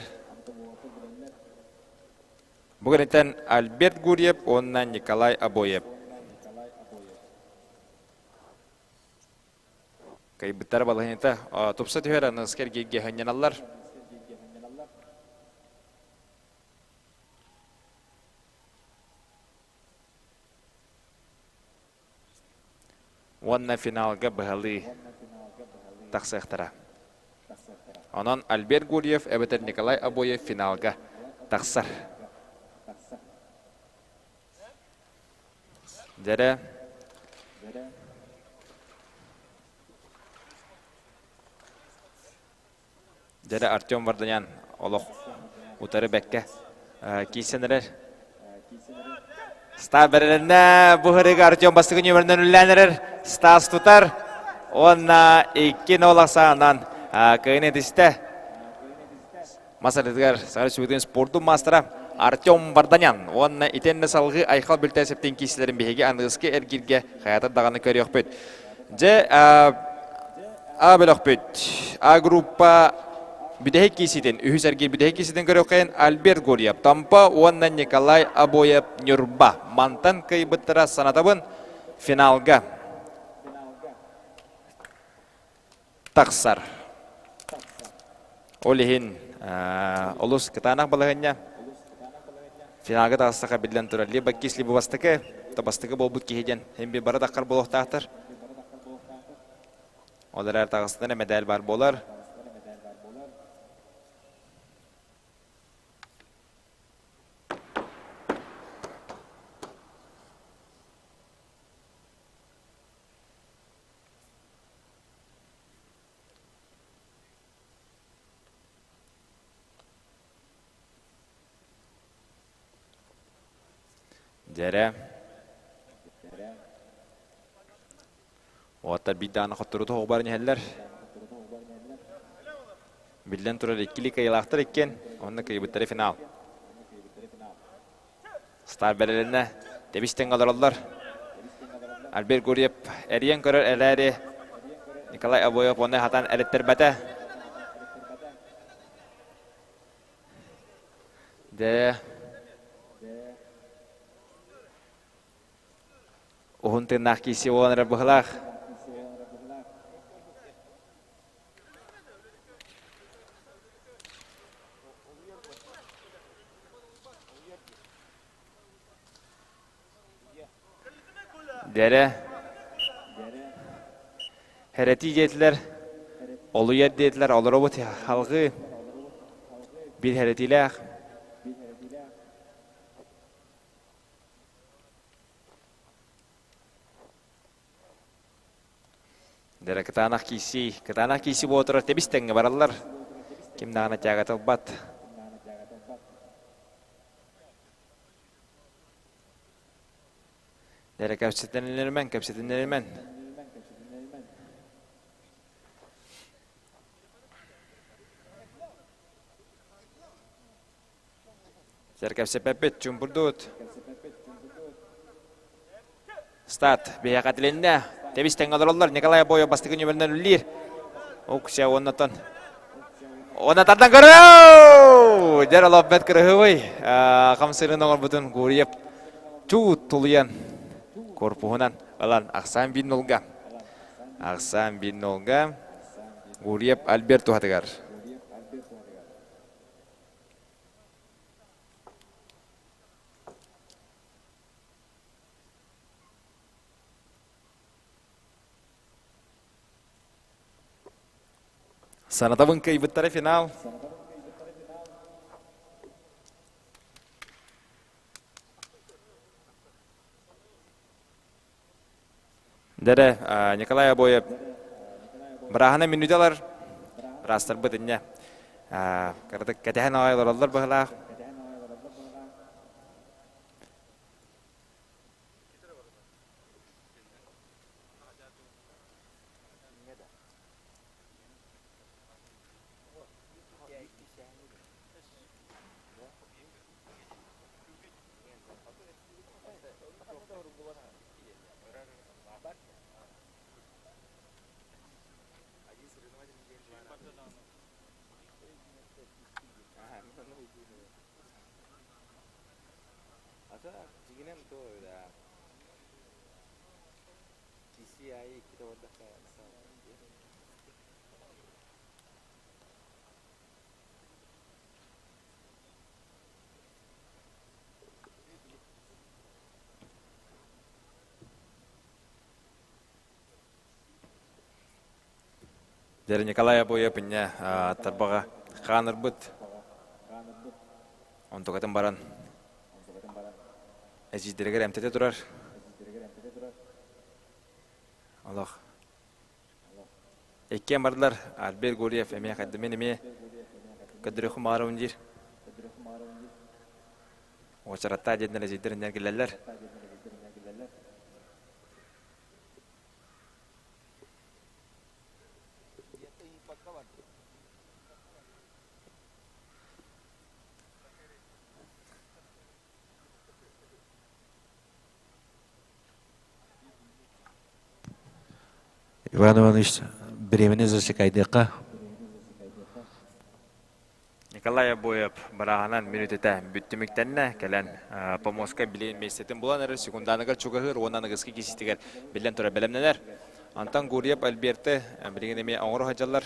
Бу кэнниттэн Альберт Гурьев уонна Николай Обоев. Кыайбыттара балаһыанньата тупса түһэр, аныгыскы эргииргэ сынньаналлар. Уонна финалга быһалыы тахсыахтара. Онон Альберт Гурьев эбэтэр Николай Обоев финалга тахсар. Дьэрэ. Дьэрэ Артем Варданян олох утары бэккэ киирсэн эрэр. Стас бэрилиннэ бу һырыыга Артем бастакы нүөмэринэн үллээн эрэр. Стас тутар. Уонна 2-0 ахсаанынан кыайыны этистэ. Мас арытыгар Саха Республикатын спордун маастара Артем Варданян уонна итиэннэ салгыы Айхал Бүлтээсэптин киисилэрин биһиги аныгыскы эргииргэ хайатар даҕаны көрүөхпүт. Дьэ, А бөлөхпүт. А группа бүтэһик кииситин, үһүс эргиир бүтэһик кииситин көрүөххэйин Альберт Гурьев, Томпо уонна Николай Обоев Ньурба. Мантан кыайбыттара санатабын финалга тахсар. Ол иһин олус кытаанах балаһыанньа. Финалга таҕыстаха биллэн турар. Либо кис, либо бастакы. Бастакы буолбут киһи диэн хин бир бары таххар буолуохтаахтар. Ол эрээр таҕыстан мэдээл бар буолар. Дьэрэ. Уоттар биир даҕаны хоттору тоһоҕобар иһэллэр. Биллэн турар иккили кыайыылаахтар иккиэн, онно кыайбыттара финал. Стар бэрилиннэ, тэбис-тэҥ олороллор. Альберт Гурьев эрийэн көрөр эрээри Николай Обоев оны хатан эриттэрбэтэ. Дэ уһун тыыннаах киси буолан эрэр быһылаах. Дэрэ Хэрэтии диэтилэр, олуйар диэтилэр, олоробут халҕыы биир хэрэтиилээх. Дэрэ кытаанах киисии, кытаанах киисии буола турар тэбис тэҥҥэ бараллар. Ким даҕаны тяготылбат. Дэрэ кэпсэтиннэримэн, кэпсэтиннэримэн. Сэр кэпсэппэппит, чумпурдуут. Старт биһиэхэ этилиннэ. Тэбис тэҥҥэ олороллор. Николай Обоев бастакы нүөмэринэн үллиир. Укся уоннатан. Уонна тардан көрөө! Дьэр олоппет кырыһыбый. Хамсырын оҥорбутун Гурьев чуут тулуйан корпуһунан ылан ахсаан биир нолга. Ахсаан биир нолга Гурьев Альберт туһатыгар. Санатабын кыайбыттара финал. Дэрэ, Николай Обоев бырааһына мүнүүтэлэр ыраастарбыт инньэ кыратык кэтэһэн аҕай олороллор быһылаах. Дьэ, Николай Обоев инньэ тарбаҕа хаанырбыт. Онтукатын баран эдьиийдэригэр эмтэтэ турар. Олох. Иккиэн бардылар. Альберт Гурьев эмиэ хайда мин эмиэ көрдөрүөххүн баҕарабын диир. Уочараттаа диэннэр эдьиийдэр иннэр кэлэллэр. Иван Иванович, бириэмэни засекайдыахха. Николай Обоев барааһынан мүнүүтэтэ бүттүмүктэннэ. Кэлэн помоска билигин миэстэтин булан эрэр секунданыгар чугаһыыр уонна аныгыскы кииситигэр биллэн турар бэлэмнэнэр. Антон Гурьев Альберты билигин эмиэ оҥоро сылдьаллар.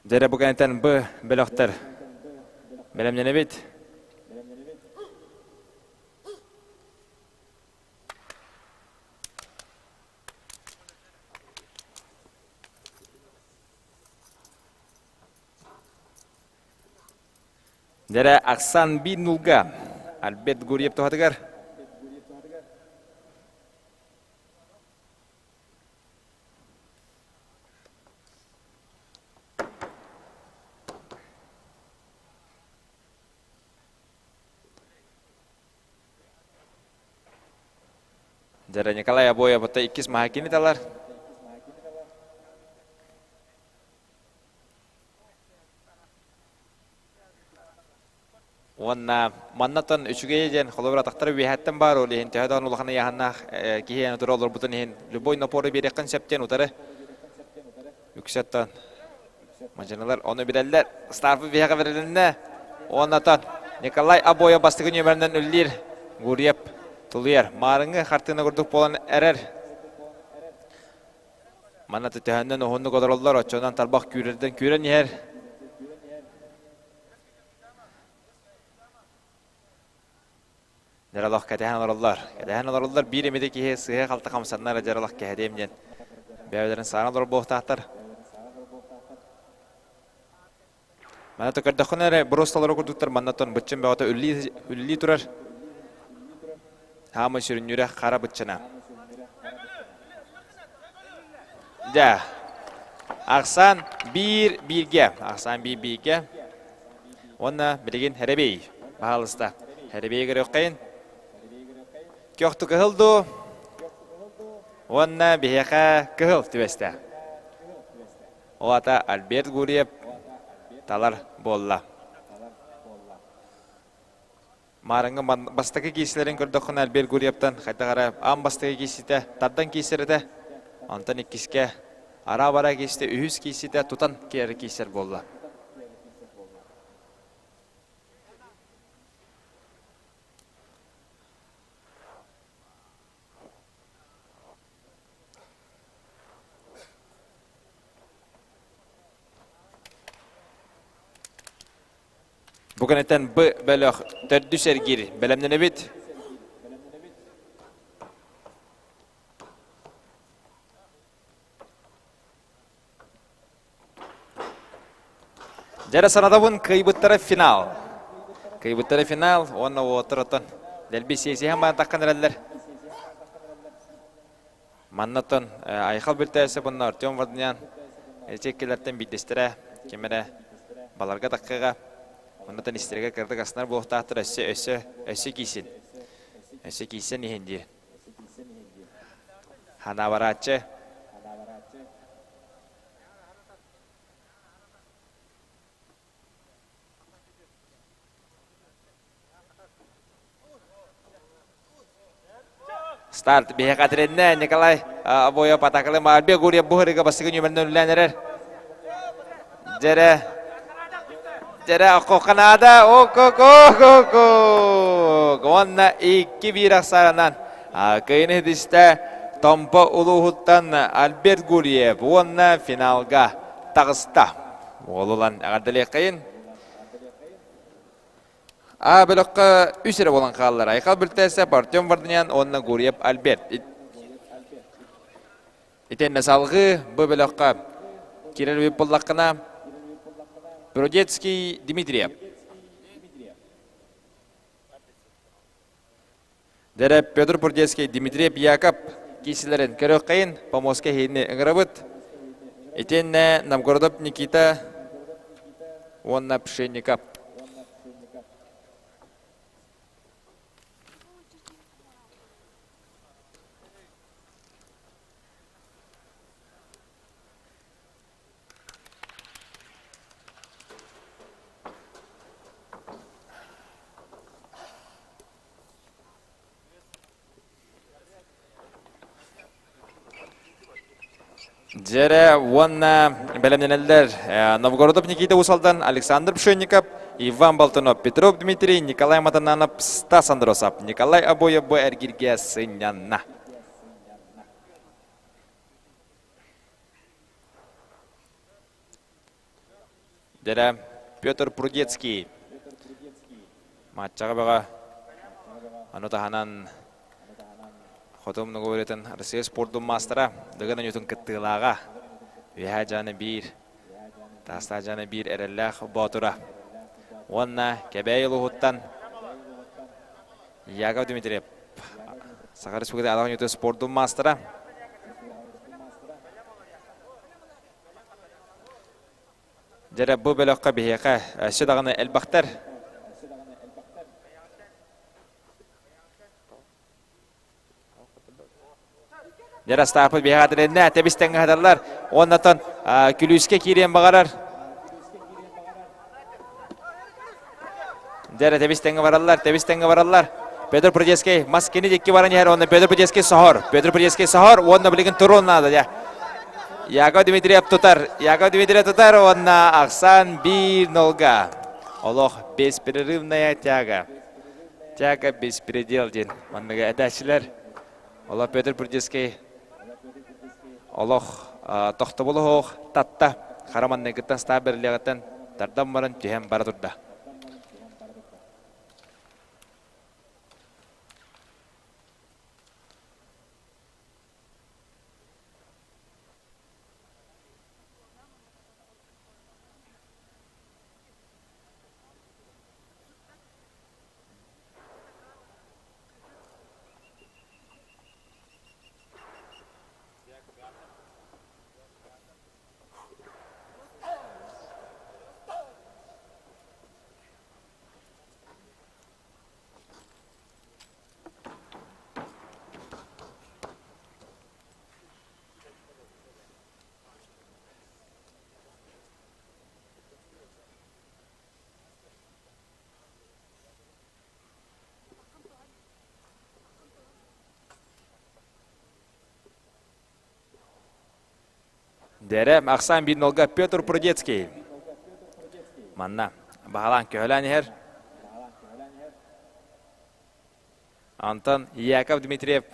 Дьэ бу кэнниттэн Б бөлөхтөр бэлэмнэнэбит. Дьэрэ Оксан Биннулга Альберт Гурьев туһатыгар Дьэрэ Николай Обоев иккис маһа кини талар. Уонна маннатан үчүгэйэ диэн холобур атахтара үөһэттэн баар ол иһин төһө даҕаны улахан ыйааһыннаах киһи аны тура олорбутун иһин любой напоры биэриэххин сөп диэн утары үксэттэн мадьыналар ону билэллэр Старфы биһиэхэ бэрилиннэ уоннатан Николай Обоев бастакы нүөмэринэн үллиир Гурьев тулуйар маарыҥҥы хартыына курдук буолан эрэр Манна төһөннөн уһуннук олороллор, оччонон тарбах күүрэрдэн күүрэн иһэр. Дьаралах кэтэһэн олороллор. Кэтэһэн олороллор биир эмитэ киһи сыыһа-халты хамсаннар дьаралах кэһэтиэм диэн бэйэлэрин саана олорор буолуохтаахтар. Манна көрдөххүнэ эрэ боруосталары курдуктар маннаттан быччын бөҕөтө үллии, үллии турар. Хаамай сүрүннүүрэ хара быччына. Дьэ, ахсаан биир бииргэ. Ахсаан биир бииргэ. Уонна билигин Хэрэбей. Баһаалыста. Хэрэбей көрүөххэйин. Көхтү кыһыл дуу? Уонна биһиэхэ кыһыл түбэстэ. Ол аата Альберт Гурьев талар буолла. Маарыҥҥы бастакы киирсилэрин көрдөххүнэ Альберт Гурьевтан хайдах эрэ аан бастакы киирситэ тардан киирсэр этэ. Онтон иккискэ араа-бараа киирситэ, үһүс киирситэ тутан киирэр киирсэр буолла. Бу кэнниттэн Б бөлөх төрдүс эргиир бэлэмнэнэбит. Дьэрэ санатабын кыайбыттара финал. Кыайбыттара финал уонна уоттар оттон дэлби сиэсиһэн баран таххан эрэллэр. Маннаттан Айхал Бүлтээсэп уонна Артем Варданян эчэккилэртэн биирдэстэрэ ким эрэ баларга таххыга оннотон истэргэ кырдык аснар буолуохтаахтар өссө өссө өссө киисин өссө киисен иһин диир ханаабарааччы Старт биһиэхэ треннэ Николай Обоев атакалы Маарбе Гурьев бу ырыга бастакы нүөмэринэн үлэлээн эрэр. Дьэрэ Дьэрэ Канада о-ко-ко-ко-ко уонна 2-1 ахсаанынан кыайыны ситистэ Томпо улууһуттан Альберт Гурьев уонна финалга таҕыста. Уолулан эҕэрдэлиэххэйин. А бөлөххө үс эрэ буолан хааллар. Айхал Бүлтээсэп, Артем Варданян уонна Гурьев Альберт. Итиэннэ салгыы бу бөлөххө киирэр үп буллаххына Бродецкий Дмитриев. Дэрэ Петр Бурдецкий, Дмитриев Яков киисилэрин көрүөххэйин, помоска иһини ыҥырабыт. Итиэннэ Новгородов Никита уонна Пшенников. Дьэрэ уонна бэлэмнэнэллэр Новгородов Никита Усалдан, Александр Пшенников, Иван Болтунов, Петров Дмитрий, Николай Матананов, Стас Андросов, Николай Обоев бу эргиргэ сынньанна. Дэрэ Петр Прудецкий матчаҕа бөҕө ону таһынан Хотум Нугууритын Россия спордун маастара Дыгын Анютун кыттыылааҕа Үөһээ Дьааны биир Таастаах Дьааны биир эрэллээх боотура уонна Кэбээйи улууһуттан Яков Дмитриев Саха Республикатын Алаҕан Ньутун спордун маастара Дьэрэ бу бөлөххө биһиэхэ өссө даҕаны элбэхтэр. Дьэрэ астааппыт биһиэхэ атырынна тэбис тэҥҥэ хаталлар. Уоннатан күлүүскэ киириэн баҕарар. Дьэрэ тэбис тэҥҥэ бараллар, тэбис тэҥҥэ бараллар. Петр Прудецкий мас кини дикки баран иһэр, уонна Петр Прудецкий соһор. Петр Прудецкий соһор, уонна билигин туруон наада дьэ. Яков Дмитриев тутар, Яков Дмитриев тутар, уонна ахсаан 1-0-га. Олох беспрерывная тяга. Тяга беспредел диэн манныгы этээччилэр. Олох Петр Прудецкий олох тохтобул оһох татта хара манныгыттан стаа бэрилиэҕиттэн тардан баран түһэн бара турда. Дэрэ ахсаан биир нолга Петр Прудецкий. Манна баһалаан көһөлөөн иһэр. Антон Яков Дмитриев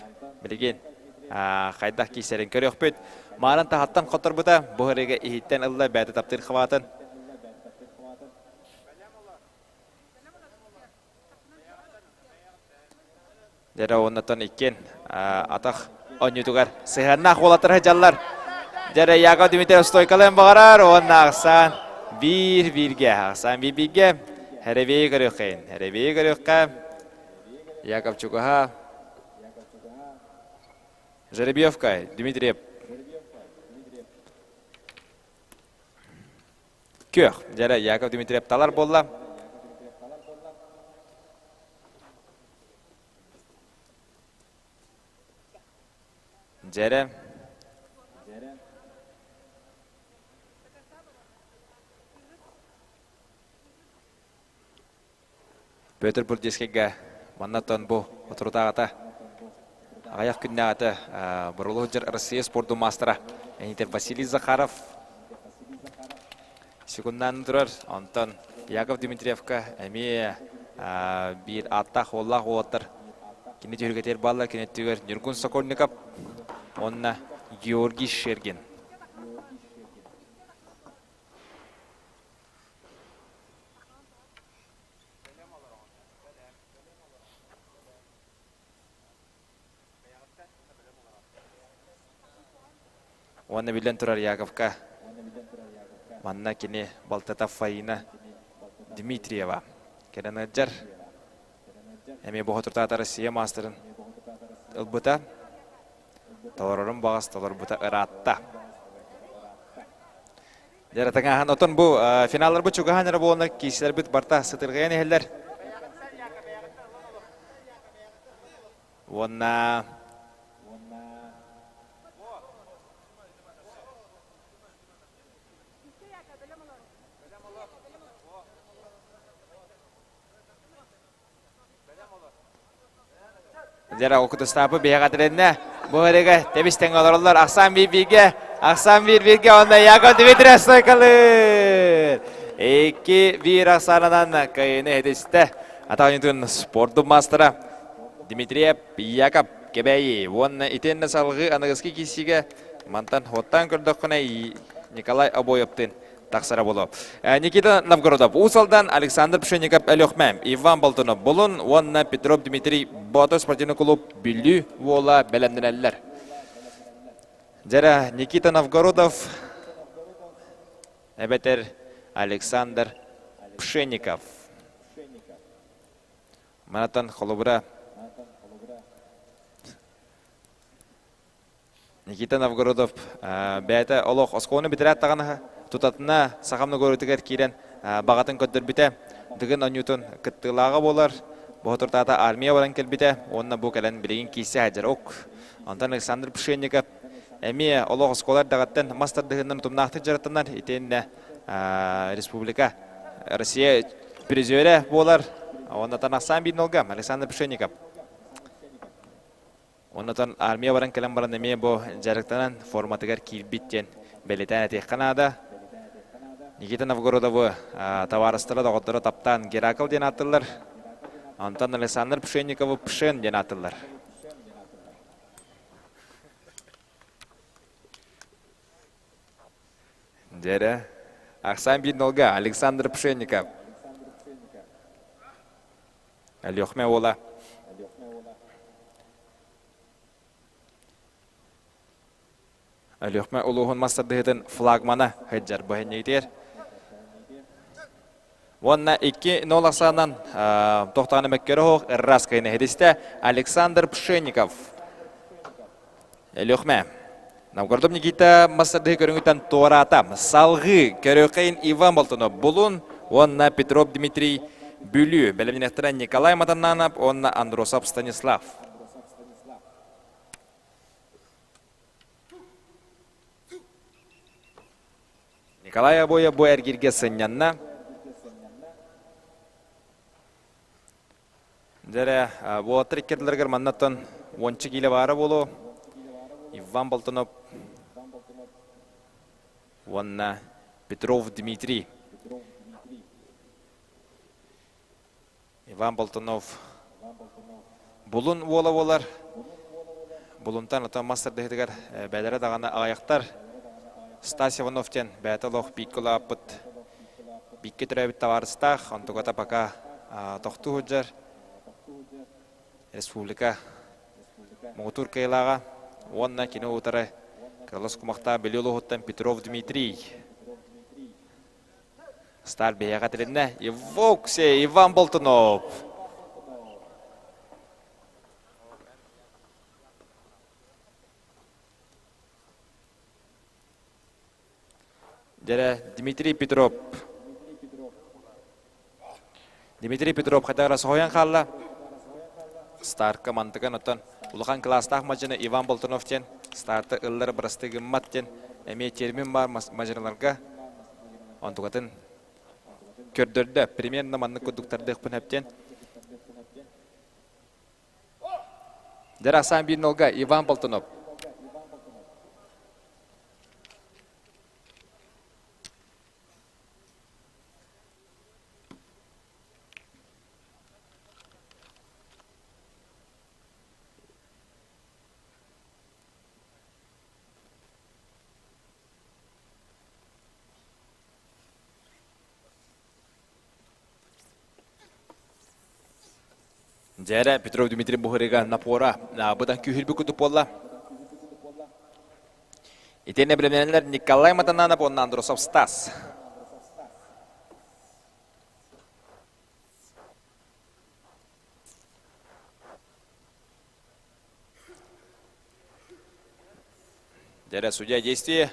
билигин хайдах киисэрин көрүөхпүт. Маарын таһаттан хоторбута, бу ырыга иһиттэн ылла бэйэтэ таптыыр хабаатын. Дьэрэ уоннатан иккиэн атах онньутугар сыһыаннаах уолаттар сылдьаллар. Дьэрэ Яков Дмитриев стойкалыан баҕарар уонна ахсаан биир бииргэ, ахсаан биир бииргэ. Хэрэбиэйи көрүөххэйин, хэрэбиэйи көрүөххэ. Яков чугаһа. Жеребьевка Дмитриев. Күөх. Дьэрэ Яков Дмитриев талар буолла. Дьэрэ. Петр Бурдейскайга маннаттан бу оторутааҕыта аҕыйах күннээҕитэ Боролуох сылдьар Россия спордун маастара Энитер Василий Захаров секундаан турар. Онтон Яков Дмитриевка эмиэ биир ааттаах уоллаах уолаттар кини түһүлгэтигэр бааллар. Кини өттүгэр Ньургун Сокольников уонна Георгий Шергин. Уонна биллэн турар Яковка манна кини балтата Фаина Дмитриева кэлэн ыалдьар. Эмиэ Боһотуртаата Россия маастарын ылбыта. Толорорун баҕас толорбута ыраатта. Дьэ, тыҥааһын. Отон бу финалларбыт чугаһаан эрэ буоланнар киирсилэрбит барта сытырҕайан иһэллэр. Уонна Дьэ, Окутустаапы биһиэхэ тирэннэ. Бу эрэгэ тэбис тэҥҥэ олороллор. Ахсаан биир-бииргэ, ахсаан биир-бииргэ уонна Яков Дмитриев стойкалыыр. 2-1 ахсаанынан кыайыыны этистэ. Атах оонньуутун спордун маастара Дмитриев Яков Кэбээйи уонна итиэннэ салгыы аныгыскы киирсиигэ мантан хуоттаан көрдөххүнэ Николай Обоевтыын тахсара буолуо. Никита Новгородов Уус Алдан, Александр Пшенников Өлүөхмэ, Иван Болтунов Булун уонна Петров Дмитрий Боотур спортивный клуб Бүлүү уола бэлэмнэнэллэр. Дьэрэ Никита Новгородов эбэтэр Александр Пшенников. Манатан холобура Никита Новгородов бэйэтэ олох оскуоланы бүтэрээт даҕаны тутатына саха многорутыгар киирэн баҕатын көрдөрбүтэ. Дыгын оонньуутун кыттыылааҕа буолар. Боотуртаата армия баран кэлбитэ уонна бу кэлэн билигин киирсэ сылдьар. Ок. Онтон Александр Пшенников эмиэ олох оскуола эрдэҕиттэн мас тардыһыынан утумнаахтык дьарыктанар. Итиэннэ республика Россия призерэ буолар. Уонна Танахсан биир Александр Пшенников. Оннотон армия баран кэлэн баран эмиэ бу дьарыктанан форматыгар киирбит диэн бэлиэтээн этиэххэ наада. Никита Новгородовы табаарыстара, доҕотторо таптаан Геракл диэн ааттыыллар. Онтон Александр Пшенниковы Пшен диэн ааттыыллар. Дьэрэ. Ахсаан биир нолга Александр Пшенников. Өлүөхүмэ уола. Өлүөхүмэ улууһун мас тардыһыытын флагмана сылдьар бу иннигитигэр. Уонна 2-0 ахсаанан тохтоон мөккөрө оһох ырраскайны хедистэ Александр Пшенников. Өлүөхүмэ. Новгородов Никита мас тардыһыы көрүҥүттэн туораата. Салгыы Көрөкөйүн Иван Болтунов Булун уонна Петров Дмитрий Бүлүү. Бэлэмнэнэхтэрэ Николай Матаннанов уонна Андросов Станислав. Николай Обоев бу эргиргэ сынньанна. Дьэ уолаттар иккэрдилэригэр маннаттан уонча киилэ баара буолуо. Иван Болтунов уонна Петров Дмитрий. Иван Болтунов Булун уола буолар. Булунтан отон мас тардыһытыгар бээлэрэ даҕаны аҕыйахтар. Стас Иванов диэн бэйэтэ олох бииргэ улааппыт бииргэ төрөөбүт табаарыстаах, онтуката пока тохтуу сылдьар республика муҥутуур кыайыылааҕа уонна кини утары Кыралас кумахтаах Бүлүү улууһуттан Петров Дмитрий Стар биһиэхэ тилиннэ. Ивоксе Иван Болтунов. Дьэрэ Дмитрий Петров. Дмитрий Петров хайдах эрэ соһуйан хаалла. Старка мантыган оттон улахан кылаастаах мадьыны Иван Болтунов диэн старты ыллар бырастыы гыммат диэн эмиэ термин баар мадьыналарга онтукатын көрдөрдө. Примерно маннык курдук тардыахпын сөп диэн. Дьэ, Асан биир нолга Иван Болтунов. Дьэрэ Петров Дмитрий Буһарыга напора быдан күүһүрбүт курдук буолла. Итиэннэ билимнэнэллэр Николай Матананов уонна Андросов Стас. Дьэрэ судья действие.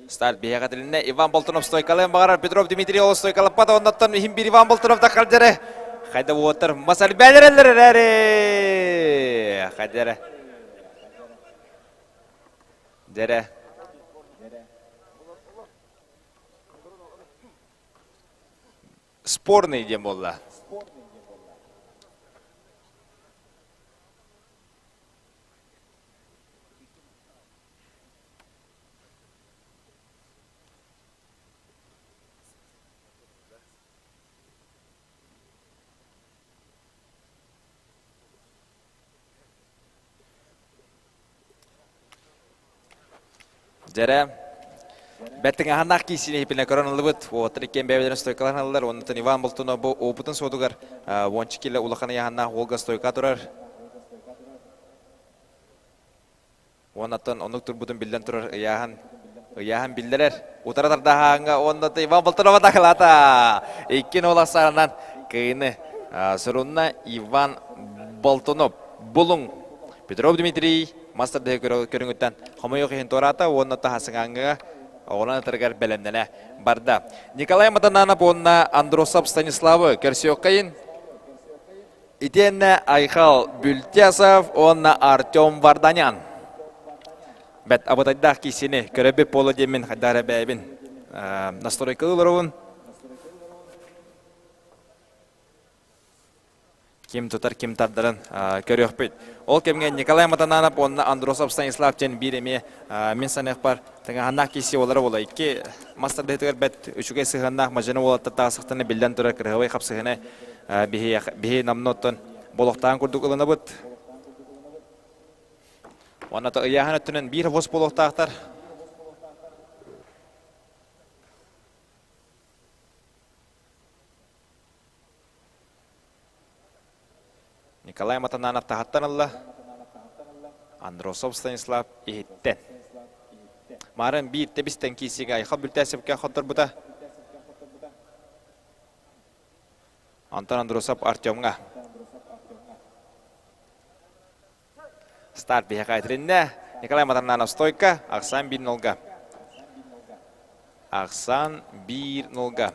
Старт биһиэхэ этилиннэ. Иван Болтунов стойкалыан баҕарар. Петров Дмитрий ол стойкалаппат. Оннуттан иһин биир Иван Болтунов да халдьары. Хайда уоттар мас элбээлэрэллэр эрээри. Хайда эрэ. Дьэрэ. Спорный диэн буолла. Дьэрэ, бэртиҥаһаннаах киисини иһипинэ көрөн ыллыбыт. Уолаттар иккиэн бэйэбэлэрин стойкалаан ыллылар. Оннуттан Иван Болтунов бу опытын суотугар уонча кило улахан ыйааһыннаах уолга стойка турар. Уоннаттан оннук турбутун биллэн турар ыйааһын ыйааһын биллэрэр. Утара тардаһааҥҥа уонна Иван Болтунов атакалаата. Икки нол ахсаанынан кыйыны сурунна Иван Болтунов. Булуҥ Петров Дмитрий мастер көрүҥүттэн хомойуох иһин туораата уонна таһасыҥааҥҥа оҕолон атарыгар бэлэмнэнэ барда. Николай Матананов уонна Андросов Станиславы көрсүөххэйин. Итиэннэ Айхал Бүлтясов уонна Артем Варданян. Бэт абытайдаах киисини көрөбүт буола диэммин хайдах эрэ бэйэбин настройкалыы олоробун. Ким тутар, ким тардарын көрүөхпүт. Ол кэмҥэ Николай Матананов уонна Андросов Станислав диэн биир эмиэ мин саныахпар тыҥаһаннаах кииси олара буола. Икки мастардыһытыгар бэт үчүгэй сыһыаннаах мадьыны уолаттар таҕысахтарына биллэн турар кырыһабай хапсыһыны биһи намна оттон болохтаан курдук ылынабыт. Уонна ыйааһын өттүнэн биир хос буолуохтаахтар. Николай Матананов таһаттан ылла. Андросов Станислав иһиттэн. Марын биир тэбистэн киисигэ Айхал Бүлтээсэпкэ хотторбута. Антон Андросов Артемҥа. Старт биһиэхэ этилиннэ. Николай Матананов стойка. Ахсаан 1-0-га. Ахсаан 1-0-га.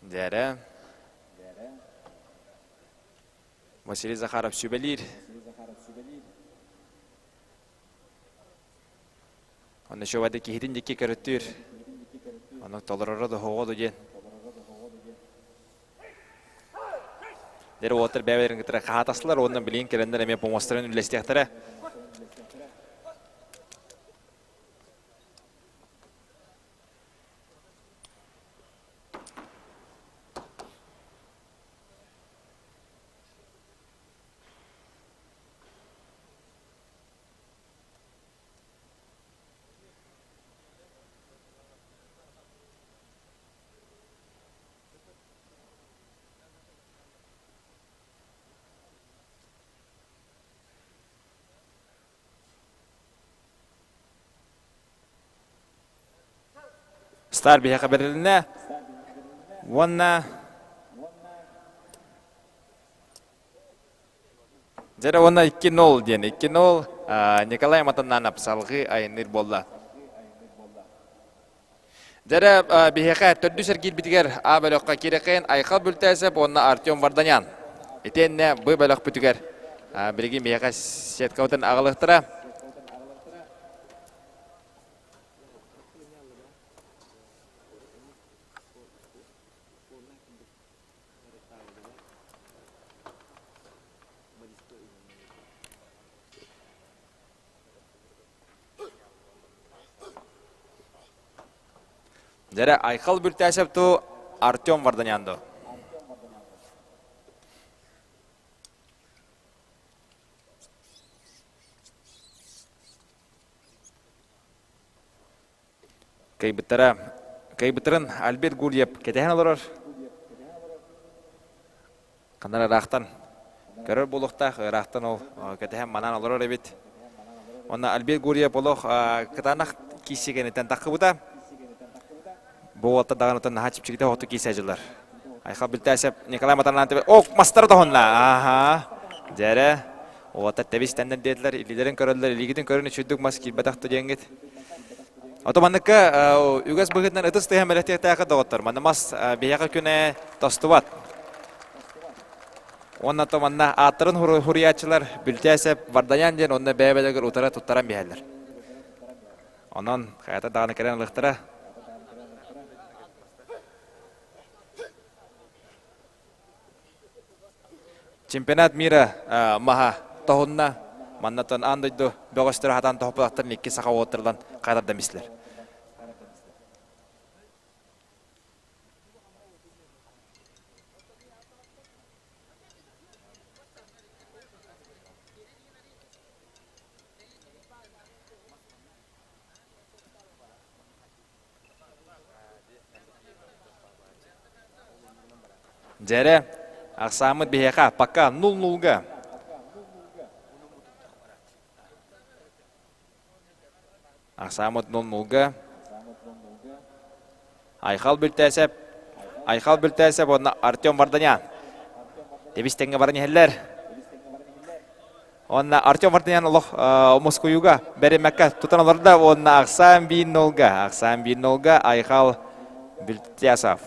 Дьэрэ. Василий Захаров сүбэлиир. Онно чуобайды киһитин дикки көрөттүүр. Ону толороро да хоҕо да диэн. Дэр уолаттар бэйэлэрин кытары хаатаслар уонна билигин кэлэннэр эмиэ помостарын үллэстиэхтэрэ. Стар биһиэхэ бэрилиннэ уонна Дьэрэ уонна 2-0 диэн 2-0 Николай Матаннанов салгыы айанныыр буолла. Дьэрэ биһиэхэ төрдүс эргиирбитигэр А бөлөххө Кирэкэйин Айхал Бүлтээсэп уонна Артем Варданян. Итиэннэ Б бөлөхпүтүгэр билигин биһиэхэ сеткабытын аҕалыахтара. Дьэрэ Айхал Бүлтээсэп ту Артем Варданян ду. Кыайбыттара кыайбыттарын Альберт Гурьев кэтэһэн олорор. Ханна ыраахтан. Көрөр буолуохтаах ыраахтан ол кэтэһэн манаан олорор эбит. Онно Альберт Гурьев олох кытаанах киирсии кэнниттэн таххыбыта. Бу уолта даҕанытын наһаа чипчикитэ хоту киирсэ дьыллар. Айхал Бүлтээсэп Николай Матанаан тебе ок мастары тоһунна. Аха. Дьэрэ. Уолаттар тэбис тэннэр диэтилэр, илиилэрин көрөллөр, илиигитин көрөн үчүйдүк мас киирбэтэх да диэҥҥит. Ото манныкка үгэс быһыытынан ытыс тыаһа мэлэтиэхтээхэ доҕоттор. Манна мас биһиэхэ күнэ тостубат. Уонна то манна ааттарын хуруйааччылар Бүлтээсэп Варданян диэн онно бэйэ-бэйэлэригэр утары туттаран биһэллэр. Онон хайата даҕаны кэлэн ылыахтара. Чемпионат мира маһа тоһунна. Маннатан аан дойду бөҕөстөрө хатаан тоһуппатахтарын икки саха уоттарылан хайдардан бистилэр. Дьэрэ, ахсааммыт биһиэхэ пока нул-нулга. Ахсааммыт нул-нулга. Айхал Бүлтээсэп, Айхал Бүлтээсэп уонна Артем Варданян. Тэбис тэҥҥэ баран иһэллэр. Уонна Артем Варданян олох мускуйууга бэримэккэ тутан олордо уонна ахсаан биир нолга, ахсаан биир нолга Айхал Бүлтясов.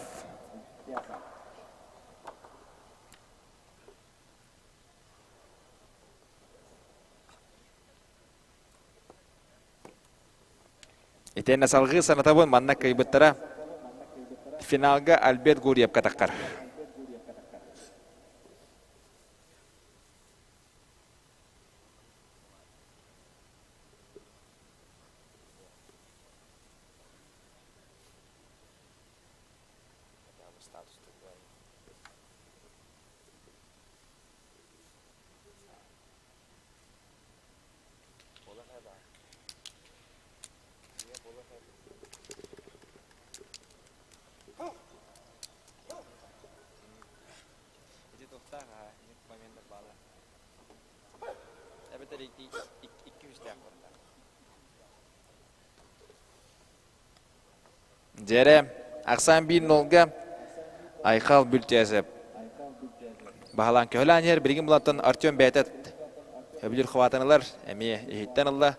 Итиэннэ салгыы санатабын манна кыайбыттара финалга Альберт Гурьевка таххар. Дьэрэ, ахсаан биир нолга Айхал Бүлтээсэп баһылаан көһөлөөн иһэр. Билигин булантан Артем бэйэтэ өбүлүр хватан ылар, эмиэ иһиттэн ылла.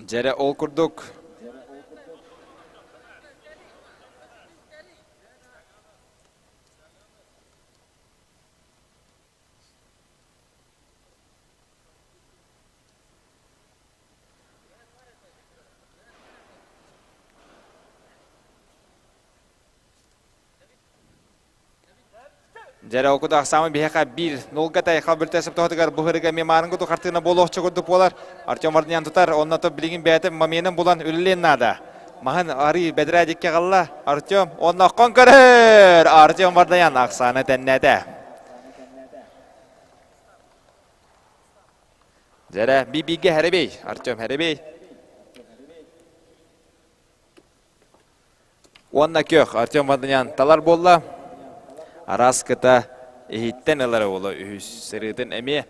Дьэрэ ол курдук Дьэрэ ол курдук ахсаамы биһиэхэ биир нулга тайхал бүлтэ тоһотугар бу һырыга эмиэ маарыҥгы ту хартыына буолуохча курдук буолар. Артем Варданян тутар, онно то билигин бэйэтэ моментын булан үлэлиэн наада. Маһын арыы бэдэрээ дикке галла Артем, онно хон көрөр! Артем Варданян ахсааны тэннээтэ. Дьэрэ би-бигэ хэрэбей, Артем хэрэбей. Уонна көх Артем Варданян талар буолла. Араас кыта иһиттэн ылар уола үһүс сырыытын эмиэ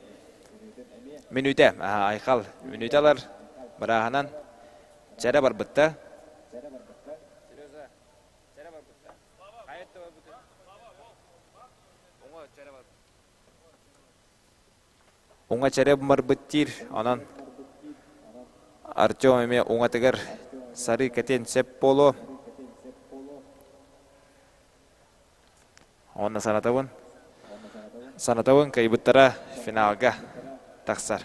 мүнүүтэ. Айхал мүнүүтэ ылар бырааһынан чэрэ барбытта. Уҥа чэрэ барбыт диир, онон Артем эмиэ уҥатыгар сарыы кэтиэн сөп буолуо. Уонна санатабын, санатабын кыайбыттара финалга тахсар.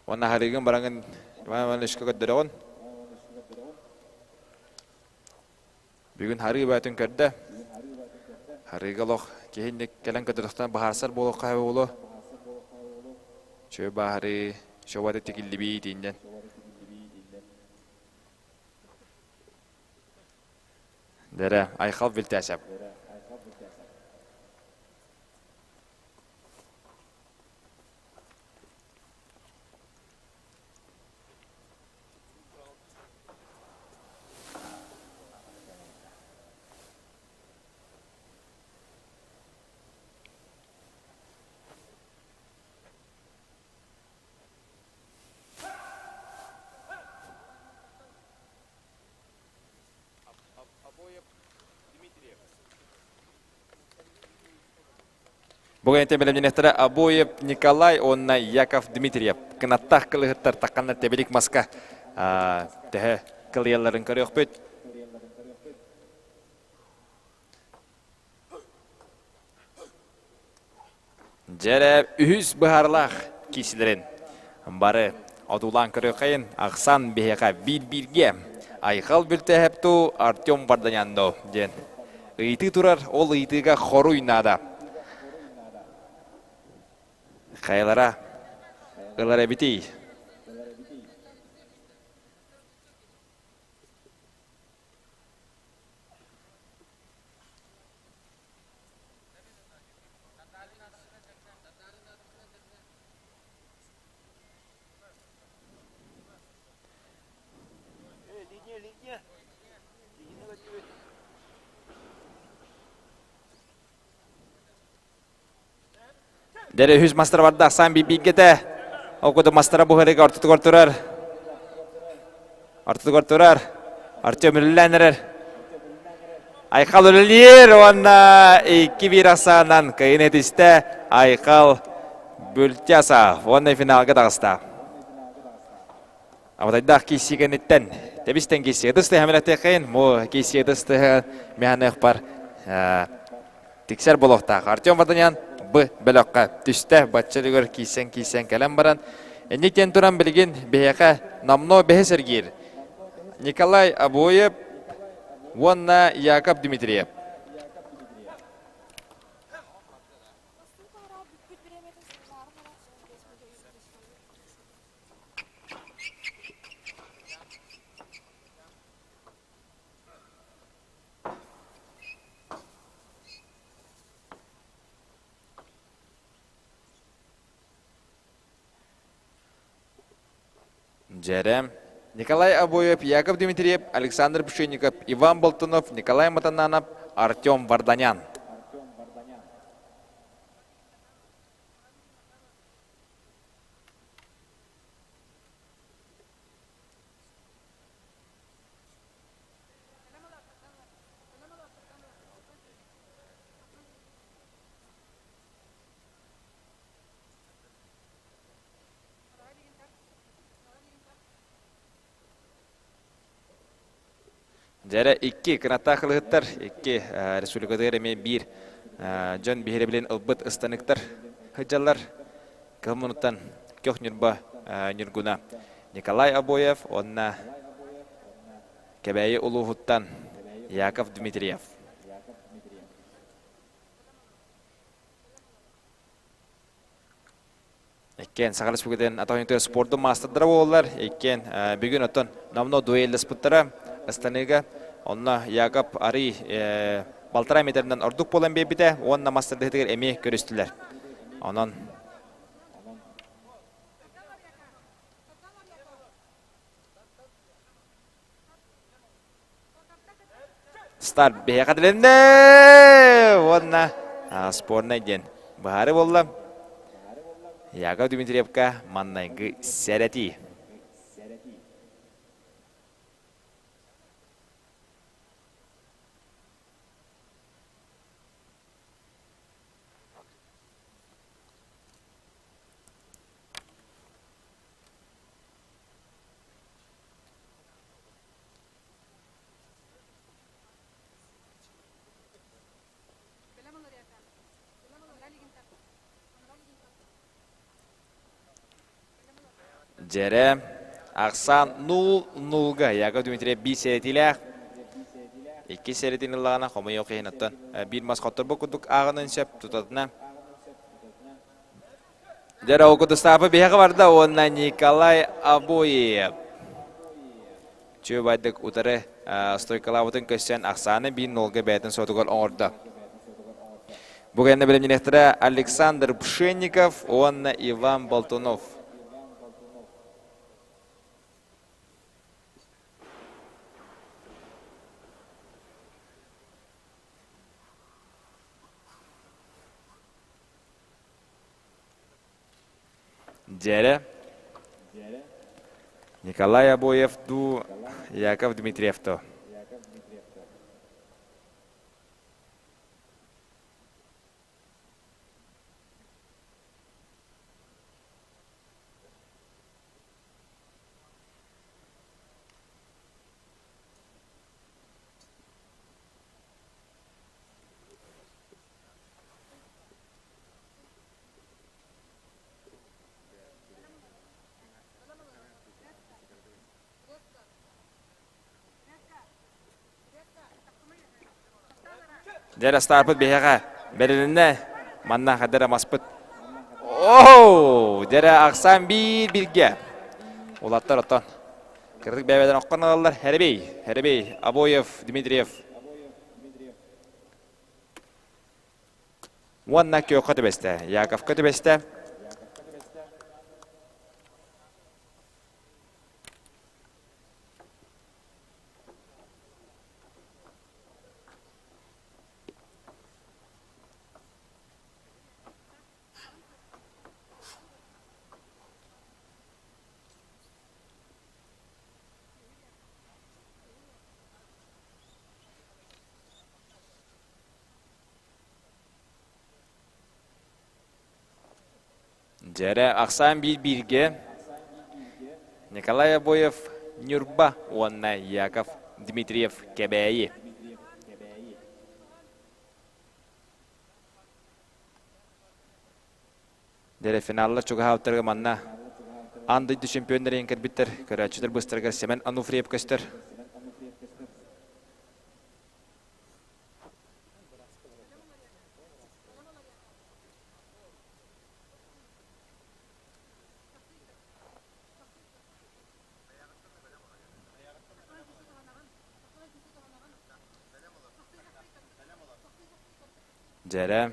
Уонна харыгын бараҥын Иван Ивановичка көрдөрөҕүн. Бүгүн харыы бөтүн көрдө. Харыыга олох киһинник кэлэн көтөрөхтөн баһаарсар буолуохха буолуо. Чүө бааһырыы. Шобата тикиллибии тииннен. Дэрэ, Айхал Вильтясев. Бу кэнниттэн бэлэмнэнэхтэрэ Обоев Николай уонна Яков Дмитриев. Кынаттаах кылыһыттар тахханнар тэбилик маска төһө кылыйалларын көрүөхпүт. Дьэрэ үһүс быһаарылаах киисилэрин бары одуулаан көрүөххэйин ахсан биһиэхэ биир-бииргэ Айхал Бүлтэһэпту Артем Варданяндо диэн ыйытыы турар, ол ыйытыыга хоруй наада. Хайалара ылар эбитий? Дэрэ үһүс мастара барда ахсаан бииргэтэ. Ол курдук мастара буһарыга ортотугар турар. Ортотугар турар. Артем үлэлээн эрэр. Айхал үлэлиир уонна 2-1 ахсаанан кыайын этистэ. Айхал Бүлтяса уонна финалга таҕыста. Абатайдаах киирсии кэнниттэн тэбистэн киирсии ытыс тыһа му киирсии ытыс тыһа миһаныахпар тиксэр буолуохтаах. Артем Варданян Б бөлөххө түстэ. Бачча үлүгэр киирсэн-киирсэн кэлэн баран инниктэн туран билигин биһиэхэ номнуо бэһис эргиир. Николай Обоев уонна Яков Дмитриев. Дьэрэ. Николай Обоев, Яков Дмитриев, Александр Пшенников, Иван Болтунов, Николай Матананов, Артем Варданян. Дьэрэ икки кынаттаах ылыһыттар, икки республикатыгар эмиэ биир дьон биһирэбилин ылбыт ыстаныктар сылдьаллар. Кыһыл мунуттан Көх Ньурба Ньургуна Николай Обоев уонна Кэбээйи улууһуттан Яков Дмитриев. Иккиэн Саха Республикатын атах спордун маастардара буолаллар. Иккиэн бүгүн оттон номно дуэлласпыттара ыстаныыга. Онно Яков арый балтараа метринэн ордук буолан биэрбитэ уонна мастардыһытыгар эмиэ көрүстүлэр. Онон Старт биһиэхэ тилиннэ уонна спорнай диэн быһаарыы буолла. Яков Дмитриевка маннайгы сэрэтии. Дьэрэ, ахсаан 0-0-га Яков Дмитриев биир сэрэтиилээх. Икки сэрэтин ыллаҕына хомойуох иһин оттон биир мас хотторбут курдук ааҕынын сөп тутатына. Дьэ, ол Кудустаапы биһиэхэ барда уонна Николай Обоев. Чүөбайдык утары стойкалаабытын көссөн ахсааны биир нолга бэйэтин суотугар оҥордо. Бу кэннэ бэлэмнэниэхтэрэ Александр Пшенников уонна Иван Болтунов. Дьэрэ Николай Обоев дуу, Яков Дмитриев дуу. Дьэ, астаарбыт биһиэхэ бэрилиннэ. Манна хадара маспыт. Оу! Дьэрэ ахсаан биир биргэ. Улаттар оттон. Кырдык бэйбэдэн оккон ылаллар. Хэребей, Хэребей, Обоев, Дмитриев. Уонна күөххэ түбэстэ. Яковка түбэстэ. Дьэрэ ахсаан биир бииргэ Николай Обоев Ньурба уонна Яков Дмитриев Кэбээйи. Дьэрэ финаллар чугаһаабыттарга манна аан дойду чемпионнарын кэлбиттэр көрөөччүлэр быстарыгар Семен Ануфриев көстөр. Дьэрэ.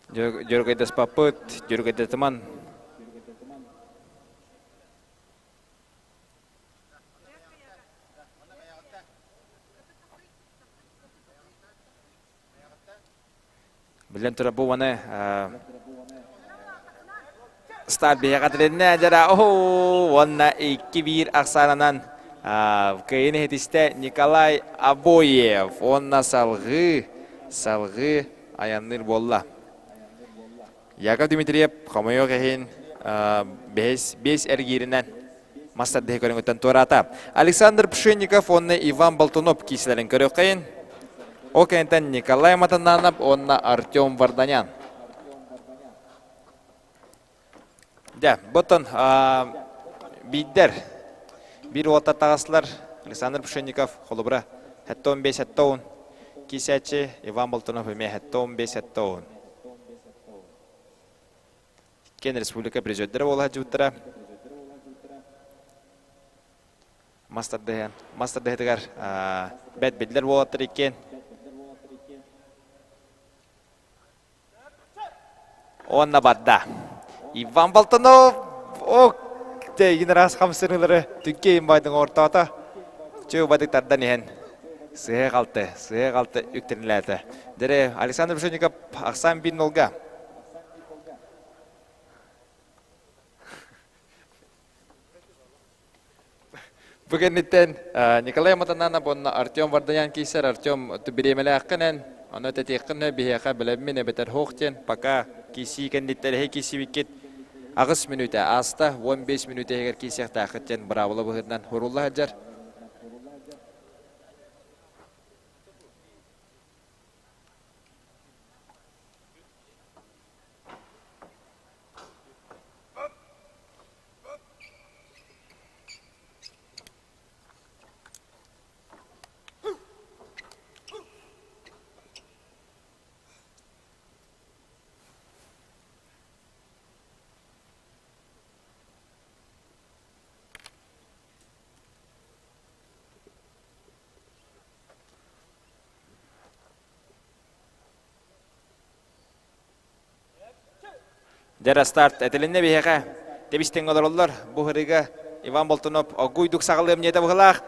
Дьөргөйдөспаппыт, дьөргөйдөтүман. Билэн турар бу маны старт биһиэхэ тилиннэ дьара оһуу уонна 2-1 ахсаанынан кыайын иһитистэ Николай Обоев уонна салҕыы салҕыы айанныыр буолла. Яков Дмитриев хомойуох иһин бэһис биэс эргииринэн мас тардыһыы көрүҥүттэн туораата. Александр Пшенников уонна Иван Болтунов киисэлэрин көрүөххэйин. Ол кэнниттэн Николай Матананов уонна Артем Варданян. Дьэ, бұттан бииддер биир уолаттар таҕыстылар. Александр Пшенников холобура 75-70 киисээччи Иван Болтунов эмиэ 75-70. Иккиэн республика призердэрэ буола сылдьыбыттара. Мас тардыһы, мас тардыһытыгар бэт биллэр буолаттар иккиэн. Уонна барда. Иван Болтунов ок тегин раз хамсырылары түккейин байдың ортоото. Чү бадык тардан иһэн сыһа қалты, сыһа қалты үктенилээтэ. Дере Александр Пшенников ахсаан бин нолга. Бу кэнниттэн Николай Матананов уонна Артем Варданян киирсэр. Артем бириэмэлээххинэн, ону тэтиэххин биһиэхэ билэммин эбэтэр һуох диэн пока киирсии кэнниттэн эһи киирсибиккит аҕыс мүнүүтэ ааста, 15 мүнүүтэ иһигэр киирсиэхтээххит диэн быраабыла быһыытынан урулла сылдьар. Дьэ, старт этилиннэ биһиэхэ. Тэбис-тэҥҥэ олороллор. Бу ырыга Иван Болтунов оггуйдук саҕалыам диэтэ быһылаах.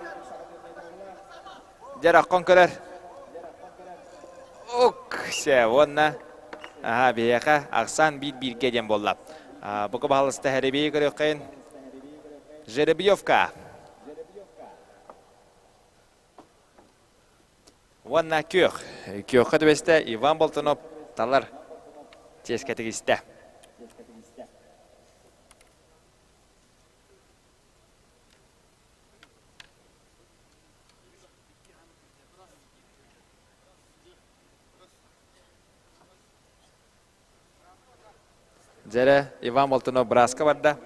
Дьэ, раххон көрөр. Ок, сэ, уонна аха, биһиэхэ ахсаан биир-бииргэ диэн буолла. Бука баһалыста Жеребейи көрүөххэйин. Жеребьевка. Уонна күөх. Күөххэ түбэстэ Иван Болтунов талар чиэскэ тигистэ. Дьэрэ Иван Болтунов бырааска барда.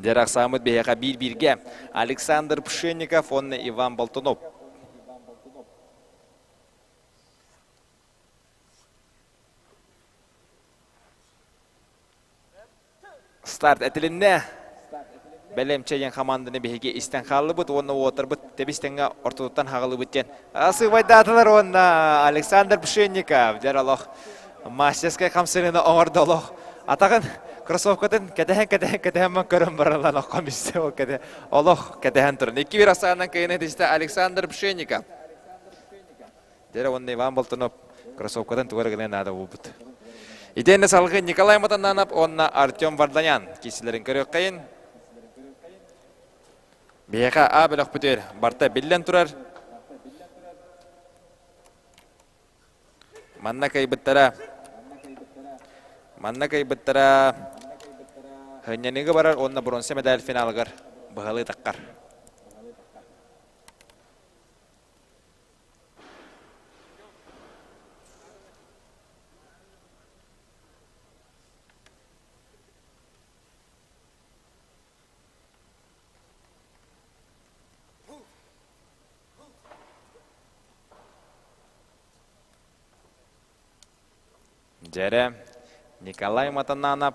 Дьэр ахсааммыт биһиэхэ биир-бииргэ Александр Пшенников уонна Иван Болтунов. Старт этилиннэ. Бэлэмчэ диэн хамаанданы биһиги истэн хааллыбыт уонна уотарбыт тэбис-тэҥҥэ ортотуттан хаҕылыбыт диэн сыыбайдаатылар уонна Александр Пшенников дьэр олох мастерскай хамсаныыны оҥордо олох атаҕын кроссовкатын кэтэһэн кэтэһэн кэтэһэн ман көрөн бараллан оххом истэ ол кэтэ олох кэтэһэн туран 2-1 ахсаанынан кыайыыны тистэ Александр Пшенников Дьэ уонна Иван Болтунов кроссовкатын тугар гына наада буолбут. Итиэннэ салгыы Николай Матананов уонна Артем Варданян киирсилэрин көрүөххэйин. Биһиэхэ А бөлөхпүтүгэр барта биллэн турар. Манна кыайбыттара Манна кыайбыттара Хынньаныыга барар уонна бронза медаль финалыгар быһалыы таххар. Дьэрэ Николай Матананов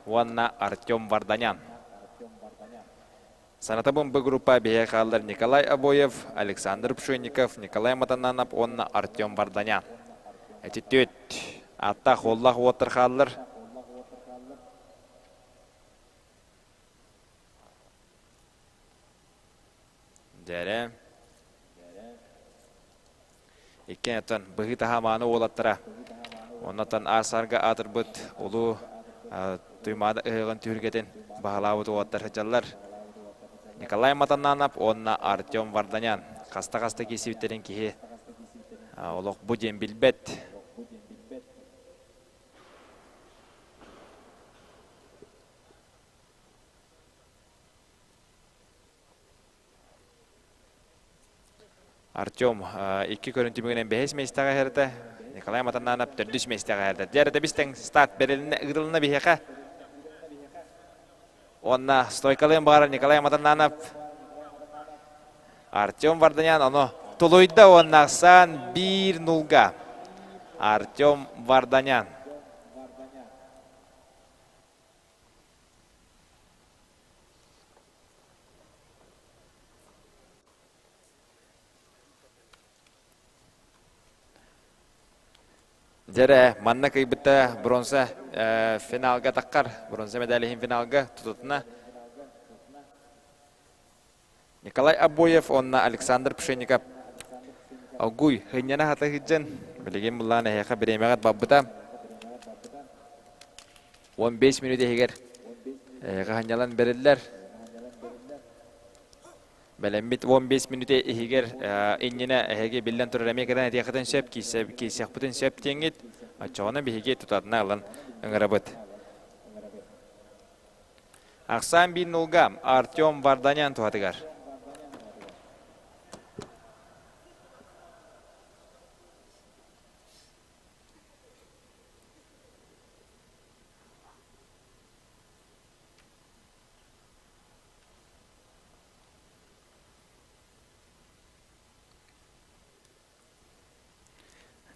уонна Артем Варданян. Санатабын Б группа биһиэхэ хааллар Николай Обоев, Александр Пшенников, Николай Матананов уонна Артем Варданян. Эти түөт ааттаах уоллаах уоттар хааллар. Дьэрэ. Иккиэн оттон быһыы таһаамааны уолаттара. Оннотон аас-саарга аатырбыт улуу Туймаада ыһыаҕын түһүлгэтин баһылаабыт уолаттар сылдьаллар. Николай Матананов уонна Артем Варданян хаста-хаста киирсибиттэрин киһи олох бу диэн билбэт. Артем икки көрүн түмүгүнэн бэһис миэстэҕэ иһэрдэ. Николай Матананов төрдүс миэстэҕэ иһэрдэ. Дьэ, эрдэ бистэн старт бэрилинэ ыытылынна биһиэхэ. Уонна стойкалыын баҕарар Николай Матананов. Артем Варданян ону тулуйда уонна ахсаан 1-0-га. Артем Варданян. Дьэрэ, манна кыйбыта бронза финалга таххар, бронза медаль иһин финалга тутутуна Николай Обоев уонна Александр Пшенников Огуй, хынньана хата сылдьан, билигин буллаан эһиэхэ бириэмэҕит барбыта. 15 мүнүүт иһигэр эһиэхэ ханньалан бэриллэр. Бэлэммит 15 мүнүүтэ иһигэр иннинэ эһиги биллэн турар эмиэ кэлэн этиэххитин сөп, киирсиэхпитин сөп диэҥҥит. Оччоҕуна биһиги тутатына ылан ыҥырабыт. Ахсаан биир нулга Артем Варданян туһатыгар.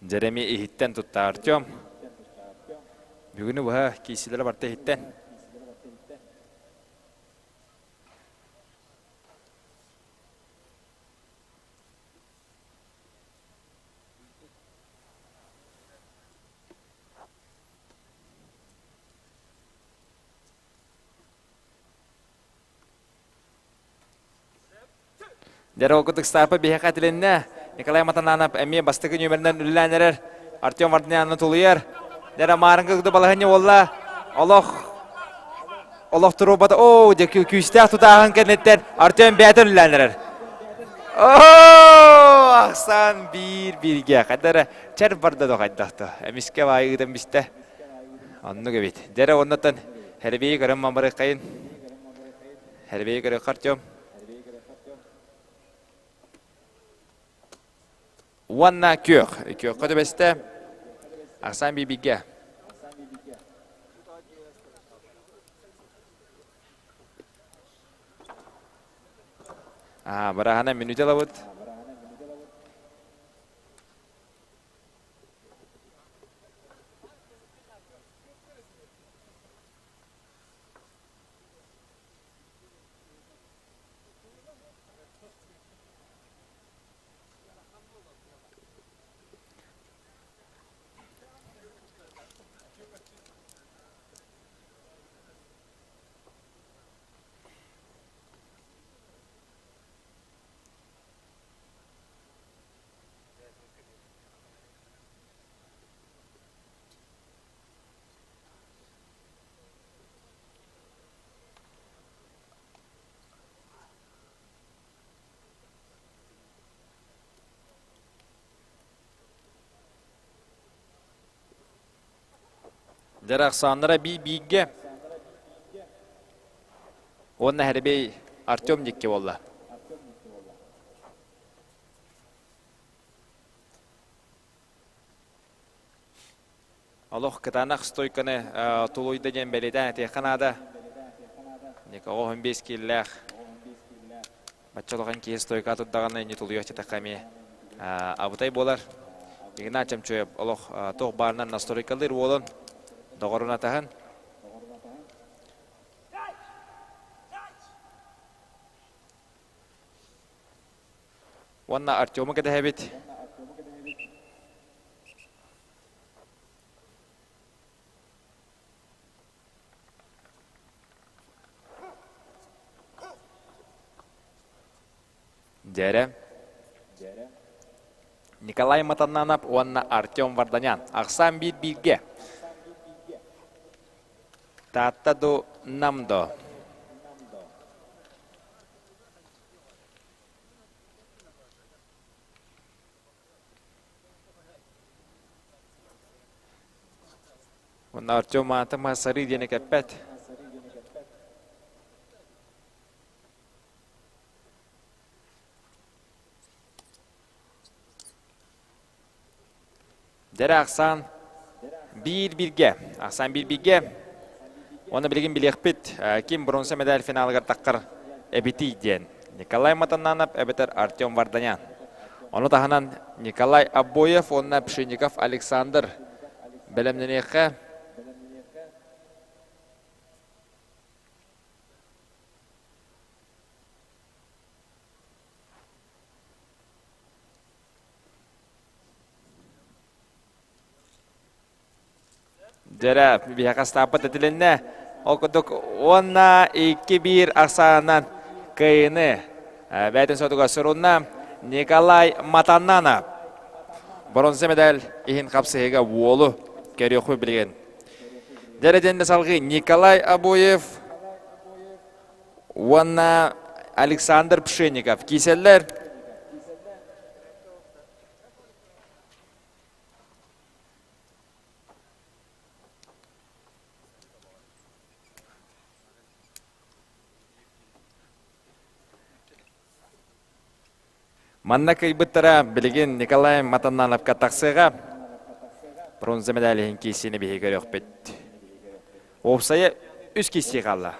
Дьэрэми иһиттэн тутта Артем. Бүгүнү быһа киисилэрэ барта иһиттэн. Дьэ, ол курдук Стапа биһиэхэ этилиннэ. Николай Матананов эмиэ бастакы нүөмэринэн үлэлээн эрэр. Артем Варданяны тулуйар. Дьэ, маарыҥҥы курдук балаһыанньа буолла. Олох олох туруорбата. Оо, дьэ, күүстээх тутааһын кэнниттэн Артем бэйэтэ үлэлээн эрэр. Оо, ахсаан биир бииргэ. Хайда эрэ чэр барда да хайдах то. Эмискэ баайы ыытан бистэ. Оннук эбит. Дьэ, оннуттан Хэрбии көрөн мамырыккайын. Хэрбии көрүөххэ Артем. Уонна күөх. Күөххэ түбэстэ. Арсан Бибигэ. Аа, быраһана мүнүүтэ ылабыт. Дьэр ахсааннара бии-бииргэ уонна Хэрбей Артем дикки буолла. Олох кытаанах стойканы тулуйда диэн бэлиэтээн этиэххэ наада. Никого 15 кииллээх. Бачча улахан киһи стойка турдаҕына инни тулуйуох чатахха эмиэ абытай буолар. Игнат Чемчуев олох туох баарынан настройкалыыр уолун доҕорун атаһын. Уонна Артему кэтэһэбит. Дьэрэ. Николай Матаннанов уонна Артем Варданян. Ахсаан биир бииргэ. Таатта ду нам до. Уонна Артем аата Сары диэни кэппэт. Дэрэ ахсаан биир бииргэ. Ахсаан биир бииргэ. Уонна билигин билиэхпит, ким бронза медаль финалыгар таххар эбитий диэн. Николай Матананов эбэтэр Артем Варданян. Ону таһынан Николай Обоев уонна Пшенников Александр бэлэмнэниэххэ. Дьэрэ, биһиэхэ ыстааппыт этилиннэ. Ол курдук уонна 2-1 ахсаанынан кыайыыны бэйэтин сотугар сурунна Николай Матаннанов. Бронза медаль иһин хапсыһыыга уолу көрүөхпүт билигин. Дьэрэ диэн салгыы Николай Обоев уонна Александр Пшенников кииселлер. Манна кыйбыттара билигин Николай Матаннановка тахсыаҕа. Бронза медаль иһин киирсиини биһиги көрүөхпүт. Уопсайа үс киирсии хаалла.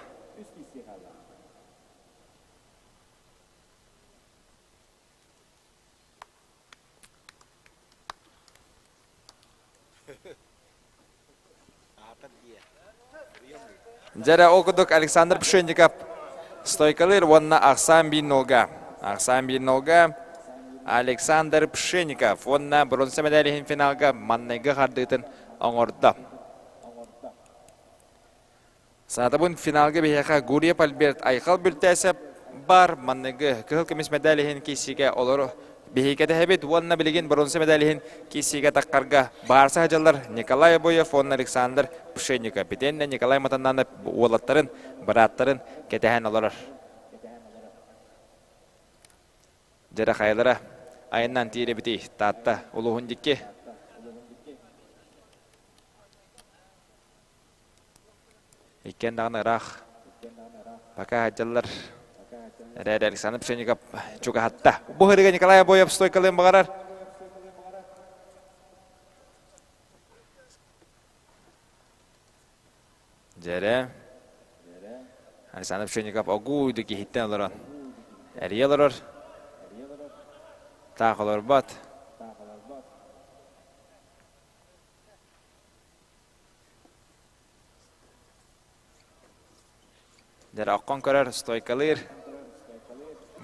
Дьэрэ ол курдук Александр Пшенников стойкалыыр уонна ахсаан биир нолга. Ахсаан биир нолга Александр Пшенников уонна бронза медаль иһин финалга маннайгы хардыытын оҥордо. Саатабын финалга биһиэхэ Гурьев Альберт Айхал Бүлтээсэп бар манныгы кыһыл көмүс медаль иһин киирсиигэ олору биһиги кэтэһэбит уонна билигин бронза медаль иһин киирсиигэ таххарга баарса сылдьаллар Николай Обоев уонна Александр Пшенников. Итиэннэ Николай Матаннанов уолаттарын, бырааттарын кэтэһэн олорор. Дьэрэ хайалара айаннаан тиирэбитий Таатта улууһун дикки. Иккиэн даҕаны ыраах. Пока сылдьаллар. Эрээри Александр Пшенников чугаһатта. Бу сырыыга Николай Обоев стойкалыан баҕарар. Дьэрэ. Александр Пшенников огуйду киһиттэн олорон. Эрийэ олорор. Таах олорбот. Дьэ, оккон көрөр, стойкалыыр.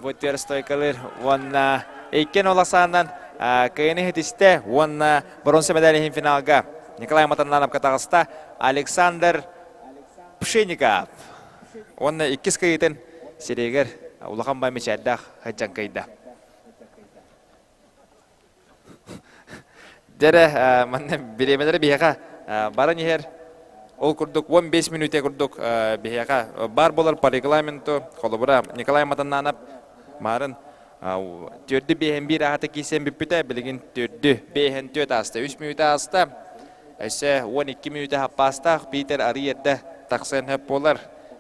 Бу түөр стойкалыыр уонна иккин оласаанан кыайыны иһитистэ уонна бронза медаль иһин финалга Николай Матаннановка таҕыста Александр Пшенников. Уонна иккис кыайыытын сирэйигэр улахан бай мичээрдээх сылдьан кыайда. Дьэрэ, манна бириэмэлэри биһиэхэ баран иһэр. Ол курдук 15 мүнүүтэ курдук биһиэхэ баар буолар по регламенту. Холобура, Николай Матаннанов маарын төрдү биэһэн биир аата киирсэн бүппүтэ, билигин төрдү биэһэн түөрт ааста, үс мүнүүтэ ааста. Өссө 12 мүнүүтэ хаппаастаах Питер арый эрдэ тахсан хөп буолар.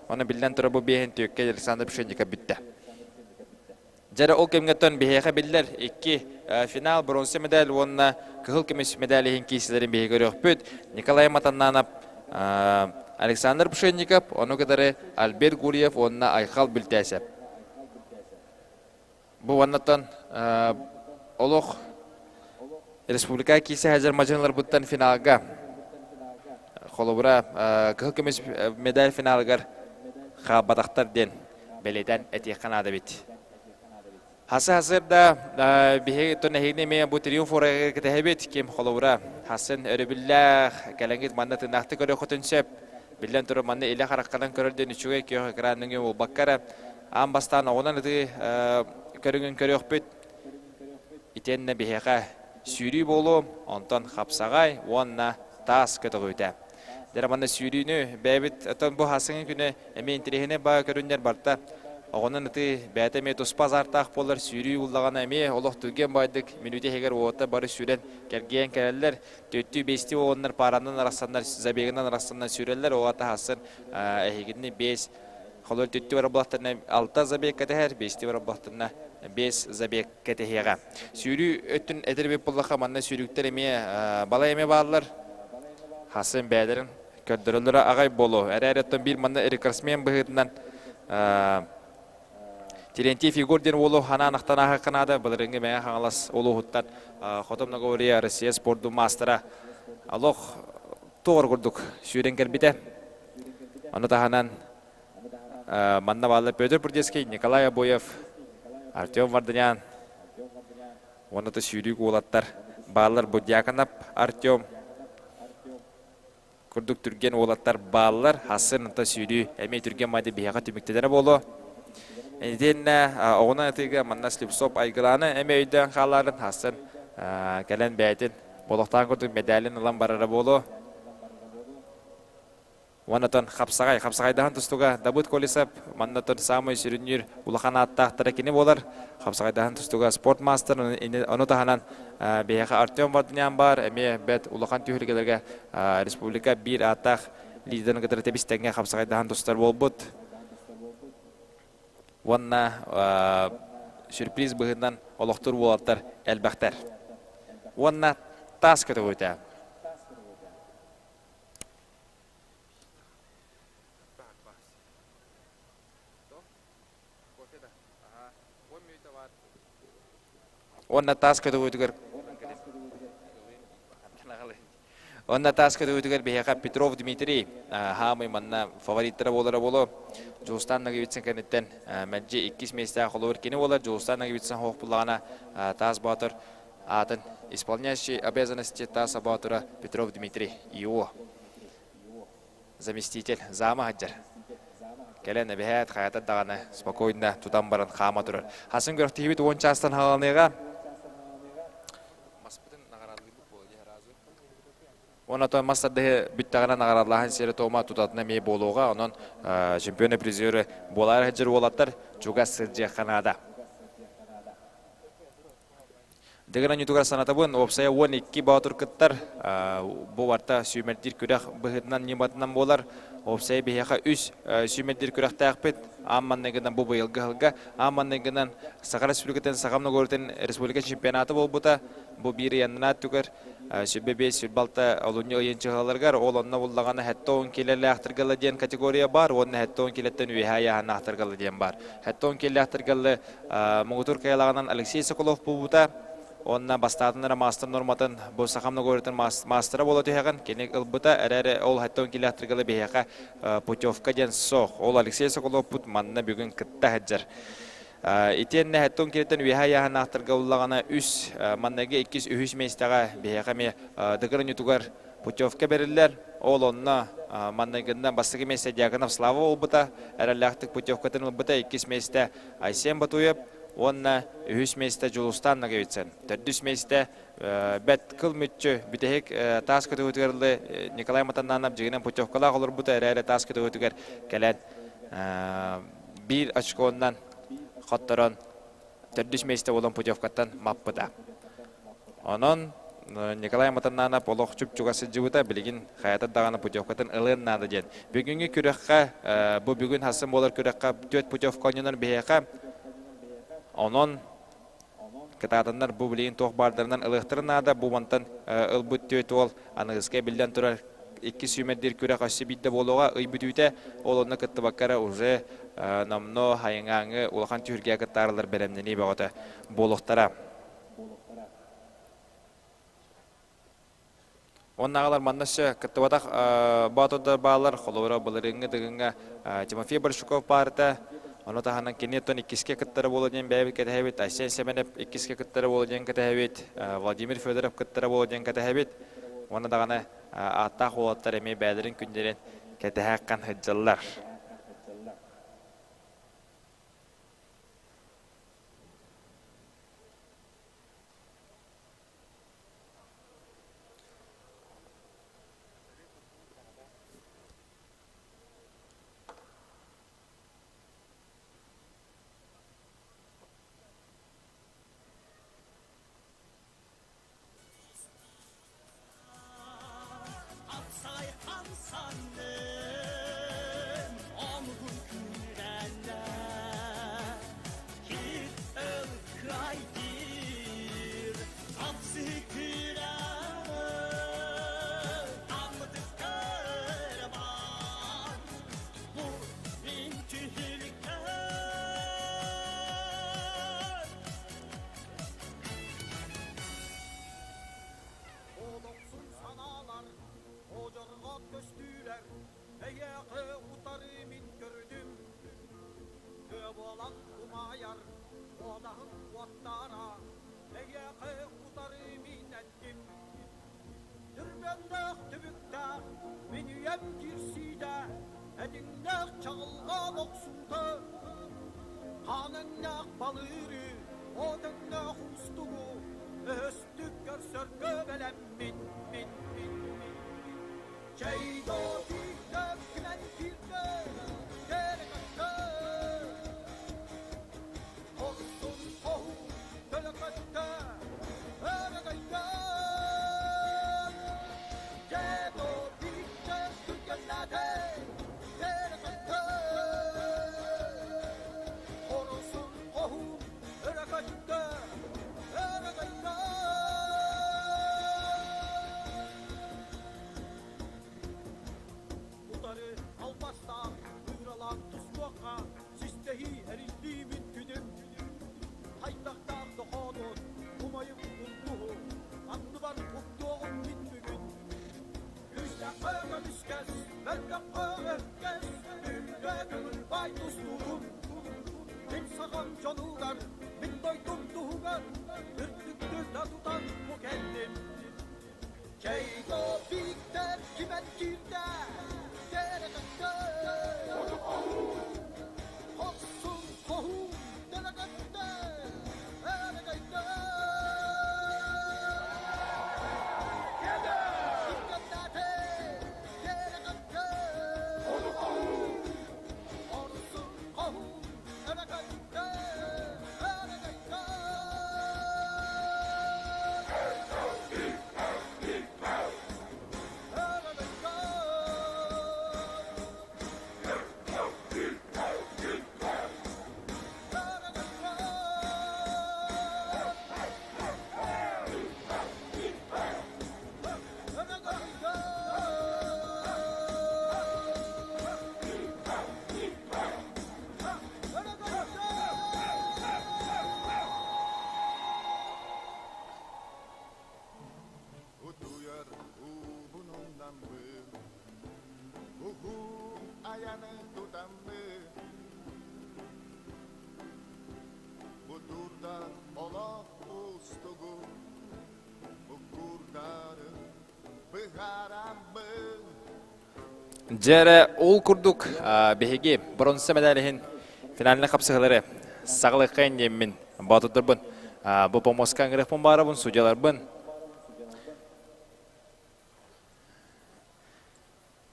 Оны биллэн турар бу биэһэн түөккэ Александр Пшенников бүттэ. Дьэрэ ол кэмҥэттэн биһиэхэ биллэр икки финал бронза медаль уонна кыһыл көмүс медаль иһин киирсилэрин биһиги көрүөхпүт. Николай Матаннанов, Александр Пшенников, ону кытары Альберт Гурьев уонна Айхал Бүлтээсэп. Бу уоннаттан олох республика киирсэ сылдьар мадьыныларбыттан финалга холобура кыһыл көмүс медаль финалыгар хаалбатахтар диэн бэлиэтээн этиэххэ наада эбит. Хасы хасырда биһиги тон эһигини эмиэ бу триумф уорайга кэтэһэбит. Ким холобура хасын өрөбүллээх кэлэҥҥит манна тыыннаахтык көрүөххүтүн сөп. Биллэн турар манна илэ харахханан көрөр диэн үчүгэй күөх экран нөҥүө буолбакка эрэ аан бастаан оҕунан ытыы көрүҥүн көрүөхпүт. Итиэннэ биһиэхэ сүүрүү буолуо, онтон хапсаҕай уонна таас көтөҕүүтэ. Дьэ манна сүүрүүнү бэйэбит оттон бу хасыҥы күнү эмиэ интэриэһинэй баа көрүннэр барта. Оҕонон ытыы бэйэтэ эмиэ туспа азартаах буолар, сүүрүү уллаҕына эмиэ олох түргэн баайдык мүнүүтэ иһигэр уота бары сүүрэн кэргийэн кэлэллэр. Түөттүү биэстии оҕоннор пааранан арахсаннар, забегынан арахсаннар сүүрэллэр, оҕо таһасын эһигини биэс холор түттүү бар буоллахтарына алта забег кэтэһэр, биэстии бар буоллахтарына биэс забег кэтэһиэҕэ. Сүүрүү өттүн этэр эбит буоллахха, манна сүүрүктэр эмиэ балай эмэ бааллар. Хасын бэйэлэрин көрдөрөллөрө аҕай буолуо. Эрээри оттон биир манна рекордсмен быһыытынан Терентьев Егор диэн уолу ханаан ахтан ааһыахха наада. Былырыыҥҥы Мэҥэ Хаҥалас улууһуттан Хотом Наговория Россия спордун маастара олох туох курдук сүүрэн кэлбитэ. Ону таһынан манна бааллар Петр Прудецкий, Николай Обоев, Артем Варданян уонна да сүүрүүк уолаттар бааллар Будьяконов Артем. курдук түргэн уолаттар бааллар. Хасын онто сүүрүү эмиэ түргэн майды биһиэхэ түмүктэнэрэ буолуо. Итиэннэ оҕунан ытыыга манна Слепцов Айгылааны эмиэ өйдөөн хаалаарын хасын кэлэн бэйэтин болохтаан курдук медалин ылан барара буолуо. Уонна хапсаҕай, хапсаҕайдаһан тустуга Дабыт Колесов манна саамай сүрүннүүр улахан ааттаахтара кини буолар. Хапсаҕайдаһан тустуга спорт маастар, ону таһынан биһиэхэ Артем Варданян баар, эмиэ бэт улахан түһүлгэлэргэ республика биир ааттаах лидерин кытары тэбис-тэҥҥэ хапсаҕайдаһан тустар буолбут. Уонна сюрприз быһыытынан олохтуур уолаттар элбэхтэр. Уонна таас көтөҕүүтэ. Уонна таас көтөҕүүтүгэр Уонна таас көтөҕүүтүгэр биһиэхэ Петров Дмитрий хаамый манна фавориттара буолара буолуо. Дьулустаан Ноговицын кэнниттэн мэлдьи иккис миэстээх холобур кини буолар. Дьулустаан Ноговицын хоох буллаҕына Таас Боотур аатын исполняющий обязанности Тааса Боотура Петров Дмитрий ИО заместитель зама сылдьар. Кэлэн эбэһээт хайата даҕаны спокойно тутан баран хаама турар. Хасын күрэхтэһиибит уон чаастан хааланыаҕа. Маспытын наҕараадалыырбыт буолуо дии сразу. Уонна оттон мас тардыһы бүттэҕинэ наҕараадалааһын сиэрэ-туома тутатына эмиэ буолуоҕа. Онон чемпионы призеры буолаары сылдьар уолаттар чугас сылдьыахха наада. Дыгын оонньуутугар санатабын, уопсайа 12 боотур кыттар. Бу барта сүүмэрдиир күрэх быһыытынан ньыматынан буолар. Уопсайа биһиэхэ үс сүүмэрдиир күрэхтээхпит. Аан маҥнайгынан бу быйылгы сылга, аан маҥнайгынан Саха Республикатын Саха Многорытын республика чемпионата буолбута. Бу биир ыйаннаат түгэр 25 26 олунньу ыйын чыһаларыгар ол онно буллаҕына 70 килэлээхтэргэ диэн категория баар уонна 70 килэттэн үөһээ ыйааһыннаахтарга диэн баар. 70 килэлээхтэргэ Муҥутуур кыайалааҕынан Алексей Соколов буолбута. Уонна бастаатын эрэ маастар норматын бу Саха многоритын маастара буола түһэҕин. Кини ылбыта эрээри ол 70 килэлээхтэргэ биһиэхэ путевка диэн суох. Ол Алексей Соколовпут манна бүгүн кытта сылдьар. Итиэннэ 70 килэттэн үөһээ ыйааһыннаахтарга ыллаҕына үс манныгы иккис үһүс миэстэҕэ биһиэхэ эмиэ Дыгыр оонньуутугар путевка бэриллэр. Ол онно манныгынна бастакы миэстэ Дьяконов Слава буолбута, эрэллээхтик путевкатын ылбыта, иккис миэстэ Айсен Батуев уонна үһүс миэстэ Дьулустаан Ноговицын. Төрдүс миэстэ бэт кыл мүччү бүтэһик таас көтөҕүүтүгэр ылы Николай Матаннанов дьигинэн путевкалаах олорбута эрээри таас көтөҕүүтүгэр кэлэн биир очконнан хотторон төрдүс миэстэ буолан путевкаттан маппыта. Онон Николай Матаннанов олох чуп-чугас сылдьыбыта, билигин хайата даҕаны путевкатын ылыан наада диэн. Бүгүҥҥү күрэххэ, бу бүгүн хассын буолар күрэххэ түөрт путевка оонньонор биһиэхэ. Онон кытаатаннар бу билигин туох баардарынан ылыахтарын наада. Бу мантан ылбыт түөрт уол аныгыска биллэн турар икки сүүмэрдиир күрэх өссө биирдэ буолуоҕа ый бүтүүтэ. Ол онно кыттыбакка эрэ уже номнуо хайыҥааҥы улахан түһүлгэҕэ кыттаарылар бэлэмнэнии бөҕөтө буолуохтара. Уоннааҕылар манна өссө кыттыбатах боотурдар бааллар. Холобура, былырыыҥҥы Дыгыҥҥа Тимофей Большаков баарыта. Ону таһынан кини оттон иккискэ кыттара буолуо диэн бэйэбит кэтэһэбит. Айсен Сэмэнэп иккискэ кыттара буолуо диэн кэтэһэбит. Владимир Федоров кыттара буолуо диэн кэтэһэбит. Уонна даҕаны ааттаах уолаттар эмиэ бэйэлэрин күннэрин кэтэһэ сылдьаллар. Олохсун санаалар, одьорҕот көстүүлэр, эйиэхэ утары мин көрдүм. Тыа буолан умайар, уодаһын уоттара, эйиэхэ утары мин эттим. Аҕылҕан охсуута, хаан өҥнөөх балыыры, от өҥнөөх уустугу өһөстүк көрсөргө бэлэммин, мин, мин, мин. Чэй доо киирдэ, кимэн киирдэ, кэрэ көттө. Хорсун хоһуун төлө көттө, өрөгөйдө. Дьэ доо биирдэ күргүөмнээтэ, кэрэ көттө. Хорсун хоһуун өрө көттө, өрөгөйдө. Утары албастаах, ыыралаан тустуохха, систэһии эриллиибин күнүм. Хайдахтаах дохоонун, умайым умнуһу, анныбар уктуоҕум мин бүгүн. Күүстэххэ көмүскэс, мөлтөххө өһүргэс, үүнэ көҥүл баай тустуутун. Мин сахам дьонугар, мин дойдум туһугар, үрдүктүк да тутан бу кэллим. Чэйго бииктэр кимэн киирдэ, кэрэ көттө. Хорсун хоһуун төлө көттө, өрөгөйдө. Кимгэннээтэ, кэрэ көттө. Хорсун хоһуун өрөгөйдө, өрөгөйдө. Утуйар уубунуннаммын, уһун айаны тутаммын, Бутурдар олох уустугу, буккурдары быһаараммын. Дьэ ол курдук биһиги бронза медалиһин финальнай хапсыһыылары саҕалыаххайын диэммин боотурдарбын бу помоска ыҥырыахпын баарабын судьяларбын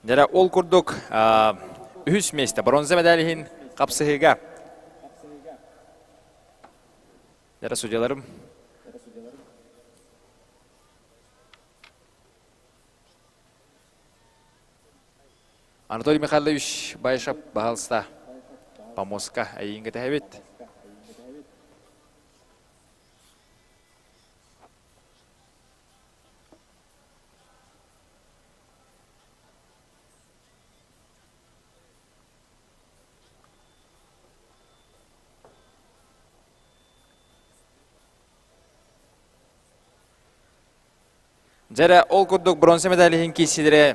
Дьэ ол курдук үһүс миэстэ бронза медалиһин хапсыһыыга Дьэ судьяларым Анатолий Михайлович Баишев баһалыста помостка эйиин кэтэһэбит. Дьэрэ, ол курдук бронза медаль иһин киирсиилэри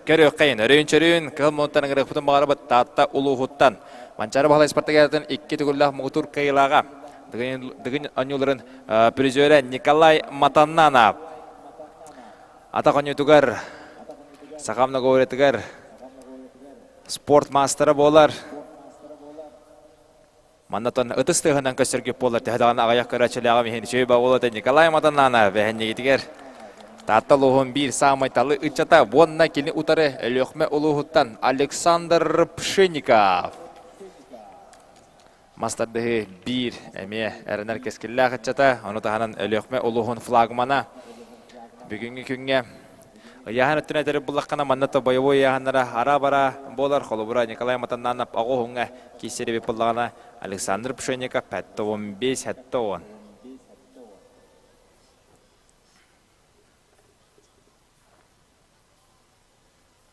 көрүөххэйин, өрөйүн-чөрүүн, кыһыл муннуттан ыҥырыахпытын баҕарабыт Таатта улууһуттан. Манчаары Баһылай спартакиадатын икки төгүллээх муҥутуур кыайыылааҕа, Дыгын оонньууларын призерэ Николай Матаннанов. Атах оонньуутугар, саха многоборьетыгар спорт маастара буолар. Маннатан ытыс тыаһынан көстөргүт буоллар төһө даҕаны аҕыйах көрөөччүлээҕим иһин үчүгэй баҕуолата Николай Матанана бэһэнньигитигэр Таатта улууһун биир саамай талы ыччата уонна кини утары Өлүөхүмэ улууһуттан Александр Пшенников. Мас тардыһыы биир эмиэ эрэнэр кэскиллээх ыччата, ону таһынан Өлүөхүмэ улууһун флагмана бүгүҥҥү күҥҥэ Ыйааһын өттүнэн этэр буллаххына, манна то бойобуой ыйааһыннара ара-бара буолар. Холобура, Николай Матаннанов оҕо уһуҥҥа киирсэр эбит буоллаҕына, Александр Пшенников 55 70.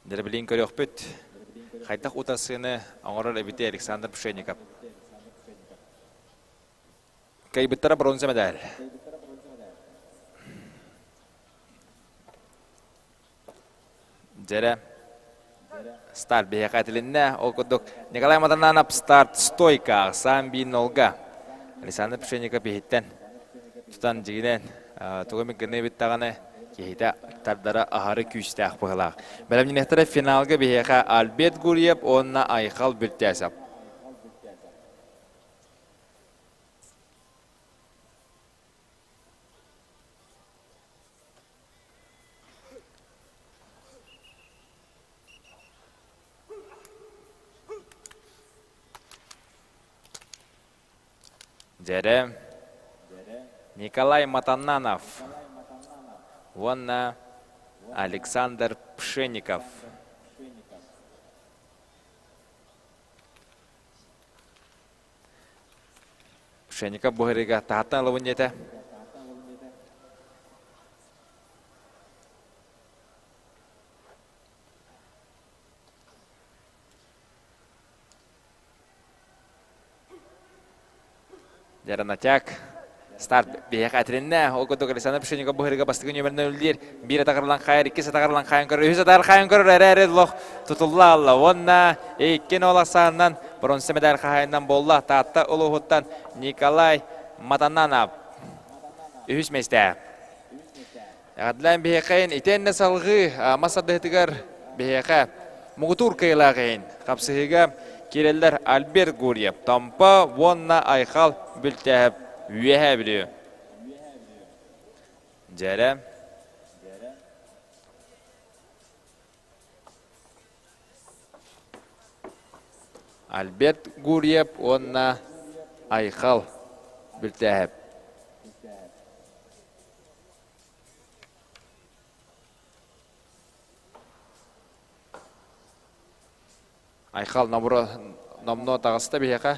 Дьэ, көрүөхпүт. Хайдах утарсыыны оҥорор эбитий Александр Пшенников. Кыайбыттара бронза медаль. Дьэрэ старт биһиэхэ этилиннэ. Ол курдук Николай Матананов старт стойка саам биин нолга. Александр Пшенников биһиттэн тутан дьигинэн тугу эмит гыныы бүттэҕинэ. Киһитэ тардара аһары күүстээх быһылаах. Бэлэмнэниэхтэрэ финалга биһиэхэ Альберт Гурьев уонна Айхал Бүлтээсэп. Дьэрэ Николай Матаннанов уонна Александр Пшенников. Пшенников быһырыга таһаттан ылабын диэтэ. Дьаранатяк старт биһиэхэ этилиннэ. Ол курдук Александр Пшенников быһырыга бастакы нүөмэринэн үлэлиир. Биир атаҕарлан хайар, иккис атаҕарлан хайан көрөр, үһүс атаҕар хайан көрөр, эрэ-эрэ лох тутулла алла. Уонна икки нол ахсаанынан бронза медаль хаһайынан буолла. Таатта улууһуттан Николай Матананов үһүс миэстэ. Эҕэрдэлээн биһиэхэйин итиэннэ салҕыы мас ардыһытыгар биһиэхэ муҥутуур кыайыылаах иһин хапсыһыыга киирэллэр Альберт Гурьев, Томпо уонна Айхал Бүлтээһэп Үөһээ Бүлүү. Дьэрэ. Альберт Гурьев уонна Айхал Бүлтээһэп. Айхал номро номно таҕыста биһиэхэ.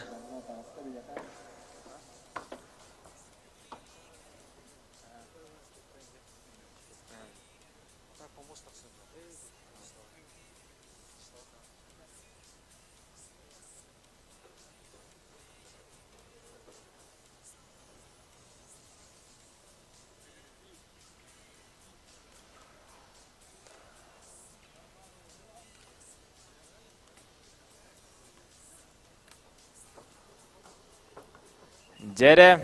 Дьэрэ.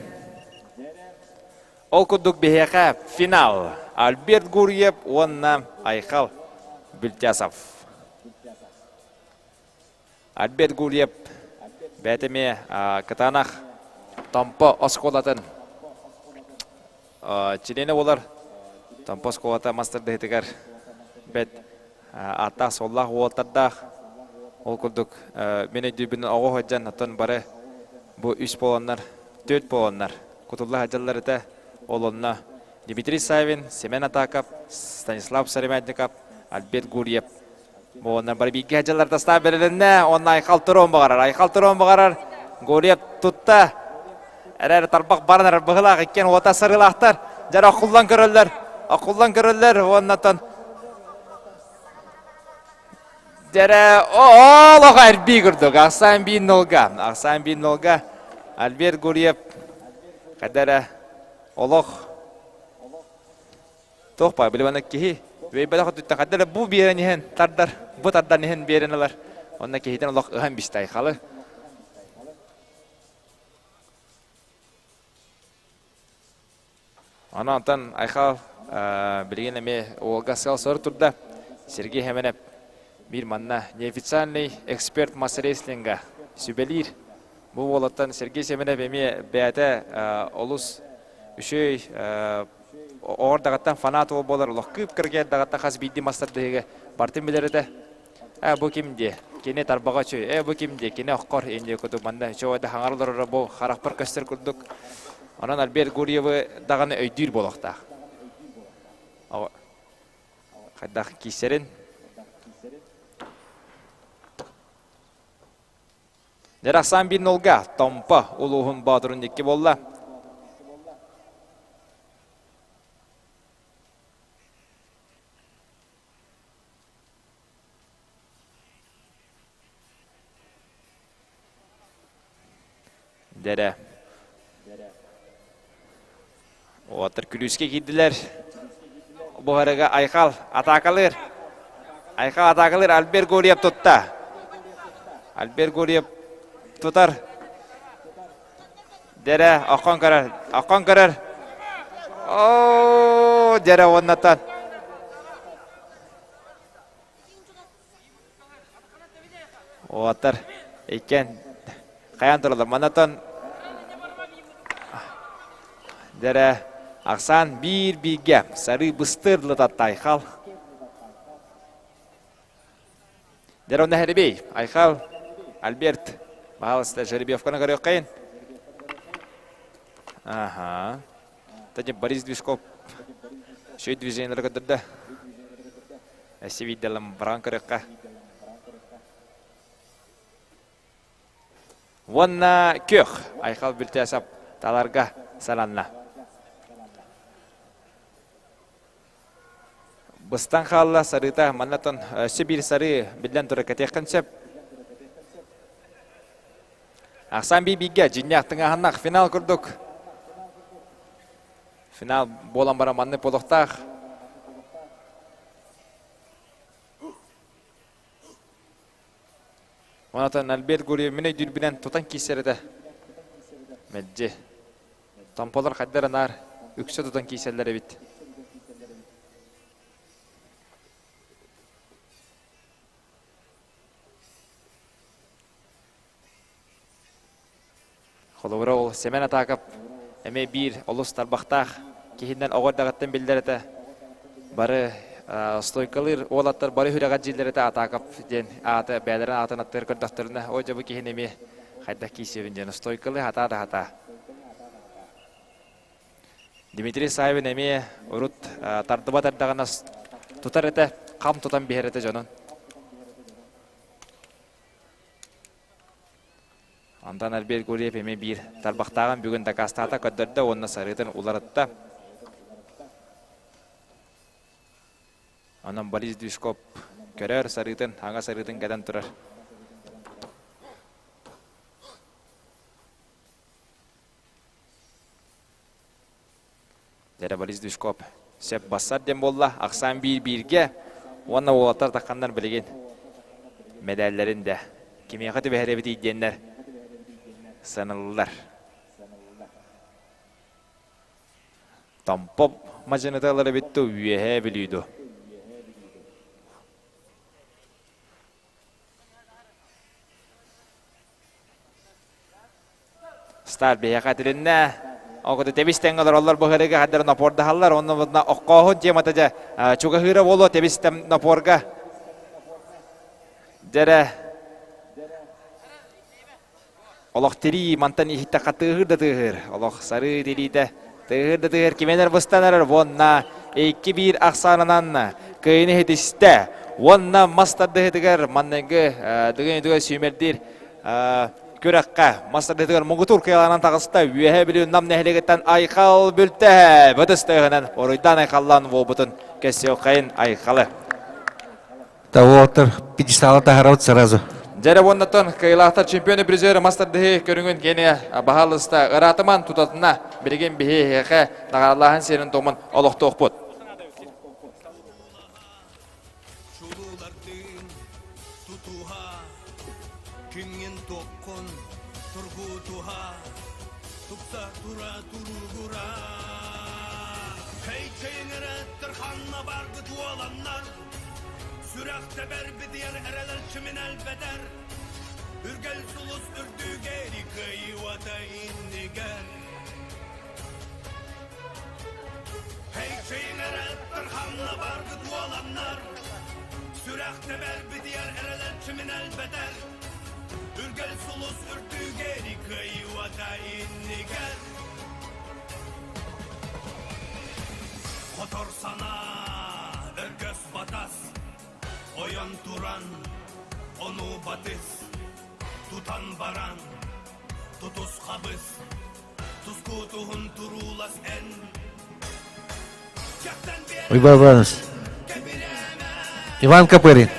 Ол курдук биһиэхэ финал. Альберт Гурьев уонна Айхал Бүлтясов. Альберт Гурьев бэйэтэ эмиэ кытаанах Томпо оскуолатын чилиэнэ буолар. Томпо оскуолата мас тардыһыытыгар бэт ааттаах-суоллаах уолаттардаах. Ол курдук мин өйдүүбүн оҕо сылдьан оттон бары бу үс буоланнар, түөрт буоланнар кутулла сылдьаллар этэ. Ол онно Дмитрий Савин, Семен Атаков, Станислав Саремятников, Альберт Гурьев Буоннар бары бииргэ сылдьаллар тастаан бэрилиннэ. Уонна Айхал туруон баҕарар. Айхал туруон баҕарар. Гурьев тутта. Эрэр тарбах баран эрэр быһылаах иккиэн уота сарыылаахтар. Дьэр охуллан көрөллөр. Охуллан көрөллөр. Уоннатан Дьэрэ олох эрбии курдук. Ахсаан биир нолга. Ахсаан биир нолга. Альберт Гурьев кадара олох Туох баар билибана киһи үөйбэтэх өттүттэн хайда эрэ бу биэрэн иһэн тардар, бу тардан иһэн биэрэн ылар. Онно киһитин олох ыһан бистэ айхалы. Онон онтон Айхал билигин эмиэ уолга сыал-сор турда. Сергей Хэмэнэп биир манна неофициальный эксперт мас-рестлинга сүбэлиир. Бу уолаттан Сергей Семенов эмиэ бэйэтэ олус үчүгэй оҕор даҕаттан фанат уол буолар олох кыып-кыргыйар даҕаттан хас биирдии мастардыһыга бартын билэр этэ. Ээ бу ким диэ? Кини тарбаҕа үчүгэй. Ээ бу ким диэ? Кини оххор инде курдук манна үчүгэй да хаҥар олороро бу харахпар көстөр курдук. Онон Альберт Гурьевы даҕаны өйдүүр буолуохтаах. Хайдах киирсэрин Дьарахсан биир нолга Томпо улууһун боотурун икки буолла. Дэрэ. Уолаттар күлүүскэ киирдилэр. Буһарыга Айхал атаакалыыр. Айхал атаакалыыр. Альберт Гурьев тутта. Альберт Гурьев тутар. Дэрэ, окхон көрөр. Окхон көрөр. Оо, дьэрэ уоннатан. Уолаттар иккиэн хайаан тураллар. Манатан дьэрэ ахсаан биир бииргэ сарыы быстыр дылы Айхал. Дьэ, онно Жеребей, Айхал, Альберт, пожалуйста, жеребьевканы көрүөххэйин. Ага. Кстати, Борис Движков үчүгэй движениелары көрдөрдө. Өссө биирдэлэн баран көрүөххэ. Уонна күөх Айхал Бүлтээсап таларга сананна. Быстан хаалла сарыыта маннатан өссө биир сарыы биллэн турар кэтиэххин сөп. Ахсаан бии бииргэ дьиннээх тыҥааһыннах финал курдук. Финал буолан баран маннык буолуохтаах. Онотон Альберт Гурьев мин өйдүүрбүнэн тутан киирсэр этэ. Мэлдьи. Томполор хайдар анаар үксэ тутан киирсэллэр эбит. Холобура ол Сэмэн Атаакап эмиэ биир олус тарбахтаах киһинэн оҕо эрдэҕиттэн биллэр этэ. Бары стойкалыыр уолаттар бары сүрэҕэ дьииллэр этэ Атаакап диэн ааты бэйэлэрин аатын аттыгар көрдөхтөрүнэ, оо дьэ бу киһини эмиэ хайдах киирсиэбин диэн стойкалыы хатаа да хатаа. Дмитрий Савин эмиэ урут тардыбат эрдэҕинэ тутар этэ, хам тутан биһэр этэ дьонун. Онтон Альберт Гурьев эмиэ биир тарбахтааҕын бүгүн дакаастаата, көрдөрдө уонна сарыытын уларытта. Онон Борис Движков көрөр сарыытын, аҥа сарыытын кэтэн турар. Дьэрэ Борис Движков сөп бассар диэн буолла. Ахсаан биир-бииргэ уонна уолаттар тахханнар билигин мэдээллэрин да кимиэхэ түбэһэр эбитий диэннэр саныллар. Томпо мадьыныта ылар эбит дуу, Үөһээ Бүлүү дуу? Стар биһиэхэ этилиннэ. Ол тэбис тэҥҥэ олороллор быһырыга хаддар напордаһаллар. Онно мутна оккооһун темата дьэ чугаһыыра буолуо тэбис тэм напорга. Дьэрэ Олох тирии мантан иһиттэххэ тыаһыыр да тыаһыыр. Олох сарыы тириитэ тыаһыыр да тыаһыыр кимэнэр быстан эрэр уонна 2-1 ахсаанынан кыайыны иһитистэ. Уонна мас тардыһытыгар манныгы дыгын үтүгэр сүүмэрдиир күрэххэ мас тардыһытыгар муҥутуур кыайалаанан таҕыста Үөһээ Бүлүү Нам нэһилиэгиттэн Айхал Бүлтэһэ бытыс тыаһынан оруйдаан айхаллаан буолбутун кэссиэххэйин Айхалы. Того пьедестала таһарабыт сразу. Дьэрэ уоннаттан кыайылаахтар чемпионы призеры мас тардыһыы көрүҥүн киэнэ баһаалыста ыраатыман тутатына билигин биһиэхэ наҕараадалааһын сиэрин туомун олохтуохпут. Күҥҥүн туоххун тургутуһа тупса тура туругура Хей-чэйиҥэреттэр ханна баргыт уоланнар Сүрэх тэбэр битийэр эрэлэр чимин элбэтэр Үргэл сулус үрдүгэри кыайыата иннигэр Хей-чэйиҥэреттэр ханна баргыт уоланнар Сүрэх тэбэр битийэр эрэлэр чимин элбэтэр Үргэл сулус үрдүгэри кыайыата иннигэр Хотор санаа өргөс батас Ойон туран ону батыс Тутан баран тутус хабыс Тускутуһун туруулас эн Иван Иванович. Иван Копырин.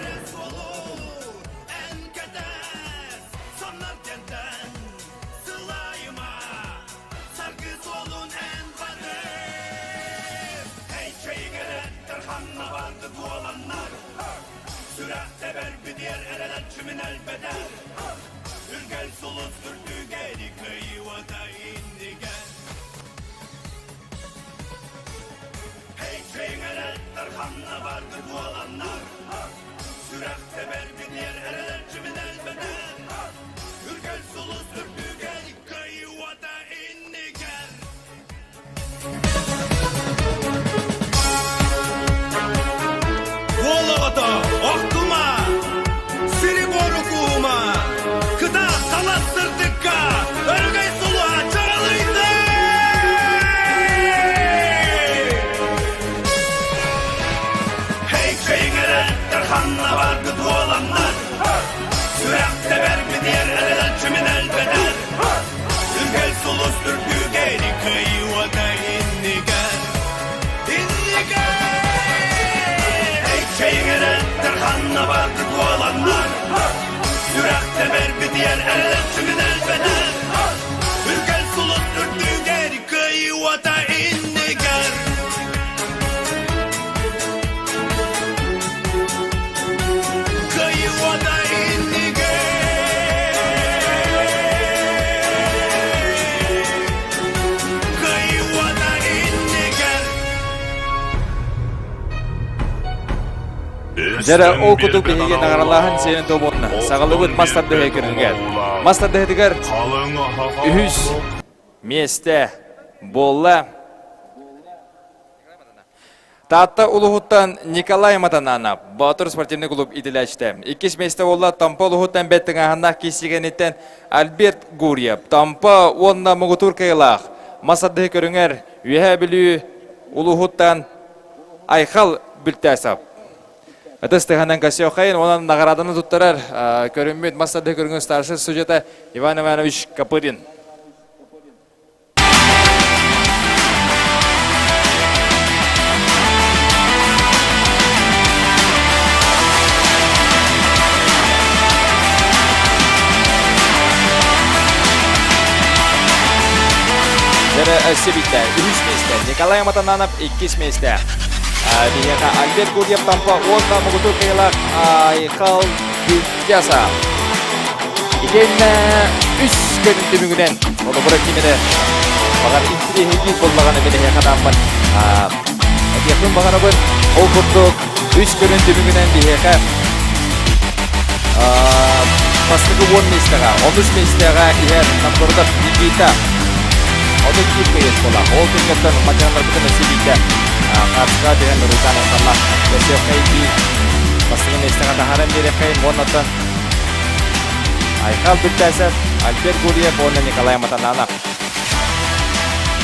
ханна баргыт уоланнар Сүрэх тэбэр битиэр эрэлэр чимин элбэтэр Үргэл сулус үрдүгэр кыайыы уота иннигэр Уол оҕото охтума, сири-буору куума, кытаат талас сырдыкка, өрөгөй сулуһа чаҕылыйды! Hey чэйиҥэрэттэр ханна баргыт уоланнар, сүрэх тэбэр битиэр эрэл чимин элбэтэр, Үргэл сулус үрдүгэр кыайыы уота иннигэр, иннигэр! Чэйиҥэрэттэр ханна бардык уоланнар, сүрэх тэбэр битийэр эрэлэр чимин элбэтэр, Үргэл сулус үрдүгэр кыайыы уота иннигэр! Кыайыы уота иннигэр! Кыайыы уота иннигэр! Дьэрэ ол кутук биһиги наҕаралааһын сиэрин тобуонна саҕалыбыт мас тардыһа көрүҥэр. Мас тардыһытыгар үһүс миэстэ буолла. Таатта улуһуттан Николай Матананов, Боотур спортивный клуб итилээччитэ. Иккис миэстэ буолла Томпо улуһуттан бэрт тыҥааһыннаах киирсигэниттэн Альберт Гурьев. Томпо уонна муҥутуур кыайыылаах мас тардыһыы көрүҥэр Үөһээ Бүлүү улууһуттан Айхал Бүлтээсов. Ытыс тыһанан Косехайн уонна наҕарааданы туттарар көрүммүт мас тардыһыы көрүҥүн старшай судьята Иван Иванович Копырин. Дьэрэ өссө биирдэ, үһүс миэстэ Николай Матананов иккис миэстэ. Биһиэхэ Альберт Гурьев Тампа уонна муҥутуур кыайыылаах Айхал Бүлтяса. Итиэннэ үс көрүҥ түмүгүнэн холобура ким эрэ баҕар интириэһиргиир буоллаҕына мин эһиэхэ анааммын этиэхпин баҕарабын. Ол курдук үс көрүҥ түмүгүнэн биһиэхэ бастакы 10 миэстэҕэ, онус миэстэҕэ иһэр Новгородов Никита. Ону киир кыйыс буолла. Ол күҥҥэттэн материалларбытын өссө биирдэ хаартыскаҕа түһэн Руйдан Анталлах өссө биир бастакы миэстэҕэ таһааран биэриэххэйин уонна Айхал Бүктээсэп, Альберт Гурьев уонна Николай Матананов.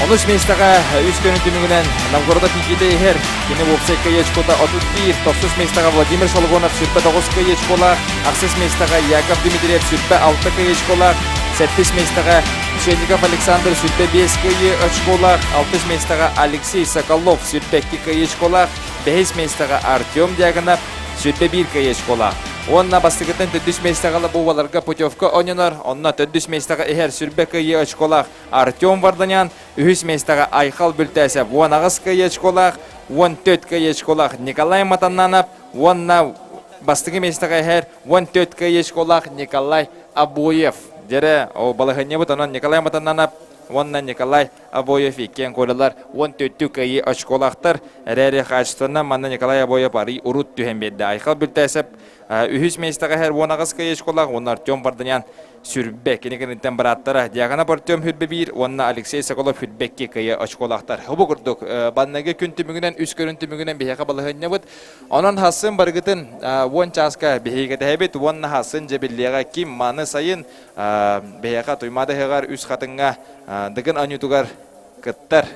Онус миэстэҕэ үс күнүн түмүгүнэн Новгородов Никита иһэр. Кини уопсай кыайыы очкота 31, тохсус миэстэҕэ Владимир Шологонов 29 кыайыы очколаах, ахсыс миэстэҕэ Яков Дмитриев 26 кыайыы очколаах, сэттис миэстэҕэ Пчельников Александр 25 кыайыы очколаах, алтыс миэстэҕэ Алексей Соколов 22 кыайыы очколаах, бэһис миэстэҕэ Артем Дьяконов 21 кыайыы очколаах. Уонна бастакыттан төрдүс миэстэҕэ бу путевка оонньонор. Онно төрдүс миэстэҕэ иһэр сүрбэ кыайыы очколаах Артем Варданян, үһүс миэстэҕэ Айхал Бүлтээсэп 18 кыайыы очколаах, 14 кыайыы очколаах Николай Матаннанов уонна бастакы миэстэҕэ иһэр 14 кыайыы очколаах Николай Обоев. Дьэрэ, ол балаһыанньабыт онон Николай Матаннанов уонна Николай Обоев иккиэн Колялар 14 кыайыы очколаахтар. Эрээри хаачыстыбанан манна Николай Обоев арый урут түһэн биэрдэ. Айхал Бүлтээсэп үһүс миэстэҕэ иһэр 18 кыайыы очколаах уонна Артем Варданян сүрбэ. Кини кэнниттэн бырааттара Диагонов Артем сүрбэ биир уонна Алексей Соколов сүрбэ икки кыайыы очколаахтар. Бу курдук банныгы күн түмүгүнэн, үс көрүн түмүгүнэн биһиэхэ балаһыанньабыт. Онон хасын барыгытын 10 чааска биһиги кэтэһэбит уонна хасын дьэбиллиэҕэ ким маны сайын биһиэхэ Туймаада ыһыаҕар үс хатыҥҥа Дыгын оонньуутугар кыттар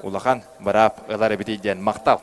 улахан быраап ылар эбитий диэн махтал.